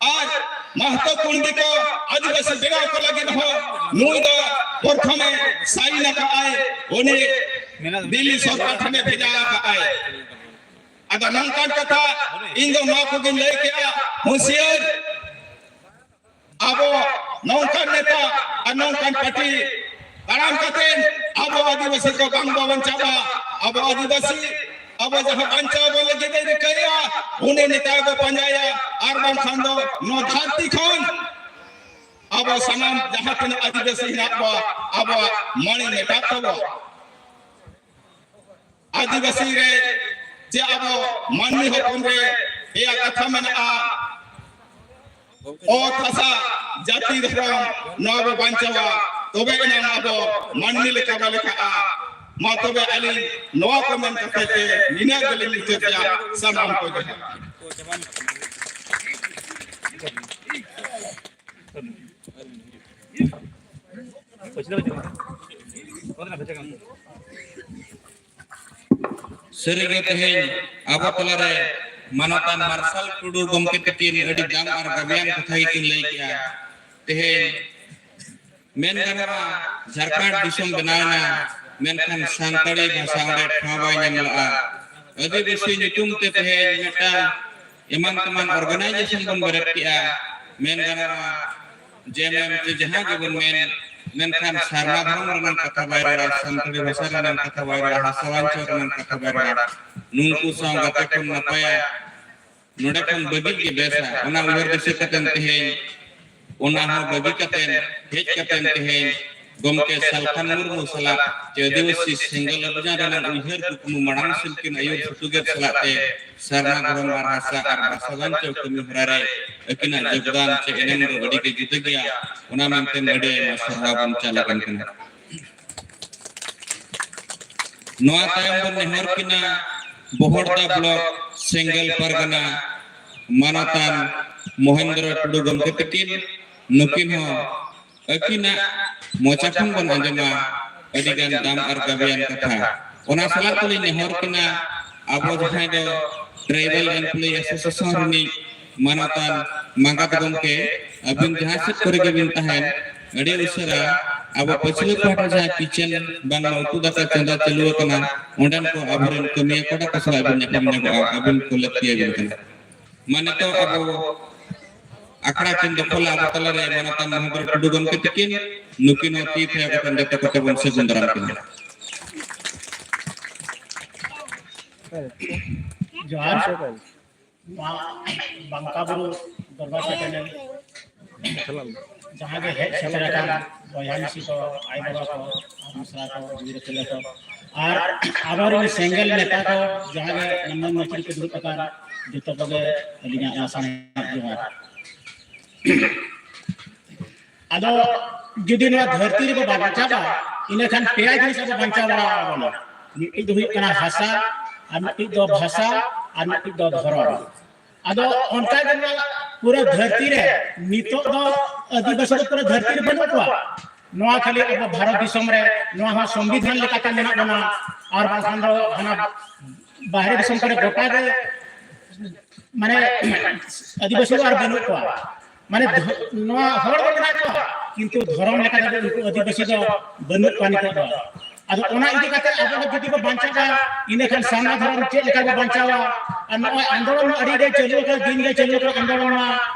ᱟᱨ ᱢᱟᱦᱛᱚ ᱠᱩᱸᱰᱤ ᱠᱚ ᱟᱹᱫᱤᱵᱟᱹᱥᱤ ᱵᱮᱱᱟᱣ ᱠᱚ ᱞᱟᱹᱜᱤᱫ ᱦᱚᱸ ᱱᱩᱭ ᱫᱚ ᱯᱨᱚᱛᱷᱚᱢᱮ ᱥᱟᱭᱤᱱ ᱟᱠᱟᱫᱼᱟᱭ, ᱩᱱᱤ ᱫᱤᱞᱞᱤ ᱥᱚᱨᱠᱟᱨ ᱴᱷᱮᱱᱮ ᱵᱷᱮᱡᱟ ᱟᱠᱟᱫᱼᱟᱭ᱾ ᱟᱫᱚ ᱱᱚᱝᱠᱟᱱ ᱠᱟᱛᱷᱟ, ᱤᱧ ᱫᱚ ᱱᱚᱣᱟ ᱠᱚᱜᱮᱧ ᱞᱟᱹᱭ ᱠᱮᱜᱼᱟ, ᱦᱩᱸᱥᱤᱭᱟᱹᱨ᱾ ᱟᱵᱚ ᱱᱚᱝᱠᱟᱱ ᱱᱮᱛᱟ ᱟᱨ ᱱᱚᱝᱠᱟᱱ ᱯᱟᱨᱴᱤ ᱛᱟᱲᱟᱢ ᱠᱟᱛᱮ ᱟᱵᱚ ᱟᱹᱫᱤᱵᱟᱹᱥᱤ ᱠᱚ ᱵᱟᱝ ᱵᱚ ᱵᱟᱧᱪᱟᱣᱟ᱾ ᱟᱵᱚ ᱟᱹᱫᱤᱵᱟᱹᱥᱤ ᱟᱵᱚ ᱡᱟᱦᱟᱸ ᱵᱟᱧᱪᱟᱣ ᱵᱚ ᱞᱟᱹᱜᱤᱫ ᱮ ᱨᱤᱠᱟᱹᱭᱟ, ᱩᱱᱤ ᱱᱮᱛᱟ ᱵᱚ ᱯᱟᱸᱡᱟᱭᱟ, ᱟᱨ ᱵᱟᱝᱠᱷᱟᱱ ᱫᱚ ᱱᱚᱣᱟ ᱫᱷᱟᱹᱨᱛᱤ ᱠᱷᱚᱱ ᱟᱵᱚ ᱥᱟᱱᱟᱢ ᱡᱟᱦᱟᱸ ᱛᱤᱱᱟᱹᱜ ᱟᱹᱫᱤᱵᱟᱹᱥᱤ ᱦᱮᱱᱟᱜ ᱠᱚᱣᱟ, ᱟᱵᱚᱣᱟᱜ ᱢᱟᱹᱱᱤ ᱢᱮᱴᱟᱜ ᱛᱟᱵᱚ᱾ ᱟᱹᱫᱤᱵᱟᱹᱥᱤ ᱨᱮ ᱪᱮ ᱟᱵᱚ ᱢᱟᱹᱱᱢᱤ ᱦᱚᱯᱚᱱ ᱨᱮ ᱯᱮᱭᱟ ᱠᱟᱛᱷᱟ ᱢᱮᱱᱟᱜᱼᱟ, ᱚᱛ ᱦᱟᱥᱟ, ᱡᱟᱹᱛᱤ ᱫᱷᱚᱨᱚᱢ, ᱱᱚᱣᱟ ᱵᱚ ᱵᱟᱧᱪᱟᱣᱟ, ᱛᱚᱵᱮ ᱮᱱᱟᱝ ᱟᱵᱚ ᱢᱟᱹᱱᱢᱤ ᱞᱮᱠᱟ ᱵᱚ ᱞᱮᱠᱷᱟᱜᱼᱟ᱾ ᱢᱟ ᱛᱚᱵᱮ ᱟᱹᱞᱤᱧ ᱱᱚᱣᱟ ᱠᱚ ᱢᱮᱱ ᱠᱟᱛᱮ ᱜᱮ ᱱᱤᱱᱟᱹᱜ ᱜᱮᱞᱤᱧ ᱢᱩᱪᱟᱹᱫ ᱮᱫᱟ᱾ ᱥᱟᱱᱟᱢ ᱠᱚ ᱡᱚᱦᱟᱨ᱾ ᱥᱟᱹᱨᱤᱜᱮ ᱛᱮᱦᱮᱧ ᱟᱵᱚ ᱛᱟᱞᱟᱨᱮ ᱢᱟᱱᱚᱛᱟᱱ ᱢᱟᱨᱥᱟᱞ ᱴᱩᱰᱩ ᱜᱚᱢᱠᱮ ᱛᱟᱹᱠᱤᱱ ᱟᱹᱰᱤ ᱫᱟᱢ ᱟᱨ ᱜᱟᱵᱮᱭᱟᱱ ᱠᱟᱛᱷᱟ ᱜᱮᱠᱤᱱ ᱞᱟᱹᱭ ᱠᱮᱜᱼᱟ᱾ ᱛᱮᱦᱮᱧ ᱢᱮᱱ ᱜᱟᱱᱚᱜᱼᱟ, ᱡᱷᱟᱲᱠᱷᱚᱸᱰ ᱫᱤᱥᱚᱢ ᱵᱮᱱᱟᱣ ᱮᱱᱟ, ᱢᱮᱱᱠᱷᱟᱱ ᱥᱟᱱᱛᱟᱲᱤ ᱵᱷᱟᱥᱟ ᱚᱸᱰᱮ ᱴᱷᱟᱶ ᱵᱟᱭ ᱧᱟᱢ ᱞᱮᱫᱼᱟ᱾ ᱟᱹᱫᱤᱵᱟᱹᱥᱤ ᱧᱩᱛᱩᱢ ᱛᱮ ᱛᱮᱦᱮᱧ ᱢᱤᱫᱴᱟᱝ ᱮᱢᱟᱱ ᱛᱮᱢᱟᱱ ᱚᱨᱜᱟᱱᱟᱭᱡᱮᱥᱚᱱ ᱵᱚᱱ ᱵᱮᱨᱮᱫ ᱠᱮᱜᱼᱟ᱾ ᱢᱮᱱ ᱜᱟᱱᱚᱜᱼᱟ, ᱡᱮ ᱢᱮᱱ ᱪᱮ ᱡᱟᱦᱟᱸ ᱜᱮᱵᱚᱱ ᱢᱮᱱ, ᱢᱮᱱᱠᱷᱟᱱ ᱥᱟᱨᱱᱟ ᱫᱷᱚᱨᱚᱢ ᱨᱮᱱᱟᱜ ᱠᱟᱛᱷᱟ ᱵᱟᱭ ᱨᱚᱲᱟ, ᱥᱟᱱᱛᱟᱲᱤ ᱵᱷᱟᱥᱟ ᱨᱮᱱᱟᱜ ᱠᱟᱛᱷᱟ ᱵᱟᱭ ᱨᱚᱲᱟ, ᱦᱟᱥᱟ ᱵᱟᱧᱪᱟᱣ ᱨᱮᱱᱟᱜ ᱠᱟᱛᱷᱟ ᱵᱟᱭ ᱨᱚᱲᱟ᱾ ᱱᱩᱝᱠᱩ ᱥᱟᱶ ᱜᱟᱛᱮ ᱠᱷᱚᱱ ᱱᱟᱯᱟᱭᱟ, ᱱᱚᱰᱮ ᱠᱷᱚᱱ ᱵᱟᱹᱜᱤ ᱜᱮ ᱵᱮᱥᱟ᱾ ᱚᱱᱟ ᱩᱭᱦᱟᱹᱨ ᱫᱤᱥᱟᱹ ᱠᱟᱛᱮᱱ ᱛᱮᱦᱮᱧ, ᱚᱱᱟ ᱦᱚᱸ ᱵᱟᱹᱜᱤ ᱠᱟᱛᱮᱱ, ᱦᱮᱡ ᱠᱟᱛᱮᱱ ᱛᱮᱦᱮᱧ ᱜᱚᱢᱠᱮ ᱥᱟᱞᱠᱷᱟᱱ ᱢᱩᱨᱢᱩ ᱥᱟᱞᱟᱜ ᱪᱮ ᱟᱹᱫᱤᱵᱟᱹᱥᱤ ᱥᱮᱸᱜᱮᱞ ᱚᱵᱷᱤᱡᱟᱱ ᱨᱮᱱᱟᱜ ᱩᱭᱦᱟᱹᱨ ᱠᱩᱠᱢᱩ ᱢᱟᱲᱟᱝ ᱥᱮᱱ ᱠᱤᱱ ᱟᱹᱭᱩᱨ ᱥᱩᱛᱩᱜᱮᱫ ᱥᱟᱞᱟᱜ ᱛᱮ ᱥᱟᱨᱱᱟ ᱫᱷᱚᱨᱚᱢ ᱟᱨ ᱦᱟᱥᱟ ᱟᱨ ᱵᱷᱟᱥᱟ ᱵᱟᱧᱪᱟᱣ ᱠᱟᱹᱢᱤ ᱦᱚᱨᱟ ᱨᱮ ᱟᱹᱠᱤᱱᱟᱜ ᱡᱳᱜᱽᱫᱟᱱ ᱪᱮ ᱮᱱᱮᱢ ᱫᱚ ᱟᱹᱰᱤ ᱜᱮ ᱡᱩᱫᱟᱹ ᱜᱮᱭᱟ᱾ ᱚᱱᱟ ᱢᱮᱱᱛᱮ ᱟᱹᱰᱤ ᱟᱭᱢᱟ ᱥᱟᱨᱦᱟᱣ ᱵᱚᱱ ᱪᱟᱞ ᱟᱹᱠᱤᱱ ᱠᱟᱱᱟ᱾ ᱱᱚᱣᱟ ᱛᱟᱭᱚᱢ ᱵᱚᱱ ᱱᱮᱦᱚᱨ ᱠᱤᱱᱟ ᱵᱚᱦᱚᱲᱫᱟ ᱵᱞᱚᱠ ᱥᱮᱸᱜᱮᱞ ᱯᱟᱨᱜᱟᱱᱟ ᱢᱟᱱᱚᱛᱟᱱ ᱢᱚᱦᱮᱱᱫᱨᱚ ᱴᱩᱰᱩ ᱜᱚᱢᱠᱮ ᱛᱟᱹᱠᱤᱱ, ᱱᱩᱠᱤᱱ ᱦᱚᱸ ᱟᱹᱠᱤᱱᱟᱜ ᱢᱚᱪᱟ ᱠᱷᱚᱱ ᱵᱚᱱ ᱟᱸᱡᱚᱢᱟ ᱟᱹᱰᱤᱜᱟᱱ ᱫᱟᱢ ᱟᱨ ᱜᱟᱵᱮᱭᱟᱱ ᱠᱟᱛᱷᱟ᱾ ᱚᱱᱟ ᱥᱟᱞᱟᱜ ᱛᱮᱞᱤᱧ ᱱᱮᱦᱚᱨ ᱠᱤᱱᱟ, ᱟᱵᱚ ᱡᱟᱦᱟᱸᱭ ᱫᱚ Tribal Employee Association ᱨᱤᱱᱤᱡ ᱢᱟᱱᱚᱛᱟᱱ ᱢᱟᱸᱜᱟᱛ ᱜᱚᱢᱠᱮ, ᱟᱹᱵᱤᱱ ᱡᱟᱦᱟᱸ ᱥᱮᱫ ᱠᱚᱨᱮ ᱜᱮᱵᱤᱱ ᱛᱟᱦᱮᱱ, ᱟᱹᱰᱤ ᱩᱥᱟᱹᱨᱟ ᱟᱵᱚ ᱯᱟᱹᱪᱷᱞᱟᱹ ᱯᱟᱦᱴᱟ ᱡᱟᱦᱟᱸ ᱠᱤᱪᱮᱱ ᱵᱟᱝᱢᱟ ᱩᱛᱩ ᱫᱟᱠᱟ ᱪᱚᱸᱫᱟ ᱪᱟᱹᱞᱩ ᱟᱠᱟᱱᱟ, ᱚᱸᱰᱮᱱ ᱠᱚ ᱟᱵᱚᱨᱮᱱ ᱠᱟᱹᱢᱤᱭᱟᱹ ᱠᱚᱲᱟ ᱠᱚ ᱥᱟᱞᱟᱜ ᱵᱤᱱ ᱧᱟᱯᱟᱢ ᱧᱚᱜᱚᱜᱼᱟ, ᱟᱹᱵᱤᱱ ᱠᱚ ᱞᱟᱹᱠᱛᱤᱭᱟᱵᱤᱱ ᱠᱟᱱᱟ᱾ ᱢᱟ ᱱᱤᱛᱚᱜ ᱟᱵᱚ ᱟᱠᱷᱲᱟ ᱠᱤᱱ ᱫᱚᱠᱷᱚᱞᱟ ᱟᱵᱚ ᱛᱟᱞᱟᱨᱮ ᱢᱟᱱᱚᱛᱟᱱ ᱢᱚᱦᱮᱱᱫᱨᱚ ᱴᱩᱰᱩ ᱜᱚᱢᱠᱮ ᱛᱟᱹᱠᱤᱱ, ᱱᱩᱠᱤᱱ ᱦᱚᱸ ᱛᱤ ᱛᱷᱟᱭᱚ ᱠᱟᱛᱮ ᱡᱚᱛᱚ ᱠᱚᱛᱮ ᱵᱚᱱ ᱥᱟᱹᱜᱩᱱ ᱫᱟᱨᱟᱢ ᱠᱤᱱᱟ᱾ ᱡᱚᱦᱟᱨ᱾ ᱱᱚᱣᱟ ᱵᱟᱝᱠᱟ ᱵᱩᱨᱩ ᱫᱚᱨᱵᱟᱨ ᱥᱮᱴᱮᱨ ᱞᱮᱱ ᱡᱟᱦᱟᱸ ᱜᱮ ᱦᱮᱡ ᱥᱮᱴᱮᱨ ᱟᱠᱟᱱ ᱵᱚᱭᱦᱟ ᱢᱤᱥᱤ ᱠᱚ, ᱟᱭᱳ ᱵᱟᱵᱟ ᱠᱚ, ᱟᱨ ᱢᱤᱥᱨᱟ ᱠᱚ, ᱜᱤᱫᱽᱨᱟᱹ ᱯᱤᱫᱽᱨᱟᱹ ᱠᱚ, ᱟᱨ ᱟᱵᱚᱨᱮᱱ ᱥᱮᱸᱜᱮᱞ ᱱᱮᱛᱟ ᱠᱚ, ᱡᱟᱦᱟᱸ ᱜᱮ ᱢᱟᱹᱱ ᱢᱟᱹᱪᱤ ᱨᱮᱠᱚ ᱫᱩᱲᱩᱵ ᱟᱠᱟᱱ, ᱡᱚᱛᱚ ᱠᱚᱜᱮ ᱟᱹᱞᱤᱧᱟᱜ ᱱᱚᱣᱟ ᱥᱟᱱᱟᱢ ᱡᱚᱦᱟᱨ᱾ ᱟᱫᱚ ᱡᱩᱫᱤ ᱱᱚᱣᱟ ᱫᱷᱟᱹᱨᱛᱤ ᱨᱮᱵᱚ ᱵᱟᱧᱪᱟᱣᱟ, ᱤᱱᱟᱹᱠᱷᱟᱱ ᱯᱮᱭᱟ ᱡᱤᱱᱤᱥ ᱟᱵᱚ ᱵᱟᱧᱪᱟᱣ ᱵᱟᱲᱟ ᱟᱵᱚᱱᱟ᱾ ᱢᱤᱫᱴᱤᱡ ᱫᱚ ᱦᱩᱭᱩᱜ ᱠᱟᱱᱟ ᱦᱟᱥᱟ, ᱟᱨ ᱢᱤᱫᱴᱤᱡ ᱫᱚ ᱵᱷᱟᱥᱟ, ᱟᱨ ᱢᱤᱫᱴᱤᱡ ᱫᱚ ᱫᱷᱚᱨᱚᱢ᱾ ᱟᱫᱚ ᱚᱱᱠᱟ ᱜᱮ ᱱᱚᱣᱟ ᱯᱩᱨᱟᱹ ᱫᱷᱟᱹᱨᱛᱤ ᱨᱮ ᱱᱤᱛᱚᱜ ᱫᱚ ᱟᱹᱫᱤᱵᱟᱹᱥᱤ ᱫᱚ ᱯᱩᱨᱟᱹ ᱫᱷᱟᱹᱨᱛᱤ ᱨᱮ ᱵᱟᱹᱱᱩᱜ ᱠᱚᱣᱟ᱾ ᱱᱚᱣᱟ ᱠᱷᱟᱹᱞᱤ ᱟᱵᱚ ᱵᱷᱟᱨᱚᱛ ᱫᱤᱥᱚᱢ ᱨᱮ ᱱᱚᱣᱟ ᱦᱚᱸ ᱥᱚᱝᱵᱤᱫᱷᱟᱱ ᱞᱮᱠᱟᱛᱮ ᱢᱮᱱᱟᱜ ᱵᱚᱱᱟ, ᱟᱨ ᱵᱟᱝᱠᱷᱟᱱ ᱫᱚ ᱦᱟᱱᱟ ᱵᱟᱦᱨᱮ ᱫᱤᱥᱚᱢ ᱠᱚᱨᱮ ᱜᱚᱴᱟ ᱜᱮ ᱢᱟᱱᱮ ᱟᱹᱫᱤᱵᱟᱹᱥᱤ ᱫᱚ ᱟᱨ ᱵᱟᱹᱱᱩᱜ ᱠᱚᱣᱟ᱾ ᱢᱟᱱᱮ ᱫᱷᱚ-, ᱱᱚᱣᱟ ᱦᱚᱲ ᱫᱚ ᱢᱮᱱᱟᱜ ᱠᱚᱣᱟ, ᱠᱤᱱᱛᱩ ᱫᱷᱚᱨᱚᱢ ᱞᱮᱠᱟ ᱛᱮᱫᱚ ᱩᱱᱠᱩ ᱟᱹᱫᱤᱵᱟᱹᱥᱤ ᱫᱚ ᱵᱟᱹᱱᱩᱜ ᱠᱚᱣᱟ ᱱᱤᱛᱚᱜ ᱫᱚ᱾ ᱟᱫᱚ ᱚᱱᱟ ᱤᱫᱤ ᱠᱟᱛᱮ ᱟᱵᱚ ᱦᱚᱸ ᱡᱩᱫᱤ ᱵᱚ ᱵᱟᱧᱪᱟᱣᱟ, ᱤᱱᱟᱹᱠᱷᱟᱱ ᱥᱟᱨᱱᱟ ᱫᱷᱚᱨᱚᱢ ᱪᱮᱫ ᱞᱮᱠᱟ ᱵᱚ ᱵᱟᱧᱪᱟᱣᱟ? ᱟᱨ ᱱᱚᱜᱼᱚᱭ ᱟᱱᱫᱳᱞᱚᱱ ᱢᱟ ᱟᱹᱰᱤ ᱜᱮ ᱪᱟᱹᱞᱩ ᱟᱠᱟᱱᱟ, ᱫᱤᱱ ᱜᱮ ᱪᱟᱹᱞᱩ ᱟᱠᱟᱱᱟ ᱟᱱᱫᱳᱞᱚᱱ ᱢᱟ,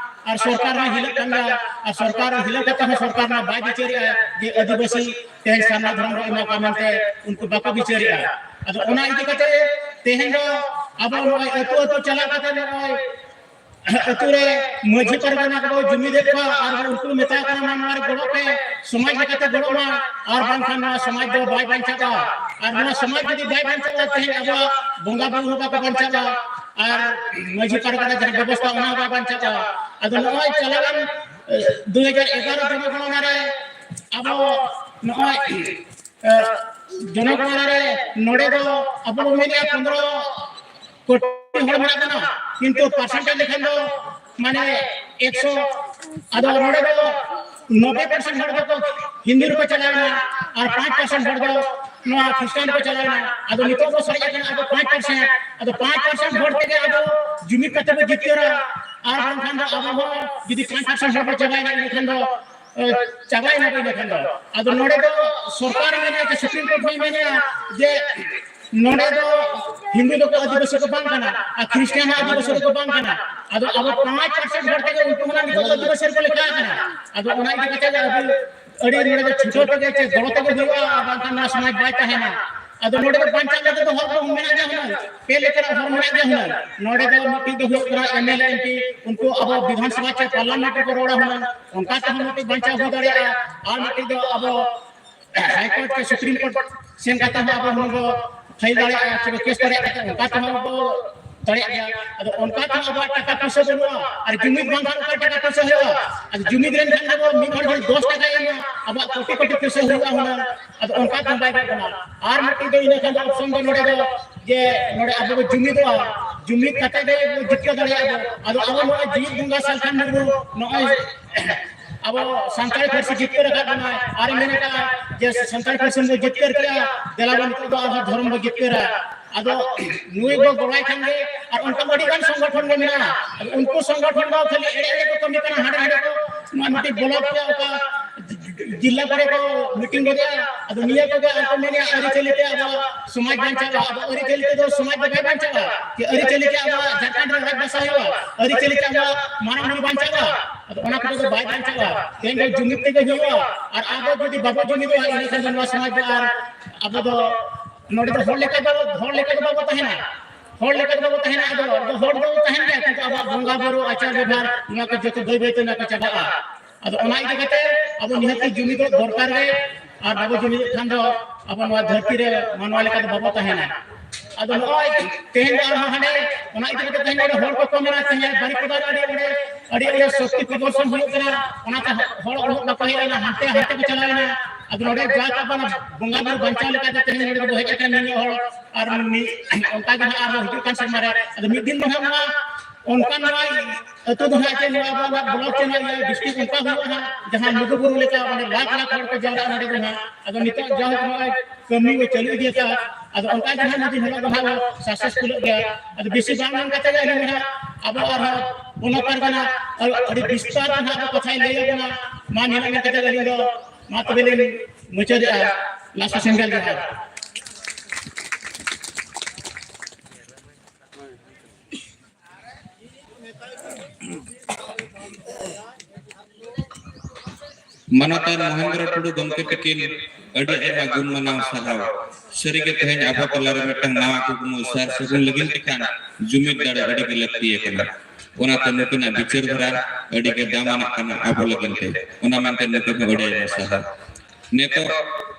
ᱟᱨ ᱥᱚᱨᱠᱟᱨ ᱦᱚᱸ ᱦᱤᱞᱟᱹᱜ ᱠᱟᱱ ᱜᱮᱭᱟ, ᱟᱨ ᱥᱚᱨᱠᱟᱨ ᱦᱤᱞᱟᱹᱜ ᱠᱟᱛᱮ ᱦᱚᱸ ᱥᱚᱨᱠᱟᱨ ᱢᱟ ᱵᱟᱭ ᱵᱤᱪᱟᱹᱨᱮᱜᱼᱟ ᱡᱮ ᱟᱹᱫᱤᱵᱟᱹᱥᱤ ᱛᱮᱦᱮᱧ ᱥᱟᱨᱱᱟ ᱫᱷᱚᱨᱚᱢ ᱵᱚ ᱮᱢᱟ ᱠᱚᱣᱟ ᱢᱮᱱᱛᱮ, ᱩᱱᱠᱩ ᱵᱟᱠᱚ ᱵᱤᱪᱟᱹᱨᱮᱜᱼᱟ᱾ ᱟᱫᱚ ᱚᱱᱟ ᱤᱫᱤ ᱠᱟᱛᱮ ᱛᱮᱦᱮᱧ ᱫᱚ ᱟᱵᱚ ᱱᱚᱜᱼᱚᱭ ᱟᱹᱛᱩ ᱟᱹᱛᱩ ᱪᱟᱞᱟᱣ ᱠᱟᱛᱮ ᱱᱚᱜᱼᱚᱭ ᱟᱹᱛᱩ ᱨᱮ ᱢᱟᱹᱡᱷᱤ ᱯᱟᱨᱜᱟᱱᱟ ᱠᱚ ᱡᱩᱢᱤᱫᱮᱫ ᱠᱚᱣᱟ ᱟᱨ ᱩᱱᱠᱩ ᱢᱮᱛᱟ ᱠᱚ ᱠᱟᱱᱟ, ᱱᱚᱣᱟ ᱨᱮ ᱜᱚᱲᱚ ᱯᱮ, ᱥᱚᱢᱟᱡᱽ ᱞᱮᱠᱟᱛᱮ ᱜᱚᱲᱚ ᱢᱟ, ᱟᱨ ᱵᱟᱝᱠᱷᱟᱱ ᱱᱚᱣᱟ ᱥᱚᱢᱟᱡᱽ ᱫᱚ ᱵᱟᱭ ᱵᱟᱧᱪᱟᱜᱼᱟ᱾ ᱟᱨ ᱱᱚᱣᱟ ᱥᱚᱢᱟᱡᱽ ᱡᱩᱫᱤ ᱵᱟᱭ ᱵᱟᱧᱪᱟᱜᱼᱟ, ᱛᱮᱦᱮᱧ ᱟᱵᱚᱣᱟᱜ ᱵᱚᱸᱜᱟ ᱵᱩᱨᱩ ᱦᱚᱸ ᱵᱟᱠᱚ ᱵᱟᱧᱪᱟᱜᱼᱟ, ᱟᱨ ᱢᱟᱹᱡᱷᱤ ᱯᱟᱨᱜᱟᱱᱟ ᱡᱟᱦᱟᱸ ᱵᱮᱵᱚᱥᱛᱷᱟ ᱚᱱᱟ ᱦᱚᱸ ᱵᱟᱭ ᱵᱟᱧᱪᱟᱜᱼᱟ᱾ ᱟᱫᱚ ᱱᱚᱜᱼᱚᱭ ᱪᱟᱞᱟᱣᱮᱱ, ᱮ, ᱫᱩ ᱦᱟᱡᱟᱨ ᱮᱜᱟᱨᱚ ᱡᱚᱱᱚᱜᱚᱬᱟ ᱨᱮ ᱟᱵᱚ ᱱᱚᱜᱼᱚᱭ, ᱮ, ᱡᱚᱱᱚᱜᱚᱬᱟ ᱨᱮ ᱱᱚᱰᱮ ᱫᱚ ᱟᱵᱚ ᱵᱚᱱ ᱢᱮᱱᱮᱫᱼᱟ ᱯᱚᱱᱫᱽᱨᱚ ᱠᱳᱴᱤ ᱦᱚᱲ ᱢᱮᱱᱟᱜ ᱵᱚᱱᱟ, ᱠᱤᱱᱛᱩ ᱯᱟᱨᱥᱮᱱᱴᱮᱡᱽ ᱞᱮᱠᱷᱟᱱ ᱫᱚ ᱢᱟᱱᱮ ᱮᱠᱥᱚ, ᱟᱫᱚ ᱱᱚᱰᱮ ᱫᱚ ᱱᱚᱵᱵᱳᱭ ᱯᱟᱨᱥᱮᱱᱴ ᱦᱚᱲ ᱫᱚᱠᱚ ᱦᱤᱱᱫᱩ ᱨᱮᱠᱚ ᱪᱟᱞᱟᱣᱮᱱᱟ ᱟᱨ ᱯᱟᱸᱪ ᱯᱟᱨᱥᱮᱱᱴ ᱦᱚᱲ ᱫᱚ ᱱᱚᱣᱟ ᱠᱷᱨᱤᱥᱴᱟᱱ ᱨᱮᱠᱚ ᱪᱟᱞᱟᱣᱮᱱᱟ᱾ ᱟᱫᱚ ᱱᱤᱛᱚᱜ ᱫᱚ ᱥᱟᱨᱮᱡ ᱟᱠᱟᱱᱟ ᱟᱵᱚ ᱯᱟᱸᱪ ᱯᱟᱨᱥᱮᱱᱴ, ᱟᱫᱚ ᱯᱟᱸᱪ ᱯᱟᱨᱥᱮᱱᱴ ᱦᱚᱲ ᱛᱮᱜᱮ ᱟᱵᱚ ᱡᱩᱢᱤᱫ ᱠᱟᱛᱮ ᱵᱚ ᱡᱤᱛᱠᱟᱹᱨᱟ, ᱟᱨ ᱵᱟᱝᱠᱷᱟᱱ ᱫᱚ ᱟᱵᱚ ᱦᱚᱸ ᱡᱩᱫᱤ ᱯᱟᱸᱪ ᱯᱟᱨᱥᱮᱱᱴ ᱦᱚᱲ ᱵᱚ ᱪᱟᱵᱟᱭᱮᱱᱟ ᱤᱱᱟᱹᱠᱷᱟᱱ ᱫᱚ ᱮ, ᱪᱟᱵᱟᱭᱮᱱᱟ ᱵᱚ ᱤᱱᱟᱹ ᱠᱷᱟᱱ ᱫᱚ᱾ ᱟᱫᱚ ᱱᱚᱰᱮ ᱫᱚ ᱥᱚᱨᱠᱟᱨ ᱢᱮᱱᱮᱫᱼᱟ ᱡᱮ ᱥᱩᱯᱨᱤᱢ ᱠᱳᱨᱴ ᱦᱚᱸᱭ ᱢᱮᱱᱮᱫᱼᱟ ᱡᱮ ᱱᱚᱰᱮ ᱫᱚ ᱦᱤᱱᱫᱩ ᱫᱚᱠᱚ ᱟᱹᱫᱤᱵᱟᱹᱥᱤ ᱠᱚ ᱵᱟᱝ ᱠᱟᱱᱟ ᱟᱨ ᱠᱷᱨᱤᱥᱴᱟᱱ ᱦᱚᱸ ᱟᱹᱫᱤᱵᱟᱹᱥᱤ ᱫᱚᱠᱚ ᱵᱟᱝ ᱠᱟᱱᱟ᱾ ᱟᱫᱚ ᱟᱵᱚ ᱯᱟᱸᱪ ᱯᱟᱨᱥᱮᱱᱴ ᱦᱚᱲ ᱛᱮᱜᱮ ᱩᱱᱠᱩ ᱦᱚᱸ ᱱᱤᱛᱚᱜ ᱫᱚ ᱟᱹᱫᱤᱵᱟᱹᱥᱤ ᱨᱮᱠᱚ ᱞᱮᱠᱷᱟ ᱠᱟᱱᱟ᱾ ᱟᱫᱚ ᱚᱱᱟ ᱤᱫᱤ ᱠᱟᱛᱮ ᱫᱚ ᱟᱹᱰᱤ, ᱟᱹᱰᱤ ᱱᱚᱰᱮ ᱫᱚ ᱪᱷᱩᱴᱟᱹᱣ ᱛᱮᱜᱮ ᱪᱮ ᱜᱚᱲᱚ ᱛᱮᱜᱮ ᱦᱩᱭᱩᱜᱼᱟ, ᱟᱨ ᱵᱟᱝᱠᱷᱟᱱ ᱱᱚᱣᱟ ᱥᱚᱢᱟᱡᱽ ᱵᱟᱭ ᱛᱟᱦᱮᱱᱟ᱾ ᱟᱫᱚ ᱱᱚᱰᱮ ᱫᱚ ᱵᱟᱧᱪᱟᱣ ᱞᱟᱹᱜᱤᱫ ᱫᱚ ᱦᱚᱲ ᱫᱚ ᱢᱮᱱᱟᱜ ᱜᱮᱭᱟ ᱦᱩᱱᱟᱹᱝ, ᱯᱮ ᱞᱮᱠᱟᱱᱟᱜ ᱦᱚᱲ ᱢᱮᱱᱟᱜ ᱜᱮᱭᱟ ᱦᱩᱱᱟᱹᱝ᱾ ᱱᱚᱰᱮ ᱫᱚ ᱢᱤᱫᱴᱤᱡ ᱫᱚ ᱦᱩᱭᱩᱜ ᱠᱟᱱᱟ M L A, M P, ᱩᱱᱠᱩ ᱟᱵᱚ ᱵᱤᱫᱷᱟᱱ ᱥᱚᱵᱷᱟ ᱪᱮ ᱯᱟᱨᱞᱟᱢᱮᱱᱴ ᱨᱮᱠᱚ ᱨᱚᱲᱟ ᱦᱩᱱᱟᱹᱝ, ᱚᱱᱠᱟ ᱛᱮᱦᱚᱸ ᱢᱤᱫᱴᱤᱡ ᱵᱟᱧᱪᱟᱣ ᱦᱩᱭ ᱫᱟᱲᱮᱭᱟᱜᱼᱟ᱾ ᱟᱨ ᱢᱤᱫᱴᱤᱡ ᱫᱚ ᱟᱵᱚ ᱦᱟᱭ ᱠᱳᱨᱴ ᱥᱮ ᱥᱩᱯᱨᱤᱢ ᱠᱳᱨᱴ ᱥᱮᱱ ᱠᱟᱛᱮ ᱦᱚᱸ ᱟᱵᱚ ᱦᱩᱱᱟᱹᱝ ᱵᱚ ᱯᱷᱟᱭᱤᱞ ᱫᱟᱲᱮᱭᱟᱜᱼᱟ, ᱪᱮ ᱵᱚ ᱠᱮᱥ ᱫᱟᱲᱮᱭᱟᱜᱼᱟ, ᱚᱱᱠᱟ ᱛᱮᱦᱚᱸ ᱵᱚ ᱫᱟᱲᱮᱭᱟᱜ ᱜᱮᱭᱟ᱾ ᱟᱫᱚ ᱚᱱᱠᱟ ᱛᱮᱦᱚᱸ ᱟᱵᱚᱣᱟᱜ ᱴᱟᱠᱟ ᱯᱩᱭᱥᱟᱹ ᱵᱟᱹᱱᱩᱜᱼᱟ, ᱟᱨ ᱡᱩᱢᱤᱫ ᱵᱟᱝᱠᱷᱟᱱ ᱚᱠᱟ ᱴᱟᱠᱟ ᱯᱩᱭᱥᱟᱹ ᱦᱩᱭᱩᱜᱼᱟ? ᱟᱨ ᱡᱩᱢᱤᱫ ᱞᱮᱱᱠᱷᱟᱱ ᱟᱵᱚ ᱢᱤᱫ ᱦᱚᱲ ᱡᱩᱫᱤ ᱫᱚᱥ ᱴᱟᱠᱟᱭ ᱮᱢᱟ, ᱟᱵᱚᱣᱟᱜ ᱠᱳᱴᱤ ᱠᱳᱴᱤ ᱯᱩᱭᱥᱟᱹ ᱦᱩᱭᱩᱜᱼᱟ ᱦᱩᱱᱟᱹᱝ᱾ ᱟᱫᱚ ᱚᱱᱠᱟ ᱫᱚ ᱵᱟᱭ ᱜᱟᱱᱚᱜ ᱠᱟᱱᱟ᱾ ᱟᱨ ᱢᱤᱫᱴᱤᱡ ᱫᱚ ᱤᱱᱟᱹ ᱠᱷᱟᱱ ᱫᱚ ᱚᱯᱥᱚᱱ ᱫᱚ ᱱᱚᱰᱮ ᱫᱚ ᱡᱮ ᱱᱚᱰᱮ ᱟᱵᱚ ᱵᱚ ᱡᱩᱢᱤᱫᱚᱜᱼᱟ, ᱡᱩᱢᱤᱫ ᱠᱟᱛᱮ ᱜᱮ ᱵᱚ ᱡᱤᱛᱠᱟᱹᱨ ᱫᱟᱲᱮᱭᱟᱜᱼᱟ ᱵᱚ᱾ ᱟᱫᱚ ᱟᱵᱚ ᱱᱚᱜᱼᱚᱭ ᱡᱤᱣᱤᱫ ᱵᱚᱸᱜᱟ ᱥᱟᱞᱠᱷᱟᱱ ᱢᱩᱨᱢᱩ ᱱᱚᱜᱼᱚᱭ ᱟᱵᱚ ᱥᱟᱱᱛᱟᱲᱤ ᱯᱟᱹᱨᱥᱤ ᱡᱤᱛᱠᱟᱹᱨ ᱟᱠᱟᱫ ᱵᱚᱱᱟᱭ, ᱟᱨᱮ ᱢᱮᱱ ᱟᱠᱟᱫᱼᱟ ᱡᱮ ᱥᱟᱱᱛᱟᱲᱤ ᱯᱟᱹᱨᱥᱤ ᱵᱚᱱ ᱡᱤᱛᱠᱟᱹᱨ ᱠᱮᱜᱼᱟ, ᱫᱮᱞᱟ ᱵᱚᱱ ᱱᱤᱛᱚᱜ ᱫᱚ ᱟᱨᱦᱚᱸ ᱫᱷᱚᱨᱚᱢ ᱵᱚᱱ ᱡᱤᱛᱠᱟᱹᱨᱟ᱾ ᱟᱫᱚ ᱱᱩᱭ ᱵᱚ ᱜᱚᱲᱚᱟᱭ ᱠᱷᱟᱱ ᱜᱮ, ᱟᱨ ᱚᱱᱠᱟ ᱟᱹᱰᱤ ᱜᱟᱱ ᱥᱚᱝᱜᱚᱴᱷᱚᱱ ᱜᱮ ᱢᱮᱱᱟᱜᱼᱟ᱾ ᱟᱫᱚ ᱩᱱᱠᱩ ᱥᱚᱝᱜᱚᱴᱷᱚᱱ ᱫᱚ ᱠᱷᱟᱹᱞᱤ ᱮᱲᱮ ᱮᱲᱮ ᱠᱚ ᱠᱟᱹᱢᱤ ᱠᱟᱱᱟ, ᱦᱟᱸᱰᱮ ᱱᱟᱰᱮ ᱠᱚ, ᱱᱚᱣᱟ ᱢᱤᱫᱴᱤᱡ ᱵᱞᱚᱠ ᱨᱮ ᱚᱠᱟ ᱡᱤᱞᱟ ᱠᱚᱨᱮ ᱠᱚ ᱢᱤᱴᱤᱝ ᱜᱚᱫᱮᱜᱼᱟ᱾ ᱟᱫᱚ ᱱᱤᱭᱟᱹ ᱠᱚᱜᱮ ᱟᱨ ᱠᱚ ᱢᱮᱱᱮᱜᱼᱟ, ᱟᱹᱨᱤᱪᱟᱹᱞᱤ ᱛᱮ ᱟᱵᱚᱣᱟᱜ ᱥᱚᱢᱟᱡᱽ ᱵᱟᱧᱪᱟᱜᱼᱟ᱾ ᱟᱫᱚ ᱟᱹᱨᱤᱪᱟᱹᱞᱤ ᱛᱮᱫᱚ ᱥᱚᱢᱟᱡᱽ ᱫᱚ ᱵᱟᱭ ᱵᱟᱧᱪᱟᱜᱼᱟ᱾ ᱡᱮ ᱟᱹᱨᱤᱪᱟᱹᱞᱤ ᱛᱮ ᱟᱵᱚᱣᱟᱜ ᱡᱷᱟᱲᱠᱷᱚᱸᱰ ᱨᱮ ᱨᱟᱡᱽ ᱵᱷᱟᱥᱟ ᱦᱩᱭᱩᱜᱼᱟ, ᱟᱹᱨᱤᱪᱟᱹᱞᱤ ᱛᱮ ᱟᱵᱚᱣᱟᱜ ᱢᱟᱨᱟᱝ ᱵᱩᱨᱩ ᱵᱟᱧᱪᱟᱜᱼᱟ, ᱟᱫᱚ ᱚᱱᱟ ᱠᱚᱫᱚ ᱵᱟᱭ ᱵᱟᱧᱪᱟᱜᱼᱟ᱾ ᱛᱮᱦᱮᱧ ᱫᱚ ᱡᱩᱢᱤᱫ ᱛᱮᱜᱮ ᱦᱩᱭᱩᱜᱼᱟ᱾ ᱟᱨ ᱟᱵᱚ ᱡᱩᱫᱤ ᱵᱟᱵᱚ ᱡᱩᱢᱤᱫᱚᱜᱼᱟ, ᱤᱱᱟᱹᱠᱷᱟᱱ ᱫᱚ ᱱᱚᱣᱟ ᱥᱚᱢᱟᱡᱽ ᱫᱚ ᱟᱨ ᱟᱵᱚ ᱫᱚ ᱱᱚᱰᱮ ᱫᱚ ᱦᱚᱲ ᱞᱮᱠᱟ ᱫᱚ, ᱦᱚᱲ ᱞᱮᱠᱟ ᱫᱚ ᱵᱟᱵᱚ ᱛᱟᱦᱮᱱᱟ᱾ ᱦᱚᱲ ᱞᱮᱠᱟ ᱫᱚ ᱵᱟᱵᱚ ᱛᱟᱦᱮᱱᱟ᱾ ᱟᱫᱚ ᱟᱵᱚ ᱦᱚᱲ ᱫᱚ ᱛᱟᱦᱮᱱ ᱜᱮᱭᱟ, ᱠᱤᱱᱛᱩ ᱟᱵᱚᱣᱟᱜ ᱵᱚᱸᱜᱟ ᱵᱩᱨᱩ, ᱟᱪᱟᱨ ᱵᱮᱵᱷᱟᱨ, ᱱᱚᱣᱟ ᱠᱚ ᱡᱚᱛᱚ ᱵᱟᱹᱭ ᱵᱟᱹᱭ ᱛᱮ ᱱᱚᱣᱟ ᱠᱚ ᱪᱟᱵᱟᱜᱼᱟ᱾ ᱟᱫᱚ ᱚᱱᱟ ᱤᱫᱤ ᱠᱟᱛᱮ ᱟᱵᱚ ᱱᱤᱦᱟᱹᱛ ᱜᱮ ᱡᱩᱢᱤᱫᱚᱜ ᱫᱚᱨᱠᱟᱨ ᱜᱮ᱾ ᱟᱨ ᱵᱟᱵᱚ ᱡᱩᱢᱤᱫᱚᱜ ᱠᱷᱟᱱ ᱫᱚ ᱟᱵᱚ ᱱᱚᱣᱟ ᱫᱷᱟᱹᱨᱛᱤ ᱨᱮ ᱢᱟᱱᱣᱟ ᱞᱮᱠᱟ ᱫᱚ ᱵᱟᱵᱚ ᱛᱟᱦᱮᱱᱟ᱾ ᱟᱫᱚ ᱱᱚᱜᱼᱚᱭ ᱛᱮᱦᱮᱧ ᱫᱚ ᱟᱨᱦᱚᱸ ᱦᱟᱸᱰᱮ ᱚᱱᱟ ᱤᱫᱤ ᱠᱟᱛᱮ ᱛᱮᱦᱮᱧ ᱱᱚᱰᱮ ᱦᱚᱲ ᱠᱚᱠᱚ ᱢᱮᱱᱟ, ᱛᱮᱦᱮᱧ ᱵᱟᱨᱤᱯᱟᱫᱟ ᱨᱮ ᱟᱹᱰᱤ ᱚᱸᱰᱮ ᱟᱹᱰᱤ ᱟᱹᱰᱤ ᱥᱚᱠᱛᱤ ᱯᱨᱚᱫᱚᱨᱥᱚᱱ ᱦᱩᱭᱩᱜ ᱠᱟᱱᱟ, ᱚᱱᱟᱛᱮ ᱦᱚᱲ ᱩᱱᱟᱹᱜ ᱵᱟᱠᱚ ᱦᱮᱡ ᱞᱮᱱᱟ, ᱦᱟᱱᱛᱮ ᱦᱟᱱᱛᱮ ᱠᱚ ᱪᱟᱞᱟᱣ ᱮᱱᱟ᱾ ᱟᱫᱚ ᱱᱚᱰᱮ ᱡᱟ ᱛᱟᱵᱚᱱ ᱵᱚᱸᱜᱟ ᱵᱩᱨᱩ ᱵᱟᱧᱪᱟᱣ ᱞᱮᱠᱟᱛᱮ ᱛᱮᱦᱮᱧ ᱱᱚᱰᱮ ᱫᱚᱵᱚ ᱦᱮᱡ ᱟᱠᱟᱱ ᱱᱤᱭᱟᱹ ᱦᱚᱲ, ᱟᱨ ᱢᱤᱫ ᱚᱱᱠᱟ ᱜᱮ ᱱᱟᱦᱟᱜ ᱟᱨᱦᱚᱸ ᱦᱤᱡᱩᱜ ᱠᱟᱱ ᱥᱮᱨᱢᱟ ᱨᱮ, ᱟᱫᱚ ᱢᱤᱫ ᱫᱤᱱ ᱫᱚ ᱱᱟᱦᱟᱜ ᱱᱚᱣᱟ ᱚᱱᱠᱟᱱ ᱱᱚᱣᱟ ᱟᱹᱛᱩ ᱫᱚ ᱱᱟᱦᱟᱜ ᱪᱮ ᱱᱚᱣᱟ ᱟᱵᱚᱣᱟᱜ ᱵᱞᱚᱠ ᱪᱮ ᱱᱚᱣᱟ ᱰᱤᱥᱴᱨᱤᱠᱴ ᱚᱱᱠᱟ ᱦᱩᱭᱩᱜᱼᱟ ᱱᱟᱦᱟᱜ, ᱡᱟᱦᱟᱸ ᱞᱩᱜᱩ ᱵᱩᱨᱩ ᱞᱮᱠᱟ ᱚᱸᱰᱮ ᱞᱟᱠᱷ ᱞᱟᱠᱷ ᱦᱚᱲ ᱠᱚ ᱡᱟᱣᱨᱟᱜᱼᱟ ᱱᱚᱰᱮ ᱫᱚ ᱱᱟᱦᱟᱜ᱾ ᱟᱫᱚ ᱱᱤᱛᱚᱜ ᱡᱟᱦᱟᱸ ᱱᱚᱜᱼᱚᱭ ᱠᱟᱹᱢᱤ ᱵᱚ ᱪᱟᱹᱞᱩ ᱤᱫᱤᱭᱟᱠᱟᱫ, ᱟᱫᱚ ᱚᱱᱠᱟ ᱜᱮ ᱱᱟᱦᱟᱜ ᱢᱤᱫ ᱫᱤᱱ ᱦᱤᱞᱳᱜ ᱫᱚ ᱱᱟᱦᱟᱜ ᱵᱚ ᱥᱟᱠᱥᱮᱥᱯᱷᱩᱞᱚᱜ ᱜᱮᱭᱟ᱾ ᱟᱫᱚ ᱵᱮᱥᱤ ᱵᱟᱝ ᱢᱮᱱ ᱠᱟᱛᱮ ᱜᱮ ᱟᱹᱞᱤᱧ ᱫᱚ ᱱᱟᱦᱟᱜ ᱟᱵᱚ ᱟᱨᱦᱚᱸ ᱯᱚᱱᱚᱛ ᱯᱟᱨᱜᱟᱱᱟ ᱟᱹᱰᱤ ᱵᱤᱥᱛᱟᱨ ᱛᱮ ᱱᱟᱦᱟᱜ ᱟᱵᱚ ᱠᱟᱛᱷᱟᱭ ᱞᱟᱹᱭ ᱟᱵᱚᱱᱟ᱾ ᱢᱟ ᱱᱤᱱᱟᱹᱜ ᱢᱮᱱ ᱠᱟᱛᱮ ᱜᱮ ᱟᱹᱞᱤᱧ ᱫᱚ ᱢᱟ ᱛᱚᱵᱮ ᱞᱤᱧ ᱢᱩᱪᱟᱹᱫᱮᱜᱼᱟ᱾ ᱞᱟᱥᱟ ᱥᱮᱸᱜᱮᱞ ᱡᱚᱦᱟᱨ᱾ ᱢᱟᱱᱚᱛᱟᱱ ᱢᱚᱦᱮᱱᱫᱨᱚ ᱴᱩᱰᱩ ᱜᱚᱢᱠᱮ ᱛᱟᱹᱠᱤᱱ ᱟᱹᱰᱤ ᱟᱭᱢᱟ ᱜᱩᱱ ᱢᱟᱱᱟᱣ ᱥᱟᱨᱦᱟᱣ᱾ ᱥᱟᱹᱨᱤᱜᱮ ᱛᱮᱦᱮᱧ ᱟᱵᱚ ᱛᱟᱞᱟᱨᱮ ᱢᱤᱫᱴᱟᱝ ᱱᱟᱣᱟ ᱠᱩᱠᱢᱩ ᱥᱟᱨ ᱥᱟᱹᱜᱩᱱ ᱞᱟᱹᱜᱤᱫ ᱛᱮᱠᱷᱟᱱ ᱡᱩᱢᱤᱫ ᱫᱟᱲᱮ ᱟᱹᱰᱤ ᱜᱮ ᱞᱟᱹᱠᱛᱤ ᱟᱠᱟᱱᱟ᱾ ᱚᱱᱟᱛᱮ ᱱᱩᱠᱤᱱᱟᱜ ᱵᱤᱪᱟᱹᱨ ᱫᱷᱟᱨᱟ ᱟᱹᱰᱤ ᱜᱮ ᱫᱟᱢᱟᱱᱟᱜ ᱠᱟᱱᱟ ᱟᱵᱚ ᱞᱟᱹᱜᱤᱫ ᱛᱮ᱾ ᱚᱱᱟ ᱢᱮᱱᱛᱮ ᱱᱩᱠᱤᱱ ᱦᱚᱸ ᱟᱹᱰᱤ ᱟᱭᱢᱟ ᱥᱟᱨᱦᱟᱣ᱾ ᱱᱤᱛᱚᱜ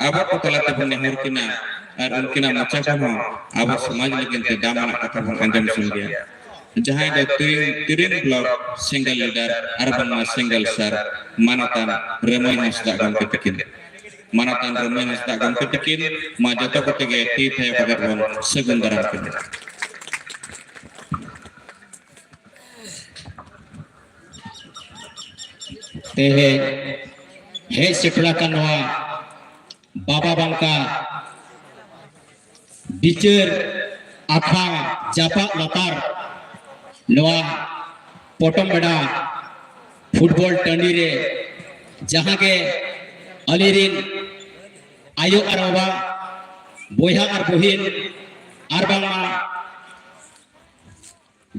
ᱟᱵᱚ ᱠᱚ ᱛᱟᱞᱟ ᱛᱮᱵᱚᱱ ᱱᱮᱦᱚᱨ ᱠᱤᱱᱟ ᱟᱨ ᱩᱱᱠᱤᱱᱟᱜ ᱢᱚᱪᱟ ᱠᱷᱚᱱ ᱦᱚᱸ ᱟᱵᱚ ᱥᱚᱢᱟᱡᱽ ᱞᱟᱹᱜᱤᱫ ᱛᱮ ᱫᱟᱢᱟᱱᱟᱜ ᱠᱟᱛᱷᱟ ᱵᱚᱱ ᱟᱸᱡᱚᱢ ᱥᱩᱱ ᱜᱮᱭᱟ᱾ ᱡᱟᱦᱟᱸᱭ ᱫᱚ ᱛᱤᱨᱤᱝ, ᱛᱤᱨᱤᱝ ᱵᱞᱚᱠ ᱥᱤᱝᱜᱮᱞ ᱞᱤᱰᱟᱨ ᱟᱨ ᱵᱟᱝᱢᱟ ᱥᱤᱝᱜᱮᱞ ᱥᱟᱨ ᱢᱟᱱᱚᱛᱟᱱ ᱨᱟᱹᱢᱟᱹᱭ ᱦᱟᱸᱥᱫᱟᱜ ᱜᱚᱢᱠᱮ ᱛᱟᱹᱠᱤᱱ᱾ ᱢᱟᱱᱚᱛᱟᱱ ᱨᱟᱹᱢᱟᱹᱭ ᱦᱟᱸᱥᱫᱟᱜ ᱜᱚᱢᱠᱮ ᱛᱟᱹᱠᱤᱱ ᱢᱟ ᱡᱚᱛᱚ ᱠᱚᱛᱮ ᱜᱮ ᱛᱤ ᱛᱷᱟᱭᱚ ᱠᱟᱛᱮ ᱵᱚᱱ ᱥᱟᱹᱜᱩᱱ ᱫᱟᱨᱟᱢ ᱠᱤᱱᱟ᱾ ᱛᱮᱦᱮᱧ ᱦᱮᱡ ᱥᱮᱴᱮᱨ ᱟᱠᱟᱱ ᱱᱚᱣᱟ ᱵᱟᱵᱟ ᱵᱟᱝᱠᱟ ᱵᱤᱪᱟᱹᱨ ᱟᱠᱷᱲᱟ ᱡᱟᱯᱟᱜ ᱞᱟᱛᱟᱨ ᱱᱚᱣᱟ ᱯᱚᱴᱚᱢ ᱵᱮᱰᱟ ᱯᱷᱩᱴᱵᱚᱞ ᱴᱟᱺᱰᱤ ᱨᱮ ᱡᱟᱦᱟᱸ ᱜᱮ ᱟᱹᱞᱤᱧ ᱨᱤᱱ ᱟᱭᱳ ᱟᱨ ᱵᱟᱵᱟ, ᱵᱚᱭᱦᱟ ᱟᱨ ᱵᱩᱦᱤᱱ, ᱟᱨ ᱵᱟᱝᱢᱟ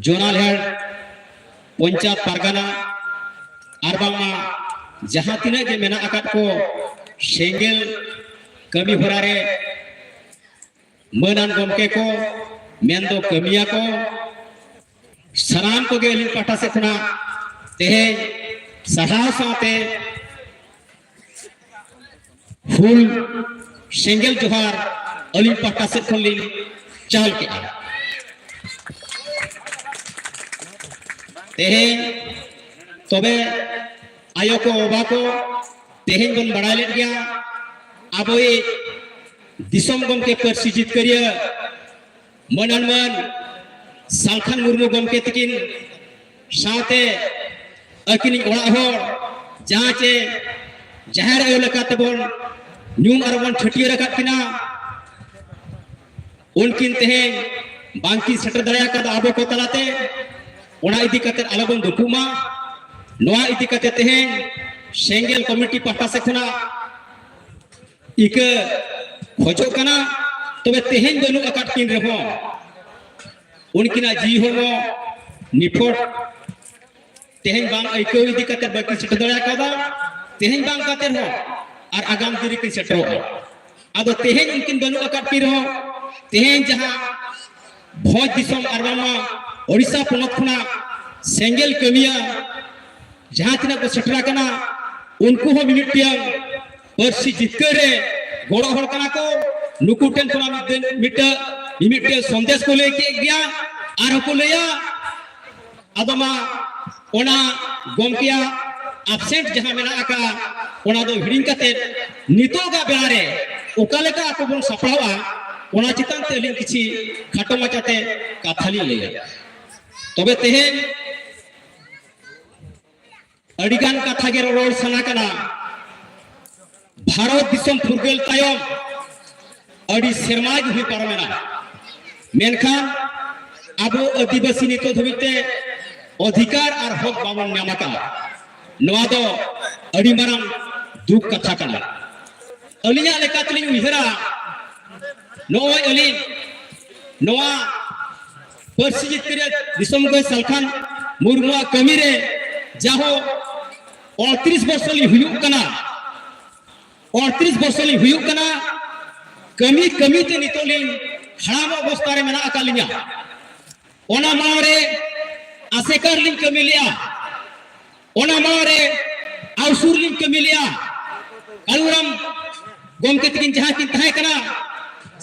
ᱡᱚᱱᱟᱞᱦᱮᱲ ᱯᱚᱧᱪᱟᱭᱮᱛ ᱯᱟᱨᱜᱟᱱᱟ, ᱟᱨ ᱵᱟᱝᱢᱟ ᱡᱟᱦᱟᱸ ᱛᱤᱱᱟᱹᱜ ᱜᱮ ᱢᱮᱱᱟᱜ ᱟᱠᱟᱫ ᱠᱚ ᱥᱮᱸᱜᱮᱞ ᱠᱟᱹᱢᱤ ᱦᱚᱨᱟ ᱨᱮ ᱢᱟᱹᱱᱟᱱ ᱜᱚᱢᱠᱮ ᱠᱚ, ᱢᱮᱱᱫᱚ ᱠᱟᱹᱢᱤᱭᱟ ᱠᱚ, ᱥᱟᱱᱟᱢ ᱠᱚᱜᱮ ᱟᱹᱞᱤᱧ ᱯᱟᱦᱴᱟ ᱥᱮᱫ ᱠᱷᱚᱱᱟᱜ ᱛᱮᱦᱮᱧ ᱥᱟᱨᱦᱟᱣ ᱥᱟᱶᱛᱮ ᱦᱩᱞ ᱥᱮᱸᱜᱮᱞ ᱡᱚᱦᱟᱨ ᱟᱹᱞᱤᱧ ᱯᱟᱦᱴᱟ ᱥᱮᱫ ᱠᱷᱚᱱ ᱞᱤᱧ ᱪᱟᱞ ᱠᱮᱜᱼᱟ᱾ ᱛᱮᱦᱮᱧ ᱛᱚᱵᱮ ᱟᱭᱳ ᱠᱚ, ᱵᱟᱵᱟ ᱠᱚ, ᱛᱮᱦᱮᱧ ᱵᱚᱱ ᱵᱟᱲᱟᱭ ᱞᱮᱫ ᱜᱮᱭᱟ ᱟᱵᱚᱭᱤᱡ ᱫᱤᱥᱚᱢ ᱜᱚᱢᱠᱮ ᱯᱟᱹᱨᱥᱤ ᱡᱤᱛᱠᱟᱹᱨᱤᱭᱟᱹ ᱢᱟᱹᱱᱟᱱ ᱢᱟᱹᱱ ᱥᱟᱞᱠᱷᱟᱱ ᱢᱩᱨᱢᱩ ᱜᱚᱢᱠᱮ ᱛᱤᱠᱤᱱ ᱥᱟᱶᱛᱮ ᱟᱹᱠᱤᱱᱤᱡ ᱚᱲᱟᱜ ᱦᱚᱲ, ᱡᱟᱦᱟᱸ ᱪᱮ ᱡᱟᱦᱮᱨ ᱟᱭᱳ ᱞᱮᱠᱟᱛᱮᱵᱚᱱ ᱧᱩᱢ ᱟᱨ ᱵᱚᱱ ᱪᱷᱟᱹᱴᱭᱟᱹᱨ ᱟᱠᱟᱫ ᱠᱤᱱᱟ, ᱩᱱᱠᱤᱱ ᱛᱮᱦᱮᱧ ᱵᱟᱝᱠᱤᱱ ᱥᱮᱴᱮᱨ ᱫᱟᱲᱮ ᱟᱠᱟᱫᱟ ᱟᱵᱚ ᱠᱚ ᱛᱟᱞᱟᱛᱮ᱾ ᱚᱱᱟ ᱤᱫᱤ ᱠᱟᱛᱮ ᱟᱞᱚᱵᱚᱱ ᱫᱩᱠᱩᱜ ᱢᱟ᱾ ᱱᱚᱣᱟ ᱤᱫᱤ ᱠᱟᱛᱮ ᱛᱮᱦᱮᱧ ᱥᱮᱸᱜᱮᱞ ᱠᱚᱢᱤᱴᱤ ᱯᱟᱦᱴᱟ ᱥᱮᱫ ᱠᱷᱚᱱᱟᱜ ᱤᱠᱟᱹ ᱠᱷᱚᱡᱚᱜ ᱠᱟᱱᱟ᱾ ᱛᱚᱵᱮ ᱛᱮᱦᱮᱧ ᱵᱟᱹᱱᱩᱜ ᱟᱠᱟᱫ ᱠᱤᱱ ᱨᱮᱦᱚᱸ, ᱩᱱᱠᱤᱱᱟᱜ ᱡᱤᱣᱤ ᱦᱚᱲᱢᱚ ᱱᱤᱯᱷᱚᱴ ᱛᱮᱦᱮᱧ ᱵᱟᱝ ᱟᱹᱭᱠᱟᱹᱣ ᱤᱫᱤ ᱠᱟᱛᱮ ᱵᱟᱹᱠᱤᱱ ᱥᱮᱴᱮᱨ ᱫᱟᱲᱮ ᱠᱟᱣᱫᱟ᱾ ᱛᱮᱦᱮᱧ ᱵᱟᱝ ᱠᱟᱛᱮ ᱨᱮᱦᱚᱸ ᱟᱨ ᱟᱜᱟᱢ ᱫᱤᱱ ᱨᱮᱠᱤᱱ ᱥᱮᱴᱮᱨᱚᱜᱼᱟ᱾ ᱟᱫᱚ ᱛᱮᱦᱮᱧ ᱩᱱᱠᱤᱱ ᱵᱟᱹᱱᱩᱜ ᱟᱠᱟᱫ ᱠᱤᱱ ᱨᱮᱦᱚᱸ, ᱛᱮᱦᱮᱧ ᱡᱟᱦᱟᱸ ᱵᱷᱚᱸᱡᱽ ᱫᱤᱥᱚᱢ ᱟᱨ ᱵᱟᱝᱢᱟ ᱳᱰᱤᱥᱟ ᱯᱚᱱᱚᱛ ᱠᱷᱚᱱᱟᱜ ᱥᱮᱸᱜᱮᱞ ᱠᱟᱹᱢᱤᱭᱟᱹ ᱡᱟᱦᱟᱸ ᱛᱤᱱᱟᱹᱜ ᱠᱚ ᱥᱮᱴᱮᱨ ᱟᱠᱟᱱᱟ, ᱩᱱᱠᱩ ᱦᱚᱸ ᱢᱤᱢᱤᱫᱴᱟᱝ ᱯᱟᱹᱨᱥᱤ ᱡᱤᱛᱠᱟᱹᱨ ᱨᱮ ᱜᱚᱲᱚ ᱦᱚᱲ ᱠᱟᱱᱟ ᱠᱚ᱾ ᱱᱩᱠᱩ ᱴᱷᱮᱱ ᱠᱷᱚᱱᱟᱜ ᱢᱤᱫ ᱫᱤᱱ ᱢᱤᱫᱴᱟᱝ, ᱢᱤᱢᱤᱫᱴᱟᱝ ᱥᱚᱱᱫᱮᱥ ᱠᱚ ᱞᱟᱹᱭ ᱠᱮᱫ ᱜᱮᱭᱟ᱾ ᱟᱨ ᱦᱚᱸᱠᱚ ᱞᱟᱹᱭᱟ, ᱟᱫᱚ ᱢᱟ ᱚᱱᱟ ᱜᱚᱢᱠᱮᱭᱟᱜ ᱟᱵᱥᱮᱱᱴ ᱡᱟᱦᱟᱸ ᱢᱮᱱᱟᱜ ᱟᱠᱟᱫᱼᱟ, ᱚᱱᱟ ᱫᱚ ᱦᱤᱲᱤᱧ ᱠᱟᱛᱮ ᱱᱤᱛᱚᱜᱟᱜ ᱵᱮᱲᱟ ᱨᱮ ᱚᱠᱟ ᱞᱮᱠᱟ ᱟᱠᱚ ᱵᱚᱱ ᱥᱟᱯᱲᱟᱣᱟ, ᱚᱱᱟ ᱪᱮᱛᱟᱱ ᱛᱮ ᱟᱹᱞᱤᱧ ᱠᱤᱪᱷᱤ ᱠᱷᱟᱴᱚ ᱢᱟᱪᱷᱟᱛᱮ ᱠᱟᱛᱷᱟ ᱞᱤᱧ ᱞᱟᱹᱭᱟ᱾ ᱛᱚᱵᱮ ᱛᱮᱦᱮᱧ ᱟᱹᱰᱤᱜᱟᱱ ᱠᱟᱛᱷᱟ ᱜᱮ ᱨᱚᱲ ᱥᱟᱱᱟ ᱠᱟᱱᱟ᱾ ᱵᱷᱟᱨᱚᱛ ᱫᱤᱥᱚᱢ ᱯᱷᱩᱨᱜᱟᱹᱞ ᱛᱟᱭᱚᱢ ᱟᱹᱰᱤ ᱥᱮᱨᱢᱟ ᱜᱮ ᱦᱩᱭ ᱯᱟᱨᱚᱢᱮᱱᱟ, ᱢᱮᱱᱠᱷᱟᱱ ᱟᱵᱚ ᱟᱹᱫᱤᱵᱟᱹᱥᱤ ᱱᱤᱛᱚᱜ ᱫᱷᱟᱹᱵᱤᱡ ᱛᱮ ᱚᱫᱷᱤᱠᱟᱨ ᱟᱨ ᱦᱚᱠ ᱵᱟᱵᱚᱱ ᱧᱟᱢ ᱟᱠᱟᱫᱟ᱾ ᱱᱚᱣᱟ ᱫᱚ ᱟᱹᱰᱤ ᱢᱟᱨᱟᱝ ᱫᱩᱠ ᱠᱟᱛᱷᱟ ᱠᱟᱱᱟ᱾ ᱟᱹᱞᱤᱧᱟᱜ ᱞᱮᱠᱟ ᱛᱮᱞᱤᱧ ᱩᱭᱦᱟᱹᱨᱟ, ᱱᱚᱜᱼᱚᱭ ᱟᱹᱞᱤᱧ ᱱᱚᱣᱟ ᱯᱟᱹᱨᱥᱤ ᱡᱤᱛᱠᱟᱹᱨᱤᱭᱟᱹ ᱫᱤᱥᱚᱢ ᱜᱚᱢᱠᱮ ᱥᱟᱞᱠᱷᱟᱱ ᱢᱩᱨᱢᱩᱣᱟᱜ ᱠᱟᱹᱢᱤᱨᱮ ᱡᱟᱦᱳ ᱩᱱᱛᱨᱤᱥ ᱵᱚᱨᱥᱚ ᱞᱤᱧ ᱦᱩᱭᱩᱜ ᱠᱟᱱᱟ, ᱩᱱᱛᱨᱤᱥ ᱵᱚᱨᱥᱚ ᱞᱤᱧ ᱦᱩᱭᱩᱜ ᱠᱟᱱᱟ᱾ ᱠᱟᱹᱢᱤ ᱠᱟᱹᱢᱤ ᱛᱮ ᱱᱤᱛᱚᱜ ᱞᱤᱧ ᱦᱟᱲᱟᱢ ᱚᱵᱚᱥᱛᱟ ᱨᱮ ᱢᱮᱱᱟᱜ ᱟᱠᱟᱫ ᱞᱤᱧᱟ᱾ ᱚᱱᱟ ᱢᱟᱲᱟᱝ ᱨᱮ ᱟᱥᱮᱠᱟ ᱨᱮᱞᱤᱧ ᱠᱟᱹᱢᱤ ᱞᱮᱜᱼᱟ, ᱚᱱᱟ ᱢᱟᱲᱟᱝ ᱨᱮ ᱟᱣᱥᱩᱨ ᱞᱤᱧ ᱠᱟᱹᱢᱤ ᱞᱮᱜᱼᱟ᱾ ᱠᱟᱞᱩᱨᱟᱢ ᱜᱚᱢᱠᱮ ᱛᱟᱹᱠᱤᱱ ᱡᱟᱦᱟᱸ ᱠᱤᱱ ᱛᱟᱦᱮᱸ ᱠᱟᱱᱟ,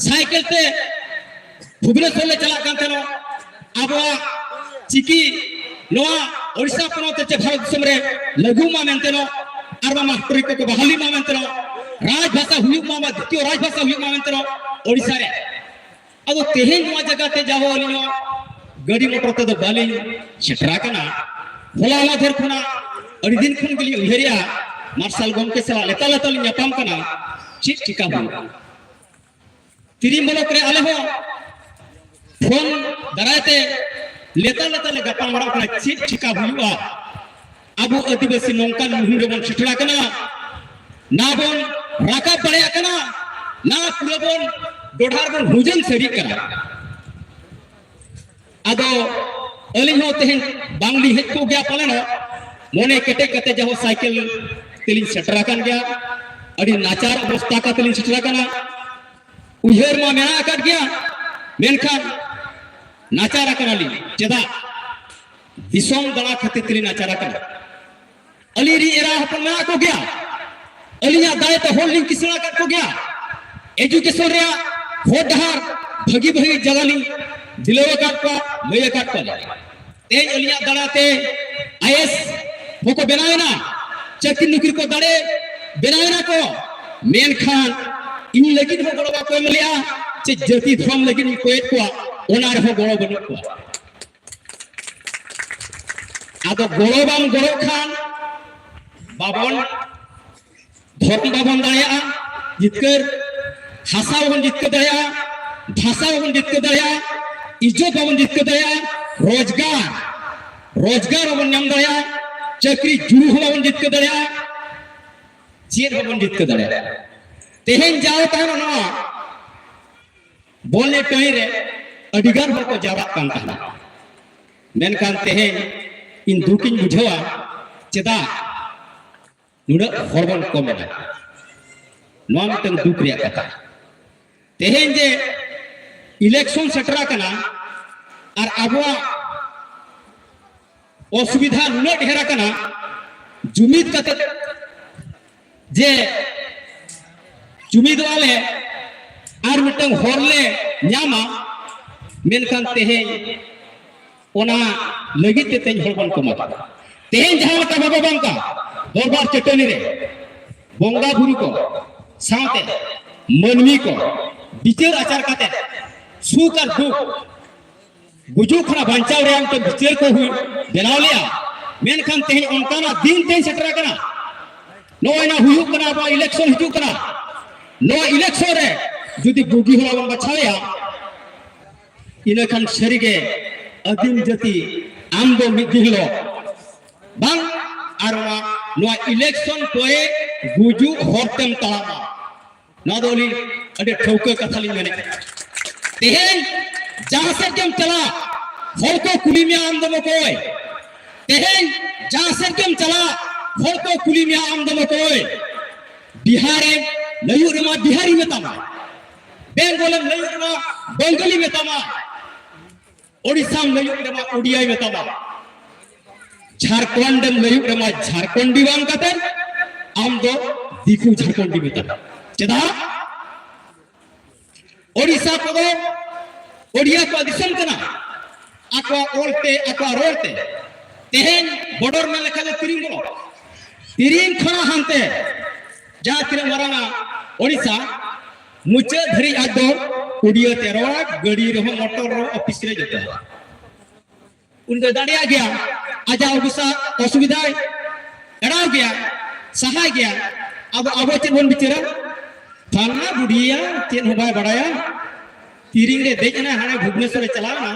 ᱥᱟᱭᱠᱮᱞ ᱛᱮ ᱵᱷᱩᱵᱽᱱᱮᱥᱚᱨ ᱞᱮ ᱪᱟᱞᱟᱜ ᱠᱟᱱ ᱛᱟᱦᱮᱱᱟ᱾ ᱟᱵᱚᱣᱟᱜ ᱪᱤᱠᱤ ᱱᱚᱣᱟ ᱳᱰᱤᱥᱟ ᱯᱚᱱᱚᱛ ᱨᱮ ᱪᱮ ᱵᱷᱟᱨᱚᱛ ᱫᱤᱥᱚᱢ ᱨᱮ ᱞᱟᱹᱜᱩ ᱢᱟ ᱢᱮᱱᱛᱮ ᱱᱚ, ᱟᱨ ᱵᱟᱝ ᱢᱟᱥᱴᱟᱨᱤ ᱠᱚᱠᱚ ᱵᱟᱦᱟᱞᱤ ᱢᱟ ᱢᱮᱱᱛᱮ ᱱᱚ, ᱨᱟᱡᱽ ᱵᱷᱟᱥᱟ ᱦᱩᱭᱩᱜ ᱢᱟ, ᱵᱟ ᱫᱤᱛᱤᱭᱚ ᱨᱟᱡᱽ ᱵᱷᱟᱥᱟ ᱦᱩᱭᱩᱜ ᱢᱟ ᱢᱮᱱᱛᱮ ᱱᱚ ᱳᱰᱤᱥᱟ ᱨᱮ᱾ ᱟᱫᱚ ᱛᱮᱦᱮᱧ ᱱᱚᱣᱟ ᱡᱟᱭᱜᱟ ᱛᱮ ᱡᱟᱦᱳ ᱟᱹᱞᱤᱧ ᱦᱚᱸ ᱜᱟᱹᱰᱤ ᱢᱚᱴᱚᱨ ᱛᱮᱫᱚ ᱵᱟᱹᱞᱤᱧ ᱥᱮᱴᱮᱨ ᱟᱠᱟᱱᱟ᱾ ᱦᱚᱞᱟ ᱢᱟᱫᱷᱮᱨ ᱠᱷᱚᱱᱟᱜ ᱟᱹᱰᱤ ᱫᱤᱱ ᱠᱷᱚᱱ ᱜᱮᱞᱤᱧ ᱩᱭᱦᱟᱹᱨᱮᱜᱼᱟ, ᱢᱟᱨᱥᱟᱞ ᱜᱚᱢᱠᱮ ᱥᱟᱞᱟᱜ ᱞᱮᱛᱟ ᱞᱮᱛᱟ ᱞᱤᱧ ᱧᱟᱯᱟᱢ ᱠᱟᱱᱟ, ᱪᱮᱫ ᱪᱤᱠᱟ ᱦᱩᱭᱩᱜᱼᱟ᱾ ᱛᱤᱨᱤᱢ ᱵᱞᱚᱠ ᱨᱮ ᱟᱞᱮ ᱦᱚᱸ ᱯᱷᱳᱱ ᱫᱟᱨᱟᱭ ᱛᱮ ᱞᱮᱛᱟ ᱞᱮᱛᱟ ᱞᱮ ᱜᱟᱯᱟᱞ ᱢᱟᱨᱟᱣ ᱠᱟᱱᱟ, ᱪᱮᱫ ᱪᱤᱠᱟ ᱦᱩᱭᱩᱜᱼᱟ᱾ ᱟᱵᱚ ᱟᱹᱫᱤᱵᱟᱹᱥᱤ ᱱᱚᱝᱠᱟᱱ ᱢᱩᱦᱤᱢ ᱨᱮᱵᱚᱱ ᱥᱮᱴᱮᱨ ᱟᱠᱟᱱᱟ, ᱱᱟ ᱵᱚᱱ ᱨᱟᱠᱟᱵ ᱫᱟᱲᱮᱭᱟᱜ ᱠᱟᱱᱟ, ᱱᱟ ᱯᱩᱨᱟᱹ ᱵᱚᱱ ᱰᱚᱰᱷᱟᱨ ᱵᱚᱱ ᱦᱩᱡᱟᱹᱝ ᱥᱟᱹᱨᱤᱜ ᱠᱟᱱᱟ᱾ ᱟᱫᱚ ᱟᱹᱞᱤᱧ ᱦᱚᱸ ᱛᱮᱦᱮᱧ ᱵᱟᱝᱞᱤᱧ ᱦᱮᱡ ᱠᱚᱜ ᱜᱮᱭᱟ ᱯᱟᱞᱮᱱᱚᱜ, ᱢᱚᱱᱮ ᱠᱮᱴᱮᱡ ᱠᱟᱛᱮ ᱡᱟᱦᱳ ᱥᱟᱭᱠᱮᱞ ᱛᱮᱞᱤᱧ ᱥᱮᱴᱮᱨ ᱟᱠᱟᱱ ᱜᱮᱭᱟ᱾ ᱟᱹᱰᱤ ᱱᱟᱪᱟᱨ ᱚᱵᱚᱥᱛᱟ ᱠᱟᱛᱮᱞᱤᱧ ᱥᱮᱴᱮᱨ ᱟᱠᱟᱱᱟ᱾ ᱩᱭᱦᱟᱹᱨ ᱢᱟ ᱢᱮᱱᱟᱜ ᱟᱠᱟᱫ ᱜᱮᱭᱟ, ᱢᱮᱱᱠᱷᱟᱱ ᱱᱟᱪᱟᱨ ᱟᱠᱟᱱᱟᱞᱤᱧ᱾ ᱪᱮᱫᱟᱜ? ᱫᱤᱥᱚᱢ ᱫᱟᱬᱟ ᱠᱷᱟᱹᱛᱤᱨ ᱛᱮᱞᱤᱧ ᱱᱟᱪᱟᱨ ᱟᱠᱟᱱᱟ᱾ ᱟᱹᱞᱤᱧ ᱨᱤᱱ ᱮᱨᱟ ᱦᱚᱯᱚᱱ ᱢᱮᱱᱟᱜ ᱠᱚᱜᱮᱭᱟ, ᱟᱹᱞᱤᱧᱟᱜ ᱫᱟᱲᱮ ᱛᱮ ᱦᱚᱲ ᱞᱤᱧ ᱠᱤᱥᱟᱹᱬ ᱟᱠᱟᱫ ᱠᱚᱜᱮᱭᱟ, ᱮᱡᱩᱠᱮᱥᱚᱱ ᱨᱮᱭᱟᱜ ᱦᱚᱨ ᱰᱟᱦᱟᱨ ᱵᱷᱟᱹᱜᱤ ᱵᱷᱟᱹᱜᱤ ᱡᱟᱭᱜᱟ ᱞᱤᱧ ᱫᱤᱞᱟᱹᱣ ᱟᱠᱟᱫ ᱠᱚᱣᱟ, ᱞᱟᱹᱭ ᱟᱠᱟᱫ ᱠᱚᱣᱟ᱾ ᱛᱮᱦᱮᱧ ᱟᱹᱞᱤᱧᱟᱜ ᱫᱟᱲᱮ ᱛᱮ ᱟᱭᱮᱥ ᱦᱚᱸᱠᱚ ᱵᱮᱱᱟᱣ ᱮᱱᱟ, ᱪᱟᱹᱠᱨᱤ ᱱᱚᱠᱨᱤ ᱠᱚ ᱫᱟᱲᱮ ᱵᱮᱱᱟᱣ ᱮᱱᱟ ᱠᱚ, ᱢᱮᱱᱠᱷᱟᱱ ᱤᱧ ᱞᱟᱹᱜᱤᱫ ᱦᱚᱸ ᱜᱚᱲᱚ ᱵᱟᱠᱚ ᱮᱢ ᱞᱮᱜᱼᱟ, ᱪᱮ ᱡᱟᱹᱛᱤ ᱫᱷᱚᱨᱚᱢ ᱞᱟᱹᱜᱤᱫ ᱤᱧ ᱠᱚᱭᱮᱫ ᱠᱚᱣᱟ, ᱚᱱᱟ ᱨᱮᱦᱚᱸ ᱜᱚᱲᱚ ᱵᱟᱹᱱᱩᱜ ᱠᱚᱣᱟ᱾ ᱟᱫᱚ ᱜᱚᱲᱚ ᱵᱟᱢ ᱜᱚᱲᱚᱜ ᱠᱷᱟᱱ ᱵᱟᱵᱚᱱ, ᱫᱷᱚᱨᱚᱢ ᱵᱟᱵᱚᱱ ᱫᱟᱲᱮᱭᱟᱜᱼᱟ ᱡᱤᱛᱠᱟᱹᱨ, ᱦᱟᱥᱟ ᱵᱟᱵᱚᱱ ᱡᱤᱛᱠᱟᱹᱨ ᱫᱟᱲᱮᱭᱟᱜᱼᱟ, ᱵᱷᱟᱥᱟ ᱵᱟᱵᱚᱱ ᱡᱤᱛᱠᱟᱹᱨ ᱫᱟᱲᱮᱭᱟᱜᱼᱟ, ᱤᱡᱽᱡᱚᱛ ᱵᱟᱵᱚᱱ ᱡᱤᱛᱠᱟᱹᱨ ᱫᱟᱲᱮᱭᱟᱜᱼᱟ, ᱨᱳᱡᱽᱜᱟᱨ, ᱨᱳᱡᱽᱜᱟᱨ ᱵᱟᱵᱚᱱ ᱧᱟᱢ ᱫᱟᱲᱮᱭᱟᱜᱼᱟ, ᱪᱟᱹᱠᱨᱤ ᱡᱩᱲᱩ ᱦᱚᱸ ᱵᱟᱵᱚᱱ ᱡᱤᱛᱠᱟᱹᱨ ᱫᱟᱲᱮᱭᱟᱜᱼᱟ, ᱪᱮᱫ ᱦᱚᱸ ᱵᱟᱵᱚᱱ ᱡᱤᱛᱠᱟᱹᱨ ᱫᱟᱲᱮᱭᱟᱜᱼᱟ᱾ ᱛᱮᱦᱮᱧ ᱡᱟᱣ ᱛᱟᱦᱮᱱ ᱱᱚᱣᱟ ᱵᱚᱞ ᱮᱱᱮᱡ ᱴᱟᱺᱰᱤ ᱨᱮ ᱟᱹᱰᱤᱜᱟᱱ ᱦᱚᱲ ᱠᱚ ᱡᱟᱣᱨᱟᱜ ᱠᱟᱱ ᱛᱟᱦᱮᱱᱟ, ᱢᱮᱱᱠᱷᱟᱱ ᱛᱮᱦᱮᱧ ᱤᱧ ᱫᱩᱠᱤᱧ ᱵᱩᱡᱷᱟᱹᱣᱟ᱾ ᱪᱮᱫᱟᱜ ᱱᱩᱱᱟᱹᱜ ᱦᱚᱲ ᱵᱚᱱ ᱠᱚᱢ ᱮᱱᱟ? ᱱᱚᱣᱟ ᱢᱤᱫᱴᱟᱝ ᱫᱩᱠ ᱨᱮᱭᱟᱜ ᱠᱟᱛᱷᱟ᱾ ᱛᱮᱦᱮᱧ ᱡᱮ ᱤᱞᱮᱠᱥᱚᱱ ᱥᱮᱴᱮᱨ ᱟᱠᱟᱱᱟ ᱟᱨ ᱟᱵᱚᱣᱟᱜ ᱚᱥᱩᱵᱤᱫᱷᱟ ᱱᱩᱱᱟᱹᱜ ᱰᱷᱮᱨ ᱟᱠᱟᱱᱟ, ᱡᱩᱢᱤᱫ ᱠᱟᱛᱮ ᱡᱮ ᱡᱩᱢᱤᱫᱚᱜᱼᱟ ᱞᱮ ᱟᱨ ᱢᱤᱫᱴᱟᱝ ᱦᱚᱨ ᱞᱮ ᱧᱟᱢᱟ, ᱢᱮᱱᱠᱷᱟᱱ ᱛᱮᱦᱮᱧ ᱚᱱᱟ ᱞᱟᱹᱜᱤᱫ ᱛᱮ ᱛᱮᱦᱮᱧ ᱦᱚᱲ ᱵᱚᱱ ᱠᱚᱢᱟ᱾ ᱛᱮᱦᱮᱧ ᱡᱟᱦᱟᱸ ᱞᱮᱠᱟ ᱵᱟᱵᱟ ᱵᱟᱝᱠᱟ ᱫᱚᱨᱵᱟᱨ ᱪᱟᱹᱴᱟᱹᱱᱤ ᱨᱮ ᱵᱚᱸᱜᱟ ᱵᱩᱨᱩ ᱠᱚ ᱥᱟᱶᱛᱮ ᱢᱟᱹᱱᱢᱤ ᱠᱚ ᱵᱤᱪᱟᱹᱨ ᱟᱪᱟᱨ ᱠᱟᱛᱮ ᱥᱩᱠ ᱟᱨ ᱫᱩᱠ ᱜᱩᱡᱩᱜ ᱠᱷᱚᱱᱟᱜ ᱵᱟᱧᱪᱟᱣ ᱨᱮᱭᱟᱜ ᱢᱤᱫᱴᱮᱱ ᱵᱤᱪᱟᱹᱨ ᱠᱚ ᱦᱩᱭ ᱵᱮᱱᱟᱣ ᱞᱮᱜᱼᱟ᱾ ᱢᱮᱱᱠᱷᱟᱱ ᱛᱮᱦᱮᱧ ᱚᱱᱠᱟᱱᱟᱜ ᱫᱤᱱ ᱛᱮᱦᱮᱧ ᱥᱮᱴᱮᱨ ᱟᱠᱟᱱᱟ᱾ ᱱᱚᱜᱼᱚᱭ ᱱᱟ ᱦᱩᱭᱩᱜ ᱠᱟᱱᱟ, ᱟᱵᱚᱣᱟᱜ ᱤᱞᱮᱠᱥᱚᱱ ᱦᱤᱡᱩᱜ ᱠᱟᱱᱟ᱾ ᱱᱚᱣᱟ ᱤᱞᱮᱠᱥᱚᱱ ᱨᱮ ᱡᱩᱫᱤ ᱵᱩᱜᱤ ᱦᱚᱲ ᱵᱚᱱ ᱵᱟᱪᱷᱟᱣᱮᱭᱟ, ᱤᱱᱟᱹᱠᱷᱟᱱ ᱥᱟᱹᱨᱤᱜᱮ ᱟᱹᱫᱤᱢ ᱡᱟᱹᱛᱤ ᱟᱢ ᱫᱚ ᱢᱤᱫ ᱫᱤᱱ ᱦᱤᱞᱳᱜ ᱵᱟᱝ ᱟᱨ ᱱᱚᱣᱟ, ᱱᱚᱣᱟ ᱤᱞᱮᱠᱥᱚᱱ ᱠᱚᱭᱮ ᱜᱩᱡᱩᱜ ᱦᱚᱨ ᱛᱮᱢ ᱛᱟᱲᱟᱢᱟ᱾ ᱱᱚᱣᱟ ᱫᱚ ᱟᱹᱞᱤᱧ ᱟᱹᱰᱤ ᱴᱷᱟᱹᱣᱠᱟᱹ ᱠᱟᱛᱷᱟ ᱞᱤᱧ ᱢᱮᱱᱮᱫᱼᱟ᱾ ᱛᱮᱦᱮᱧ ᱡᱟᱦᱟᱸ ᱥᱮᱫ ᱜᱮᱢ ᱪᱟᱞᱟᱜ, ᱦᱚᱲ ᱠᱚ ᱠᱩᱞᱤ ᱢᱮᱭᱟ, "ᱟᱢ ᱫᱚᱢ ᱚᱠᱚᱭ?" ᱛᱮᱦᱮᱧ ᱡᱟᱦᱟᱸ ᱥᱮᱫ ᱜᱮᱢ ᱪᱟᱞᱟᱜ, ᱦᱚᱲ ᱠᱚ ᱠᱩᱞᱤ ᱢᱮᱭᱟ, "ᱟᱢ ᱫᱚᱢ ᱚᱠᱚᱭ?" ᱵᱤᱦᱟᱨᱮᱢ ᱞᱟᱹᱭᱩᱜ ᱨᱮᱢᱟ ᱵᱤᱦᱟᱨᱤ ᱢᱮᱛᱟᱢᱟ, ᱵᱮᱝᱜᱚᱞᱮᱢ ᱞᱟᱹᱭᱩᱜ ᱨᱮᱢᱟ ᱵᱮᱝᱜᱚᱞᱤ ᱢᱮᱛᱟᱢᱟ, ᱳᱰᱤᱥᱟᱢ ᱞᱟᱹᱭᱩᱜ ᱨᱮᱢᱟ ᱳᱰᱤᱭᱟᱭ ᱢᱮᱛᱟᱢᱟ, ᱡᱷᱟᱲᱠᱷᱚᱸᱰᱮᱢ ᱞᱟᱹᱭᱩᱜ ᱨᱮᱢᱟ ᱡᱷᱟᱲᱠᱷᱚᱸᱰᱤ ᱵᱟᱝ ᱠᱟᱛᱮ ᱟᱢ ᱫᱚ ᱫᱤᱠᱩ ᱡᱷᱟᱲᱠᱷᱚᱸᱰᱤ ᱢᱮᱛᱟᱢᱟ᱾ ᱪᱮᱫᱟᱜ? ᱳᱰᱤᱥᱟ ᱠᱚᱫᱚ ᱳᱰᱤᱭᱟ ᱠᱚᱣᱟᱜ ᱫᱤᱥᱚᱢ ᱠᱟᱱᱟ, ᱟᱠᱚᱣᱟᱜ ᱚᱞ ᱛᱮ, ᱟᱠᱚᱣᱟᱜ ᱨᱚᱲ ᱛᱮ᱾ ᱛᱮᱦᱮᱧ ᱵᱚᱰᱚᱨ ᱢᱮᱱ ᱞᱮᱠᱷᱟᱱ ᱫᱚ ᱛᱤᱨᱤᱝ ᱵᱚᱰᱚᱨ, ᱛᱤᱨᱤᱝ ᱠᱷᱚᱱᱟᱜ ᱦᱟᱱᱛᱮ ᱡᱟᱦᱟᱸ ᱛᱤᱱᱟᱹᱜ ᱢᱟᱨᱟᱝᱟ ᱳᱰᱤᱥᱟ, ᱢᱩᱪᱟᱹᱫ ᱫᱷᱟᱹᱨᱤᱡ ᱟᱡ ᱫᱚ ᱳᱰᱤᱭᱟ ᱛᱮ ᱨᱚᱲᱟ, ᱜᱟᱹᱰᱤ ᱨᱮᱦᱚᱸ, ᱢᱚᱴᱚᱨ ᱨᱮᱦᱚᱸ, ᱚᱯᱷᱤᱥ ᱨᱮ, ᱡᱚᱛᱚ᱾ ᱩᱱᱤ ᱫᱚᱭ ᱫᱟᱲᱮᱭᱟᱜ ᱜᱮᱭᱟ, ᱟᱡᱟᱜ ᱚᱵᱚᱥᱟ ᱚᱥᱩᱵᱤᱫᱷᱟᱭ ᱮᱲᱟᱣ ᱜᱮᱭᱟ, ᱥᱟᱦᱟᱭ ᱜᱮᱭᱟ᱾ ᱟᱵᱚ ᱟᱵᱚ ᱪᱮᱫ ᱵᱚᱱ ᱵᱤᱪᱟᱹᱨᱟ? ᱯᱷᱟᱞᱱᱟ ᱵᱩᱰᱷᱤᱭᱟ ᱪᱮᱫ ᱦᱚᱸ ᱵᱟᱭ ᱵᱟᱲᱟᱭᱟ, ᱛᱤᱨᱤᱝ ᱨᱮ ᱫᱮᱡ ᱮᱱᱟ, ᱦᱟᱱᱮ ᱵᱷᱩᱵᱽᱱᱮᱥᱚᱨ ᱮ ᱪᱟᱞᱟᱣ ᱮᱱᱟ,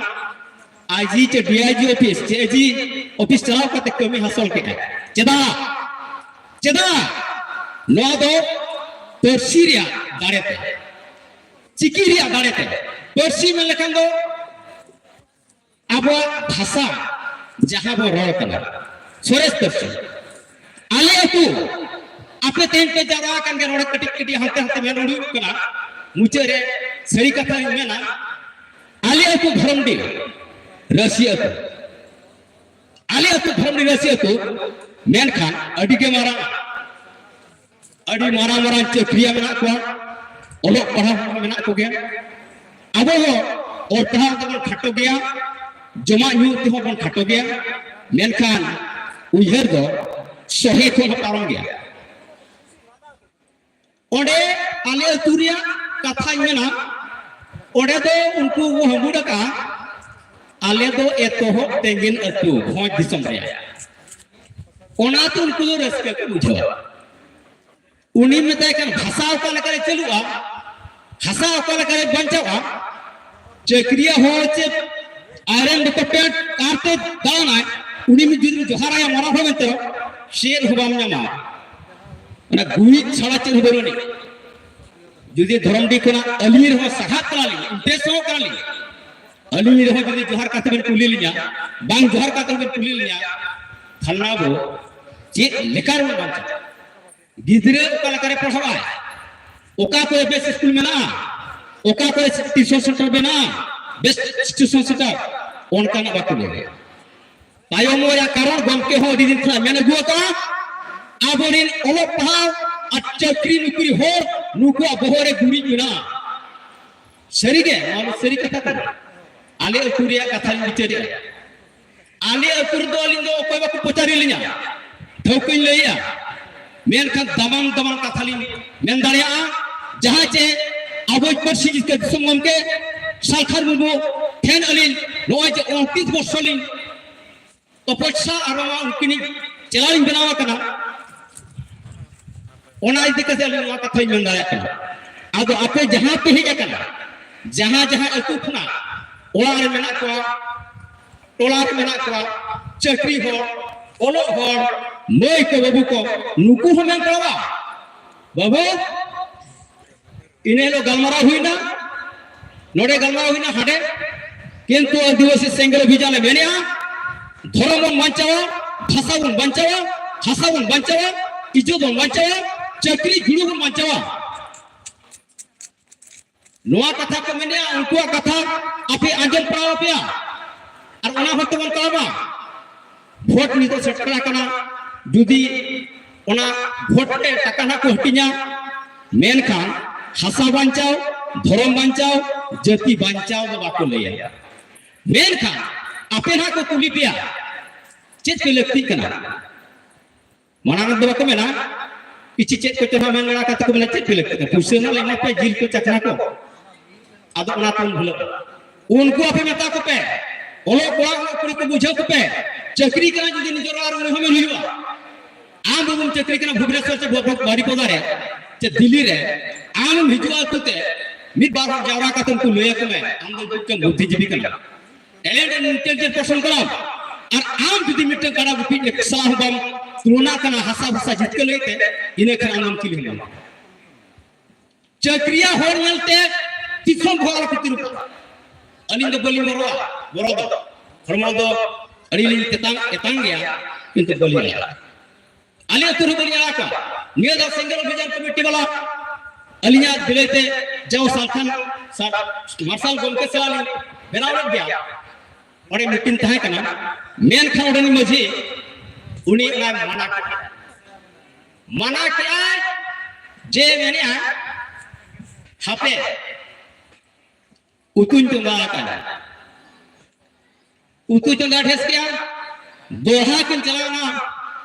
ᱟᱭ ᱡᱤ ᱪᱮ ᱰᱤ ᱟᱭ ᱡᱤ ᱚᱯᱷᱤᱥ ᱪᱮ ᱮ ᱡᱤ ᱚᱯᱷᱤᱥ ᱪᱟᱞᱟᱣ ᱠᱟᱛᱮ ᱠᱟᱹᱢᱤ ᱦᱟᱥᱚᱞ ᱠᱮᱫᱼᱟ᱾ ᱪᱮᱫᱟᱜ? ᱪᱮᱫᱟᱜ? ᱱᱚᱣᱟ ᱫᱚ ᱯᱟᱹᱨᱥᱤ ᱨᱮᱭᱟᱜ ᱫᱟᱲᱮ ᱛᱮ, ᱪᱤᱠᱤ ᱨᱮᱭᱟᱜ ᱫᱟᱲᱮ ᱛᱮ᱾ ᱯᱟᱹᱨᱥᱤ ᱢᱮᱱ ᱞᱮᱠᱷᱟᱱ ᱫᱚ ᱟᱵᱚᱣᱟᱜ ᱵᱷᱟᱥᱟ, ᱡᱟᱦᱟᱸ ᱵᱚᱱ ᱨᱚᱲ ᱠᱟᱱᱟ, ᱥᱚᱨᱮᱥ ᱯᱟᱹᱨᱥᱤ᱾ ᱟᱞᱮ ᱟᱹᱛᱩ, ᱟᱯᱮ ᱛᱮᱦᱮᱧ ᱯᱮ ᱡᱟᱣᱨᱟ ᱟᱠᱟᱱ ᱜᱮᱭᱟ ᱱᱚᱰᱮ, ᱠᱟᱹᱴᱤᱡ ᱠᱟᱹᱴᱤᱡ ᱦᱟᱱᱛᱮ ᱦᱟᱱᱛᱮ ᱢᱮᱱ ᱩᱰᱩᱠ ᱠᱟᱱᱟ᱾ ᱢᱩᱪᱟᱹᱫ ᱨᱮ ᱥᱟᱹᱨᱤ ᱠᱟᱛᱷᱟᱧ ᱢᱮᱱᱟ, ᱟᱞᱮ ᱟᱹᱛᱩ ᱫᱷᱚᱨᱚᱢᱰᱤ ᱨᱟᱹᱥᱤ ᱟᱹᱛᱩ, ᱟᱞᱮ ᱟᱹᱛᱩ ᱫᱷᱚᱨᱚᱢᱰᱤ ᱨᱟᱹᱥᱤ ᱟᱹᱛᱩ, ᱢᱮᱱᱠᱷᱟᱱ ᱟᱹᱰᱤ ᱜᱮ ᱢᱟᱨᱟᱝ, ᱟᱹᱰᱤ ᱢᱟᱨᱟᱝ ᱢᱟᱨᱟᱝ ᱪᱟᱹᱠᱨᱤᱭᱟᱹ ᱢᱮᱱᱟᱜ ᱠᱚᱣᱟ, ᱚᱞᱚᱜ ᱯᱟᱲᱦᱟᱣ ᱦᱚᱸ ᱢᱮᱱᱟᱜ ᱠᱚᱜᱮᱭᱟ᱾ ᱟᱵᱚ ᱦᱚᱸ ᱚᱞ ᱯᱟᱲᱦᱟᱣ ᱛᱮᱵᱚᱱ ᱠᱷᱟᱴᱚ ᱜᱮᱭᱟ, ᱡᱚᱢᱟᱜ ᱧᱩ ᱛᱮᱦᱚᱸ ᱵᱚᱱ ᱠᱷᱟᱴᱚ ᱜᱮᱭᱟ, ᱢᱮᱱᱠᱷᱟᱱ ᱩᱭᱦᱟᱹᱨ ᱫᱚ ᱥᱚᱦᱮ ᱠᱷᱚᱱ ᱦᱚᱸ ᱯᱟᱨᱚᱢ ᱜᱮᱭᱟ᱾ ᱚᱸᱰᱮ ᱟᱞᱮ ᱟᱹᱛᱩ ᱨᱮᱭᱟᱜ ᱠᱟᱛᱷᱟᱧ ᱢᱮᱱᱟ, ᱚᱸᱰᱮ ᱫᱚ ᱩᱱᱠᱩ ᱠᱚ ᱦᱟᱹᱢᱵᱩᱲ ᱟᱠᱟᱫᱼᱟ, ᱟᱞᱮ ᱫᱚ ᱮᱛᱚᱦᱚᱵ ᱛᱮᱸᱜᱮᱱ ᱟᱹᱛᱩ ᱵᱷᱚᱸᱡᱽ ᱫᱤᱥᱚᱢ ᱨᱮᱭᱟᱜ᱾ ᱚᱱᱟᱛᱮ ᱩᱱᱠᱩ ᱫᱚ ᱨᱟᱹᱥᱠᱟᱹ ᱠᱚ ᱵᱩᱡᱷᱟᱹᱣᱟ᱾ ᱩᱱᱤ ᱢᱮᱛᱟᱭ ᱠᱟᱱ ᱵᱷᱟᱥᱟ ᱚᱠᱟ ᱞᱮᱠᱟᱨᱮ ᱪᱟᱹᱞᱩᱜᱼᱟ, ᱵᱷᱟᱥᱟ ᱚᱠᱟ ᱞᱮᱠᱟᱨᱮ ᱵᱟᱧᱪᱟᱜᱼᱟ, ᱪᱟᱹᱠᱨᱤᱭᱟᱹ ᱦᱚᱲ ᱪᱮ ᱟᱭᱨᱚᱱ ᱰᱤᱯᱟᱨᱴᱢᱮᱱᱴ ᱠᱟᱨᱛᱮ ᱫᱟᱬᱟᱱᱟᱭ, ᱩᱱᱤ ᱢᱤᱫ ᱡᱩᱫᱤ ᱡᱚᱦᱟᱨᱟᱭᱟ ᱢᱟᱨᱟᱝ ᱦᱚᱲ ᱢᱮᱱᱛᱮ, ᱪᱮᱫ ᱦᱚᱸ ᱵᱟᱢ ᱧᱟᱢᱟ᱾ ᱚᱱᱟ ᱜᱩᱨᱤᱡ ᱪᱷᱟᱲᱟ ᱪᱮᱫ ᱦᱚᱸ ᱵᱟᱹᱱᱩᱜ ᱟᱹᱱᱤᱡ᱾ ᱡᱩᱫᱤ ᱫᱷᱚᱨᱚᱢᱰᱤ ᱠᱷᱚᱱᱟᱜ ᱟᱹᱞᱤᱧ ᱨᱮᱦᱚᱸ ᱥᱟᱦᱟᱜ ᱠᱟᱱᱟᱞᱤᱧ, ᱤᱱᱴᱮᱥ ᱦᱚᱸ ᱠᱟᱱᱟᱞᱤᱧ, ᱟᱹᱞᱤᱧ ᱨᱮᱦᱚᱸ ᱡᱩᱫᱤ ᱡᱚᱦᱟᱨ ᱠᱟᱛᱮ ᱵᱮᱱ ᱠᱩᱞᱤ ᱞᱤᱧᱟ, ᱵᱟᱝ ᱡᱚᱦᱟᱨ ᱠᱟᱛᱮ ᱵᱮᱱ ᱠᱩᱞᱤ ᱞᱤᱧᱟ, ᱛᱷᱟᱱᱟ ᱵᱚ ᱪᱮᱫ ᱞᱮᱠᱟ ᱨᱮᱵᱚᱱ ᱵᱟᱧᱪᱟᱜᱼᱟ? ᱜᱤᱫᱽᱨᱟᱹ ᱚᱠᱟ ᱞᱮᱠᱟᱨᱮ ᱯᱟᱲᱦᱟᱜᱼᱟᱭ, ᱚᱠᱟ ᱠᱚᱨᱮ ᱵᱮᱥ ᱥᱠᱩᱞ ᱢᱮᱱᱟᱜᱼᱟ, ᱚᱠᱟ ᱠᱚᱨᱮ ᱴᱤᱭᱩᱥᱚᱱ ᱥᱮᱱᱴᱟᱨ ᱢᱮᱱᱟᱜᱼᱟ, ᱵᱮᱥ ᱴᱤᱭᱩᱥᱚᱱ ᱥᱮᱱᱴᱟᱨ, ᱚᱱᱠᱟᱱᱟᱜ ᱵᱟᱠᱚ ᱵᱟᱲᱟᱭᱟ᱾ ᱛᱟᱭᱚᱢ ᱨᱮᱭᱟᱜ ᱠᱟᱨᱚᱱ ᱜᱚᱢᱠᱮ ᱦᱚᱸ ᱟᱹᱰᱤ ᱫᱤᱱ ᱠᱷᱚᱱᱟᱜ ᱢᱮᱱ ᱟᱹᱜᱩ ᱟᱠᱟᱫᱼᱟ, ᱟᱵᱚᱨᱮᱱ ᱚᱞᱚᱜ ᱯᱟᱲᱦᱟᱣ ᱟᱨ ᱪᱟᱹᱠᱨᱤ ᱱᱩᱠᱨᱤ ᱦᱚᱲ ᱱᱩᱠᱩᱣᱟᱜ ᱵᱚᱦᱚᱜ ᱨᱮ ᱜᱩᱨᱤᱡ ᱢᱮᱱᱟᱜᱼᱟ᱾ ᱥᱟᱹᱨᱤᱜᱮ, ᱱᱚᱣᱟ ᱫᱚ ᱥᱟᱹᱨᱤ ᱠᱟᱛᱷᱟ ᱠᱟᱱᱟ᱾ ᱟᱞᱮ ᱟᱹᱛᱩ ᱨᱮᱭᱟᱜ ᱠᱟᱛᱷᱟᱧ ᱵᱤᱪᱟᱹᱨᱮᱜᱼᱟ᱾ ᱟᱞᱮ ᱟᱹᱛᱩ ᱨᱮᱫᱚ ᱟᱹᱞᱤᱧ ᱫᱚ ᱚᱠᱚᱭ ᱵᱟᱠᱚ ᱯᱨᱚᱪᱟᱨ ᱟᱹᱞᱤᱧᱟ, ᱴᱷᱟᱹᱣᱠᱟᱹᱧ ᱞᱟᱹᱭᱮᱜᱼᱟ᱾ ᱢᱮᱱᱠᱷᱟᱱ ᱫᱟᱢᱟᱱ ᱫᱟᱢᱟᱱ ᱠᱟᱛᱷᱟ ᱞᱤᱧ ᱢᱮᱱ ᱫᱟᱲᱮᱭᱟᱜᱼᱟ, ᱡᱟᱦᱟᱸ ᱪᱮ ᱟᱵᱚᱭᱤᱡ ᱯᱟᱹᱨᱥᱤ ᱡᱤᱛᱠᱟᱹᱨ ᱫᱤᱥᱚᱢ ᱜᱚᱢᱠᱮ ᱥᱟᱞᱠᱷᱟᱱ ᱢᱩᱨᱢᱩ ᱴᱷᱮᱱ ᱟᱹᱞᱤᱧ ᱱᱚᱜᱼᱚᱭ ᱡᱮ ᱩᱱᱛᱨᱤᱥ ᱵᱚᱨᱥᱚ ᱞᱤᱧ ᱛᱚᱯᱚᱥᱟ ᱟᱨ ᱱᱚᱣᱟ ᱩᱱᱠᱤᱱᱤᱡ ᱪᱮᱞᱟᱣᱤᱧ ᱵᱮᱱᱟᱣ ᱟᱠᱟᱱᱟ᱾ ᱚᱱᱟ ᱤᱫᱤ ᱠᱟᱛᱮ ᱟᱹᱞᱤᱧ ᱱᱚᱣᱟ ᱠᱟᱛᱷᱟᱧ ᱢᱮᱱ ᱫᱟᱲᱮᱭᱟᱜ ᱠᱟᱱᱟ᱾ ᱟᱫᱚ ᱟᱯᱮ ᱡᱟᱦᱟᱸ ᱯᱮ ᱦᱮᱡ ᱟᱠᱟᱱᱟ, ᱡᱟᱦᱟᱸ ᱡᱟᱦᱟᱸ ᱟᱹᱛᱩ ᱠᱷᱚᱱᱟᱜ ᱚᱲᱟᱜ ᱨᱮ ᱢᱮᱱᱟᱜ ᱠᱚᱣᱟ, ᱴᱚᱞᱟ ᱨᱮ ᱢᱮᱱᱟᱜ ᱠᱚᱣᱟ, ᱪᱟᱹᱠᱨᱤ ᱦᱚᱲ, ᱚᱞᱚᱜ ᱦᱚᱲ, ᱢᱟᱹᱭ ᱠᱚ ᱵᱟᱹᱵᱩ ᱠᱚ, ᱱᱩᱠᱩ ᱦᱚᱸ ᱢᱮᱱ ᱯᱟᱲᱟᱣᱟ, ᱵᱟᱹᱵᱩ, ᱤᱱᱟᱹ ᱦᱤᱞᱳᱜ ᱜᱟᱞᱢᱟᱨᱟᱣ ᱦᱩᱭᱱᱟ, ᱱᱚᱰᱮ ᱜᱟᱞᱢᱟᱨᱟᱣ ᱦᱩᱭᱱᱟ, ᱦᱟᱸᱰᱮ, ᱠᱤᱱᱛᱩ ᱟᱹᱫᱤᱵᱟᱹᱥᱤ ᱥᱮᱸᱜᱮᱞ ᱚᱵᱷᱤᱡᱟᱱ ᱮ ᱢᱮᱱᱮᱜᱼᱟ, ᱫᱷᱚᱨᱚᱢ ᱵᱚᱱ ᱵᱟᱧᱪᱟᱣᱟ, ᱵᱷᱟᱥᱟ ᱵᱚᱱ ᱵᱟᱧᱪᱟᱣᱟ, ᱦᱟᱥᱟ ᱵᱚᱱ ᱵᱟᱧᱪᱟᱣᱟ, ᱤᱡᱽᱡᱚᱛ ᱵᱚᱱ ᱵᱟᱧᱪᱟᱣᱟ, ᱪᱟᱹᱠᱨᱤ ᱡᱩᱲᱩ ᱵᱚᱱ ᱵᱟᱧᱪᱟᱣᱟ᱾ ᱱᱚᱣᱟ ᱠᱟᱛᱷᱟ ᱠᱚ ᱢᱮᱱᱮᱜᱼᱟ, ᱩᱱᱠᱩᱣᱟᱜ ᱠᱟᱛᱷᱟ ᱟᱯᱮ ᱟᱸᱡᱚᱢ ᱯᱟᱲᱟᱣ ᱟᱯᱮᱭᱟ, ᱟᱨ ᱚᱱᱟ ᱦᱚᱸ ᱛᱮᱵᱚᱱ ᱛᱟᱲᱟᱢᱟ᱾ ᱵᱷᱳᱴ ᱱᱤᱛᱚᱜ ᱥᱮᱴᱮᱨ ᱟᱠᱟᱱᱟ, ᱡᱩᱫᱤ ᱚᱱᱟ ᱵᱷᱳᱴ ᱨᱮ ᱴᱟᱠᱟ ᱱᱟᱜ ᱠᱚ ᱦᱟᱹᱴᱤᱧᱟ, ᱢᱮᱱᱠᱷᱟᱱ ᱦᱟᱥᱟ ᱵᱟᱧᱪᱟᱣ, ᱫᱷᱚᱨᱚᱢ ᱵᱟᱧᱪᱟᱣ, ᱡᱟᱹᱛᱤ ᱵᱟᱧᱪᱟᱣ ᱫᱚ ᱵᱟᱠᱚ ᱞᱟᱹᱭᱟ᱾ ᱢᱮᱱᱠᱷᱟᱱ ᱟᱯᱮ ᱱᱟᱜ ᱠᱚ ᱠᱩᱞᱤ ᱯᱮᱭᱟ, ᱪᱮᱫ ᱯᱮ ᱞᱟᱹᱠᱛᱤᱜ ᱠᱟᱱᱟ? ᱢᱟᱲᱟᱝ ᱨᱮᱫᱚ ᱵᱟᱠᱚ ᱢᱮᱱᱟ, ᱠᱤᱪᱷᱤ ᱪᱮᱫ ᱠᱚᱪᱚ ᱱᱟᱜ ᱢᱮᱱ ᱵᱟᱲᱟ ᱠᱟᱛᱮ ᱠᱚ ᱢᱮᱱᱟ, ᱪᱮᱫ ᱯᱮ ᱞᱟᱹᱠᱛᱤᱜ ᱠᱟᱱᱟ? ᱯᱩᱭᱥᱟᱹ ᱱᱟᱜ ᱞᱮ ᱮᱢᱟ ᱯᱮᱭᱟ, ᱡᱤᱞ ᱠᱚ ᱪᱟᱠᱷᱱᱟ ᱠᱚ᱾ ᱟᱫᱚ ᱚᱱᱟ ᱛᱮᱵᱚᱱ ᱵᱷᱩᱞᱟᱹᱜᱼᱟ᱾ ᱩᱱᱠᱩ ᱟᱯᱮ ᱢᱮᱛᱟ ᱠᱚᱯᱮ, ᱚᱞᱚᱜ ᱠᱚᱲᱟ, ᱚᱞᱚᱜ ᱠᱩᱲᱤ ᱠᱚ ᱵᱩᱡᱷᱟᱹᱣ ᱠᱚᱯᱮ, ᱪᱟᱹᱠᱨᱤ ᱠᱟᱱᱟ ᱡᱩᱫᱤ ᱱᱤᱡᱮᱨ ᱚᱲᱟᱜ ᱨᱮ ᱩᱱᱤ ᱦᱚᱸ ᱢᱮᱱ ᱦᱩᱭᱩᱜᱼᱟ᱾ ᱟᱢ ᱵᱟᱹᱵᱩᱢ ᱪᱟᱹᱠᱨᱤ ᱠᱟᱱᱟ ᱵᱷᱩᱵᱽᱱᱮᱥᱚᱨ ᱥᱮ ᱵᱚ-, ᱵᱚ-, ᱵᱟᱨᱤᱯᱟᱫᱟ ᱨᱮ, ᱪᱮ ᱫᱤᱞᱞᱤ ᱨᱮ, ᱟᱢᱮᱢ ᱦᱤᱡᱩᱜᱼᱟ ᱟᱹᱛᱩ ᱛᱮ, ᱢᱤᱫ ᱵᱟᱨ ᱦᱚᱲ ᱡᱟᱣᱨᱟ ᱠᱟᱛᱮ ᱩᱱᱠᱩ ᱞᱟᱹᱭ ᱟᱠᱚ ᱢᱮ, ᱟᱢ ᱫᱚ ᱢᱤᱫᱴᱟᱝ ᱵᱩᱫᱽᱫᱷᱤᱡᱤᱵᱤ ᱠᱟᱱᱟ, talent and intelligent person ᱠᱟᱱᱟᱢ, ᱟᱨ ᱟᱢ ᱡᱩᱫᱤ ᱢᱤᱫᱴᱟᱝ ᱠᱟᱰᱟ ᱜᱩᱯᱤ ᱥᱟᱞᱟᱜ ᱦᱚᱸ ᱵᱟᱢ ᱛᱩᱞᱚᱱᱟ ᱠᱟᱱᱟ ᱦᱟᱥᱟ ᱵᱷᱟᱥᱟ ᱡᱤᱛᱠᱟᱹᱨ ᱞᱟᱹᱜᱤᱫ ᱛᱮ, ᱤᱱᱟᱹ ᱠᱷᱟᱱ ᱟᱢ ᱫᱚᱢ ᱪᱤᱞᱤ ᱦᱚᱸ ᱵᱟᱝ᱾ ᱪᱟᱹᱠᱨᱤᱭᱟ ᱦᱚᱲ ᱧᱮᱞᱛᱮ ᱛᱤᱥ ᱦᱚᱸ ᱵᱚᱦᱚᱜ ᱟᱞᱚ ᱯᱮ ᱛᱤᱨᱩᱵᱟ᱾ ᱟᱹᱞᱤᱧ ᱫᱚ ᱵᱟᱹᱞᱤᱧ ᱵᱚᱨᱚᱜᱼᱟ, ᱵᱚᱨᱚ ᱫᱚ᱾ ᱦᱚᱲᱢᱚ ᱫᱚ ᱟᱹᱰᱤ ᱞᱤᱧ ᱛᱮᱛᱟᱝ, ᱮᱛᱟᱝ ᱜᱮᱭᱟ, ᱠᱤᱱᱛᱩ ᱵᱟᱹᱞᱤᱧ ᱟᱲᱟᱜᱟ᱾ ᱟᱞᱮ ᱟᱹᱛᱩ ᱨᱮ ᱵᱟᱹᱞᱤᱧ ᱟᱲᱟᱜᱟ᱾ ᱱᱤᱭᱟᱹ ᱫᱷᱟᱣ ᱥᱮᱸᱜᱮᱞ ᱚᱵᱷᱤᱡᱟᱱ ᱠᱚᱢᱤᱴᱤ ᱵᱟᱞᱟ ᱟᱹᱞᱤᱧᱟᱜ ᱫᱤᱞᱟᱹᱭ ᱛᱮ ᱡᱟᱣ ᱥᱟᱞᱠᱷᱟᱱ ᱥᱟ-, ᱢᱟᱨᱥᱟᱞ ᱜᱚᱢᱠᱮ ᱥᱟᱞᱟᱜ ᱞᱤᱧ ᱵᱮᱱᱟᱣ ᱞᱮᱫ ᱜᱮᱭᱟ᱾ ᱚᱸᱰᱮ ᱢᱤᱴᱤᱝ ᱛᱟᱦᱮᱸ ᱠᱟᱱᱟ, ᱢᱮᱱᱠᱷᱟᱱ ᱚᱸᱰᱮᱱᱤᱡ ᱢᱟᱹᱡᱷᱤ ᱩᱱᱤ ᱚᱱᱟ ᱢᱟᱱᱟ ᱠᱮᱫᱟ᱾ ᱢᱟᱱᱟ ᱠᱮᱫᱟᱭ ᱡᱮ ᱢᱮᱱᱮᱫᱼᱟ, ᱦᱟᱯᱮ, ᱩᱛᱩᱧ ᱪᱚᱸᱫᱟ ᱟᱠᱟᱫᱟ, ᱩᱛᱩ ᱪᱚᱸᱫᱟ ᱰᱷᱮᱥ ᱠᱮᱫᱼᱟ, ᱫᱚᱦᱲᱟ ᱠᱤᱱ ᱪᱟᱞᱟᱣᱱᱟ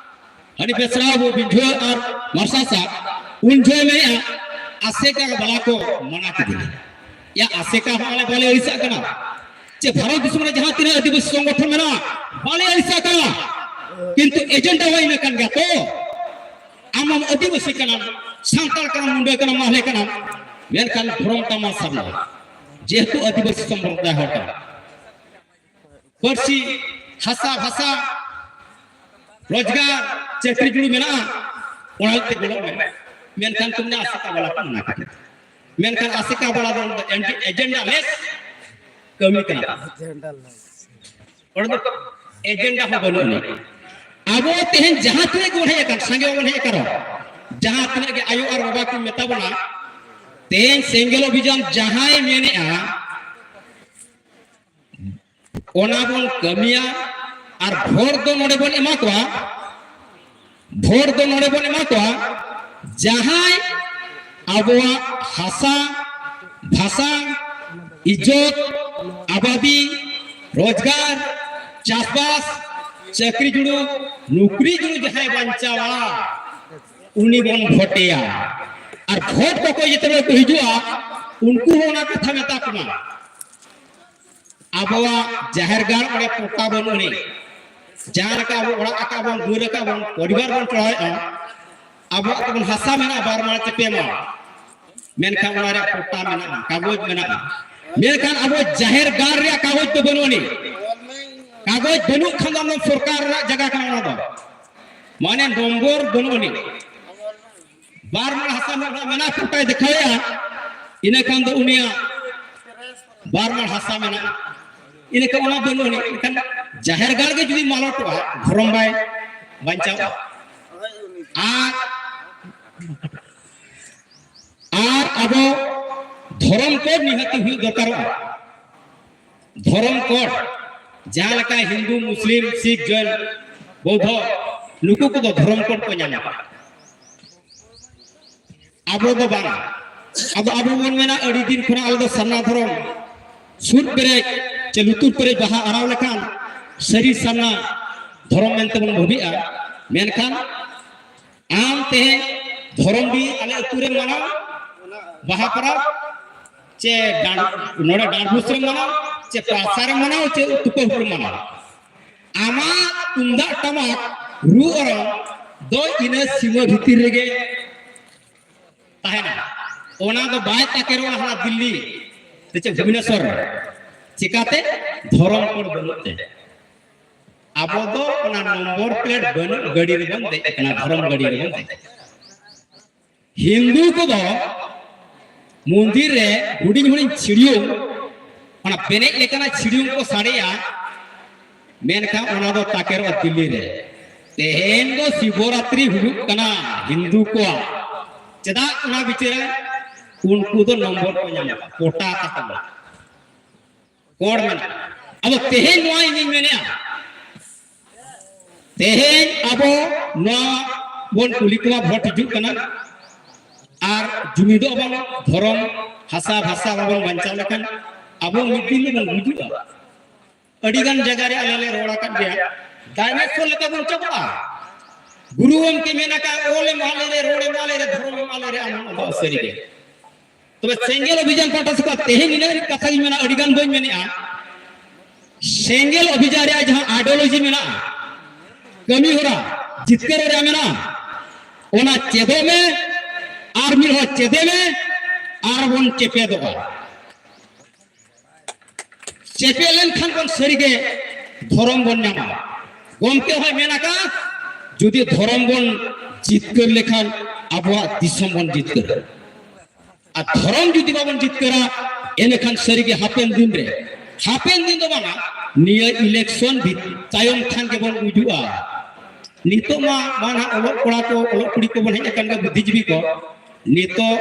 ᱟᱹᱰᱤ ᱵᱮᱥᱨᱟ ᱵᱚ ᱵᱤᱡᱷᱟᱹ ᱟᱨ ᱢᱟᱨᱥᱟᱥᱟ, ᱩᱱ ᱡᱚᱦᱚᱜ ᱢᱮᱱᱮᱫᱼᱟ, ᱟᱥᱮᱠᱟ ᱵᱟᱞᱟ ᱠᱚ ᱢᱟᱱᱟ ᱠᱤᱫᱤᱧᱟ᱾ ᱭᱟ, ᱟᱥᱮᱠᱟ ᱦᱚᱸ ᱟᱞᱮ ᱵᱟᱞᱮ ᱟᱹᱲᱤᱥᱟᱜ ᱠᱟᱱᱟ, ᱪᱮ ᱵᱷᱟᱨᱚᱛ ᱫᱤᱥᱚᱢ ᱨᱮ ᱡᱟᱦᱟᱸ ᱛᱤᱱᱟᱹᱜ ᱟᱹᱫᱤᱵᱟᱹᱥᱤ ᱥᱚᱝᱜᱚᱴᱷᱚᱱ ᱢᱮᱱᱟᱜᱼᱟ, ᱵᱟᱞᱮ ᱟᱹᱲᱤᱥᱟᱜ ᱠᱟᱱᱟ᱾ ᱠᱤᱱᱛᱩ ᱮᱡᱮᱱᱰᱟ ᱦᱚᱸ ᱤᱱᱟᱹ ᱠᱟᱱ ᱜᱮᱭᱟ ᱛᱚ᱾ ᱟᱢ ᱟᱢ ᱟᱹᱫᱤᱵᱟᱹᱥᱤ ᱠᱟᱱᱟᱢ, ᱥᱟᱱᱛᱟᱲ ᱠᱟᱱᱟᱢ, ᱢᱩᱱᱰᱟᱹ ᱠᱟᱱᱟᱢ, ᱢᱟᱦᱞᱮ ᱠᱟᱱᱟᱢ, ᱢᱮᱱᱠᱷᱟᱱ ᱫᱷᱚᱨᱚᱢ ᱛᱟᱢ ᱢᱟ ᱥᱟᱨᱱᱟ, ᱡᱮᱦᱮᱛᱩ ᱟᱹᱫᱤᱵᱟᱹᱥᱤ ᱥᱚᱢᱯᱨᱚᱫᱟᱭ ᱦᱚᱲ ᱠᱟᱱᱟᱢ᱾ ᱯᱟᱹᱨᱥᱤ, ᱦᱟᱥᱟ ᱵᱷᱟᱥᱟ, ᱨᱳᱡᱽᱜᱟᱨ, ᱪᱟᱹᱠᱨᱤ ᱡᱩᱲᱩ ᱢᱮᱱᱟᱜᱼᱟ, ᱚᱱᱟ ᱞᱟᱹᱜᱤᱫ ᱛᱮ ᱜᱚᱲᱚᱜ ᱢᱮ᱾ ᱢᱮᱱᱠᱷᱟᱱ ᱛᱩᱢᱱᱮ ᱟᱥᱮᱠᱟ ᱵᱟᱞᱟ ᱠᱚ ᱢᱟᱱᱟ ᱠᱮᱫᱟ᱾ ᱢᱮᱱᱠᱷᱟᱱ ᱟᱥᱮᱠᱟ ᱵᱟᱞᱟ ᱫᱚ ᱮᱡᱮᱱᱰᱟ ᱞᱮᱥ ᱠᱟᱹᱢᱤ ᱠᱟᱱᱟ᱾ ᱚᱸᱰᱮ ᱫᱚ ᱮᱡᱮᱱᱰᱟ ᱦᱚᱸ ᱵᱟᱹᱱᱩᱜ ᱟᱹᱱᱤᱡ᱾ ᱟᱵᱚ ᱛᱮᱦᱮᱧ ᱡᱟᱦᱟᱸ ᱛᱤᱱᱟᱹᱜ ᱜᱮᱵᱚᱱ ᱦᱮᱡ ᱟᱠᱟᱱ, ᱥᱟᱸᱜᱮ ᱵᱚᱱ ᱦᱮᱡ ᱟᱠᱟᱱ ᱨᱮᱦᱚᱸ, ᱡᱟᱦᱟᱸ ᱛᱤᱱᱟᱹᱜ ᱜᱮ ᱟᱭᱳ ᱟᱨ ᱵᱟᱵᱟ ᱠᱚ ᱢᱮᱛᱟ ᱵᱚᱱᱟ, ᱛᱮᱦᱮᱧ ᱥᱮᱸᱜᱮᱞ ᱚᱵᱷᱤᱡᱟᱱ ᱡᱟᱦᱟᱸᱭ ᱢᱮᱱᱮᱜᱼᱟ, ᱚᱱᱟ ᱵᱚᱱ ᱠᱟᱹᱢᱤᱭᱟ᱾ ᱟᱨ ᱵᱷᱳᱴ ᱫᱚ ᱱᱚᱰᱮ ᱵᱚᱱ ᱮᱢᱟ ᱠᱚᱣᱟ, ᱵᱷᱳᱴ ᱫᱚ ᱱᱚᱰᱮ ᱵᱚᱱ ᱮᱢᱟ ᱠᱚᱣᱟ ᱡᱟᱦᱟᱸᱭ ᱟᱵᱚᱣᱟᱜ ᱦᱟᱥᱟ, ᱵᱷᱟᱥᱟ, ᱤᱡᱽᱡᱚᱛ, ᱟᱵᱟᱫᱤ, ᱨᱳᱡᱽᱜᱟᱨ, ᱪᱟᱥᱵᱟᱥ, ᱪᱟᱹᱠᱨᱤ ᱡᱩᱲᱩ, ᱱᱩᱠᱨᱤ ᱡᱩᱲᱩ ᱡᱟᱦᱟᱸᱭ ᱵᱟᱧᱪᱟᱣᱟ, ᱩᱱᱤ ᱵᱚᱱ ᱵᱷᱳᱴᱮᱭᱟ᱾ ᱟᱨ ᱵᱷᱳᱴ ᱠᱚᱠᱚ ᱡᱮᱛᱮ ᱠᱚ ᱦᱤᱡᱩᱜᱼᱟ, ᱩᱱᱠᱩ ᱦᱚᱸ ᱚᱱᱟ ᱠᱟᱛᱷᱟ ᱢᱮᱛᱟ ᱠᱚᱢᱟ᱾ ᱟᱵᱚᱣᱟᱜ ᱡᱟᱦᱮᱨ ᱜᱟᱲ ᱚᱸᱰᱮ ᱯᱚᱴᱟ ᱵᱟᱹᱱᱩᱜ ᱟᱹᱱᱤᱡ᱾ ᱡᱟᱦᱟᱸ ᱞᱮᱠᱟ ᱟᱵᱚ ᱚᱲᱟᱜ ᱟᱠᱟᱫ ᱵᱚᱱ, ᱫᱩᱣᱟᱹᱨ ᱟᱠᱟᱫ ᱵᱚᱱ, ᱯᱚᱨᱤᱵᱟᱨ ᱵᱚᱱ ᱪᱟᱞᱟᱣᱮᱫᱼᱟ, ᱟᱵᱚᱣᱟᱜ ᱛᱟᱵᱚᱱ ᱦᱟᱥᱟ ᱢᱮᱱᱟᱜᱼᱟ ᱵᱟᱨ ᱢᱟᱲ ᱪᱮ ᱯᱮ ᱢᱟᱲ, ᱢᱮᱱᱠᱷᱟᱱ ᱚᱱᱟ ᱨᱮᱭᱟᱜ ᱯᱚᱴᱟ ᱢᱮᱱᱟᱜᱼᱟ, ᱠᱟᱜᱚᱡᱽ ᱢᱮᱱᱟᱜᱼᱟ, ᱢᱮᱱᱠᱷᱟᱱ ᱟᱵᱚ ᱡᱟᱦᱮᱨ ᱜᱟᱲ ᱨᱮᱭᱟᱜ ᱠᱟᱜᱚᱡᱽ ᱫᱚ ᱵᱟᱹᱱᱩᱜ ᱟᱹᱱᱤᱡ᱾ ᱠᱟᱜᱚᱡᱽ ᱵᱟᱹᱱᱩᱜ ᱠᱷᱟᱱ ᱫᱚ ᱟᱢ ᱫᱚ ᱥᱚᱨᱠᱟᱨ ᱨᱮᱱᱟᱜ ᱡᱟᱭᱜᱟ ᱠᱟᱱᱟ ᱚᱱᱟ ᱫᱚ, ᱢᱟᱱᱮ ᱱᱚᱢᱵᱚᱨ ᱵᱟᱹᱱᱩᱜ ᱟᱹᱱᱤᱡ᱾ ᱵᱟᱨ ᱢᱟᱲ ᱦᱟᱥᱟ ᱢᱤᱫ ᱦᱚᱲᱟᱜ ᱢᱮᱱᱟᱜᱼᱟ, ᱯᱚᱴᱟᱭ ᱫᱮᱠᱷᱟᱣᱮᱭᱟ, ᱤᱱᱟᱹ ᱠᱷᱟᱱ ᱫᱚ ᱩᱱᱤᱭᱟᱜ ᱵᱟᱨ ᱢᱟᱲ ᱦᱟᱥᱟ ᱢᱮᱱᱟᱜᱼᱟ, ᱤᱱᱟᱹ ᱠᱷᱟᱱ ᱚᱱᱟ ᱵᱟᱹᱱᱩᱜ ᱟᱹᱱᱤᱡ᱾ ᱮᱱᱠᱷᱟᱱ ᱡᱟᱦᱮᱨ ᱜᱟᱲ ᱜᱮ ᱡᱩᱫᱤ ᱢᱟᱞᱚᱴᱚᱜᱼᱟ, ᱫᱷᱚᱨᱚᱢ ᱵᱟᱭ ᱵᱟᱧᱪᱟᱣᱼᱟ᱾ ᱟᱨ, ᱟᱨ ᱟᱵᱚ ᱫᱷᱚᱨᱚᱢ ᱠᱚ ᱱᱤᱦᱟᱹᱛ ᱦᱩᱭᱩᱜ ᱫᱚᱨᱠᱟᱨᱚᱜᱼᱟ᱾ ᱫᱷᱚᱨᱚᱢ ᱠᱳᱰ, ᱡᱟᱦᱟᱸ ᱞᱮᱠᱟ ᱦᱤᱱᱫᱩ, ᱢᱩᱥᱞᱤᱢ, ᱥᱤᱠᱷ, ᱡᱚᱭᱱ, ᱵᱳᱫᱷᱚ, ᱱᱩᱠᱩ ᱠᱚᱫᱚ ᱫᱷᱚᱨᱚᱢ ᱠᱳᱰ ᱠᱚ ᱧᱟᱢᱟ᱾ ᱟᱵᱚ ᱫᱚ ᱵᱟᱝ᱾ ᱟᱫᱚ ᱟᱵᱚ ᱵᱚᱱ ᱢᱮᱱᱟ, ᱟᱹᱰᱤ ᱫᱤᱱ ᱠᱷᱚᱱᱟᱜ ᱟᱞᱮ ᱫᱚ ᱥᱟᱨᱱᱟ ᱫᱷᱚᱨᱚᱢ ᱥᱩᱫ ᱯᱮᱨᱮᱡ ᱪᱮ ᱞᱩᱛᱩᱨ ᱯᱮᱨᱮᱡ ᱵᱟᱦᱟ ᱟᱨᱟᱣ ᱞᱮᱠᱷᱟᱱ ᱥᱟᱹᱨᱤ ᱥᱟᱨᱱᱟ ᱫᱷᱚᱨᱚᱢ ᱢᱮᱱᱛᱮ ᱵᱚᱱ ᱵᱷᱟᱹᱵᱤᱜᱼᱟ᱾ ᱢᱮᱱᱠᱷᱟᱱ ᱟᱢ ᱛᱮᱦᱮᱧ ᱫᱷᱚᱨᱚᱢ ᱵᱤᱨ ᱟᱞᱮ ᱟᱹᱛᱩ ᱨᱮ ᱢᱟᱱᱟᱣ ᱵᱟᱦᱟ ᱯᱚᱨᱚᱵᱽ, ᱪᱮ ᱰᱟᱸᱰ-, ᱱᱚᱰᱮ ᱰᱟᱸᱰᱵᱩᱥ ᱨᱮ ᱢᱟᱱᱟᱣ, ᱪᱮ ᱯᱟᱲᱥᱟ ᱨᱮ ᱢᱟᱱᱟᱣ, ᱪᱮ ᱛᱩᱠᱟᱹ ᱨᱮ ᱢᱟᱱᱟᱣ, ᱟᱢᱟᱜ ᱛᱩᱢᱫᱟᱜ ᱴᱟᱢᱟᱠ ᱨᱩ ᱚᱨᱚᱝ ᱫᱚ ᱤᱱᱟᱹ ᱥᱤᱢᱟᱹ ᱵᱷᱤᱛᱤᱨ ᱨᱮᱜᱮ ᱛᱟᱦᱮᱱᱟ᱾ ᱚᱱᱟ ᱫᱚ ᱵᱟᱭ ᱛᱟᱠᱮᱨᱚᱜᱼᱟ ᱦᱟᱱᱟ ᱫᱤᱞᱞᱤ ᱥᱮ ᱪᱮᱫ ᱵᱷᱩᱵᱽᱱᱮᱥᱚᱨ ᱨᱮ᱾ ᱪᱤᱠᱟᱛᱮ? ᱫᱷᱚᱨᱚᱢ ᱠᱳᱰ ᱵᱟᱹᱱᱩᱜ ᱛᱮ᱾ ᱟᱵᱚ ᱫᱚ ᱚᱱᱟ ᱱᱚᱢᱵᱚᱨ ᱯᱞᱮᱴ ᱵᱟᱹᱱᱩᱜ ᱜᱟᱹᱰᱤ ᱨᱮᱵᱚᱱ ᱫᱮᱡ ᱟᱠᱟᱱᱟ, ᱫᱷᱚᱨᱚᱢ ᱜᱟᱹᱰᱤ ᱨᱮᱵᱚᱱ ᱫᱮᱡ ᱟᱠᱟᱱᱟ᱾ ᱦᱤᱱᱫᱩ ᱠᱚᱫᱚ ᱢᱚᱱᱫᱤᱨ ᱨᱮ ᱦᱩᱰᱤᱧ ᱦᱩᱰᱤᱧ ᱪᱤᱲᱤᱭᱩᱝ, ᱚᱱᱟ ᱵᱮᱱᱮᱡ ᱞᱮᱠᱟᱱᱟᱜ ᱪᱤᱲᱤᱭᱩᱝ ᱠᱚ ᱥᱟᱰᱮᱭᱟ, ᱢᱮᱱᱠᱷᱟᱱ ᱚᱱᱟ ᱫᱚ ᱛᱟᱠᱮᱨᱚᱜᱼᱟ ᱫᱤᱞᱞᱤ ᱨᱮ᱾ ᱛᱮᱦᱮᱧ ᱫᱚ ᱥᱤᱵᱚᱨᱟᱛᱨᱤ ᱦᱩᱭᱩᱜ ᱠᱟᱱᱟ ᱦᱤᱱᱫᱩ ᱠᱚᱣᱟᱜ᱾ ᱪᱮᱫᱟᱜ ᱚᱱᱟ ᱵᱤᱪᱟᱹᱨᱟ? ᱩᱱᱠᱩ ᱫᱚ ᱱᱚᱢᱵᱚᱨ ᱠᱚ ᱧᱟᱢᱟ, ᱠᱳᱴᱟ ᱛᱟᱠᱚ ᱢᱮᱱᱟᱜᱼᱟ, ᱠᱳᱰ ᱢᱮᱱᱟᱜᱼᱟ᱾ ᱟᱫᱚ ᱛᱮᱦᱮᱧ ᱱᱚᱣᱟ ᱤᱧᱤᱧ ᱢᱮᱱᱮᱫᱼᱟ, ᱛᱮᱦᱮᱧ ᱟᱵᱚ ᱱᱚᱣᱟ ᱵᱚᱱ ᱠᱩᱞᱤ ᱠᱚᱣᱟ, ᱵᱷᱳᱴ ᱦᱤᱡᱩᱜ ᱠᱟᱱᱟ, ᱟᱨ ᱡᱩᱢᱤᱫᱚᱜ ᱟᱵᱚᱱ, ᱫᱷᱚᱨᱚᱢ, ᱦᱟᱥᱟ, ᱵᱷᱟᱥᱟ ᱵᱟᱵᱚᱱ ᱵᱟᱧᱪᱟᱣ ᱞᱮᱠᱷᱟᱱ ᱟᱵᱚ ᱢᱤᱫ ᱫᱤᱱ ᱫᱚᱵᱚᱱ ᱜᱩᱡᱩᱜᱼᱟ᱾ ᱟᱹᱰᱤ ᱜᱟᱱ ᱡᱟᱭᱜᱟ ᱨᱮ ᱟᱞᱮ ᱞᱮ ᱨᱚᱲ ᱟᱠᱟᱫ ᱜᱮᱭᱟ, ᱰᱟᱭᱱᱮᱥᱚᱨ ᱞᱮᱠᱟ ᱵᱚᱱ ᱪᱟᱵᱟᱜᱼᱟ᱾ ᱜᱩᱨᱩ ᱜᱚᱢᱠᱮ ᱢᱮᱱ ᱟᱠᱟᱫ, ᱚᱞ ᱮᱢ ᱟᱞᱮ ᱨᱮ, ᱨᱚᱲ ᱮᱢ ᱟᱞᱮ ᱨᱮ, ᱫᱷᱚᱨᱚᱢ ᱮᱢ ᱟᱞᱮ ᱨᱮ, ᱟᱢ ᱦᱚᱸ ᱟᱵᱚᱣᱟᱜ ᱥᱟᱹᱨᱤ ᱜᱮ᱾ ᱛᱚᱵᱮ ᱥᱮᱸᱜᱮᱞ ᱚᱵᱷᱤᱡᱟᱱ ᱯᱟᱦᱴᱟ ᱥᱮᱫ ᱠᱷᱚᱱ ᱛᱮᱦᱮᱧ ᱤᱱᱟᱹᱜ ᱠᱟᱛᱷᱟ ᱜᱤᱧ ᱢᱮᱱᱟ, ᱟᱹᱰᱤ ᱜᱟᱱ ᱵᱟᱹᱧ ᱢᱮᱱᱮᱫᱼᱟ᱾ ᱥᱮᱸᱜᱮᱞ ᱚᱵᱷᱤᱡᱟᱱ ᱨᱮᱭᱟᱜ ᱡᱟᱦᱟᱸ ᱟᱭᱰᱤᱭᱳᱞᱚᱡᱤ ᱢᱮᱱᱟᱜᱼᱟ, ᱠᱟᱹᱢᱤ ᱦᱚᱨᱟ, ᱡᱤᱛᱠᱟᱹᱨ ᱨᱮᱭᱟᱜ ᱢᱮᱱᱟᱜᱼᱟ, ᱚᱱᱟ ᱪᱮᱫᱚᱜ ᱢᱮ, ᱟᱨ ᱢᱤᱫ ᱦᱚᱲ ᱪᱮᱫᱮ ᱢᱮ, ᱟᱨ ᱵᱚᱱ ᱪᱮᱯᱮᱫᱚᱜᱼᱟ᱾ ᱪᱮᱯᱮᱫ ᱞᱮᱱᱠᱷᱟᱱ ᱵᱚᱱ ᱥᱟᱹᱨᱤᱜᱮ ᱫᱷᱚᱨᱚᱢ ᱵᱚᱱ ᱧᱟᱢᱟ᱾ ᱜᱚᱢᱠᱮ ᱦᱚᱸᱭ ᱢᱮᱱ ᱟᱠᱟᱫ, ᱡᱩᱫᱤ ᱫᱷᱚᱨᱚᱢ ᱵᱚᱱ ᱡᱤᱛᱠᱟᱹᱨ ᱞᱮᱠᱷᱟᱱ ᱟᱵᱚᱣᱟᱜ ᱫᱤᱥᱚᱢ ᱵᱚᱱ ᱡᱤᱛᱠᱟᱹᱨᱟ᱾ ᱟᱨ ᱫᱷᱚᱨᱚᱢ ᱡᱩᱫᱤ ᱵᱟᱵᱚᱱ ᱡᱤᱛᱠᱟᱹᱨᱟ, ᱮᱱᱠᱷᱟᱱ ᱥᱟᱹᱨᱤᱜᱮ ᱦᱟᱯᱮᱱ ᱫᱤᱱ ᱨᱮ, ᱦᱟᱯᱮᱱ ᱫᱤᱱ ᱫᱚ ᱵᱟᱝᱟ, ᱱᱤᱭᱟᱹ ᱤᱞᱮᱠᱥᱚᱱ ᱵᱷᱤᱛ-, ᱛᱟᱭᱚᱢ ᱠᱷᱟᱱ ᱜᱮᱵᱚᱱ ᱜᱩᱡᱩᱜᱼᱟ᱾ ᱱᱤᱛᱚᱜ ᱢᱟ, ᱢᱟ ᱱᱟᱦᱟᱜ ᱚᱞᱚᱜ ᱠᱚᱲᱟ ᱠᱚ, ᱚᱞᱚᱜ ᱠᱩᱲᱤ ᱠᱚᱵᱚᱱ ᱦᱮᱡ ᱟᱠᱟᱱ ᱜᱮ, ᱵᱩᱫᱽᱫᱷᱤᱡᱤᱵᱤ ᱠᱚ᱾ ᱱᱤᱛᱚᱜ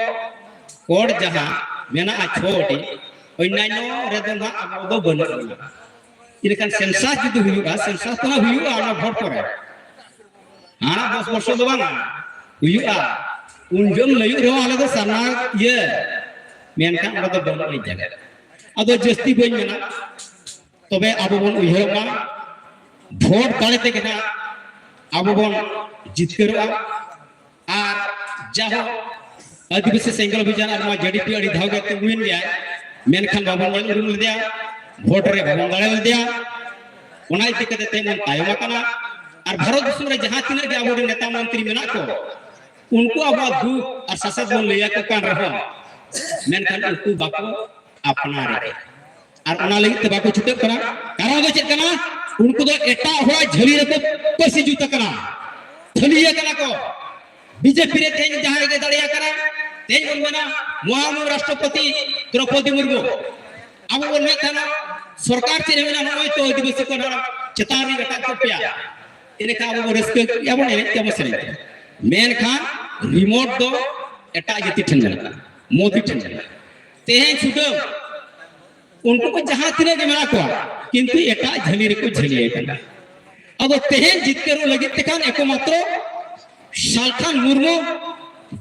ᱠᱳᱰ ᱡᱟᱦᱟᱸ ᱢᱮᱱᱟᱜᱼᱟ ᱪᱷᱚᱴᱤ, ᱚᱱᱱᱟᱱᱭᱚ ᱨᱮᱫᱚ ᱱᱟᱦᱟᱜ ᱟᱵᱚ ᱫᱚ ᱵᱟᱹᱱᱩᱜ ᱵᱚᱱᱟ᱾ ᱤᱱᱟᱹᱠᱷᱟᱱ ᱥᱮᱱᱥᱟᱥ ᱡᱩᱫᱤ ᱦᱩᱭᱩᱜᱼᱟ, ᱥᱮᱱᱥᱟᱥ ᱫᱚ ᱱᱟᱦᱟᱜ ᱦᱩᱭᱩᱜᱼᱟ ᱚᱱᱟ ᱵᱷᱳᱴ ᱯᱚᱨᱮ᱾ ᱦᱟᱱᱟ ᱫᱚᱥ ᱵᱚᱪᱷᱚᱨ ᱫᱚ ᱵᱟᱝᱟ, ᱦᱩᱭᱩᱜᱼᱟ᱾ ᱩᱱ ᱡᱚᱢ ᱞᱟᱹᱭᱩᱜ ᱨᱮᱦᱚᱸ ᱟᱞᱮ ᱫᱚ ᱥᱟᱨᱱᱟ ᱤᱭᱟᱹ, ᱢᱮᱱᱠᱷᱟᱱ ᱚᱸᱰᱮ ᱫᱚ ᱵᱟᱹᱱᱩᱜ ᱟᱹᱱᱤᱡ ᱡᱟᱭᱜᱟ᱾ ᱟᱫᱚ ᱡᱟᱹᱥᱛᱤ ᱵᱟᱹᱧ ᱢᱮᱱᱟ, ᱛᱚᱵᱮ ᱟᱵᱚ ᱵᱚᱱ ᱩᱭᱦᱟᱹᱨᱚᱜ ᱢᱟ, ᱵᱷᱳᱴ ᱫᱟᱲᱮ ᱛᱮᱜᱮ ᱱᱟᱜ ᱟᱵᱚ ᱵᱚᱱ ᱡᱤᱛᱠᱟᱹᱨᱚᱜᱼᱟ᱾ ᱟᱨ ᱡᱟᱦᱳ ᱟᱹᱫᱤᱵᱟᱹᱥᱤ ᱥᱮᱸᱜᱮᱞ ᱚᱵᱷᱤᱡᱟᱱ ᱟᱨ ᱱᱚᱣᱟ ᱡᱮᱰᱤᱯᱤ ᱟᱹᱰᱤ ᱫᱷᱟᱣ ᱜᱮ ᱛᱤᱸᱜᱩᱭᱮᱱ ᱜᱮᱭᱟ, ᱢᱮᱱᱠᱷᱟᱱ ᱵᱟᱵᱚᱱ ᱧᱮᱞ ᱩᱨᱩᱢ ᱞᱮᱫᱮᱭᱟ, ᱵᱷᱳᱴ ᱨᱮ ᱵᱟᱵᱚᱱ ᱫᱟᱲᱮ ᱞᱮᱫᱮᱭᱟ᱾ ᱚᱱᱟ ᱤᱫᱤ ᱠᱟᱛᱮ ᱛᱮᱦᱮᱧ ᱵᱚᱱ ᱛᱟᱭᱚᱢ ᱟᱠᱟᱱᱟ᱾ ᱟᱨ ᱵᱷᱟᱨᱚᱛ ᱫᱤᱥᱚᱢ ᱨᱮ ᱡᱟᱦᱟᱸ ᱛᱤᱱᱟᱹᱜ ᱜᱮ ᱟᱵᱚᱨᱮᱱ ᱱᱮᱛᱟ ᱢᱚᱱᱛᱨᱤ ᱢᱮᱱᱟᱜ ᱠᱚ, ᱩᱱᱠᱩ ᱟᱵᱚᱣᱟᱜ ᱫᱩᱠ ᱟᱨ ᱥᱟᱥᱮᱛ ᱵᱚᱱ ᱞᱟᱹᱭ ᱟᱠᱚ ᱠᱟᱱ ᱨᱮᱦᱚᱸ, ᱢᱮᱱᱠᱷᱟᱱ ᱩᱱᱠᱩ ᱵᱟᱠᱚ ᱟᱯᱱᱟᱨᱮᱫ᱾ ᱟᱨ ᱚᱱᱟ ᱞᱟᱹᱜᱤᱫ ᱛᱮ ᱵᱟᱠᱚ ᱪᱷᱩᱴᱟᱹᱜ ᱠᱟᱱᱟ᱾ ᱠᱟᱨᱚᱱ ᱫᱚ ᱪᱮᱫ ᱠᱟᱱᱟ? ᱩᱱᱠᱩ ᱫᱚ ᱮᱴᱟᱜ ᱦᱚᱲᱟᱜ ᱡᱷᱟᱹᱞᱤ ᱨᱮᱠᱚ ᱯᱟᱹᱥᱤ ᱡᱩᱛ ᱟᱠᱟᱱᱟ, ᱛᱷᱟᱹᱞᱤ ᱟᱠᱟᱱᱟ ᱠᱚ᱾ ᱵᱤᱡᱮᱯᱤ ᱨᱮ ᱛᱮᱦᱮᱧ ᱡᱟᱦᱟᱸᱭ ᱜᱮ ᱫᱟᱲᱮᱭᱟᱜ ᱠᱟᱱᱟ, ᱛᱮᱦᱮᱧ ᱵᱚᱱ ᱢᱮᱱᱟ ᱢᱚᱦᱟᱢᱩᱦᱤᱱ ᱨᱟᱥᱴᱨᱚᱯᱚᱛᱤ ᱫᱨᱚᱯᱚᱫᱤ ᱢᱩᱨᱢᱩ᱾ ᱟᱵᱚ ᱵᱚᱱ ᱢᱮᱱ ᱛᱟᱦᱮᱱᱟ ᱥᱚᱨᱠᱟᱨ ᱪᱮᱫ ᱮ ᱢᱮᱱᱟ, ᱱᱚᱜᱼᱚᱭ ᱛᱚ ᱟᱹᱫᱤᱵᱟᱹᱥᱤ ᱠᱚ ᱱᱚᱣᱟ ᱪᱮᱛᱟᱱ ᱨᱮ ᱨᱟᱠᱟᱵ ᱠᱚ ᱯᱮᱭᱟ, ᱮᱱᱮᱠᱷᱟᱱ ᱟᱵᱚ ᱵᱚᱱ ᱨᱟᱹᱥᱠᱟᱹ ᱠᱮᱭᱟ ᱵᱚᱱ, ᱮᱱᱮᱡ ᱠᱮᱭᱟ ᱵᱚᱱ, ᱥᱮᱨᱮᱧ ᱠᱮᱭᱟ᱾ ᱢᱮᱱᱠᱷᱟᱱ ᱨᱤᱢᱳᱴ ᱫᱚ ᱮᱴᱟᱜ ᱡᱟᱹᱛᱤ ᱴᱷᱮᱱ ᱢᱮᱱᱟᱜᱼᱟ, ᱢᱳᱫᱤ ᱴᱷᱮᱱ ᱢᱮᱱᱟᱜᱼᱟ᱾ ᱛᱮᱦᱮᱧ ᱥᱩᱫᱷᱟᱹ ᱩᱱᱠᱩ ᱠᱚ ᱡᱟᱦᱟᱸ ᱛᱤᱱᱟᱹᱜ ᱜᱮ ᱢᱮᱱᱟᱜ ᱠᱚᱣᱟ, ᱠᱤᱱᱛᱩ ᱮᱴᱟᱜ ᱡᱷᱟᱹᱞᱤ ᱨᱮᱠᱚ ᱡᱷᱟᱹᱞᱤ ᱟᱠᱟᱱᱟ᱾ ᱟᱫᱚ ᱛᱮᱦᱮᱧ ᱡᱤᱛᱠᱟᱹᱨᱚᱜ ᱞᱟᱹᱜᱤᱫ ᱛᱮᱠᱷᱟᱱ ᱮᱠᱢᱟᱛᱨᱚ ᱥᱟᱞᱠᱷᱟᱱ ᱢᱩᱨᱢᱩ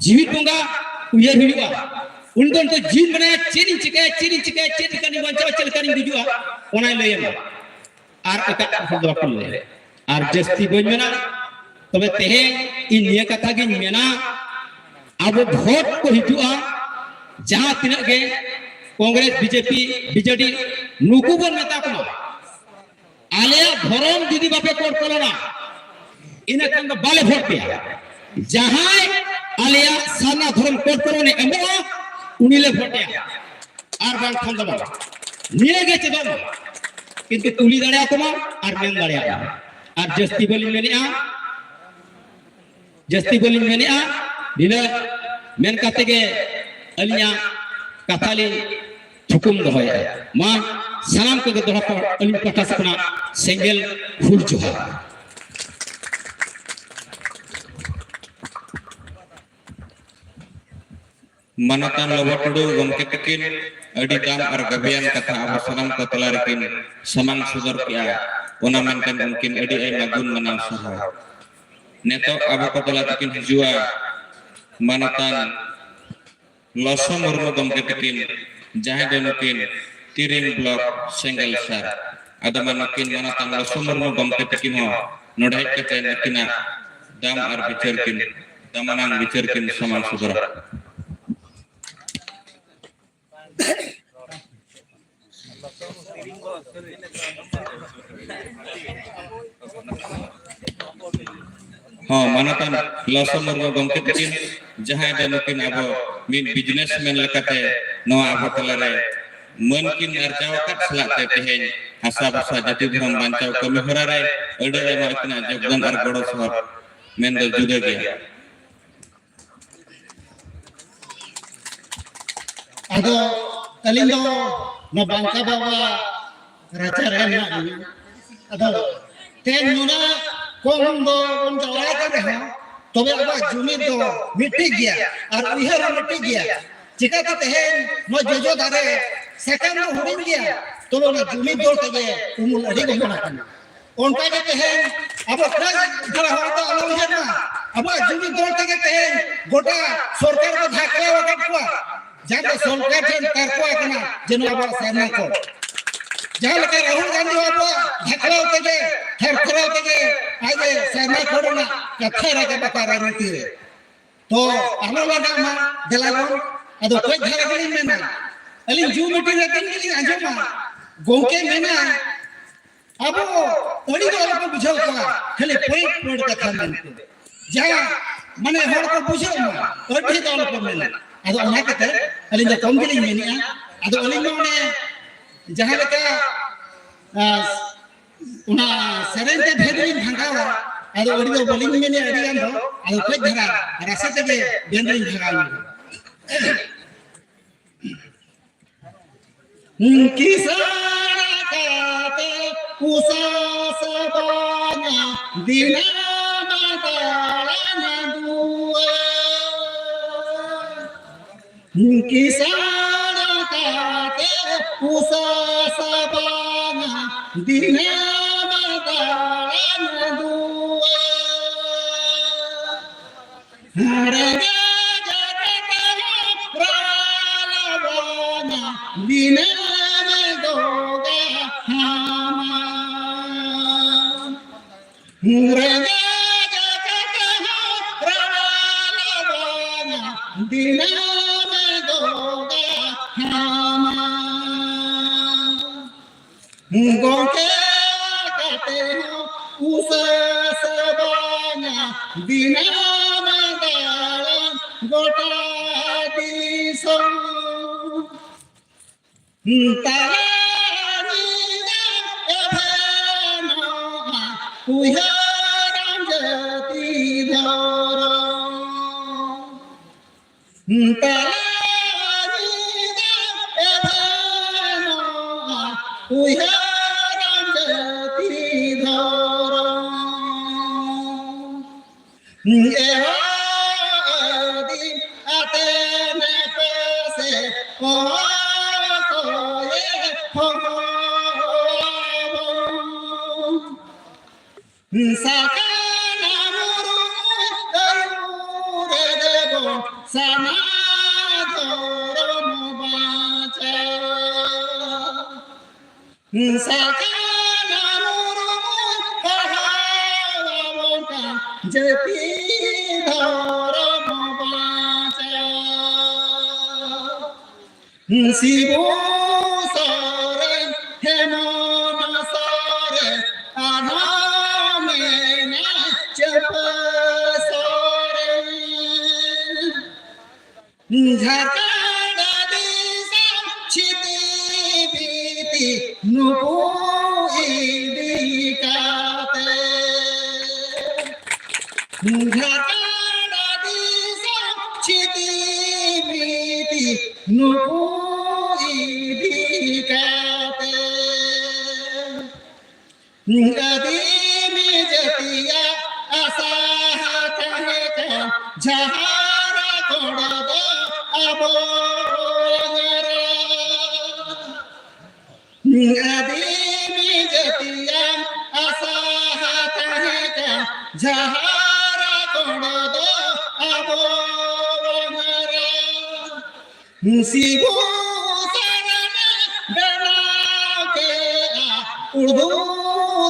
ᱡᱤᱣᱤᱫ ᱵᱚᱸᱜᱟ ᱩᱭᱦᱟᱹᱨ ᱦᱩᱭᱩᱜᱼᱟ᱾ ᱩᱱᱤ ᱫᱚ ᱱᱤᱛᱚᱜ ᱡᱤᱣᱤ ᱢᱮᱱᱟᱭᱟ, ᱪᱮᱫ ᱤᱧ ᱪᱤᱠᱟᱹᱭᱟ, ᱪᱮᱫ ᱤᱧ ᱪᱤᱠᱟᱹᱭᱟ, ᱪᱮᱫ ᱞᱮᱠᱟᱱᱤᱧ ᱵᱟᱧᱪᱟᱣᱟ, ᱪᱮᱫ ᱞᱮᱠᱟᱱᱤᱧ ᱜᱩᱡᱩᱜᱼᱟ, ᱚᱱᱟᱭ ᱞᱟᱹᱭ ᱟᱢᱟ᱾ ᱟᱨ ᱮᱴᱟᱜ ᱦᱚᱲ ᱫᱚ ᱵᱟᱠᱚ ᱞᱟᱹᱭᱟ᱾ ᱟᱨ ᱡᱟᱹᱥᱛᱤ ᱵᱟᱹᱧ ᱢᱮᱱᱟ, ᱛᱚᱵᱮ ᱛᱮᱦᱮᱧ ᱤᱧ ᱱᱤᱭᱟᱹ ᱠᱟᱛᱷᱟ ᱜᱤᱧ ᱢᱮᱱᱟ, ᱟᱵᱚ ᱵᱷᱳᱴ ᱠᱚ ᱦᱤᱡᱩᱜᱼᱟ, ᱡᱟᱦᱟᱸ ᱛᱤᱱᱟᱹᱜ ᱜᱮ ᱠᱚᱝᱜᱨᱮᱥ, ᱵᱤᱡᱮᱯᱤ, ᱵᱤᱡᱮᱰᱤ, ᱱᱩᱠᱩ ᱵᱚᱱ ᱢᱮᱛᱟ ᱠᱚᱣᱟ, ᱟᱞᱮᱭᱟᱜ ᱫᱷᱚᱨᱚᱢ ᱡᱩᱫᱤ ᱵᱟᱯᱮ ᱠᱳᱰ ᱠᱚᱞᱚᱱᱟ, ᱤᱱᱟᱹ ᱠᱷᱟᱱ ᱫᱚ ᱵᱟᱞᱮ ᱵᱷᱳᱴ ᱯᱮᱭᱟ᱾ ᱡᱟᱦᱟᱸᱭ ᱟᱞᱮᱭᱟᱜ ᱥᱟᱨᱱᱟ ᱫᱷᱚᱨᱚᱢ ᱠᱳᱰ ᱠᱚᱞᱚᱱᱮ ᱮᱢᱚᱜᱼᱟ, ᱩᱱᱤ ᱞᱮ ᱵᱷᱳᱴᱮᱭᱟ, ᱟᱨ ᱵᱟᱝᱠᱷᱟᱱ ᱫᱚ ᱵᱟᱝ᱾ ᱱᱤᱭᱟᱹ ᱜᱮ ᱪᱮᱫᱚᱜ ᱢᱟ, ᱠᱤᱱᱛᱩ ᱠᱩᱞᱤ ᱫᱟᱲᱮᱭᱟᱠᱚ ᱢᱟ ᱟᱨ ᱢᱮᱱ ᱫᱟᱲᱮᱭᱟᱜ ᱢᱟ᱾ ᱟᱨ ᱡᱟᱹᱥᱛᱤ ᱵᱟᱹᱞᱤᱧ ᱢᱮᱱᱮᱫᱼᱟ, ᱡᱟᱹᱥᱛᱤ ᱵᱟᱹᱞᱤᱧ ᱢᱮᱱᱮᱫᱼᱟ, ᱱᱤᱱᱟᱹᱜ ᱢᱮᱱ ᱠᱟᱛᱮ ᱜᱮ ᱟᱹᱞᱤᱧᱟᱜ ᱠᱟᱛᱷᱟ ᱞᱤᱧ ᱛᱷᱩᱠᱩᱢ ᱫᱚᱦᱚᱭᱮᱫᱼᱟ᱾ ᱢᱟ ᱥᱟᱱᱟᱢ ᱠᱚᱜᱮ ᱫᱚᱦᱲᱟ ᱠᱷᱚᱱ ᱟᱹᱞᱤᱧ ᱯᱟᱦᱴᱟ ᱥᱮᱫ ᱠᱷᱚᱱᱟᱜ ᱥᱮᱸᱜᱮᱞ ᱦᱩᱞ ᱡᱚᱦᱟᱨ᱾ ᱢᱟᱱᱚᱛᱟᱱ ᱞᱚᱵᱚ ᱴᱩᱰᱩ ᱜᱚᱢᱠᱮ ᱛᱟᱹᱠᱤᱱ ᱟᱹᱰᱤ ᱫᱟᱢ ᱟᱨ ᱜᱟᱵᱮᱭᱟᱱ ᱠᱟᱛᱷᱟ ᱟᱵᱚ ᱥᱟᱱᱟᱢ ᱠᱚ ᱛᱟᱞᱟ ᱨᱮᱠᱤᱱ ᱥᱟᱢᱟᱝ ᱥᱚᱫᱚᱨ ᱠᱮᱜᱼᱟ, ᱚᱱᱟ ᱢᱮᱱᱛᱮ ᱩᱱᱠᱤᱱ ᱟᱹᱰᱤ ᱟᱭᱢᱟ ᱜᱩᱱ ᱢᱟᱱᱟᱣ ᱥᱟᱨᱦᱟᱣ᱾ ᱱᱤᱛᱚᱜ ᱟᱵᱚ ᱠᱚ ᱛᱟᱞᱟ ᱛᱮᱠᱤᱱ ᱦᱤᱡᱩᱜᱼᱟ ᱢᱟᱱᱚᱛᱟᱱ ᱞᱚᱥᱚ ᱢᱩᱨᱢᱩ ᱜᱚᱢᱠᱮ ᱛᱟᱹᱠᱤᱱ, ᱡᱟᱦᱟᱸᱭ ᱫᱚ ᱱᱩᱠᱤᱱ ᱛᱤᱨᱤᱝ ᱵᱞᱚᱠ ᱥᱮᱸᱜᱮᱞ ᱥᱟᱨ᱾ ᱟᱫᱚ ᱢᱟ ᱱᱩᱠᱤᱱ ᱢᱟᱱᱚᱛᱟᱱ ᱞᱚᱥᱚ ᱢᱩᱨᱢᱩ ᱜᱚᱢᱠᱮ ᱛᱟᱹᱠᱤᱱ ᱦᱚᱸ ᱱᱚᱰᱮ ᱦᱮᱡ ᱠᱟᱛᱮ ᱱᱩᱠᱤᱱᱟᱜ ᱫᱟᱢ ᱟᱨ ᱵᱤᱪᱟᱹᱨ ᱠᱤᱱ, ᱫᱟᱢᱟᱱᱟᱝ ᱵᱤᱪᱟᱹᱨ ᱠᱤᱱ ᱥᱟᱢᱟᱝ ᱥᱚᱫᱚᱨᱟ᱾ ᱦᱚᱸ, ᱢᱟᱱᱚᱛᱟᱱ ᱞᱚᱥᱚ ᱢᱩᱨᱢᱩ ᱜᱚᱢᱠᱮ ᱛᱟᱹᱠᱤᱱ, ᱡᱟᱦᱟᱸᱭ ᱫᱚ ᱱᱩᱠᱤᱱ ᱟᱵᱚ ᱢᱤᱫ ᱵᱤᱡᱽᱱᱮᱥᱢᱮᱱ ᱞᱮᱠᱟᱛᱮ ᱱᱚᱣᱟ ᱟᱵᱚ ᱛᱟᱞᱟᱨᱮ ᱢᱟᱹᱱ ᱠᱤᱱ ᱟᱨᱡᱟᱣ ᱟᱠᱟᱫ ᱥᱟᱞᱟᱜ ᱛᱮ ᱛᱮᱦᱮᱧ ᱦᱟᱥᱟ ᱵᱷᱟᱥᱟ ᱡᱟᱹᱛᱤ ᱫᱷᱚᱨᱚᱢ ᱵᱟᱧᱪᱟᱣ ᱠᱟᱹᱢᱤ ᱦᱚᱨᱟ ᱨᱮ ᱟᱹᱰᱤ ᱟᱭᱢᱟ ᱟᱹᱠᱤᱱᱟᱜ ᱡᱳᱜᱽᱫᱟᱱ ᱟᱨ ᱜᱚᱲᱚ ᱥᱚᱦᱚᱫ ᱢᱮᱱᱫᱚ ᱡᱩᱫᱟᱹ ᱜᱮᱭᱟ᱾ ᱟᱫᱚ ᱟᱹᱞᱤᱧ ᱫᱚ ᱱᱚᱣᱟ ᱵᱟᱝᱠᱟ ᱵᱟᱵᱟ ᱨᱟᱪᱟ ᱨᱮ ᱢᱮᱱᱟᱜ ᱞᱤᱧᱟ᱾ ᱟᱫᱚ ᱛᱮᱦᱮᱧ ᱱᱩᱱᱟᱹᱜ ᱠᱚᱢ ᱫᱚ ᱵᱚᱱ ᱡᱟᱣᱨᱟ ᱟᱠᱟᱱ ᱨᱮᱦᱚᱸ, ᱛᱚᱵᱮ ᱟᱵᱚᱣᱟᱜ ᱡᱩᱢᱤᱫ ᱫᱚ ᱢᱤᱫᱴᱤᱡ ᱜᱮᱭᱟ ᱟᱨ ᱩᱭᱦᱟᱹᱨ ᱦᱚᱸ ᱢᱤᱫᱴᱤᱡ ᱜᱮᱭᱟ᱾ ᱪᱤᱠᱟᱹᱛᱮ ᱛᱮᱦᱮᱧ ᱱᱚᱣᱟ ᱡᱚᱡᱚ ᱫᱟᱨᱮ ᱥᱟᱠᱟᱢ ᱫᱚ ᱦᱩᱰᱤᱧ ᱜᱮᱭᱟ, ᱛᱚᱵᱮ ᱚᱱᱟ ᱡᱩᱢᱤᱫ ᱫᱚ ᱛᱮᱜᱮ ᱩᱢᱩᱞ ᱟᱹᱰᱤ ᱜᱚᱦᱚᱲ ᱟᱠᱟᱱᱟ᱾ ᱚᱱᱠᱟ ᱜᱮ ᱛᱮᱦᱮᱧ ᱟᱵᱚ ᱠᱟᱹᱡ ᱫᱷᱟᱨᱟ ᱦᱚᱲ ᱫᱚ ᱟᱞᱚ ᱩᱭᱦᱟᱹᱨ ᱢᱟ, ᱟᱵᱚᱣᱟᱜ ᱡᱩᱢᱤᱫ ᱫᱚᱞ ᱛᱮᱜᱮ ᱛᱮᱦᱮᱧ ᱜᱚᱴᱟ ᱥᱚᱨᱠᱟᱨ ᱠᱚ ᱫᱷᱟᱠᱲᱟᱣ ᱟᱠᱟᱫ ᱠᱚᱣᱟ, ᱡᱟᱦᱟᱸ ᱫᱚ ᱥᱚᱨᱠᱟᱨ ᱴᱷᱮᱱ ᱛᱟᱨᱠᱚ ᱟᱠᱟᱱᱟ ᱡᱮ ᱱᱚᱣᱟ ᱟᱵᱚᱣᱟᱜ ᱥᱟᱨᱱᱟ ᱠᱚ, ᱡᱟᱦᱟᱸ ᱞᱮᱠᱟ ᱨᱟᱦᱩᱞ ᱜᱟᱱᱫᱷᱤ ᱟᱵᱚᱣᱟᱜ ᱫᱷᱟᱠᱲᱟᱣ ᱛᱮᱜᱮ, ᱛᱷᱟᱨᱛᱷᱟᱨᱟᱣ ᱛᱮᱜᱮ ᱟᱡ ᱮ ᱥᱟᱨᱱᱟ ᱠᱚ ᱨᱮᱱᱟᱜ ᱠᱟᱛᱷᱟ ᱨᱟᱠᱟᱵ ᱟᱠᱟᱫ ᱨᱟᱡᱱᱤᱛᱤ ᱨᱮ᱾ ᱛᱚ ᱟᱞᱚ ᱞᱟᱜᱟᱜ ᱢᱟ, ᱫᱮᱞᱟ ᱵᱚᱱ᱾ ᱟᱫᱚ ᱠᱟᱹᱡ ᱫᱷᱟᱨᱟ ᱜᱮᱞᱤᱧ ᱢᱮᱱᱟ, ᱟᱹᱞᱤᱧ ᱡᱩ ᱢᱤᱴᱤᱝ ᱨᱮ ᱫᱤᱱ ᱜᱮᱞᱤᱧ ᱟᱸᱡᱚᱢᱟ, ᱜᱚᱢᱠᱮ ᱢᱮᱱᱟ, ᱟᱵᱚ ᱟᱹᱰᱤ ᱫᱚ ᱟᱞᱚᱯᱮ ᱵᱩᱡᱷᱟᱹᱣ ᱠᱚᱣᱟ, ᱠᱷᱟᱹᱞᱤ ᱯᱚᱭᱮᱱᱴ ᱯᱚᱭᱮᱱᱴ ᱠᱟᱛᱷᱟ ᱢᱮᱱᱛᱮ, ᱡᱟᱦᱟᱸ ᱢᱟᱱᱮ ᱦᱚᱲ ᱠᱚ ᱵᱩᱡᱷᱟᱹᱣ ᱢᱟ, ᱟᱹᱰᱤ ᱫᱚ ᱟᱞᱚᱯᱮ ᱢᱮᱱᱟ᱾ ᱟᱫᱚ ᱚᱱᱟ ᱠᱟᱛᱮ ᱟᱹᱞᱤᱧ ᱫᱚ ᱠᱚᱢ ᱜᱮᱞᱤᱧ ᱢᱮᱱᱮᱜᱼᱟ᱾ ᱟᱫᱚ ᱟᱹᱞᱤᱧ ᱢᱟ ᱚᱱᱮ ᱡᱟᱦᱟᱸ ᱞᱮᱠᱟ, ᱟᱸ, ᱚᱱᱟ ᱥᱮᱨᱮᱧ ᱛᱮ ᱵᱷᱮᱫ ᱞᱤᱧ ᱵᱷᱟᱜᱟᱣᱟ, ᱟᱫᱚ ᱟᱹᱰᱤ ᱫᱚ ᱵᱟᱹᱞᱤᱧ ᱢᱮᱱᱮᱜᱼᱟ ᱟᱹᱰᱤ ᱜᱟᱱ ᱫᱚ, ᱟᱫᱚ ᱠᱟᱹᱡ ᱫᱷᱟᱨᱟ ᱨᱟᱥᱮ ᱛᱮᱜᱮ ᱵᱷᱮᱫ ᱞᱤᱧ ᱵᱷᱟᱜᱟᱣ ᱧᱚᱜᱟ᱾ ᱠᱤᱥᱟᱹᱬ ᱠᱟᱛᱮ ᱩᱥᱟᱹᱥ ᱵᱟᱝᱟ ᱫᱤᱱᱟᱹᱢ ᱫᱟᱬᱟᱱ ᱫᱩᱣᱟᱹᱨ᱾ ᱠᱤᱥᱟᱹᱬ ᱠᱟᱛᱮ ᱩᱥᱟᱹᱥ ᱵᱟᱝᱟ ᱫᱤᱱᱟᱹᱢ ᱫᱟᱬᱟᱱ ᱫᱩᱣᱟᱹᱨ᱾ ᱨᱮᱸᱜᱮᱡ ᱠᱟᱛᱮ ᱦᱚᱸ ᱨᱟᱲᱟ ᱵᱟᱝᱟ ᱫᱤᱱᱟᱹᱢ ᱫᱚ ᱜᱟᱦᱟᱢᱟ᱾ ᱨᱮᱸᱜᱮᱡ ᱠᱟᱛᱮ ᱦᱚᱸ ᱨᱟᱲᱟ ᱵᱟᱝᱟ ᱫᱤᱱᱟᱹᱢ ᱫᱚ ᱜᱟᱦᱟᱢᱟ᱾ ᱜᱚᱢᱠᱮ ᱠᱟᱛᱮ ᱦᱚᱸ ᱩᱥᱟᱹᱥ ᱵᱟᱝᱟ ᱫᱤᱱᱟᱹᱢ ᱫᱟᱬᱟᱱ ᱜᱚᱴᱟ ᱫᱤᱥᱚᱢ᱾ ᱛᱟᱞᱟ ᱧᱤᱫᱟᱹ ᱮᱵᱷᱮᱱᱚᱜᱼᱟ ᱩᱭᱦᱟᱹᱨᱟᱢ ᱡᱟᱹᱛᱤ ᱫᱷᱚᱨᱚᱢ᱾ ᱛᱟᱞᱟ ᱧᱤᱫᱟᱹ ᱮᱵᱷᱮᱱᱚᱜᱼᱟ ᱩᱭᱦᱟᱹᱨᱟᱢ ᱡᱟᱹᱛᱤ ᱫᱷᱚᱨᱚᱢ᱾ ᱮᱦᱚᱵ ᱟᱹᱫᱤᱢ ᱟᱛᱮ ᱱᱮᱯᱮᱥᱮ ᱚᱠᱚᱭᱮ ᱦᱚᱦᱚᱣᱟᱵᱚᱱ? ᱥᱟᱠᱟᱱᱟ ᱢᱩᱨᱢᱩᱭ ᱟᱹᱭᱩᱨᱮ ᱫᱮᱵᱚᱱ ᱥᱟᱱᱟ ᱫᱷᱚᱨᱚᱢ ᱵᱟᱧᱪᱟᱣ᱾ ᱥᱟᱠᱟᱱᱟ ᱢᱩᱨᱢᱩᱭ ᱯᱟᱲᱦᱟᱣ ᱟᱵᱚᱱ ᱠᱟᱱ ᱡᱟᱹᱛᱤ ᱫᱷᱚᱨᱚᱢ ᱵᱟᱧᱪᱟᱣ᱾ ᱥᱤᱵᱩ ᱥᱚᱨᱮᱱ ᱦᱮᱢᱚᱱᱛ ᱥᱚᱨᱮᱱ ᱟᱨᱦᱚᱸ ᱢᱮᱱᱟᱭ ᱪᱟᱹᱢᱯᱟᱹ ᱥᱚᱨᱮᱱ᱾ ᱡᱷᱟᱨᱠᱷᱚᱸᱰ ᱫᱤᱥᱚᱢ ᱪᱷᱤᱛᱤ ᱵᱤᱛᱤ ᱱᱩᱠᱩ ᱤᱫᱤ ᱠᱟᱛᱮ᱾ ᱡᱷᱟᱨᱠᱷᱚᱸᱰ ᱫᱤᱥᱚᱢ ᱪᱷᱤᱛᱤ ᱵᱤᱛᱤ ᱱᱩᱠᱩ ᱤᱫᱤ ᱠᱟᱛᱮ᱾ ᱟᱹᱫᱤᱢ ᱡᱟᱹᱛᱤᱭᱟᱜ ᱟᱥᱟ ᱛᱟᱦᱮᱸ ᱠᱟᱱ ᱡᱷᱟᱨᱠᱷᱚᱸᱰ ᱫᱚ ᱟᱵᱚ ᱨᱮ᱾ ᱟᱹᱫᱤᱢ ᱡᱟᱹᱛᱤᱭᱟᱜ ᱟᱥᱟ ᱛᱟᱦᱮᱸ ᱠᱟᱱ ᱡᱷᱟᱨᱠᱷᱚᱸᱰ ᱫᱚ ᱟᱵᱚ ᱨᱮ᱾ ᱥᱤᱵᱩ ᱥᱚᱨᱮᱱᱮ ᱵᱮᱱᱟᱣ ᱠᱮᱜᱼᱟ ᱩᱲᱫᱩ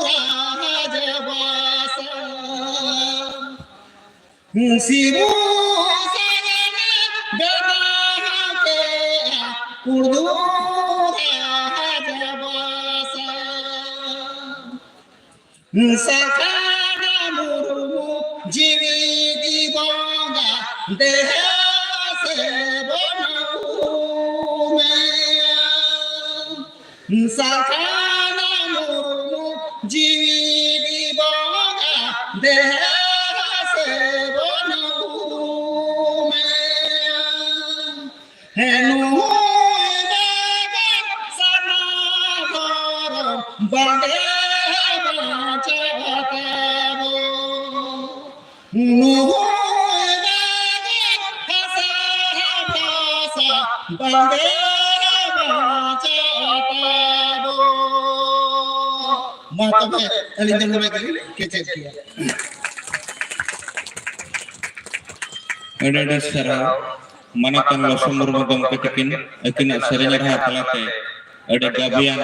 ᱨᱟᱡᱽᱵᱟᱥᱟ᱾ ᱥᱤᱵᱩ ᱥᱚᱨᱮᱱᱮ ᱵᱮᱱᱟᱣ ᱠᱮᱜᱼᱟ ᱩᱲᱫᱩ ᱨᱟᱡᱽᱵᱟᱥᱟ᱾ ᱥᱟᱠᱟᱱᱟ ᱢᱩᱨᱢᱩ ᱡᱤᱣᱤ ᱡᱤᱣᱤ ᱵᱚᱸᱜᱟ ᱫᱮᱦᱟ ᱥᱮᱵᱚᱱ ᱩᱢᱮᱭᱟ᱾ ᱥᱟᱞᱠᱷᱟᱱ ᱢᱩᱨᱢᱩ ᱡᱤᱣᱤ ᱵᱚᱸᱜᱟ ᱫᱮᱦᱟ ᱥᱮᱵᱚᱱ ᱩᱢᱮᱭᱟ᱾ ᱦᱮᱸ, ᱱᱩᱭ ᱵᱮᱜᱚᱨ ᱥᱟᱱᱟᱢ ᱫᱷᱚᱨᱚᱢ ᱵᱟᱸᱫᱮ ᱵᱟᱧᱪᱟᱜ ᱛᱟᱵᱚ᱾ ᱱᱩᱭ ᱵᱮᱜᱚᱨ ᱦᱟᱥᱟ ᱵᱷᱟᱥᱟ ᱵᱟᱸᱫᱮ ᱵᱟᱧᱪᱟᱜ ᱛᱟᱵᱚ᱾ ᱢᱟ ᱛᱚᱵᱮ, ᱟᱹᱞᱤᱧ ᱫᱚ ᱱᱚᱰᱮ ᱜᱮᱞᱤᱧ ᱠᱮᱪᱮᱫ ᱠᱮᱭᱟ᱾ ᱟᱹᱰᱤ ᱟᱹᱰᱤ ᱥᱟᱨᱦᱟᱣ᱾ ᱢᱟᱱᱚᱛᱟᱱ ᱞᱚᱥᱚ ᱢᱩᱨᱢᱩ ᱜᱚᱢᱠᱮ ᱛᱟᱹᱠᱤᱱ ᱟᱹᱠᱤᱱᱟᱜ ᱥᱮᱨᱮᱧ ᱨᱟᱦᱟ ᱛᱟᱞᱟᱛᱮ ᱟᱹᱰᱤ ᱜᱟᱵᱤᱭᱟᱱ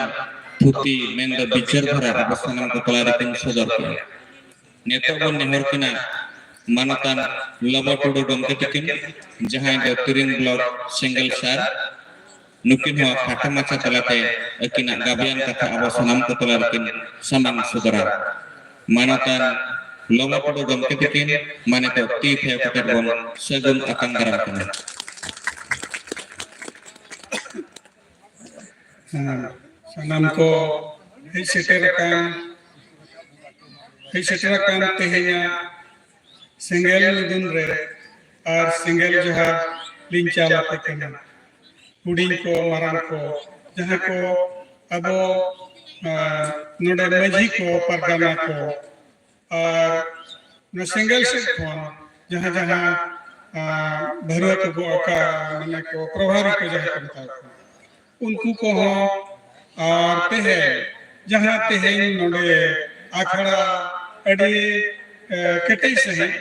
ᱛᱷᱩᱛᱤ ᱢᱮᱱᱫᱚ ᱵᱤᱪᱟᱹᱨ ᱫᱷᱟᱨᱟ ᱟᱵᱚ ᱥᱟᱱᱟᱢ ᱠᱚ ᱛᱟᱞᱟ ᱨᱮᱠᱤᱱ ᱥᱚᱫᱚᱨ ᱠᱮᱫᱼᱟ᱾ ᱱᱤᱛᱚᱜ ᱵᱚᱱ ᱱᱮᱦᱚᱨ ᱠᱤᱱᱟ ᱢᱟᱱᱚᱛᱟᱱ ᱞᱚᱵᱚ ᱴᱩᱰᱩ ᱜᱚᱢᱠᱮ ᱛᱟᱹᱠᱤᱱ, ᱡᱟᱦᱟᱸᱭ ᱫᱚ ᱛᱤᱨᱤᱝ ᱵᱞᱚᱠ ᱥᱮᱸᱜᱮᱞ ᱥᱟᱨ, ᱱᱩᱠᱤᱱ ᱦᱚᱸ ᱠᱷᱟᱴᱚ ᱢᱟᱪᱷᱟ ᱛᱟᱞᱟᱛᱮ ᱟᱹᱠᱤᱱᱟᱜ ᱜᱟᱵᱤᱭᱟᱱ ᱠᱟᱛᱷᱟ ᱟᱵᱚ ᱥᱟᱱᱟᱢ ᱠᱚ ᱛᱟᱞᱟ ᱨᱮᱠᱤᱱ ᱥᱟᱢᱟᱝ ᱥᱚᱫᱚᱨᱟ᱾ ᱢᱟᱱᱚᱛᱟᱱ ᱞᱚᱵᱚ ᱴᱩᱰᱩ ᱜᱚᱢᱠᱮ ᱛᱟᱹᱠᱤᱱ, ᱢᱟ ᱱᱤᱛᱚᱜ ᱛᱤ ᱛᱷᱟᱭᱚ ᱠᱟᱛᱮ ᱵᱚᱱ ᱥᱟᱹᱜᱩᱱ ᱟᱛᱟᱝ ᱫᱟᱨᱟᱢ ᱠᱤᱱᱟ᱾ ᱦᱮᱸ, ᱥᱟᱱᱟᱢ ᱠᱚ ᱦᱮᱡ ᱥᱮᱴᱮᱨ ᱟᱠᱟᱱ, ᱦᱮᱡ ᱥᱮᱴᱮᱨ ᱟᱠᱟᱱ ᱛᱮᱦᱮᱧᱟᱜ ᱥᱮᱸᱜᱮᱞ ᱧᱩᱫᱩᱱ ᱨᱮ ᱟᱨ ᱥᱮᱸᱜᱮᱞ ᱡᱚᱦᱟᱨ ᱞᱤᱧ ᱪᱟᱞ ᱟᱯᱮ ᱠᱟᱱᱟ᱾ ᱦᱩᱰᱤᱧ ᱠᱚ, ᱢᱟᱨᱟᱝ ᱠᱚ, ᱡᱟᱦᱟᱸ ᱠᱚ ᱟᱵᱚ, ᱟᱸ, ᱱᱚᱰᱮ ᱢᱟᱹᱡᱷᱤ ᱠᱚ, ᱯᱟᱨᱜᱟᱱᱟ ᱠᱚ, ᱟᱨ ᱚᱱᱟ ᱥᱮᱸᱜᱮᱞ ᱥᱮᱫ ᱠᱷᱚᱱ ᱡᱟᱦᱟᱸ ᱡᱟᱦᱟᱸ, ᱟᱸ, ᱵᱷᱟᱹᱨᱩᱣᱟᱹ ᱠᱚᱠᱚ ᱟᱠᱟ, ᱢᱟᱱᱮ ᱠᱚ ᱯᱨᱚᱵᱷᱟᱨᱤ ᱠᱚ ᱡᱟᱦᱟᱸ ᱠᱚ ᱢᱮᱛᱟ ᱠᱚ ᱠᱟᱱᱟ, ᱩᱱᱠᱩ ᱠᱚᱦᱚᱸ, ᱟᱨ ᱛᱮᱦᱮᱧ ᱡᱟᱦᱟᱸ ᱛᱮᱦᱮᱧ ᱱᱚᱰᱮ ᱟᱠᱷᱲᱟ ᱟᱹᱰᱤ, ᱮ, ᱠᱮᱴᱮᱡ ᱥᱟᱺᱦᱤᱡ,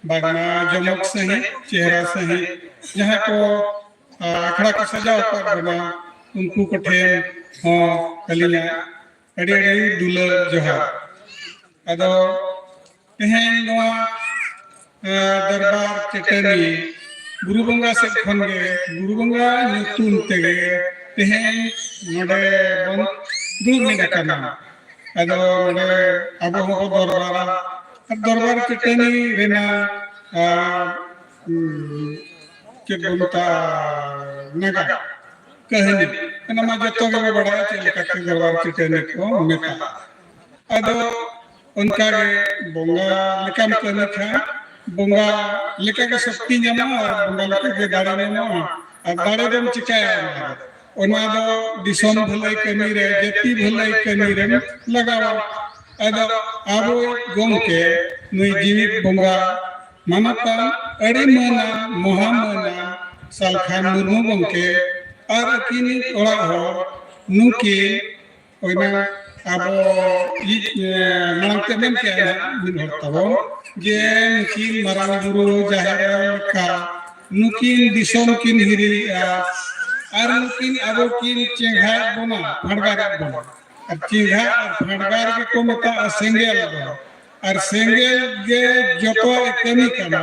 ᱵᱟᱝᱢᱟ ᱡᱚᱢᱚᱠ ᱥᱟᱺᱦᱤᱡ, ᱪᱮᱦᱨᱟ ᱥᱟᱺᱦᱤᱡ ᱡᱟᱦᱟᱸ ᱠᱚ, ᱟ, ᱟᱠᱷᱲᱟ ᱠᱚ ᱥᱟᱡᱟᱣ ᱟᱠᱟᱫ ᱵᱚᱱᱟ, ᱩᱱᱠᱩ ᱠᱚᱴᱷᱮᱱ ᱦᱚᱸ ᱟᱹᱞᱤᱧᱟᱜ ᱟᱹᱰᱤ ᱟᱹᱰᱤ ᱫᱩᱞᱟᱹᱲ ᱡᱚᱦᱟᱨ᱾ ᱟᱫᱚ ᱛᱮᱦᱮᱧ ᱱᱚᱣᱟ, ᱮ, ᱫᱚᱨᱵᱟᱨ ᱪᱟᱹᱴᱟᱹᱱᱤ ᱜᱩᱨᱩ ᱵᱚᱸᱜᱟ ᱥᱮᱫ ᱠᱷᱚᱱ ᱜᱮ, ᱜᱩᱨᱩ ᱵᱚᱸᱜᱟ ᱧᱩᱛᱩᱢ ᱛᱮᱜᱮ ᱛᱮᱦᱮᱧ ᱱᱚᱰᱮ ᱵᱚᱱ ᱫᱩᱲᱩᱵ ᱢᱤᱫ ᱟᱠᱟᱱᱟ᱾ ᱟᱫᱚ ᱱᱚᱰᱮ ᱟᱵᱚ ᱦᱚᱸᱵᱚ ᱫᱚᱨᱵᱟᱨᱟ, ᱫᱚᱨᱵᱟᱨ ᱪᱟᱹᱴᱟᱹᱱᱤ ᱨᱮᱱᱟᱜ, ᱟᱨ, ᱩᱸ, ᱪᱮᱫ ᱵᱚᱱ ᱢᱮᱛᱟᱜᱼᱟ, ᱱᱟᱜᱟᱢ ᱠᱟᱹᱦᱱᱤ, ᱚᱱᱟ ᱢᱟ ᱡᱚᱛᱚ ᱜᱮᱵᱚ ᱵᱟᱲᱟᱭᱟ ᱪᱮᱫ ᱞᱮᱠᱟᱛᱮ ᱫᱚᱨᱵᱟᱨ ᱪᱟᱹᱴᱟᱹᱱᱤ ᱠᱚ ᱢᱮᱛᱟᱜᱼᱟ᱾ ᱟᱫᱚ ᱚᱱᱠᱟᱜᱮ ᱵᱚᱸᱜᱟ ᱞᱮᱠᱟᱢ ᱠᱟᱹᱢᱤ ᱠᱷᱟᱱ ᱵᱚᱸᱜᱟ ᱞᱮᱠᱟᱜᱮ ᱥᱚᱠᱛᱤ ᱧᱟᱢᱚᱜᱼᱟ ᱟᱨ ᱵᱚᱸᱜᱟ ᱞᱮᱠᱟᱜᱮ ᱫᱟᱲᱮ ᱧᱟᱢᱚᱜᱼᱟ᱾ ᱟᱨ ᱫᱟᱲᱮ ᱫᱚᱢ ᱪᱤᱠᱟᱹᱭᱟ? ᱚᱱᱟ ᱫᱚ, ᱚᱱᱟ ᱫᱚ ᱫᱤᱥᱚᱢ ᱵᱷᱟᱹᱞᱟᱹᱭ ᱠᱟᱹᱢᱤ ᱨᱮ, ᱡᱟᱹᱛᱤ ᱵᱷᱟᱹᱞᱟᱹᱭ ᱠᱟᱹᱢᱤ ᱨᱮᱢ ᱞᱟᱜᱟᱣᱟ᱾ ᱟᱫᱚ ᱟᱵᱚ ᱜᱚᱢᱠᱮ ᱱᱩᱭ ᱡᱤᱣᱤᱫ ᱵᱚᱸᱜᱟ ᱢᱟᱱᱚᱛᱟᱱ, ᱟᱹᱰᱤ ᱢᱟᱹᱱᱟᱱ, ᱢᱚᱦᱟ ᱢᱟᱹᱱᱟᱱ ᱥᱟᱞᱠᱷᱟᱱ ᱢᱩᱨᱢᱩ ᱜᱚᱢᱠᱮ ᱟᱨ ᱟᱹᱠᱤᱱᱤᱡ ᱚᱲᱟᱜ ᱦᱚᱲ ᱱᱩᱠᱤᱱ ᱚᱱᱟ ᱟᱵᱚ ᱤᱡ, ᱮ, ᱢᱟᱲᱟᱝ ᱛᱮ ᱢᱮᱱ ᱠᱮᱜᱼᱟ ᱱᱟᱦᱟᱜ ᱢᱤᱫ ᱦᱚᱲ ᱛᱟᱵᱚᱱ, ᱡᱮ ᱱᱩᱠᱤᱱ ᱢᱟᱨᱟᱝ ᱵᱩᱨᱩ ᱡᱟᱦᱮᱨ ᱟᱭᱳ ᱞᱮᱠᱟ ᱱᱩᱠᱤᱱ ᱫᱤᱥᱚᱢ ᱠᱤᱱ ᱦᱤᱨᱤᱭᱮᱜᱼᱟ ᱟᱨ ᱱᱩᱠᱤᱱ ᱟᱵᱚ ᱠᱤᱱ ᱪᱮᱸᱜᱷᱟᱭᱮᱫ ᱵᱚᱱᱟ, ᱯᱷᱟᱸᱰᱜᱟᱨᱮᱫ ᱵᱚᱱᱟ᱾ ᱟᱨ ᱪᱮᱸᱜᱷᱟ ᱟᱨ ᱯᱷᱟᱸᱰᱜᱟᱨ ᱜᱮᱠᱚ ᱢᱮᱛᱟᱜᱼᱟ ᱥᱮᱸᱜᱮᱞ ᱫᱚ᱾ ᱟᱨ ᱥᱮᱸᱜᱮᱞ ᱜᱮ ᱡᱚᱛᱚᱣᱟᱜ ᱮ ᱠᱟᱹᱢᱤ ᱠᱟᱱᱟ᱾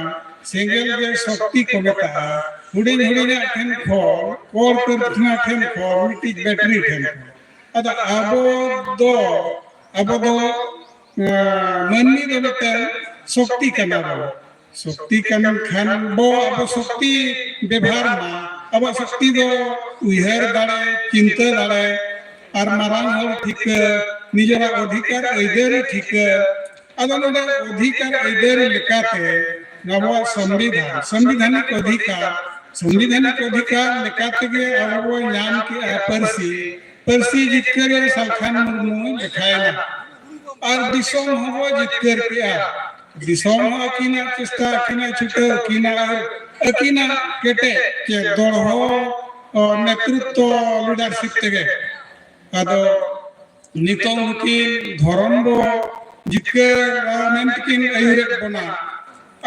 ᱥᱮᱸᱜᱮᱞ ᱜᱮ ᱥᱚᱠᱛᱤ ᱠᱚ ᱢᱮᱛᱟᱜᱼᱟ᱾ ᱦᱩᱰᱤᱧ ᱦᱩᱰᱤᱧᱟᱜ ᱴᱷᱮᱱ ᱠᱷᱚᱱ, ᱠᱚᱞ ᱠᱟᱹᱨᱠᱷᱟᱱᱟ ᱴᱷᱮᱱ ᱠᱷᱚᱱ, ᱢᱤᱫᱴᱤᱡ ᱵᱮᱴᱨᱤ ᱴᱷᱮᱱ ᱠᱷᱚᱱ᱾ ᱟᱫᱚ ᱟᱵᱚ ᱫᱚ, ᱟᱵᱚ ᱫᱚ, ᱮᱸ, ᱢᱟᱹᱱᱢᱤ ᱫᱚ ᱢᱤᱫᱴᱟᱝ ᱥᱚᱠᱛᱤ ᱠᱟᱱᱟ ᱵᱚ᱾ ᱥᱚᱠᱛᱤ ᱠᱟᱱ ᱠᱷᱟᱱ ᱵᱚ, ᱟᱵᱚ ᱥᱚᱠᱛᱤ ᱵᱮᱵᱷᱟᱨ ᱢᱟ᱾ ᱟᱵᱚᱣᱟᱜ ᱥᱚᱠᱛᱤ ᱫᱚ ᱩᱭᱦᱟᱹᱨ ᱫᱟᱲᱮ, ᱪᱤᱱᱛᱟᱹ ᱫᱟᱲᱮ, ᱟᱨ ᱢᱟᱨᱟᱝ ᱦᱚᱲ ᱴᱷᱤᱠᱟᱹ, ᱱᱤᱡᱮᱨᱟᱜ ᱚᱫᱷᱤᱠᱟᱨ ᱟᱹᱭᱫᱟᱹᱨᱤ ᱴᱷᱤᱠᱟᱹ᱾ ᱟᱫᱚ ᱱᱚᱰᱮ ᱚᱫᱷᱤᱠᱟᱨ ᱟᱹᱭᱫᱟᱹᱨᱤ ᱞᱮᱠᱟᱛᱮ ᱟᱵᱚᱣᱟᱜ ᱥᱚᱝᱵᱤᱫᱷᱟᱱ, ᱥᱚᱝᱵᱤᱫᱷᱟᱱᱤᱠ ᱚᱫᱷᱤᱠᱟᱨ, ᱥᱚᱝᱵᱤᱫᱷᱟᱱᱤᱠ ᱚᱫᱷᱤᱠᱟᱨ ᱞᱮᱠᱟ ᱛᱮᱜᱮ ᱟᱵᱚ ᱵᱚᱱ ᱧᱟᱢ ᱠᱮᱜᱼᱟ ᱯᱟᱹᱨᱥᱤ᱾ ᱯᱟᱹᱨᱥᱤ ᱡᱤᱛᱠᱟᱹᱨᱤᱭᱟᱹ ᱥᱟᱞᱠᱷᱟᱱ ᱢᱩᱨᱢᱩᱭ ᱞᱮᱠᱷᱟᱭᱮᱱᱟ᱾ ᱟᱨ ᱫᱤᱥᱚᱢ ᱦᱚᱸᱵᱚ ᱡᱤᱛᱠᱟᱹᱨ ᱠᱮᱜᱼᱟ᱾ ᱫᱤᱥᱚᱢ ᱦᱚᱸ ᱟᱹᱠᱤᱱᱟᱜ ᱪᱮᱥᱴᱟ, ᱟᱹᱠᱤᱱᱟᱜ ᱪᱷᱩᱴᱟᱹᱣ, ᱟᱹᱠᱤᱱᱟᱜ, ᱟᱹᱠᱤᱱᱟᱜ ᱠᱮᱴᱮᱡ ᱪᱮ ᱫᱚᱲᱦᱚ, ᱚ, ᱱᱮᱛᱨᱤᱛᱛᱚ, ᱞᱤᱰᱟᱨᱥᱤᱯ ᱛᱮᱜᱮ᱾ ᱟᱫᱚ ᱱᱤᱛᱚᱝ ᱱᱩᱠᱤᱱ ᱫᱷᱚᱨᱚᱢ ᱵᱚ ᱡᱤᱛᱠᱟᱹᱨᱟ ᱢᱮᱱᱛᱮᱠᱤᱱ ᱟᱹᱭᱩᱨᱮᱫ ᱵᱚᱱᱟ᱾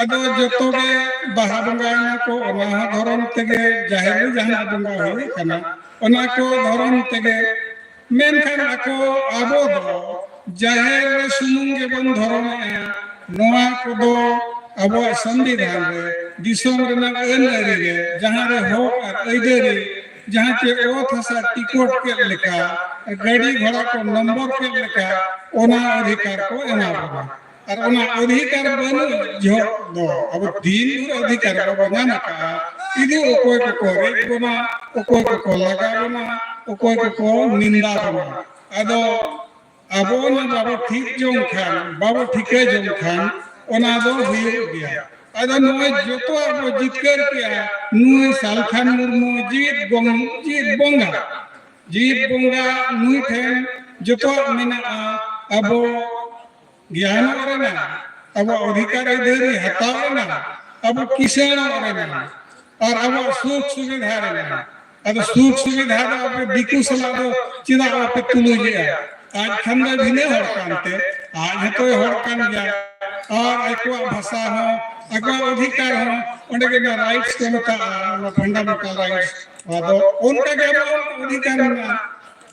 ᱟᱫᱚ ᱡᱚᱛᱚ ᱜᱮ ᱵᱟᱦᱟ ᱵᱚᱸᱜᱟᱭᱮᱱᱟ ᱠᱚ, ᱚᱱᱟ ᱦᱚᱸ ᱫᱷᱚᱨᱚᱢ ᱛᱮᱜᱮ, ᱡᱟᱦᱮᱨ ᱨᱮ ᱡᱟᱦᱟᱱᱟᱜ ᱵᱚᱸᱜᱟ ᱦᱩᱭᱩᱜ ᱠᱟᱱᱟ, ᱚᱱᱟ ᱠᱚ ᱫᱷᱚᱨᱚᱢ ᱛᱮᱜᱮ᱾ ᱢᱮᱱᱠᱷᱟᱱ ᱟᱠᱚ, ᱟᱵᱚ ᱫᱚ ᱡᱟᱦᱮᱨ ᱨᱮ ᱥᱩᱢᱩᱝ ᱜᱮᱵᱚᱱ ᱫᱷᱚᱨᱚᱢᱮᱜᱼᱟ᱾ ᱱᱚᱣᱟ ᱠᱚᱫᱚ ᱟᱵᱚᱣᱟᱜ ᱥᱚᱝᱵᱤᱫᱷᱟᱱ ᱨᱮ, ᱫᱤᱥᱚᱢ ᱨᱮᱱᱟᱜ ᱟᱹᱱ ᱟᱹᱨᱤ ᱨᱮ, ᱡᱟᱦᱟᱸ ᱨᱮ ᱦᱚᱠ ᱟᱨ ᱟᱹᱭᱫᱟᱹᱨᱤ, ᱡᱟᱦᱟᱸ ᱪᱮ ᱚᱛ ᱦᱟᱥᱟ ᱴᱤᱠᱚᱴ ᱠᱮᱫ ᱞᱮᱠᱟ, ᱜᱟᱹᱰᱤ ᱜᱷᱚᱲᱟ ᱠᱚ ᱱᱚᱢᱵᱚᱨ ᱠᱮᱫ ᱞᱮᱠᱟ, ᱚᱱᱟ ᱚᱫᱷᱤᱠᱟᱨ ᱠᱚ ᱮᱢᱟ ᱵᱚᱱᱟ᱾ ᱟᱨ ᱚᱱᱟ ᱚᱫᱷᱤᱠᱟᱨ ᱵᱟᱹᱱᱩᱜ ᱡᱚᱦᱚᱜ ᱫᱚ ᱟᱵᱚ ᱫᱤᱱ ᱵᱷᱳᱨ ᱚᱫᱷᱤᱠᱟᱨ ᱵᱟᱵᱚ ᱧᱟᱢ ᱟᱠᱟᱫᱼᱟ᱾ ᱤᱫᱤ ᱚᱠᱚᱭ ᱠᱚᱠᱚ ᱨᱮᱡ ᱵᱚᱱᱟ, ᱚᱠᱚᱭ ᱠᱚᱠᱚ ᱞᱟᱜᱟ ᱵᱚᱱᱟ, ᱚᱠᱚᱭ ᱠᱚᱠᱚ ᱱᱤᱱᱫᱟ ᱵᱚᱱᱟ᱾ ᱟᱫᱚ ᱟᱵᱚ ᱚᱱᱟ ᱵᱟᱵᱚ ᱴᱷᱤᱠ ᱡᱚᱝ ᱠᱷᱟᱱ, ᱵᱟᱵᱚ ᱴᱷᱤᱠᱟᱹ ᱡᱚᱝ ᱠᱷᱟᱱ, ᱚᱱᱟ ᱫᱚ ᱦᱩᱭᱩᱜ ᱜᱮᱭᱟ᱾ ᱟᱫᱚ ᱱᱚᱜᱼᱚᱭ ᱡᱚᱛᱚᱣᱟᱜ ᱵᱚ ᱡᱤᱛᱠᱟᱹᱨ ᱠᱮᱜᱼᱟ, ᱱᱩᱭ ᱥᱟᱞᱠᱷᱟᱱ ᱢᱩᱨᱢᱩ ᱡᱤᱣᱤᱫ ᱵᱚᱝ-, ᱡᱤᱣᱤᱫ ᱵᱚᱸᱜᱟ, ᱡᱤᱣᱤᱫ ᱵᱚᱸᱜᱟ ᱱᱩᱭ ᱴᱷᱮᱱ ᱡᱚᱛᱚᱣᱟᱜ ᱢᱮᱱᱟᱜᱼᱟ᱾ ᱟᱵᱚ ᱜᱮᱭᱟᱱᱚᱜ ᱨᱮᱱᱟᱜ, ᱟᱵᱚᱣᱟᱜ ᱚᱫᱷᱤᱠᱟᱨ ᱟᱹᱭᱫᱟᱹᱨᱤ ᱦᱟᱛᱟᱣ ᱨᱮᱱᱟᱜ, ᱟᱵᱚ ᱠᱤᱥᱟᱹᱬᱚᱜ ᱨᱮᱱᱟᱜ, ᱟᱨ ᱟᱵᱚᱣᱟᱜ ᱥᱩᱠ ᱥᱩᱵᱤᱫᱷᱟ ᱨᱮᱱᱟᱜ᱾ ᱟᱫᱚ ᱥᱩᱠ ᱥᱩᱵᱤᱫᱷᱟ ᱫᱚ ᱟᱵᱚ ᱫᱤᱠᱩ ᱥᱟᱞᱟᱜ ᱫᱚ ᱪᱮᱫᱟᱜ ᱵᱟᱯᱮ ᱛᱩᱞᱩᱡᱮᱜᱼᱟ? ᱟᱡ ᱠᱷᱟᱱ ᱫᱚ ᱵᱷᱤᱱᱟᱹ ᱦᱚᱲ ᱠᱟᱱᱛᱮ, ᱟᱡ ᱦᱚᱸᱛᱚᱭ ᱦᱚᱲ ᱠᱟᱱ ᱜᱮᱭᱟ᱾ ᱟᱨ ᱟᱠᱚᱣᱟᱜ ᱵᱷᱟᱥᱟ ᱦᱚᱸ, ᱟᱠᱚᱣᱟᱜ ᱚᱫᱷᱤᱠᱟᱨ ᱦᱚᱸ, ᱚᱸᱰᱮ ᱜᱮ ᱚᱱᱟ rights ᱠᱚ ᱢᱮᱛᱟᱜᱼᱟ, ᱚᱱᱟ fundamental rights᱾ ᱟᱫᱚ ᱚᱱᱠᱟ ᱜᱮ ᱟᱵᱚᱣᱟᱜ ᱚᱫᱷᱤᱠᱟᱨ ᱢᱮᱱᱟᱜᱼᱟ᱾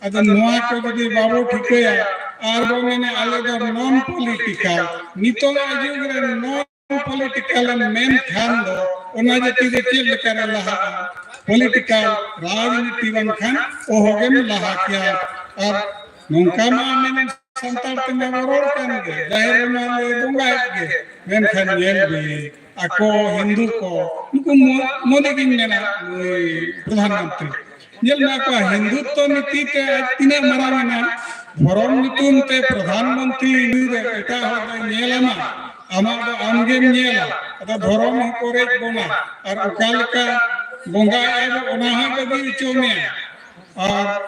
ᱟᱫᱚ ᱱᱚᱣᱟ ᱠᱚ ᱡᱩᱫᱤ ᱵᱟᱵᱚ ᱴᱷᱤᱠᱟᱹᱭᱟ ᱟᱨ ᱵᱚ ᱢᱮᱱᱟ ᱟᱞᱮ ᱫᱚ non political, ᱱᱤᱛᱚᱜᱟᱜ ᱡᱩᱜᱽ ᱨᱮ non political ᱮᱢ ᱢᱮᱱ ᱠᱷᱟᱱ ᱫᱚ ᱚᱱᱟ ᱡᱟᱹᱛᱤ ᱫᱚ ᱪᱮᱫ ᱞᱮᱠᱟᱨᱮ ᱞᱟᱦᱟᱜᱼᱟ? Political, ᱨᱟᱡᱽᱱᱤᱛᱤ ᱵᱟᱝᱠᱷᱟᱱ ᱚᱦᱚᱜᱮᱢ ᱞᱟᱦᱟ ᱠᱮᱭᱟ᱾ ᱟᱨ ᱱᱚᱝᱠᱟ ᱢᱟ ᱢᱮᱱ ᱥᱟᱱᱛᱟᱲ ᱛᱮᱢᱟ ᱵᱚ ᱨᱚᱲ ᱠᱟᱱ ᱜᱮ, ᱡᱟᱦᱮᱨ ᱨᱮᱢᱟ ᱞᱮ ᱵᱚᱸᱜᱟᱭᱮᱫ ᱜᱮ, ᱢᱮᱱᱠᱷᱟᱱ ᱧᱮᱞ ᱵᱤᱱ, ᱟᱠᱚ ᱦᱤᱱᱫᱩ ᱠᱚ, ᱱᱩᱠᱩ ᱢᱚ-, ᱢᱳᱫᱤ ᱜᱤᱧ ᱢᱮᱱᱟ, ᱱᱩᱭ ᱯᱨᱚᱫᱷᱟᱱ ᱢᱚᱱᱛᱨᱤ, ᱧᱮᱞ ᱢᱮ, ᱟᱠᱚᱣᱟᱜ ᱦᱤᱱᱫᱩᱛᱛᱚ ᱱᱤᱛᱤ ᱛᱮ ᱟᱡ ᱛᱤᱱᱟᱹᱜ ᱢᱟᱨᱟᱝ ᱮᱱᱟ, ᱫᱷᱚᱨᱚᱢ ᱧᱩᱛᱩᱢ ᱛᱮ ᱯᱨᱚᱫᱷᱟᱱ ᱢᱚᱱᱛᱨᱤ ᱱᱩᱭ ᱨᱮ ᱮᱴᱟᱜ ᱦᱚᱲ ᱫᱚᱭ ᱧᱮᱞ ᱟᱢᱟ, ᱟᱢᱟᱜ ᱫᱚ ᱟᱢᱜᱮᱢ ᱧᱮᱞᱟ᱾ ᱟᱫᱚ ᱫᱷᱚᱨᱚᱢ ᱦᱚᱸᱠᱚ ᱨᱮᱡ ᱵᱚᱱᱟ, ᱟᱨ ᱚᱠᱟ ᱞᱮᱠᱟ ᱵᱚᱸᱜᱟᱭᱟ ᱚᱱᱟ ᱦᱚᱸ ᱵᱟᱹᱜᱤ ᱦᱚᱪᱚ ᱢᱮᱭᱟ᱾ ᱟᱨ,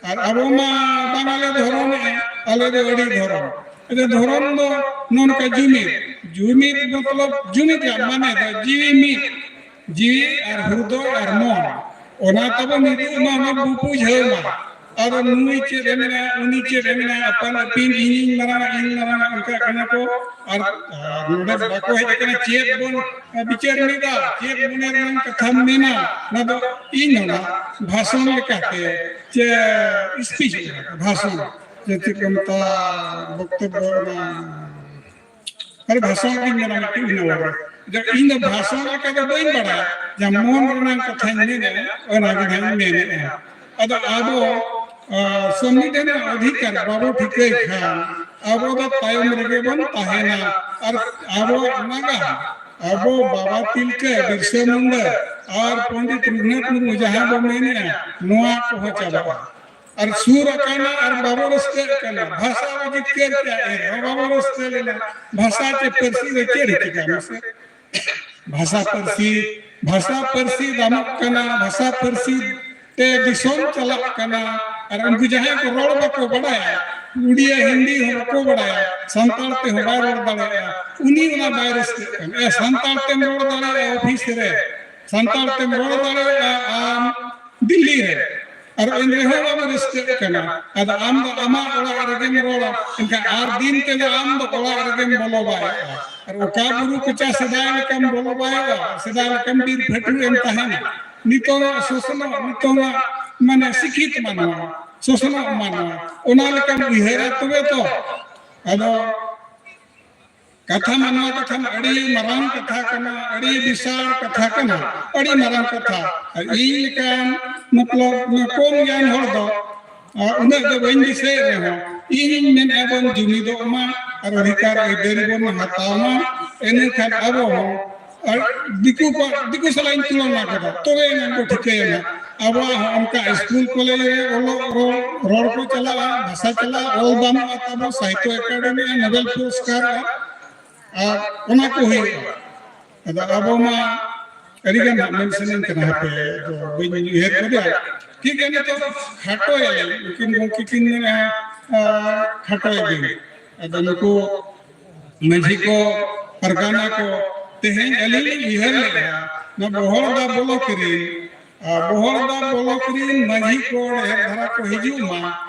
ᱟᱨ ᱟᱵᱚ ᱢᱟ ᱵᱟᱝ ᱟᱞᱮ ᱫᱷᱚᱨᱚᱢᱮᱜᱼᱟ, ᱟᱞᱮ ᱫᱚ ᱟᱹᱰᱤ ᱫᱷᱚᱨᱚᱢ᱾ ᱟᱫᱚ ᱫᱷᱚᱨᱚᱢ ᱫᱚ ᱱᱚᱝᱠᱟ ᱡᱩᱢᱤᱫ, ᱡᱩᱢᱤᱫ ᱢᱚᱛᱞᱚᱵ ᱡᱩᱢᱤᱫ ᱨᱮᱭᱟᱜ ᱢᱟᱱᱮ ᱫᱚ ᱡᱤᱣᱤ ᱢᱤᱫ, ᱡᱤᱣᱤ ᱟᱨ ᱦᱨᱩᱫᱚᱭ ᱟᱨ ᱢᱚᱱ, ᱚᱱᱟ ᱛᱟᱵᱚ ᱢᱤᱫᱚᱜ ᱢᱟ, ᱚᱱᱟ ᱵᱚ ᱵᱩᱡᱷᱟᱹᱣ ᱢᱟ᱾ ᱟᱫᱚ ᱱᱩᱭ ᱪᱮᱫ ᱮ ᱢᱮᱱᱟ, ᱩᱱᱤ ᱪᱮᱫ ᱮ ᱢᱮᱱᱟ, ᱟᱯᱟᱱ ᱟᱹᱯᱤᱱ, ᱤᱧᱤᱧ ᱢᱟᱨᱟᱝᱟ, ᱤᱧ ᱢᱟᱨᱟᱝᱟ, ᱚᱱᱠᱟ ᱠᱟᱱᱟ ᱠᱚ᱾ ᱟᱨ, ᱟᱨ ᱱᱚᱰᱮ ᱵᱟᱠᱚ ᱦᱮᱡ ᱟᱠᱟᱱᱟ ᱪᱮᱫ ᱵᱚᱱ ᱵᱤᱪᱟᱹᱨ ᱢᱤᱫᱟ, ᱪᱮᱫ ᱢᱚᱱᱮ ᱨᱮᱱᱟᱜ ᱠᱟᱛᱷᱟᱢ ᱢᱮᱱᱟ, ᱚᱱᱟ ᱫᱚ ᱤᱧ ᱚᱱᱟ ᱵᱷᱟᱥᱚᱱ ᱞᱮᱠᱟᱛᱮ ᱪᱮ speech ᱞᱮᱠᱟᱛᱮ, ᱵᱷᱟᱥᱚᱱ, ᱡᱮ ᱪᱮᱫ ᱠᱚ ᱢᱮᱛᱟᱜᱼᱟ, ᱵᱚᱠᱛᱚᱵᱵᱚ, ᱚᱱᱟ ᱟᱨ ᱵᱷᱟᱥᱚᱱ ᱜᱤᱧ ᱢᱮᱱᱟ ᱢᱤᱫᱴᱤᱡ ᱤᱱᱟᱹ ᱵᱟᱲᱟ᱾ ᱡᱮ ᱤᱧ ᱫᱚ ᱵᱷᱟᱥᱚᱱ ᱞᱮᱠᱟ ᱫᱚ ᱵᱟᱹᱧ ᱵᱟᱲᱟᱭᱟ, ᱡᱟᱦᱟᱸ ᱢᱚᱱ ᱨᱮᱱᱟᱜ ᱠᱟᱛᱷᱟᱧ ᱢᱮᱱᱮᱫᱼᱟ, ᱚᱱᱟ ᱜᱮ ᱱᱟᱦᱟᱜ ᱤᱧ ᱢᱮᱱᱮᱫᱼᱟ᱾ ᱟᱫᱚ ᱟᱵᱚ ᱟᱨ ᱥᱚᱝᱵᱤᱫᱷᱟᱱ ᱨᱮᱱᱟᱜ ᱚᱫᱷᱤᱠᱟᱨ ᱵᱟᱵᱚ ᱴᱷᱤᱠᱟᱹᱭ ᱠᱷᱟᱱ ᱟᱵᱚ ᱫᱚ ᱛᱟᱭᱚᱢ ᱨᱮᱜᱮ ᱵᱚᱱ ᱛᱟᱦᱮᱱᱟ᱾ ᱟᱨ ᱟᱵᱚᱣᱟᱜ ᱱᱟᱜᱟᱢ, ᱟᱵᱚ ᱵᱟᱵᱟ ᱛᱤᱞᱠᱟᱹ, ᱵᱤᱨᱥᱟᱹ ᱢᱩᱱᱰᱟᱹ ᱟᱨ ᱯᱚᱱᱰᱤᱛ ᱨᱚᱜᱷᱩᱱᱟᱛᱷ ᱢᱩᱨᱢᱩ ᱡᱟᱦᱟᱸ ᱵᱚ ᱢᱮᱱᱮᱜᱼᱟ, ᱱᱚᱣᱟ ᱠᱚᱦᱚᱸ ᱪᱟᱵᱟᱜᱼᱟ᱾ ᱟᱨ ᱥᱩᱨ ᱟᱠᱟᱱᱟ ᱟᱨ ᱵᱟᱵᱚ ᱨᱟᱹᱥᱠᱟᱹᱜ ᱠᱟᱱᱟ, ᱵᱷᱟᱥᱟ ᱵᱚ ᱡᱤᱛᱠᱟᱹᱨ ᱠᱮᱜᱼᱟ, ᱮᱱ ᱨᱮᱦᱚᱸ ᱵᱟᱵᱚ ᱨᱟᱹᱥᱠᱟᱹ ᱞᱮᱱᱟ᱾ ᱵᱷᱟᱥᱟ ᱪᱮ ᱯᱟᱹᱨᱥᱤ ᱫᱚ ᱪᱮᱫ ᱮ ᱪᱤᱠᱟ ᱢᱟᱥᱮ? ᱵᱷᱟᱥᱟ ᱯᱟᱹᱨᱥᱤ, ᱵᱷᱟᱥᱟ ᱯᱟᱹᱨᱥᱤ ᱫᱟᱢᱚᱜ ᱠᱟᱱᱟ, ᱵᱷᱟᱥᱟ ᱯᱟᱹᱨᱥᱤ ᱛᱮ ᱫᱤᱥᱚᱢ ᱪᱟᱞᱟᱜ ᱠᱟᱱᱟ᱾ ᱟᱨ ᱩᱱᱠᱩ ᱡᱟᱦᱟᱸᱭ ᱠᱚ ᱨᱚᱲ ᱵᱟᱠᱚ ᱵᱟᱲᱟᱭᱟ, ᱩᱲᱤᱭᱟ ᱦᱤᱱᱫᱤ ᱦᱚᱸ ᱵᱟᱠᱚ ᱵᱟᱲᱟᱭᱟ, ᱥᱟᱱᱛᱟᱲ ᱛᱮᱦᱚᱸ ᱵᱟᱭ ᱨᱚᱲ ᱫᱟᱲᱮᱭᱟᱜᱼᱟ, ᱩᱱᱤ ᱚᱱᱟ ᱵᱟᱭ ᱨᱟᱹᱥᱠᱟᱹᱜ ᱠᱟᱱᱟ᱾ ᱮ, ᱥᱟᱱᱛᱟᱲ ᱛᱮᱢ ᱨᱚᱲ ᱫᱟᱲᱮᱭᱟᱜᱼᱟ ᱚᱯᱷᱤᱥ ᱨᱮ, ᱥᱟᱱᱛᱟᱲ ᱛᱮᱢ ᱨᱚᱲ ᱫᱟᱲᱮᱭᱟᱜᱼᱟ ᱟᱢ ᱫᱤᱞᱞᱤ ᱨᱮ, ᱟᱨ ᱮᱱ ᱨᱮᱦᱚᱸ ᱵᱟᱢ ᱨᱟᱹᱥᱠᱟᱹᱜ ᱠᱟᱱᱟ᱾ ᱟᱫᱚ ᱟᱢ ᱫᱚ ᱟᱢᱟᱜ ᱚᱲᱟᱜ ᱨᱮᱜᱮᱢ ᱨᱚᱲᱟ, ᱮᱱᱠᱷᱟᱱ ᱟᱨ ᱫᱤᱱ ᱛᱮᱫᱚ ᱟᱢ ᱫᱚ ᱚᱲᱟᱜ ᱨᱮᱜᱮᱢ ᱵᱚᱞᱚ ᱵᱟᱭᱚᱜᱼᱟ᱾ ᱟᱨ ᱚᱠᱟ ᱵᱩᱨᱩ ᱠᱚᱪᱟ ᱥᱮᱫᱟᱭ ᱞᱮᱠᱟᱢ ᱵᱚᱞᱚ ᱵᱟᱭᱚᱜᱼᱟ, ᱥᱮᱫᱟᱭ ᱞᱮᱠᱟᱢ ᱵᱤᱨ ᱯᱷᱟᱹᱴᱩ ᱮᱢ ᱛᱟᱦᱮᱱᱟ᱾ ᱱᱤᱛᱚᱝᱟᱜ ᱥᱚᱥᱱᱚᱜ, ᱱᱤᱛᱚᱝᱟᱜ ᱢᱟᱱᱮ ᱥᱤᱠᱷᱤᱛ ᱢᱟᱱᱣᱟ, ᱥᱚᱥᱱᱚᱜ ᱢᱟᱱᱣᱟ, ᱚᱱᱟ ᱞᱮᱠᱟᱢ ᱩᱭᱦᱟᱹᱨᱟ ᱛᱚᱵᱮ ᱛᱚ᱾ ᱟᱫᱚ ᱠᱟᱛᱷᱟ ᱢᱟ ᱱᱚᱣᱟ ᱠᱟᱛᱷᱟ ᱢᱟ ᱟᱹᱰᱤ ᱢᱟᱨᱟᱝ ᱠᱟᱛᱷᱟ ᱠᱟᱱᱟ, ᱟᱹᱰᱤ ᱵᱤᱥᱟᱞ ᱠᱟᱛᱷᱟ ᱠᱟᱱᱟ, ᱟᱹᱰᱤ ᱢᱟᱨᱟᱝ ᱠᱟᱛᱷᱟ᱾ ᱟᱨ ᱤᱧ ᱞᱮᱠᱟᱱ ᱢᱚᱛᱞᱚᱵ ᱠᱚᱢ ᱜᱮᱭᱟᱱ ᱦᱚᱲ ᱫᱚ, ᱟᱨ ᱩᱱᱟᱹᱜ ᱫᱚ ᱵᱟᱹᱧ ᱫᱤᱥᱟᱹᱭᱮᱫ ᱨᱮᱦᱚᱸ, ᱤᱧᱤᱧ ᱢᱮᱱᱮᱫᱼᱟ ᱵᱚᱱ ᱡᱩᱢᱤᱫᱚᱜ ᱢᱟ ᱟᱨ ᱚᱫᱷᱤᱠᱟᱨ ᱟᱹᱭᱫᱟᱹᱨᱤ ᱵᱚᱱ ᱦᱟᱛᱟᱣ ᱢᱟ᱾ ᱤᱱᱟᱹᱠᱷᱟᱱ ᱟᱵᱚ ᱦᱚᱸ ᱟᱨ ᱫᱤᱠᱩ ᱠᱚ, ᱫᱤᱠᱩ ᱥᱟᱞᱟᱜ ᱤᱧ ᱛᱩᱞᱚᱱᱟ ᱠᱮᱫᱟ, ᱛᱚᱵᱮ ᱮᱱᱟᱝ ᱠᱚ ᱴᱷᱤᱠᱟᱹᱭᱟ ᱱᱟᱜ᱾ ᱟᱵᱚᱣᱟᱜ ᱦᱚᱸ ᱚᱱᱠᱟ ᱥᱠᱩᱞ ᱠᱚᱞᱮᱡᱽ ᱨᱮ ᱚᱞᱚᱜ ᱨᱚᱲ, ᱨᱚᱲ ᱠᱚ ᱪᱟᱞᱟᱜᱼᱟ, ᱵᱷᱟᱥᱟ ᱪᱟᱞᱟᱜᱼᱟ, ᱚᱞ ᱵᱟᱹᱱᱩᱜᱼᱟ ᱛᱟᱵᱚ, ᱥᱟᱦᱤᱛᱛᱚ ᱮᱠᱟᱰᱮᱢᱤ ᱱᱳᱵᱮᱞ ᱯᱩᱨᱚᱥᱠᱟᱨ ᱟᱨ ᱚᱱᱟ ᱠᱚ ᱦᱩᱭᱩᱜᱼᱟ᱾ ᱟᱫᱚ ᱟᱵᱚ ᱢᱟ ᱟᱹᱰᱤ ᱜᱟᱱ ᱦᱟᱸᱜ ᱢᱮᱱ ᱥᱟᱱᱟᱧ ᱠᱟᱱᱟ, ᱦᱟᱯᱮ ᱟᱫᱚ ᱵᱟᱹᱧ ᱩᱭᱦᱟᱹᱨ ᱜᱚᱫᱟ᱾ ᱴᱷᱤᱠ ᱜᱮᱭᱟ, ᱱᱤᱛᱚᱜ ᱠᱷᱟᱴᱚᱭᱟᱞᱤᱧ, ᱩᱱᱠᱤᱱ ᱜᱚᱢᱠᱮ ᱠᱤᱱ ᱢᱮᱱᱟ, ᱟᱸ, ᱠᱷᱟᱴᱚᱭᱟᱞᱤᱧ᱾ ᱟᱫᱚ ᱱᱩᱠᱩ ᱢᱟᱹᱡᱷᱤ ᱠᱚ, ᱯᱟᱨᱜᱟᱱᱟ ᱠᱚ, ᱛᱮᱦᱮᱧ ᱟᱹᱞᱤᱧ ᱞᱤᱧ ᱩᱭᱦᱟᱹᱨ ᱞᱮᱫᱼᱟ, ᱱᱚᱣᱟ ᱵᱚᱦᱚᱲᱫᱟ ᱵᱚᱞᱚᱠ ᱨᱤᱱ, ᱟᱨ ᱵᱚᱦᱚᱲᱫᱟ ᱵᱚᱞᱚᱠ ᱨᱤᱱ ᱢᱟᱹᱡᱷᱤ ᱠᱚ ᱰᱷᱮᱨ ᱫᱷᱟᱨᱟ ᱠᱚ ᱦᱤᱡᱩᱜ ᱢᱟ,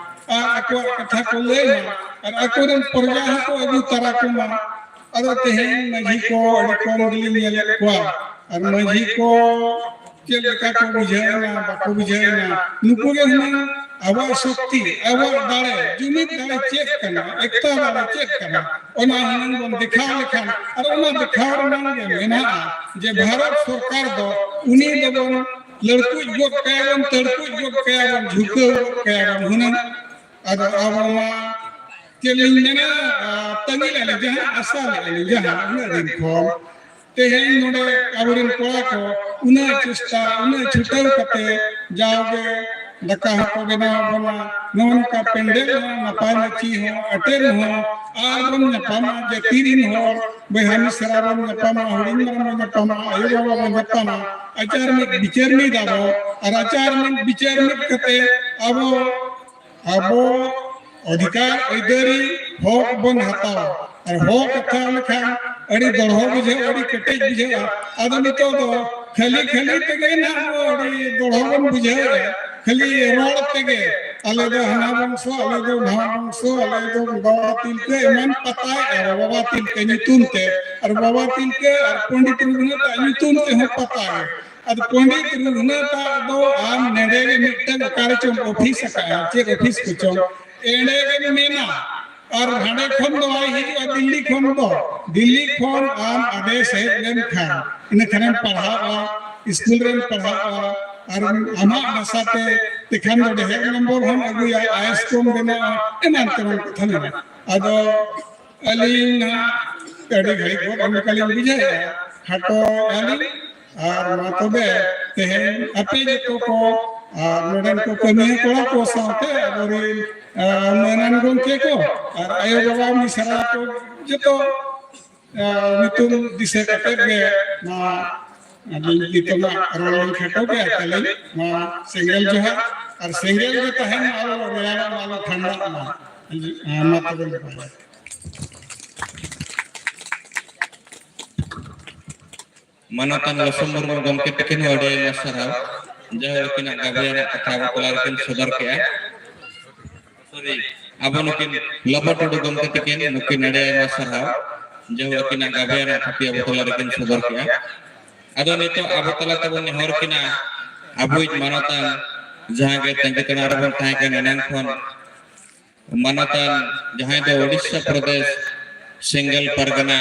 ᱟᱨ ᱟᱠᱚᱣᱟᱜ ᱠᱟᱛᱷᱟ ᱠᱚ ᱞᱟᱹᱭ ᱢᱟ, ᱟᱨ ᱟᱠᱚᱨᱮᱱ ᱯᱨᱚᱡᱟ ᱦᱚᱸᱠᱚ ᱟᱹᱜᱩ ᱛᱟᱨᱟ ᱠᱚᱢᱟ᱾ ᱟᱫᱚ ᱛᱮᱦᱮᱧ ᱢᱟᱹᱡᱷᱤ ᱠᱚ ᱟᱹᱰᱤ ᱠᱚᱢ ᱜᱮᱞᱤᱧ ᱧᱮᱞᱮᱫ ᱠᱚᱣᱟ, ᱟᱨ ᱢᱟᱹᱡᱷᱤ ᱠᱚ ᱪᱮᱫ ᱞᱮᱠᱟ ᱠᱚ ᱵᱩᱡᱷᱟᱹᱣ ᱮᱱᱟ, ᱵᱟᱠᱚ ᱵᱩᱡᱷᱟᱹᱣ ᱮᱱᱟ, ᱱᱩᱠᱩ ᱜᱮ ᱦᱩᱱᱟᱹᱝ ᱟᱵᱚᱣᱟᱜ ᱥᱚᱠᱛᱤ, ᱟᱵᱚᱣᱟᱜ ᱫᱟᱲᱮ, ᱡᱩᱢᱤᱫ ᱫᱟᱲᱮ ᱪᱮᱫ ᱠᱟᱱᱟ, ᱮᱠᱛᱟ ᱫᱟᱲᱮ ᱪᱮᱫ ᱠᱟᱱᱟ, ᱚᱱᱟ ᱦᱩᱱᱟᱹᱝ ᱵᱚᱱ ᱫᱮᱠᱷᱟᱣ ᱞᱮᱠᱷᱟᱱ, ᱟᱨ ᱚᱱᱟ ᱫᱮᱠᱷᱟᱣ ᱨᱮᱱᱟᱜ ᱜᱮ ᱢᱮᱱᱟᱜᱼᱟ ᱡᱮ ᱵᱷᱟᱨᱚᱛ ᱥᱚᱨᱠᱟᱨ ᱫᱚ ᱩᱱᱤ ᱫᱚᱵᱚᱱ ᱞᱟᱹᱲᱠᱩᱡ ᱜᱚᱫ ᱠᱟᱭᱟ ᱵᱚᱱ, ᱛᱟᱹᱲᱠᱩᱡ ᱜᱚᱫ ᱠᱟᱭᱟ ᱵᱚᱱ, ᱡᱷᱩᱠᱟᱹᱣ ᱜᱚᱫ ᱠᱟᱭᱟ ᱵᱚᱱ ᱦᱩᱱᱟᱹᱝ᱾ ᱟᱫᱚ ᱟᱵᱚ ᱢᱟ ᱪᱮᱫ ᱞᱤᱧ ᱢᱮᱱᱟ, ᱛᱟᱺᱜᱤ ᱞᱮᱫ ᱞᱤᱧ ᱡᱟᱦᱟᱸ, ᱟᱥᱟ ᱞᱮᱫ ᱞᱤᱧ ᱡᱟᱦᱟᱸ, ᱩᱱᱟᱹᱜ ᱫᱤᱱ ᱠᱷᱚᱱ ᱛᱮᱦᱮᱧ ᱱᱚᱰᱮ ᱟᱵᱚᱨᱮᱱ ᱠᱚᱲᱟ ᱠᱚ ᱩᱱᱟᱹᱜ ᱪᱮᱥᱴᱟ, ᱩᱱᱟᱹᱜ ᱪᱷᱩᱴᱟᱹᱣ ᱠᱟᱛᱮ ᱡᱟᱣᱜᱮ ᱫᱟᱠᱟ ᱦᱚᱸᱠᱚ ᱵᱮᱱᱟᱣ ᱟᱵᱚᱱᱟ, ᱱᱚᱜᱼᱚ ᱱᱚᱝᱠᱟ ᱯᱮᱱᱰᱮᱞ ᱦᱚᱸ, ᱱᱟᱯᱟᱭ ᱢᱟᱹᱪᱤ ᱦᱚᱸ, ᱟᱴᱮᱨ ᱦᱚᱸ, ᱟᱨ ᱵᱚᱱ ᱧᱟᱯᱟᱢᱟ ᱡᱟᱹᱛᱤ ᱨᱤᱱ ᱦᱚᱲ, ᱵᱚᱭᱦᱟ ᱢᱤᱥᱨᱟ ᱵᱚᱱ ᱧᱟᱯᱟᱢᱟ, ᱦᱩᱰᱤᱧ ᱢᱟᱨᱟᱝ ᱵᱚᱱ ᱧᱟᱯᱟᱢᱟ, ᱟᱭᱳ ᱵᱟᱵᱟ ᱵᱚᱱ ᱧᱟᱯᱟᱢᱟ, ᱟᱪᱟᱨ ᱢᱤᱫ ᱵᱤᱪᱟᱹᱨ ᱢᱤᱫ ᱟᱵᱚ, ᱟᱨ ᱟᱪᱟᱨ ᱢᱤᱫ ᱵᱤᱪᱟᱹᱨ ᱢᱤᱫ ᱠᱟᱛᱮ ᱟᱵᱚ ᱟᱵᱚ ᱚᱫᱷᱤᱠᱟᱨ ᱟᱹᱭᱫᱟᱹᱨᱤ ᱦᱚᱠ ᱵᱚᱱ ᱦᱟᱛᱟᱣᱟ᱾ ᱟᱨ ᱦᱚᱠ ᱦᱟᱛᱟᱣ ᱞᱮᱠᱷᱟᱱ ᱟᱹᱰᱤ ᱫᱚᱲᱦᱚ ᱵᱩᱡᱷᱟᱹᱜᱼᱟ, ᱟᱹᱰᱤ ᱠᱮᱴᱮᱡ ᱵᱩᱡᱷᱟᱹᱜᱼᱟ᱾ ᱟᱫᱚ ᱱᱤᱛᱚᱜ ᱫᱚ ᱠᱷᱟᱹᱞᱤ ᱠᱷᱟᱹᱞᱤ ᱛᱮᱜᱮ ᱱᱟᱦᱟᱜ ᱵᱚ ᱟᱹᱰᱤ ᱫᱚᱲᱦᱚ ᱵᱚᱱ ᱵᱩᱡᱷᱟᱹᱣᱮᱫᱼᱟ, ᱠᱷᱟᱹᱞᱤ ᱨᱚᱲ ᱛᱮᱜᱮ᱾ ᱟᱞᱮ ᱫᱚ ᱦᱟᱱᱟ ᱵᱚᱝᱥᱚ, ᱟᱞᱮ ᱫᱚ ᱱᱟᱣᱟ ᱵᱚᱝᱥᱚ, ᱟᱞᱮ ᱫᱚ ᱵᱟᱵᱟ ᱛᱤᱞᱠᱟᱹ ᱮᱢᱟᱱ ᱯᱟᱛᱟᱭᱮᱫᱼᱟ, ᱵᱟᱵᱟ ᱛᱤᱞᱠᱟᱹ ᱧᱩᱛᱩᱢ ᱛᱮ᱾ ᱟᱨ ᱵᱟᱵᱟ ᱛᱤᱞᱠᱟᱹ ᱟᱨ ᱯᱚᱱᱰᱤᱛ ᱨᱚᱜᱷᱩᱱᱟᱛᱷ ᱟᱜ ᱧᱩᱛᱩᱢ ᱛᱮᱦᱚᱸ ᱯᱟᱛᱟᱭᱮᱫᱼᱟ᱾ ᱟᱫᱚ ᱯᱚᱱᱰᱤᱛ ᱨᱚᱜᱷᱩᱱᱟᱛᱷ ᱟᱜ ᱫᱚ ᱟᱢ ᱱᱮᱰᱮ ᱜᱮ ᱢᱤᱫᱴᱟᱝ ᱚᱠᱟᱨᱮ ᱪᱚᱢ ᱚᱯᱷᱤᱥ ᱟᱠᱟᱫᱼᱟ, ᱪᱮᱫ ᱚᱯᱷᱤᱥ ᱠᱚᱪᱚᱝ, ᱮᱸᱰᱮ ᱜᱮᱢ ᱢᱮᱱᱟ᱾ ᱟᱨ ᱦᱟᱸᱰᱮ ᱠᱷᱚᱱ ᱫᱚ ᱵᱟᱭ ᱦᱤᱡᱩᱜᱼᱟ ᱫᱤᱞᱞᱤ ᱠᱷᱚᱱ ᱫᱚ, ᱫᱤᱞᱞᱤ ᱠᱷᱚᱱ ᱟᱢ ᱟᱫᱮᱥ ᱦᱮᱡ ᱞᱮᱱᱠᱷᱟᱱ ᱤᱱᱟᱹ ᱠᱷᱟᱱᱮᱢ ᱯᱟᱲᱦᱟᱜᱼᱟ, ᱥᱠᱩᱞ ᱨᱮᱢ ᱯᱟᱲᱦᱟᱜᱼᱟ, ᱟᱨ ᱟᱢᱟᱜ ᱵᱷᱟᱥᱟ ᱛᱮ ᱛᱮᱠᱷᱟᱱ ᱫᱚ ᱰᱷᱮᱨ ᱱᱚᱢᱵᱚᱨ ᱦᱚᱸᱢ ᱟᱹᱜᱩᱭᱟ, ᱟᱭᱮᱥ ᱠᱚᱢ ᱵᱮᱱᱟᱜᱼᱟ, ᱮᱢᱟᱱ ᱛᱮᱢᱟᱱ ᱠᱟᱛᱷᱟ ᱢᱮᱱᱟᱜᱼᱟ᱾ ᱟᱫᱚ ᱟᱹᱞᱤᱧ ᱱᱟᱦᱟᱜ ᱟᱹᱰᱤ ᱜᱷᱟᱹᱲᱤᱡ ᱜᱚᱫ ᱮᱱ ᱞᱮᱠᱟᱞᱤᱧ ᱵᱩᱡᱷᱟᱹᱣᱮᱫᱼᱟ, ᱠᱷᱟᱴᱚ ᱟᱹᱞᱤᱧ᱾ ᱟᱨ ᱢᱟ ᱛᱚᱵᱮ ᱛᱮᱦᱮᱧ ᱟᱯᱮ ᱡᱚᱛᱚ ᱠᱚ ᱟᱨ ᱱᱚᱰᱮᱱ ᱠᱚ ᱠᱟᱹᱢᱤᱭᱟᱹ ᱠᱚᱲᱟ ᱠᱚ ᱥᱟᱶᱛᱮ ᱟᱵᱚᱨᱮᱱ, ᱟᱨ ᱢᱟᱹᱱᱟᱱ ᱜᱚᱢᱠᱮ ᱠᱚ ᱟᱨ ᱟᱭᱳ ᱵᱟᱵᱟ ᱢᱤᱥᱨᱟ ᱠᱚ ᱡᱚᱛᱚ, ᱟᱨ ᱧᱩᱛᱩᱢ ᱫᱤᱥᱟᱹ ᱠᱟᱛᱮ ᱜᱮ ᱱᱚᱣᱟ ᱟᱹᱞᱤᱧ ᱱᱤᱛᱚᱜᱟᱜ ᱨᱚᱲ ᱞᱤᱧ ᱠᱷᱟᱴᱚ ᱜᱮᱭᱟ᱾ ᱛᱟᱹᱞᱤᱧ ᱱᱚᱣᱟ ᱥᱮᱸᱜᱮᱞ ᱡᱚᱦᱟᱨ, ᱟᱨ ᱥᱮᱸᱜᱮᱞ ᱜᱮ ᱛᱟᱦᱮᱱ ᱢᱟ, ᱟᱞᱚ ᱨᱮᱭᱟᱲᱚᱜ ᱢᱟ, ᱟᱞᱚ ᱴᱷᱟᱱᱰᱟᱜ ᱢᱟ᱾ ᱢᱟ ᱛᱚᱵᱮ ᱱᱟᱯᱟᱭ᱾ ᱢᱟᱱᱚᱛᱟᱱ ᱞᱚᱥᱚᱢ ᱢᱩᱨᱢᱩ ᱜᱚᱢᱠᱮ ᱛᱤᱠᱤᱱ ᱦᱚᱸ ᱟᱹᱰᱤ ᱟᱭᱢᱟ ᱥᱟᱨᱦᱟᱣ᱾ ᱡᱟᱦᱟᱸ ᱟᱹᱠᱤᱱᱟᱜ ᱜᱟᱵᱮ ᱨᱮᱱᱟᱜ ᱠᱟᱛᱷᱟ ᱟᱵᱚ ᱛᱟᱞᱟ ᱨᱮᱠᱤᱱ ᱥᱚᱫᱚᱨ ᱠᱮᱜᱼᱟ᱾ ᱥᱚᱨᱤ, ᱟᱵᱚ ᱱᱩᱠᱤᱱ ᱞᱚᱵᱚ ᱴᱩᱰᱩ ᱜᱚᱢᱠᱮ ᱛᱤᱠᱤᱱ, ᱱᱩᱠᱤᱱ ᱟᱹᱰᱤ ᱟᱭᱢᱟ ᱥᱟᱨᱦᱟᱣ᱾ ᱡᱟᱦᱟᱸ ᱟᱹᱠᱤᱱᱟᱜ ᱜᱟᱵᱮ ᱨᱮᱱᱟᱜ ᱛᱷᱩᱛᱤ ᱟᱵᱚ ᱛᱟᱞᱟ ᱨᱮᱠᱤᱱ ᱥᱚᱫᱚᱨ ᱠᱮᱜᱼᱟ᱾ ᱟᱫᱚ ᱱᱤᱛᱚᱜ ᱟᱵᱚ ᱛᱟᱞᱟ ᱛᱮᱵᱚᱱ ᱱᱮᱦᱚᱨ ᱠᱤᱱᱟ, ᱟᱵᱚᱭᱤᱡ ᱢᱟᱱᱚᱛᱟᱱ, ᱡᱟᱦᱟᱸ ᱜᱮ ᱛᱟᱺᱜᱤ ᱛᱟᱲᱟᱜ ᱨᱮᱵᱚᱱ ᱛᱟᱦᱮᱸ ᱠᱟᱱ ᱮᱱᱟᱝ ᱠᱷᱚᱱ, ᱢᱟᱱᱚᱛᱟᱱ, ᱡᱟᱦᱟᱸᱭ ᱫᱚ ᱳᱰᱤᱥᱟ ᱯᱨᱚᱫᱮᱥ ᱥᱮᱸᱜᱮᱞ ᱯᱟᱨᱜᱟᱱᱟ,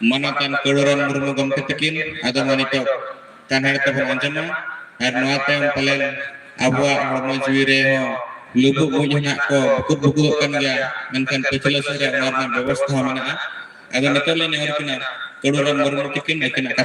ᱢᱟᱱᱚᱛᱟᱱ ᱠᱟᱹᱲᱩᱨᱟᱢ ᱢᱩᱨᱢᱩ ᱜᱚᱢᱠᱮ ᱛᱤᱠᱤᱱ, ᱟᱫᱚ ᱢᱟ ᱱᱤᱛᱚᱜ ᱠᱟᱱᱦᱮᱲ ᱛᱮᱵᱚᱱ ᱟᱸᱡᱚᱢᱟ᱾ ᱟᱨ ᱱᱚᱣᱟ ᱛᱟᱭᱚᱢ ᱯᱟᱞᱮᱱ ᱟᱵᱚᱣᱟᱜ ᱦᱚᱲᱢᱚ ᱡᱤᱣᱤ ᱨᱮᱦᱚᱸ ᱞᱩᱵᱩᱜ ᱢᱩᱡ ᱦᱚᱸ ᱱᱟᱜ ᱠᱚ ᱵᱩᱠᱩᱫ ᱵᱩᱠᱩᱫᱚᱜ ᱠᱟᱱ ᱜᱮᱭᱟ, ᱢᱮᱱᱠᱷᱟᱱ ᱯᱟᱹᱪᱷᱞᱟᱹ ᱥᱮᱫ ᱨᱮ ᱚᱱᱟ ᱨᱮᱱᱟᱜ ᱵᱮᱵᱚᱥᱛᱷᱟ ᱦᱚᱸ ᱢᱮᱱᱟᱜᱼᱟ᱾ ᱟᱫᱚ ᱱᱤᱛᱚᱜ ᱞᱤᱧ ᱱᱮᱦᱚᱨ ᱠᱤᱱᱟ ᱠᱟᱹᱲᱩᱨᱟᱢ ᱢᱩᱨᱢᱩ ᱛᱤᱠᱤᱱ ᱟᱹᱠᱤᱱᱟᱜ